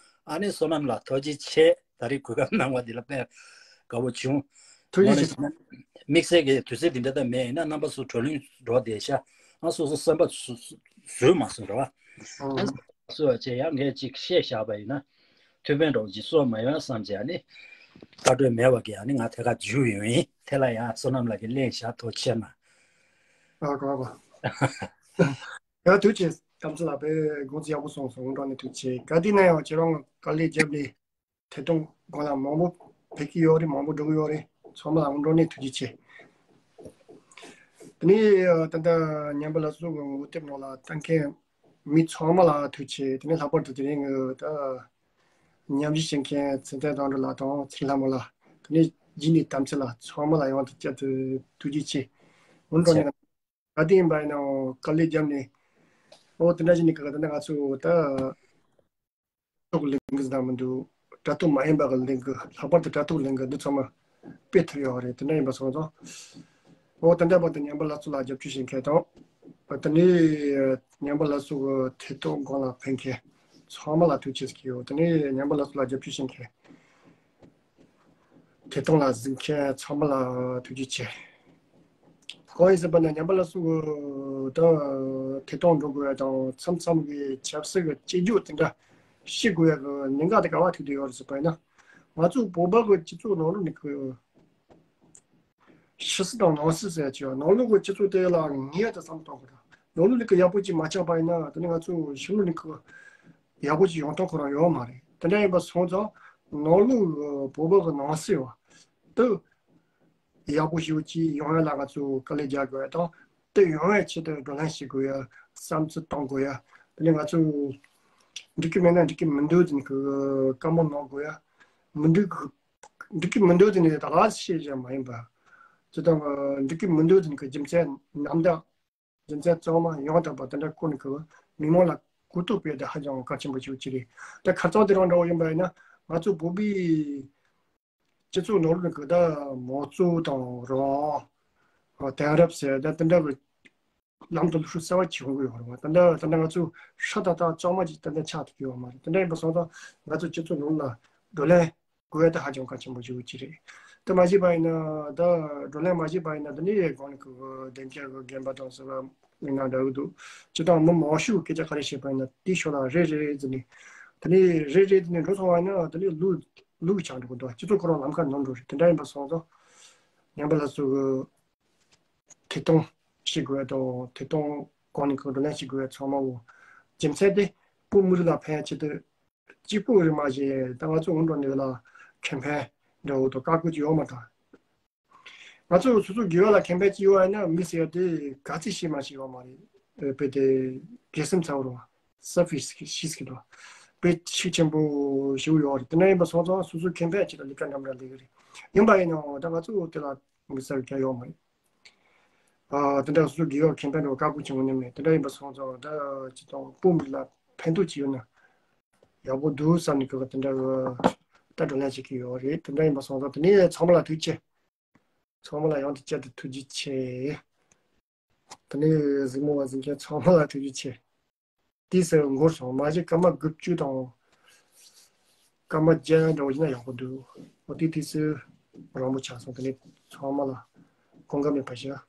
ཨ་ནི་བསོད་ནམས་ལགས་ཐུགས་རྗེ་ཆེ། ད་རེས་གོ་སྐབས་གནང་བ་འདི་ལ་དཔེ་དགའ་བོ་བྱུང་། ཐུགས་རྗེ་ཆེ། དམིགས་བསལ་གྱི་དུས་ཚོད་འདི་འདྲ་ད་མེད། ཡིན་ན་རྣམ་པ་ཚོ་བགྲོ་གླེང་འགྲོ་བསྡད་ཤག་ང་སོ་སོ་བསམ་པ་བཟོས་མ་སོང་ར་བ། སོ་བ་བྱས་ཡང་ངས་ཅིག་བཤད་བཞག་པ་ཡིན་ན་ཐུགས་ཕན་འགྲོ་ཅིག་གསོ་མ་ཡོང་བསམ་བྱས་ནི་ལྟ་གྲོས་མེད་པ་གི་ཨ་ནི་ང་ཐད་ཀར་འཇུ་ཡོང་ཡིན། དེ་ལ་ཡང་བསོད་ནམས་ལགས་ཀྱིས་གླེང་བཞག་ཐུགས་རྗེ་ཆེ་གནང་། ཨ་དགའ་བ། ཡ་ཐུགས་རྗེ་ཆེ། ཁམས་ཚོ་ལགས་དཔེ་དགོངས་ཚུལ་ཡག་པོ་གསུངས་སོང་། དངོས་གནས་ཐུགས་རྗེ་ཆེ། ག་དུས་ན་ཡང་ཁྱེད་རང་དཀའ་ལས་བརྒྱབ་ནས་ཐད་གཏོང་སྒང་ལ་མང་པོ་ཕེབས་ཀྱི་ཡོད་རེད། མང་པོ་འགྲོ་གི་ཡོད་རེད། ཚང་མ་ལ་དངོས་གནས་ཐུགས་རྗེ་ཆེ། དེ་ནས་ད་ལྟ་ཉན་པ་ལགས་སུ་གི་ངོ་དེབ་ནང་ལ་ལྟ་མཁན་མི་ཚང་མ་ལ་ཐུགས་རྗེ་ཆེ། དེ་ནས་ལྷག་པར་དུ་དེ་རིང་གི་ད་ཉམས་ཞིབ་བྱེད་མཁན་ཚེ་བརྟན་དོན་གྲུབ་ལགས་དང་ཚེ་རིང་ལྷ་མོ་ལགས། དེ་ནས་རྗེས་ནས་དམ་ཚིག་ལགས། ཚང་མ་ལ་ཡང་དུ་བསྐྱར་དུ་ཐུགས་རྗེ་ཆེ། དངོས་གནས་ག་དུས་ཡིན་པ་ཡིན་ནའང་དཀའ་ལས་བརྒྱབ་ནས། ཨོ་དེ་འདྲ་ཞིག་ནས་ག་ད་ལྟ་ང་ཚོ་ད་ཐོག་ལེན་གི་ཟ་མི་འདུག་དྲ་ཐོག་མ་ཡིན་པ་གི་ལེན་གི། ལྷག་པར་དུ་དྲ་ཐོག་ལེན་གི་འདི་ཚང་མ་སྤེལ་ཐུབ་ཡོད་རེད། དེ་འདྲ་ཡིན་པ་སོང་ཙང་། ཨོ་དེ་འདྲ་བར་དུ་ཉན་པ་ལགས་ཚོ་ལ་རྒྱབ་སྐྱོར་བྱེད་མཁན་དང་། དེ་ནས་ཉན་པ་ལགས་ཚོ་གི་ཐད་གཏོང་སྒང་ལ་ཕན་མཁན་ཚང་མ་ལ་ཐུགས་རྗེ་ཆེ་ཟེར་གི་ཡོད། དེ་ནས་ཉན་པ་ལགས་ཚོ་ལ་རྒྱབ་སྐྱོར་བྱེད་མཁན། ཐད་གཏོང་ལ་གཟིགས་མཁན་ཚང་མ་ལ་ཐུགས་རྗེ་ཆེ། གང་ཡིན་ཟེར་བ་ན་ཉན་པ་ལགས་སུ་ད་ཐད་གཏོང་འགྲོ་དགོས་ཡ་དང་མཚམས་མཚམས་ཀྱི་ཆབ་སྲིད་ཀྱི་སྐྱིད་རྒྱུ་དེ་འདྲ་ཤེས་དགོས་ཡ་གི་གནད་འགག་དེ་ག་བ་ཐུག་དེ་ཡོད་རེད་ཟེར་བ་ཡིན་ན། ང་ཚོ་བོད་པ་གི་སྤྱི་ཚོགས་ནང་ལོགས་ནས་གི་ཕྱི་སྲིད་དང་ནང་སྲིད་ཟེར་ཡ་ཅིག་ཡོད། ནང་ལོགས་ཀྱི་སྤྱི་ཚོགས་དེ་ལ་ངེས་དུ་བསམ་བློ་གཏོང་དགོས་རེད། ནང་ལོགས་ནས་གི་ཡག་པོ་ཅིག་མ་ཆགས་པ་ཡིན་ན་དེ་ནི་ང་ཚོ་ཕྱི་ལོགས་ནས་གི་ཡག་པོ་ཅིག་ཡོང་སྟངས་ཁོ་རང་ཡོད་མ་རེད། དེ་འདྲ་ཡིན་པ་སོང་ཙང་ནང་ལོགས་བོད་པ་གི་ནང་སྲིད་བ་དུ་ཡག་པོ་ཞིག་ཅིག་ཡོང་ཡ་ལ་ང་ཚོ་དཀའ་ལས་རྒྱག་དགོས་ཡ་དང་། དེ་ཡོང་བའི་ཆེད་དུ་བགྲོ་གླེང་བྱེད་དགོས་ཡ། བསམ་ཚུལ་གཏོང་དགོས་ཡ། དེ་ནས་ང་ཚོ་འགྲིག་གི་མེད་ན་འགྲིག་གི་མི་འདུག་ཟེར་ནས་གི་བཀའ་མོལ་གནང་དགོས་ཡ། མི་འགྲིག་གི་འགྲིག་གི་མི་འདུག་ཟེར་ནས་ད་ག་སེ་བཤད་བཞག་མ་ཡིན་པ། ཅི་ལྟར་འགྲིག་གི་མི་འདུག་ཟེར་ནས་གི་རྒྱུ་མཚན་རྣམ་དག་རྒྱུ་མཚན་གཙང་མ་ཡང་དག་པ་དེ་འདྲ་བཀོད་ནས་གི་མི་མང་ལ་གོ་རྟོགས་སྤེལ་ཏེ་ཧ་ཅང་གལ་ཆེན་པོ་ཞིག་ཅིག་རེད། ད་ཁ་རྩང་དེ་རང་འདྲ་བོ་ཡིན་པ་ཡིན་ན་ང་ཚོ་བོད་པའི་སྤྱི་ཚོགས་ནང་ལོགས་གི་ད་མང་གཙོ་དང་རང་དེང་རབས་ཟེར་ད་དེ་འདྲ་གི་ལམ་དུ་ལུགས་སྲོལ་གསར་བ་ཅིག་ཡོང་གི་ཡོད་རེད་བ། དེ་འདྲ་དེ་འདྲ་ང་ཚོ་ཧྲ་ཏག་ཏག་གཙང་མ་ཅིག་ཏན་ཏན་ཆགས་ཐུབ་ཀྱི་ཡོད་མ་རེད། དེ་འདྲ་ཡིན་པ་སོང་ཙང་ང་ཚོ་སྤྱི་ཚོགས་ནང་ལ་བགྲོ་གླེང་དགོས་ཡ་དེ་ཧ་ཅང་གལ་ཆེན་པོ་ཞིག་ཅིག་རེད། དེ་མ་བྱས་པ་ཡིན་ན་ད་བགྲོ་གླེང་མ་བྱས་པ་ཡིན་ན་དེ་ནི་གང་ནས་གི་བདེ་འཇགས་ཀྱི་རྒན་པ་དང་ཟེར་བ་མི་སྣ་འདྲ་གི་འདུག་སྤྱི་བཏང་མི་མང་ཤོས་སྐད་ཆ་ག་རེ་བཤད་པ་ཡིན་ན་དེའི་ཕྱོགས་ལ་རེད་རེད་རེད་ཟེར་ནས། དེ་ནི་རེད་རེད་དེ་ནི་འགྲོ་སོང་བ་ཡིན་ན་དེ་ནི་ལུག་ལུག་ཆགས་འགྲོ་གི་འདུག་སྤྱི་ཚོགས་ཁོ་རང་ལམ་ཁ་ནོར་འགྲོ་རེད། དེ་འདྲ་ཡིན་པ་སོང་ཙང་ཉམས་པ་ལ་སུ་གི་ཐད་གཏོང་བྱེད་དགོས་དང་ཐད་གཏོང་གང་ནས་གང་བགྲོ་གླེང་བྱེད་དགོས་ཚང་མ་འོ། རྒྱུ་མཚན་དེ་བོད་མི་རིགས་ལ་ཕན་ཡ་ཆེད་དུ་གཅིག་པོ་རེད་མ་གཞི་ད་ང་ཚོ་འོང་འགྲོ་འདི་ལ་ཁེ་ཕན་འདྲ་བོ་དང་བཀའ་བཀོད་ཅིག་ཡོད་མ་རེད། ང་ཚོ་སོ་སོ་དགེ་བ་ལ་ཁེ་ཕན་ཅིག་ཡོད་ཡ་ན་མི་ཟེར་ཡ་དེ་ག་ཚོད་ཤེས་མ་ཤེས་ཡོད་མ་རེད། དཔེ་དེ་དགེ་སེམས་ཚ་བོ་རེད་བ། selfish་ཤེས་ཀྱི་འདུག་དཔེ་ཤུགས་ཆེན་པོ་ཞིག་ཡོད་རེད། དེ་འདྲ་ཡིན་པ་སོང་ཙང་སོ་སོ་ཁེ་ཕན་ཆེད་ལ་ལས་ཀ་འདྲ་མི་འདྲ་ལས་ཀྱི་རེད། ཡིན་པ་ཡིན་ནའང་ད་ང་ཚོ་དེ་ལ་མི་ཟེར་མཁན་ཡོད་མ་རེད། ཨ་དེ་འདྲ་སོ་སོ་དགེ་བ་ཁེ་ཕན་འགྲོ་བཀའ་བཀོད་ཆེན་པོ་ནི་མེད། དེ་འདྲ་ཡིན་པ་སོང་ཙང་ད་ཅི་ཙང་བོད་མི་ལ་ཕན་ཐོགས་ཅིག་ཡོད་ན་ཡག་པོ་འདུག་བསམ་ནས་ཁོ་དེ་འདྲ་ད་བགྲོ་གླེང་བྱེད་ཀྱི་ཡོད་རེད། དེ་འདྲ་ཡིན་པ་སོང་ཙང་དེ་ནས་ཚང་མ་ལ་ཐུགས་རྗེ་ཆེ། ཚང་མ་ལ་ཡང་དུ་བསྐྱར་དུ་ཐུགས་རྗེ་ཆེ། དེ་ནས་གཟིགས་མོ་བ་གཟིགས་མཁན་ཚང་མ་ལ་ཐུགས་རྗེ་ཆེ། དུས་སུ་འགོར་སོང་། མ་གཞི་སྐར་མ་དགུ་བཅུ་དང་སྐར་མ་བརྒྱད་འདྲ་བོ་ཡིན་ན་ཡག་པོ་འདུག་འོ་དེ་དུས་སུ་རིང་པོ་ཆགས་སོང་། དེ་ནས་ཚང་མ་ལ་དགོངས་འགལ་མེད་པ་ཞིག་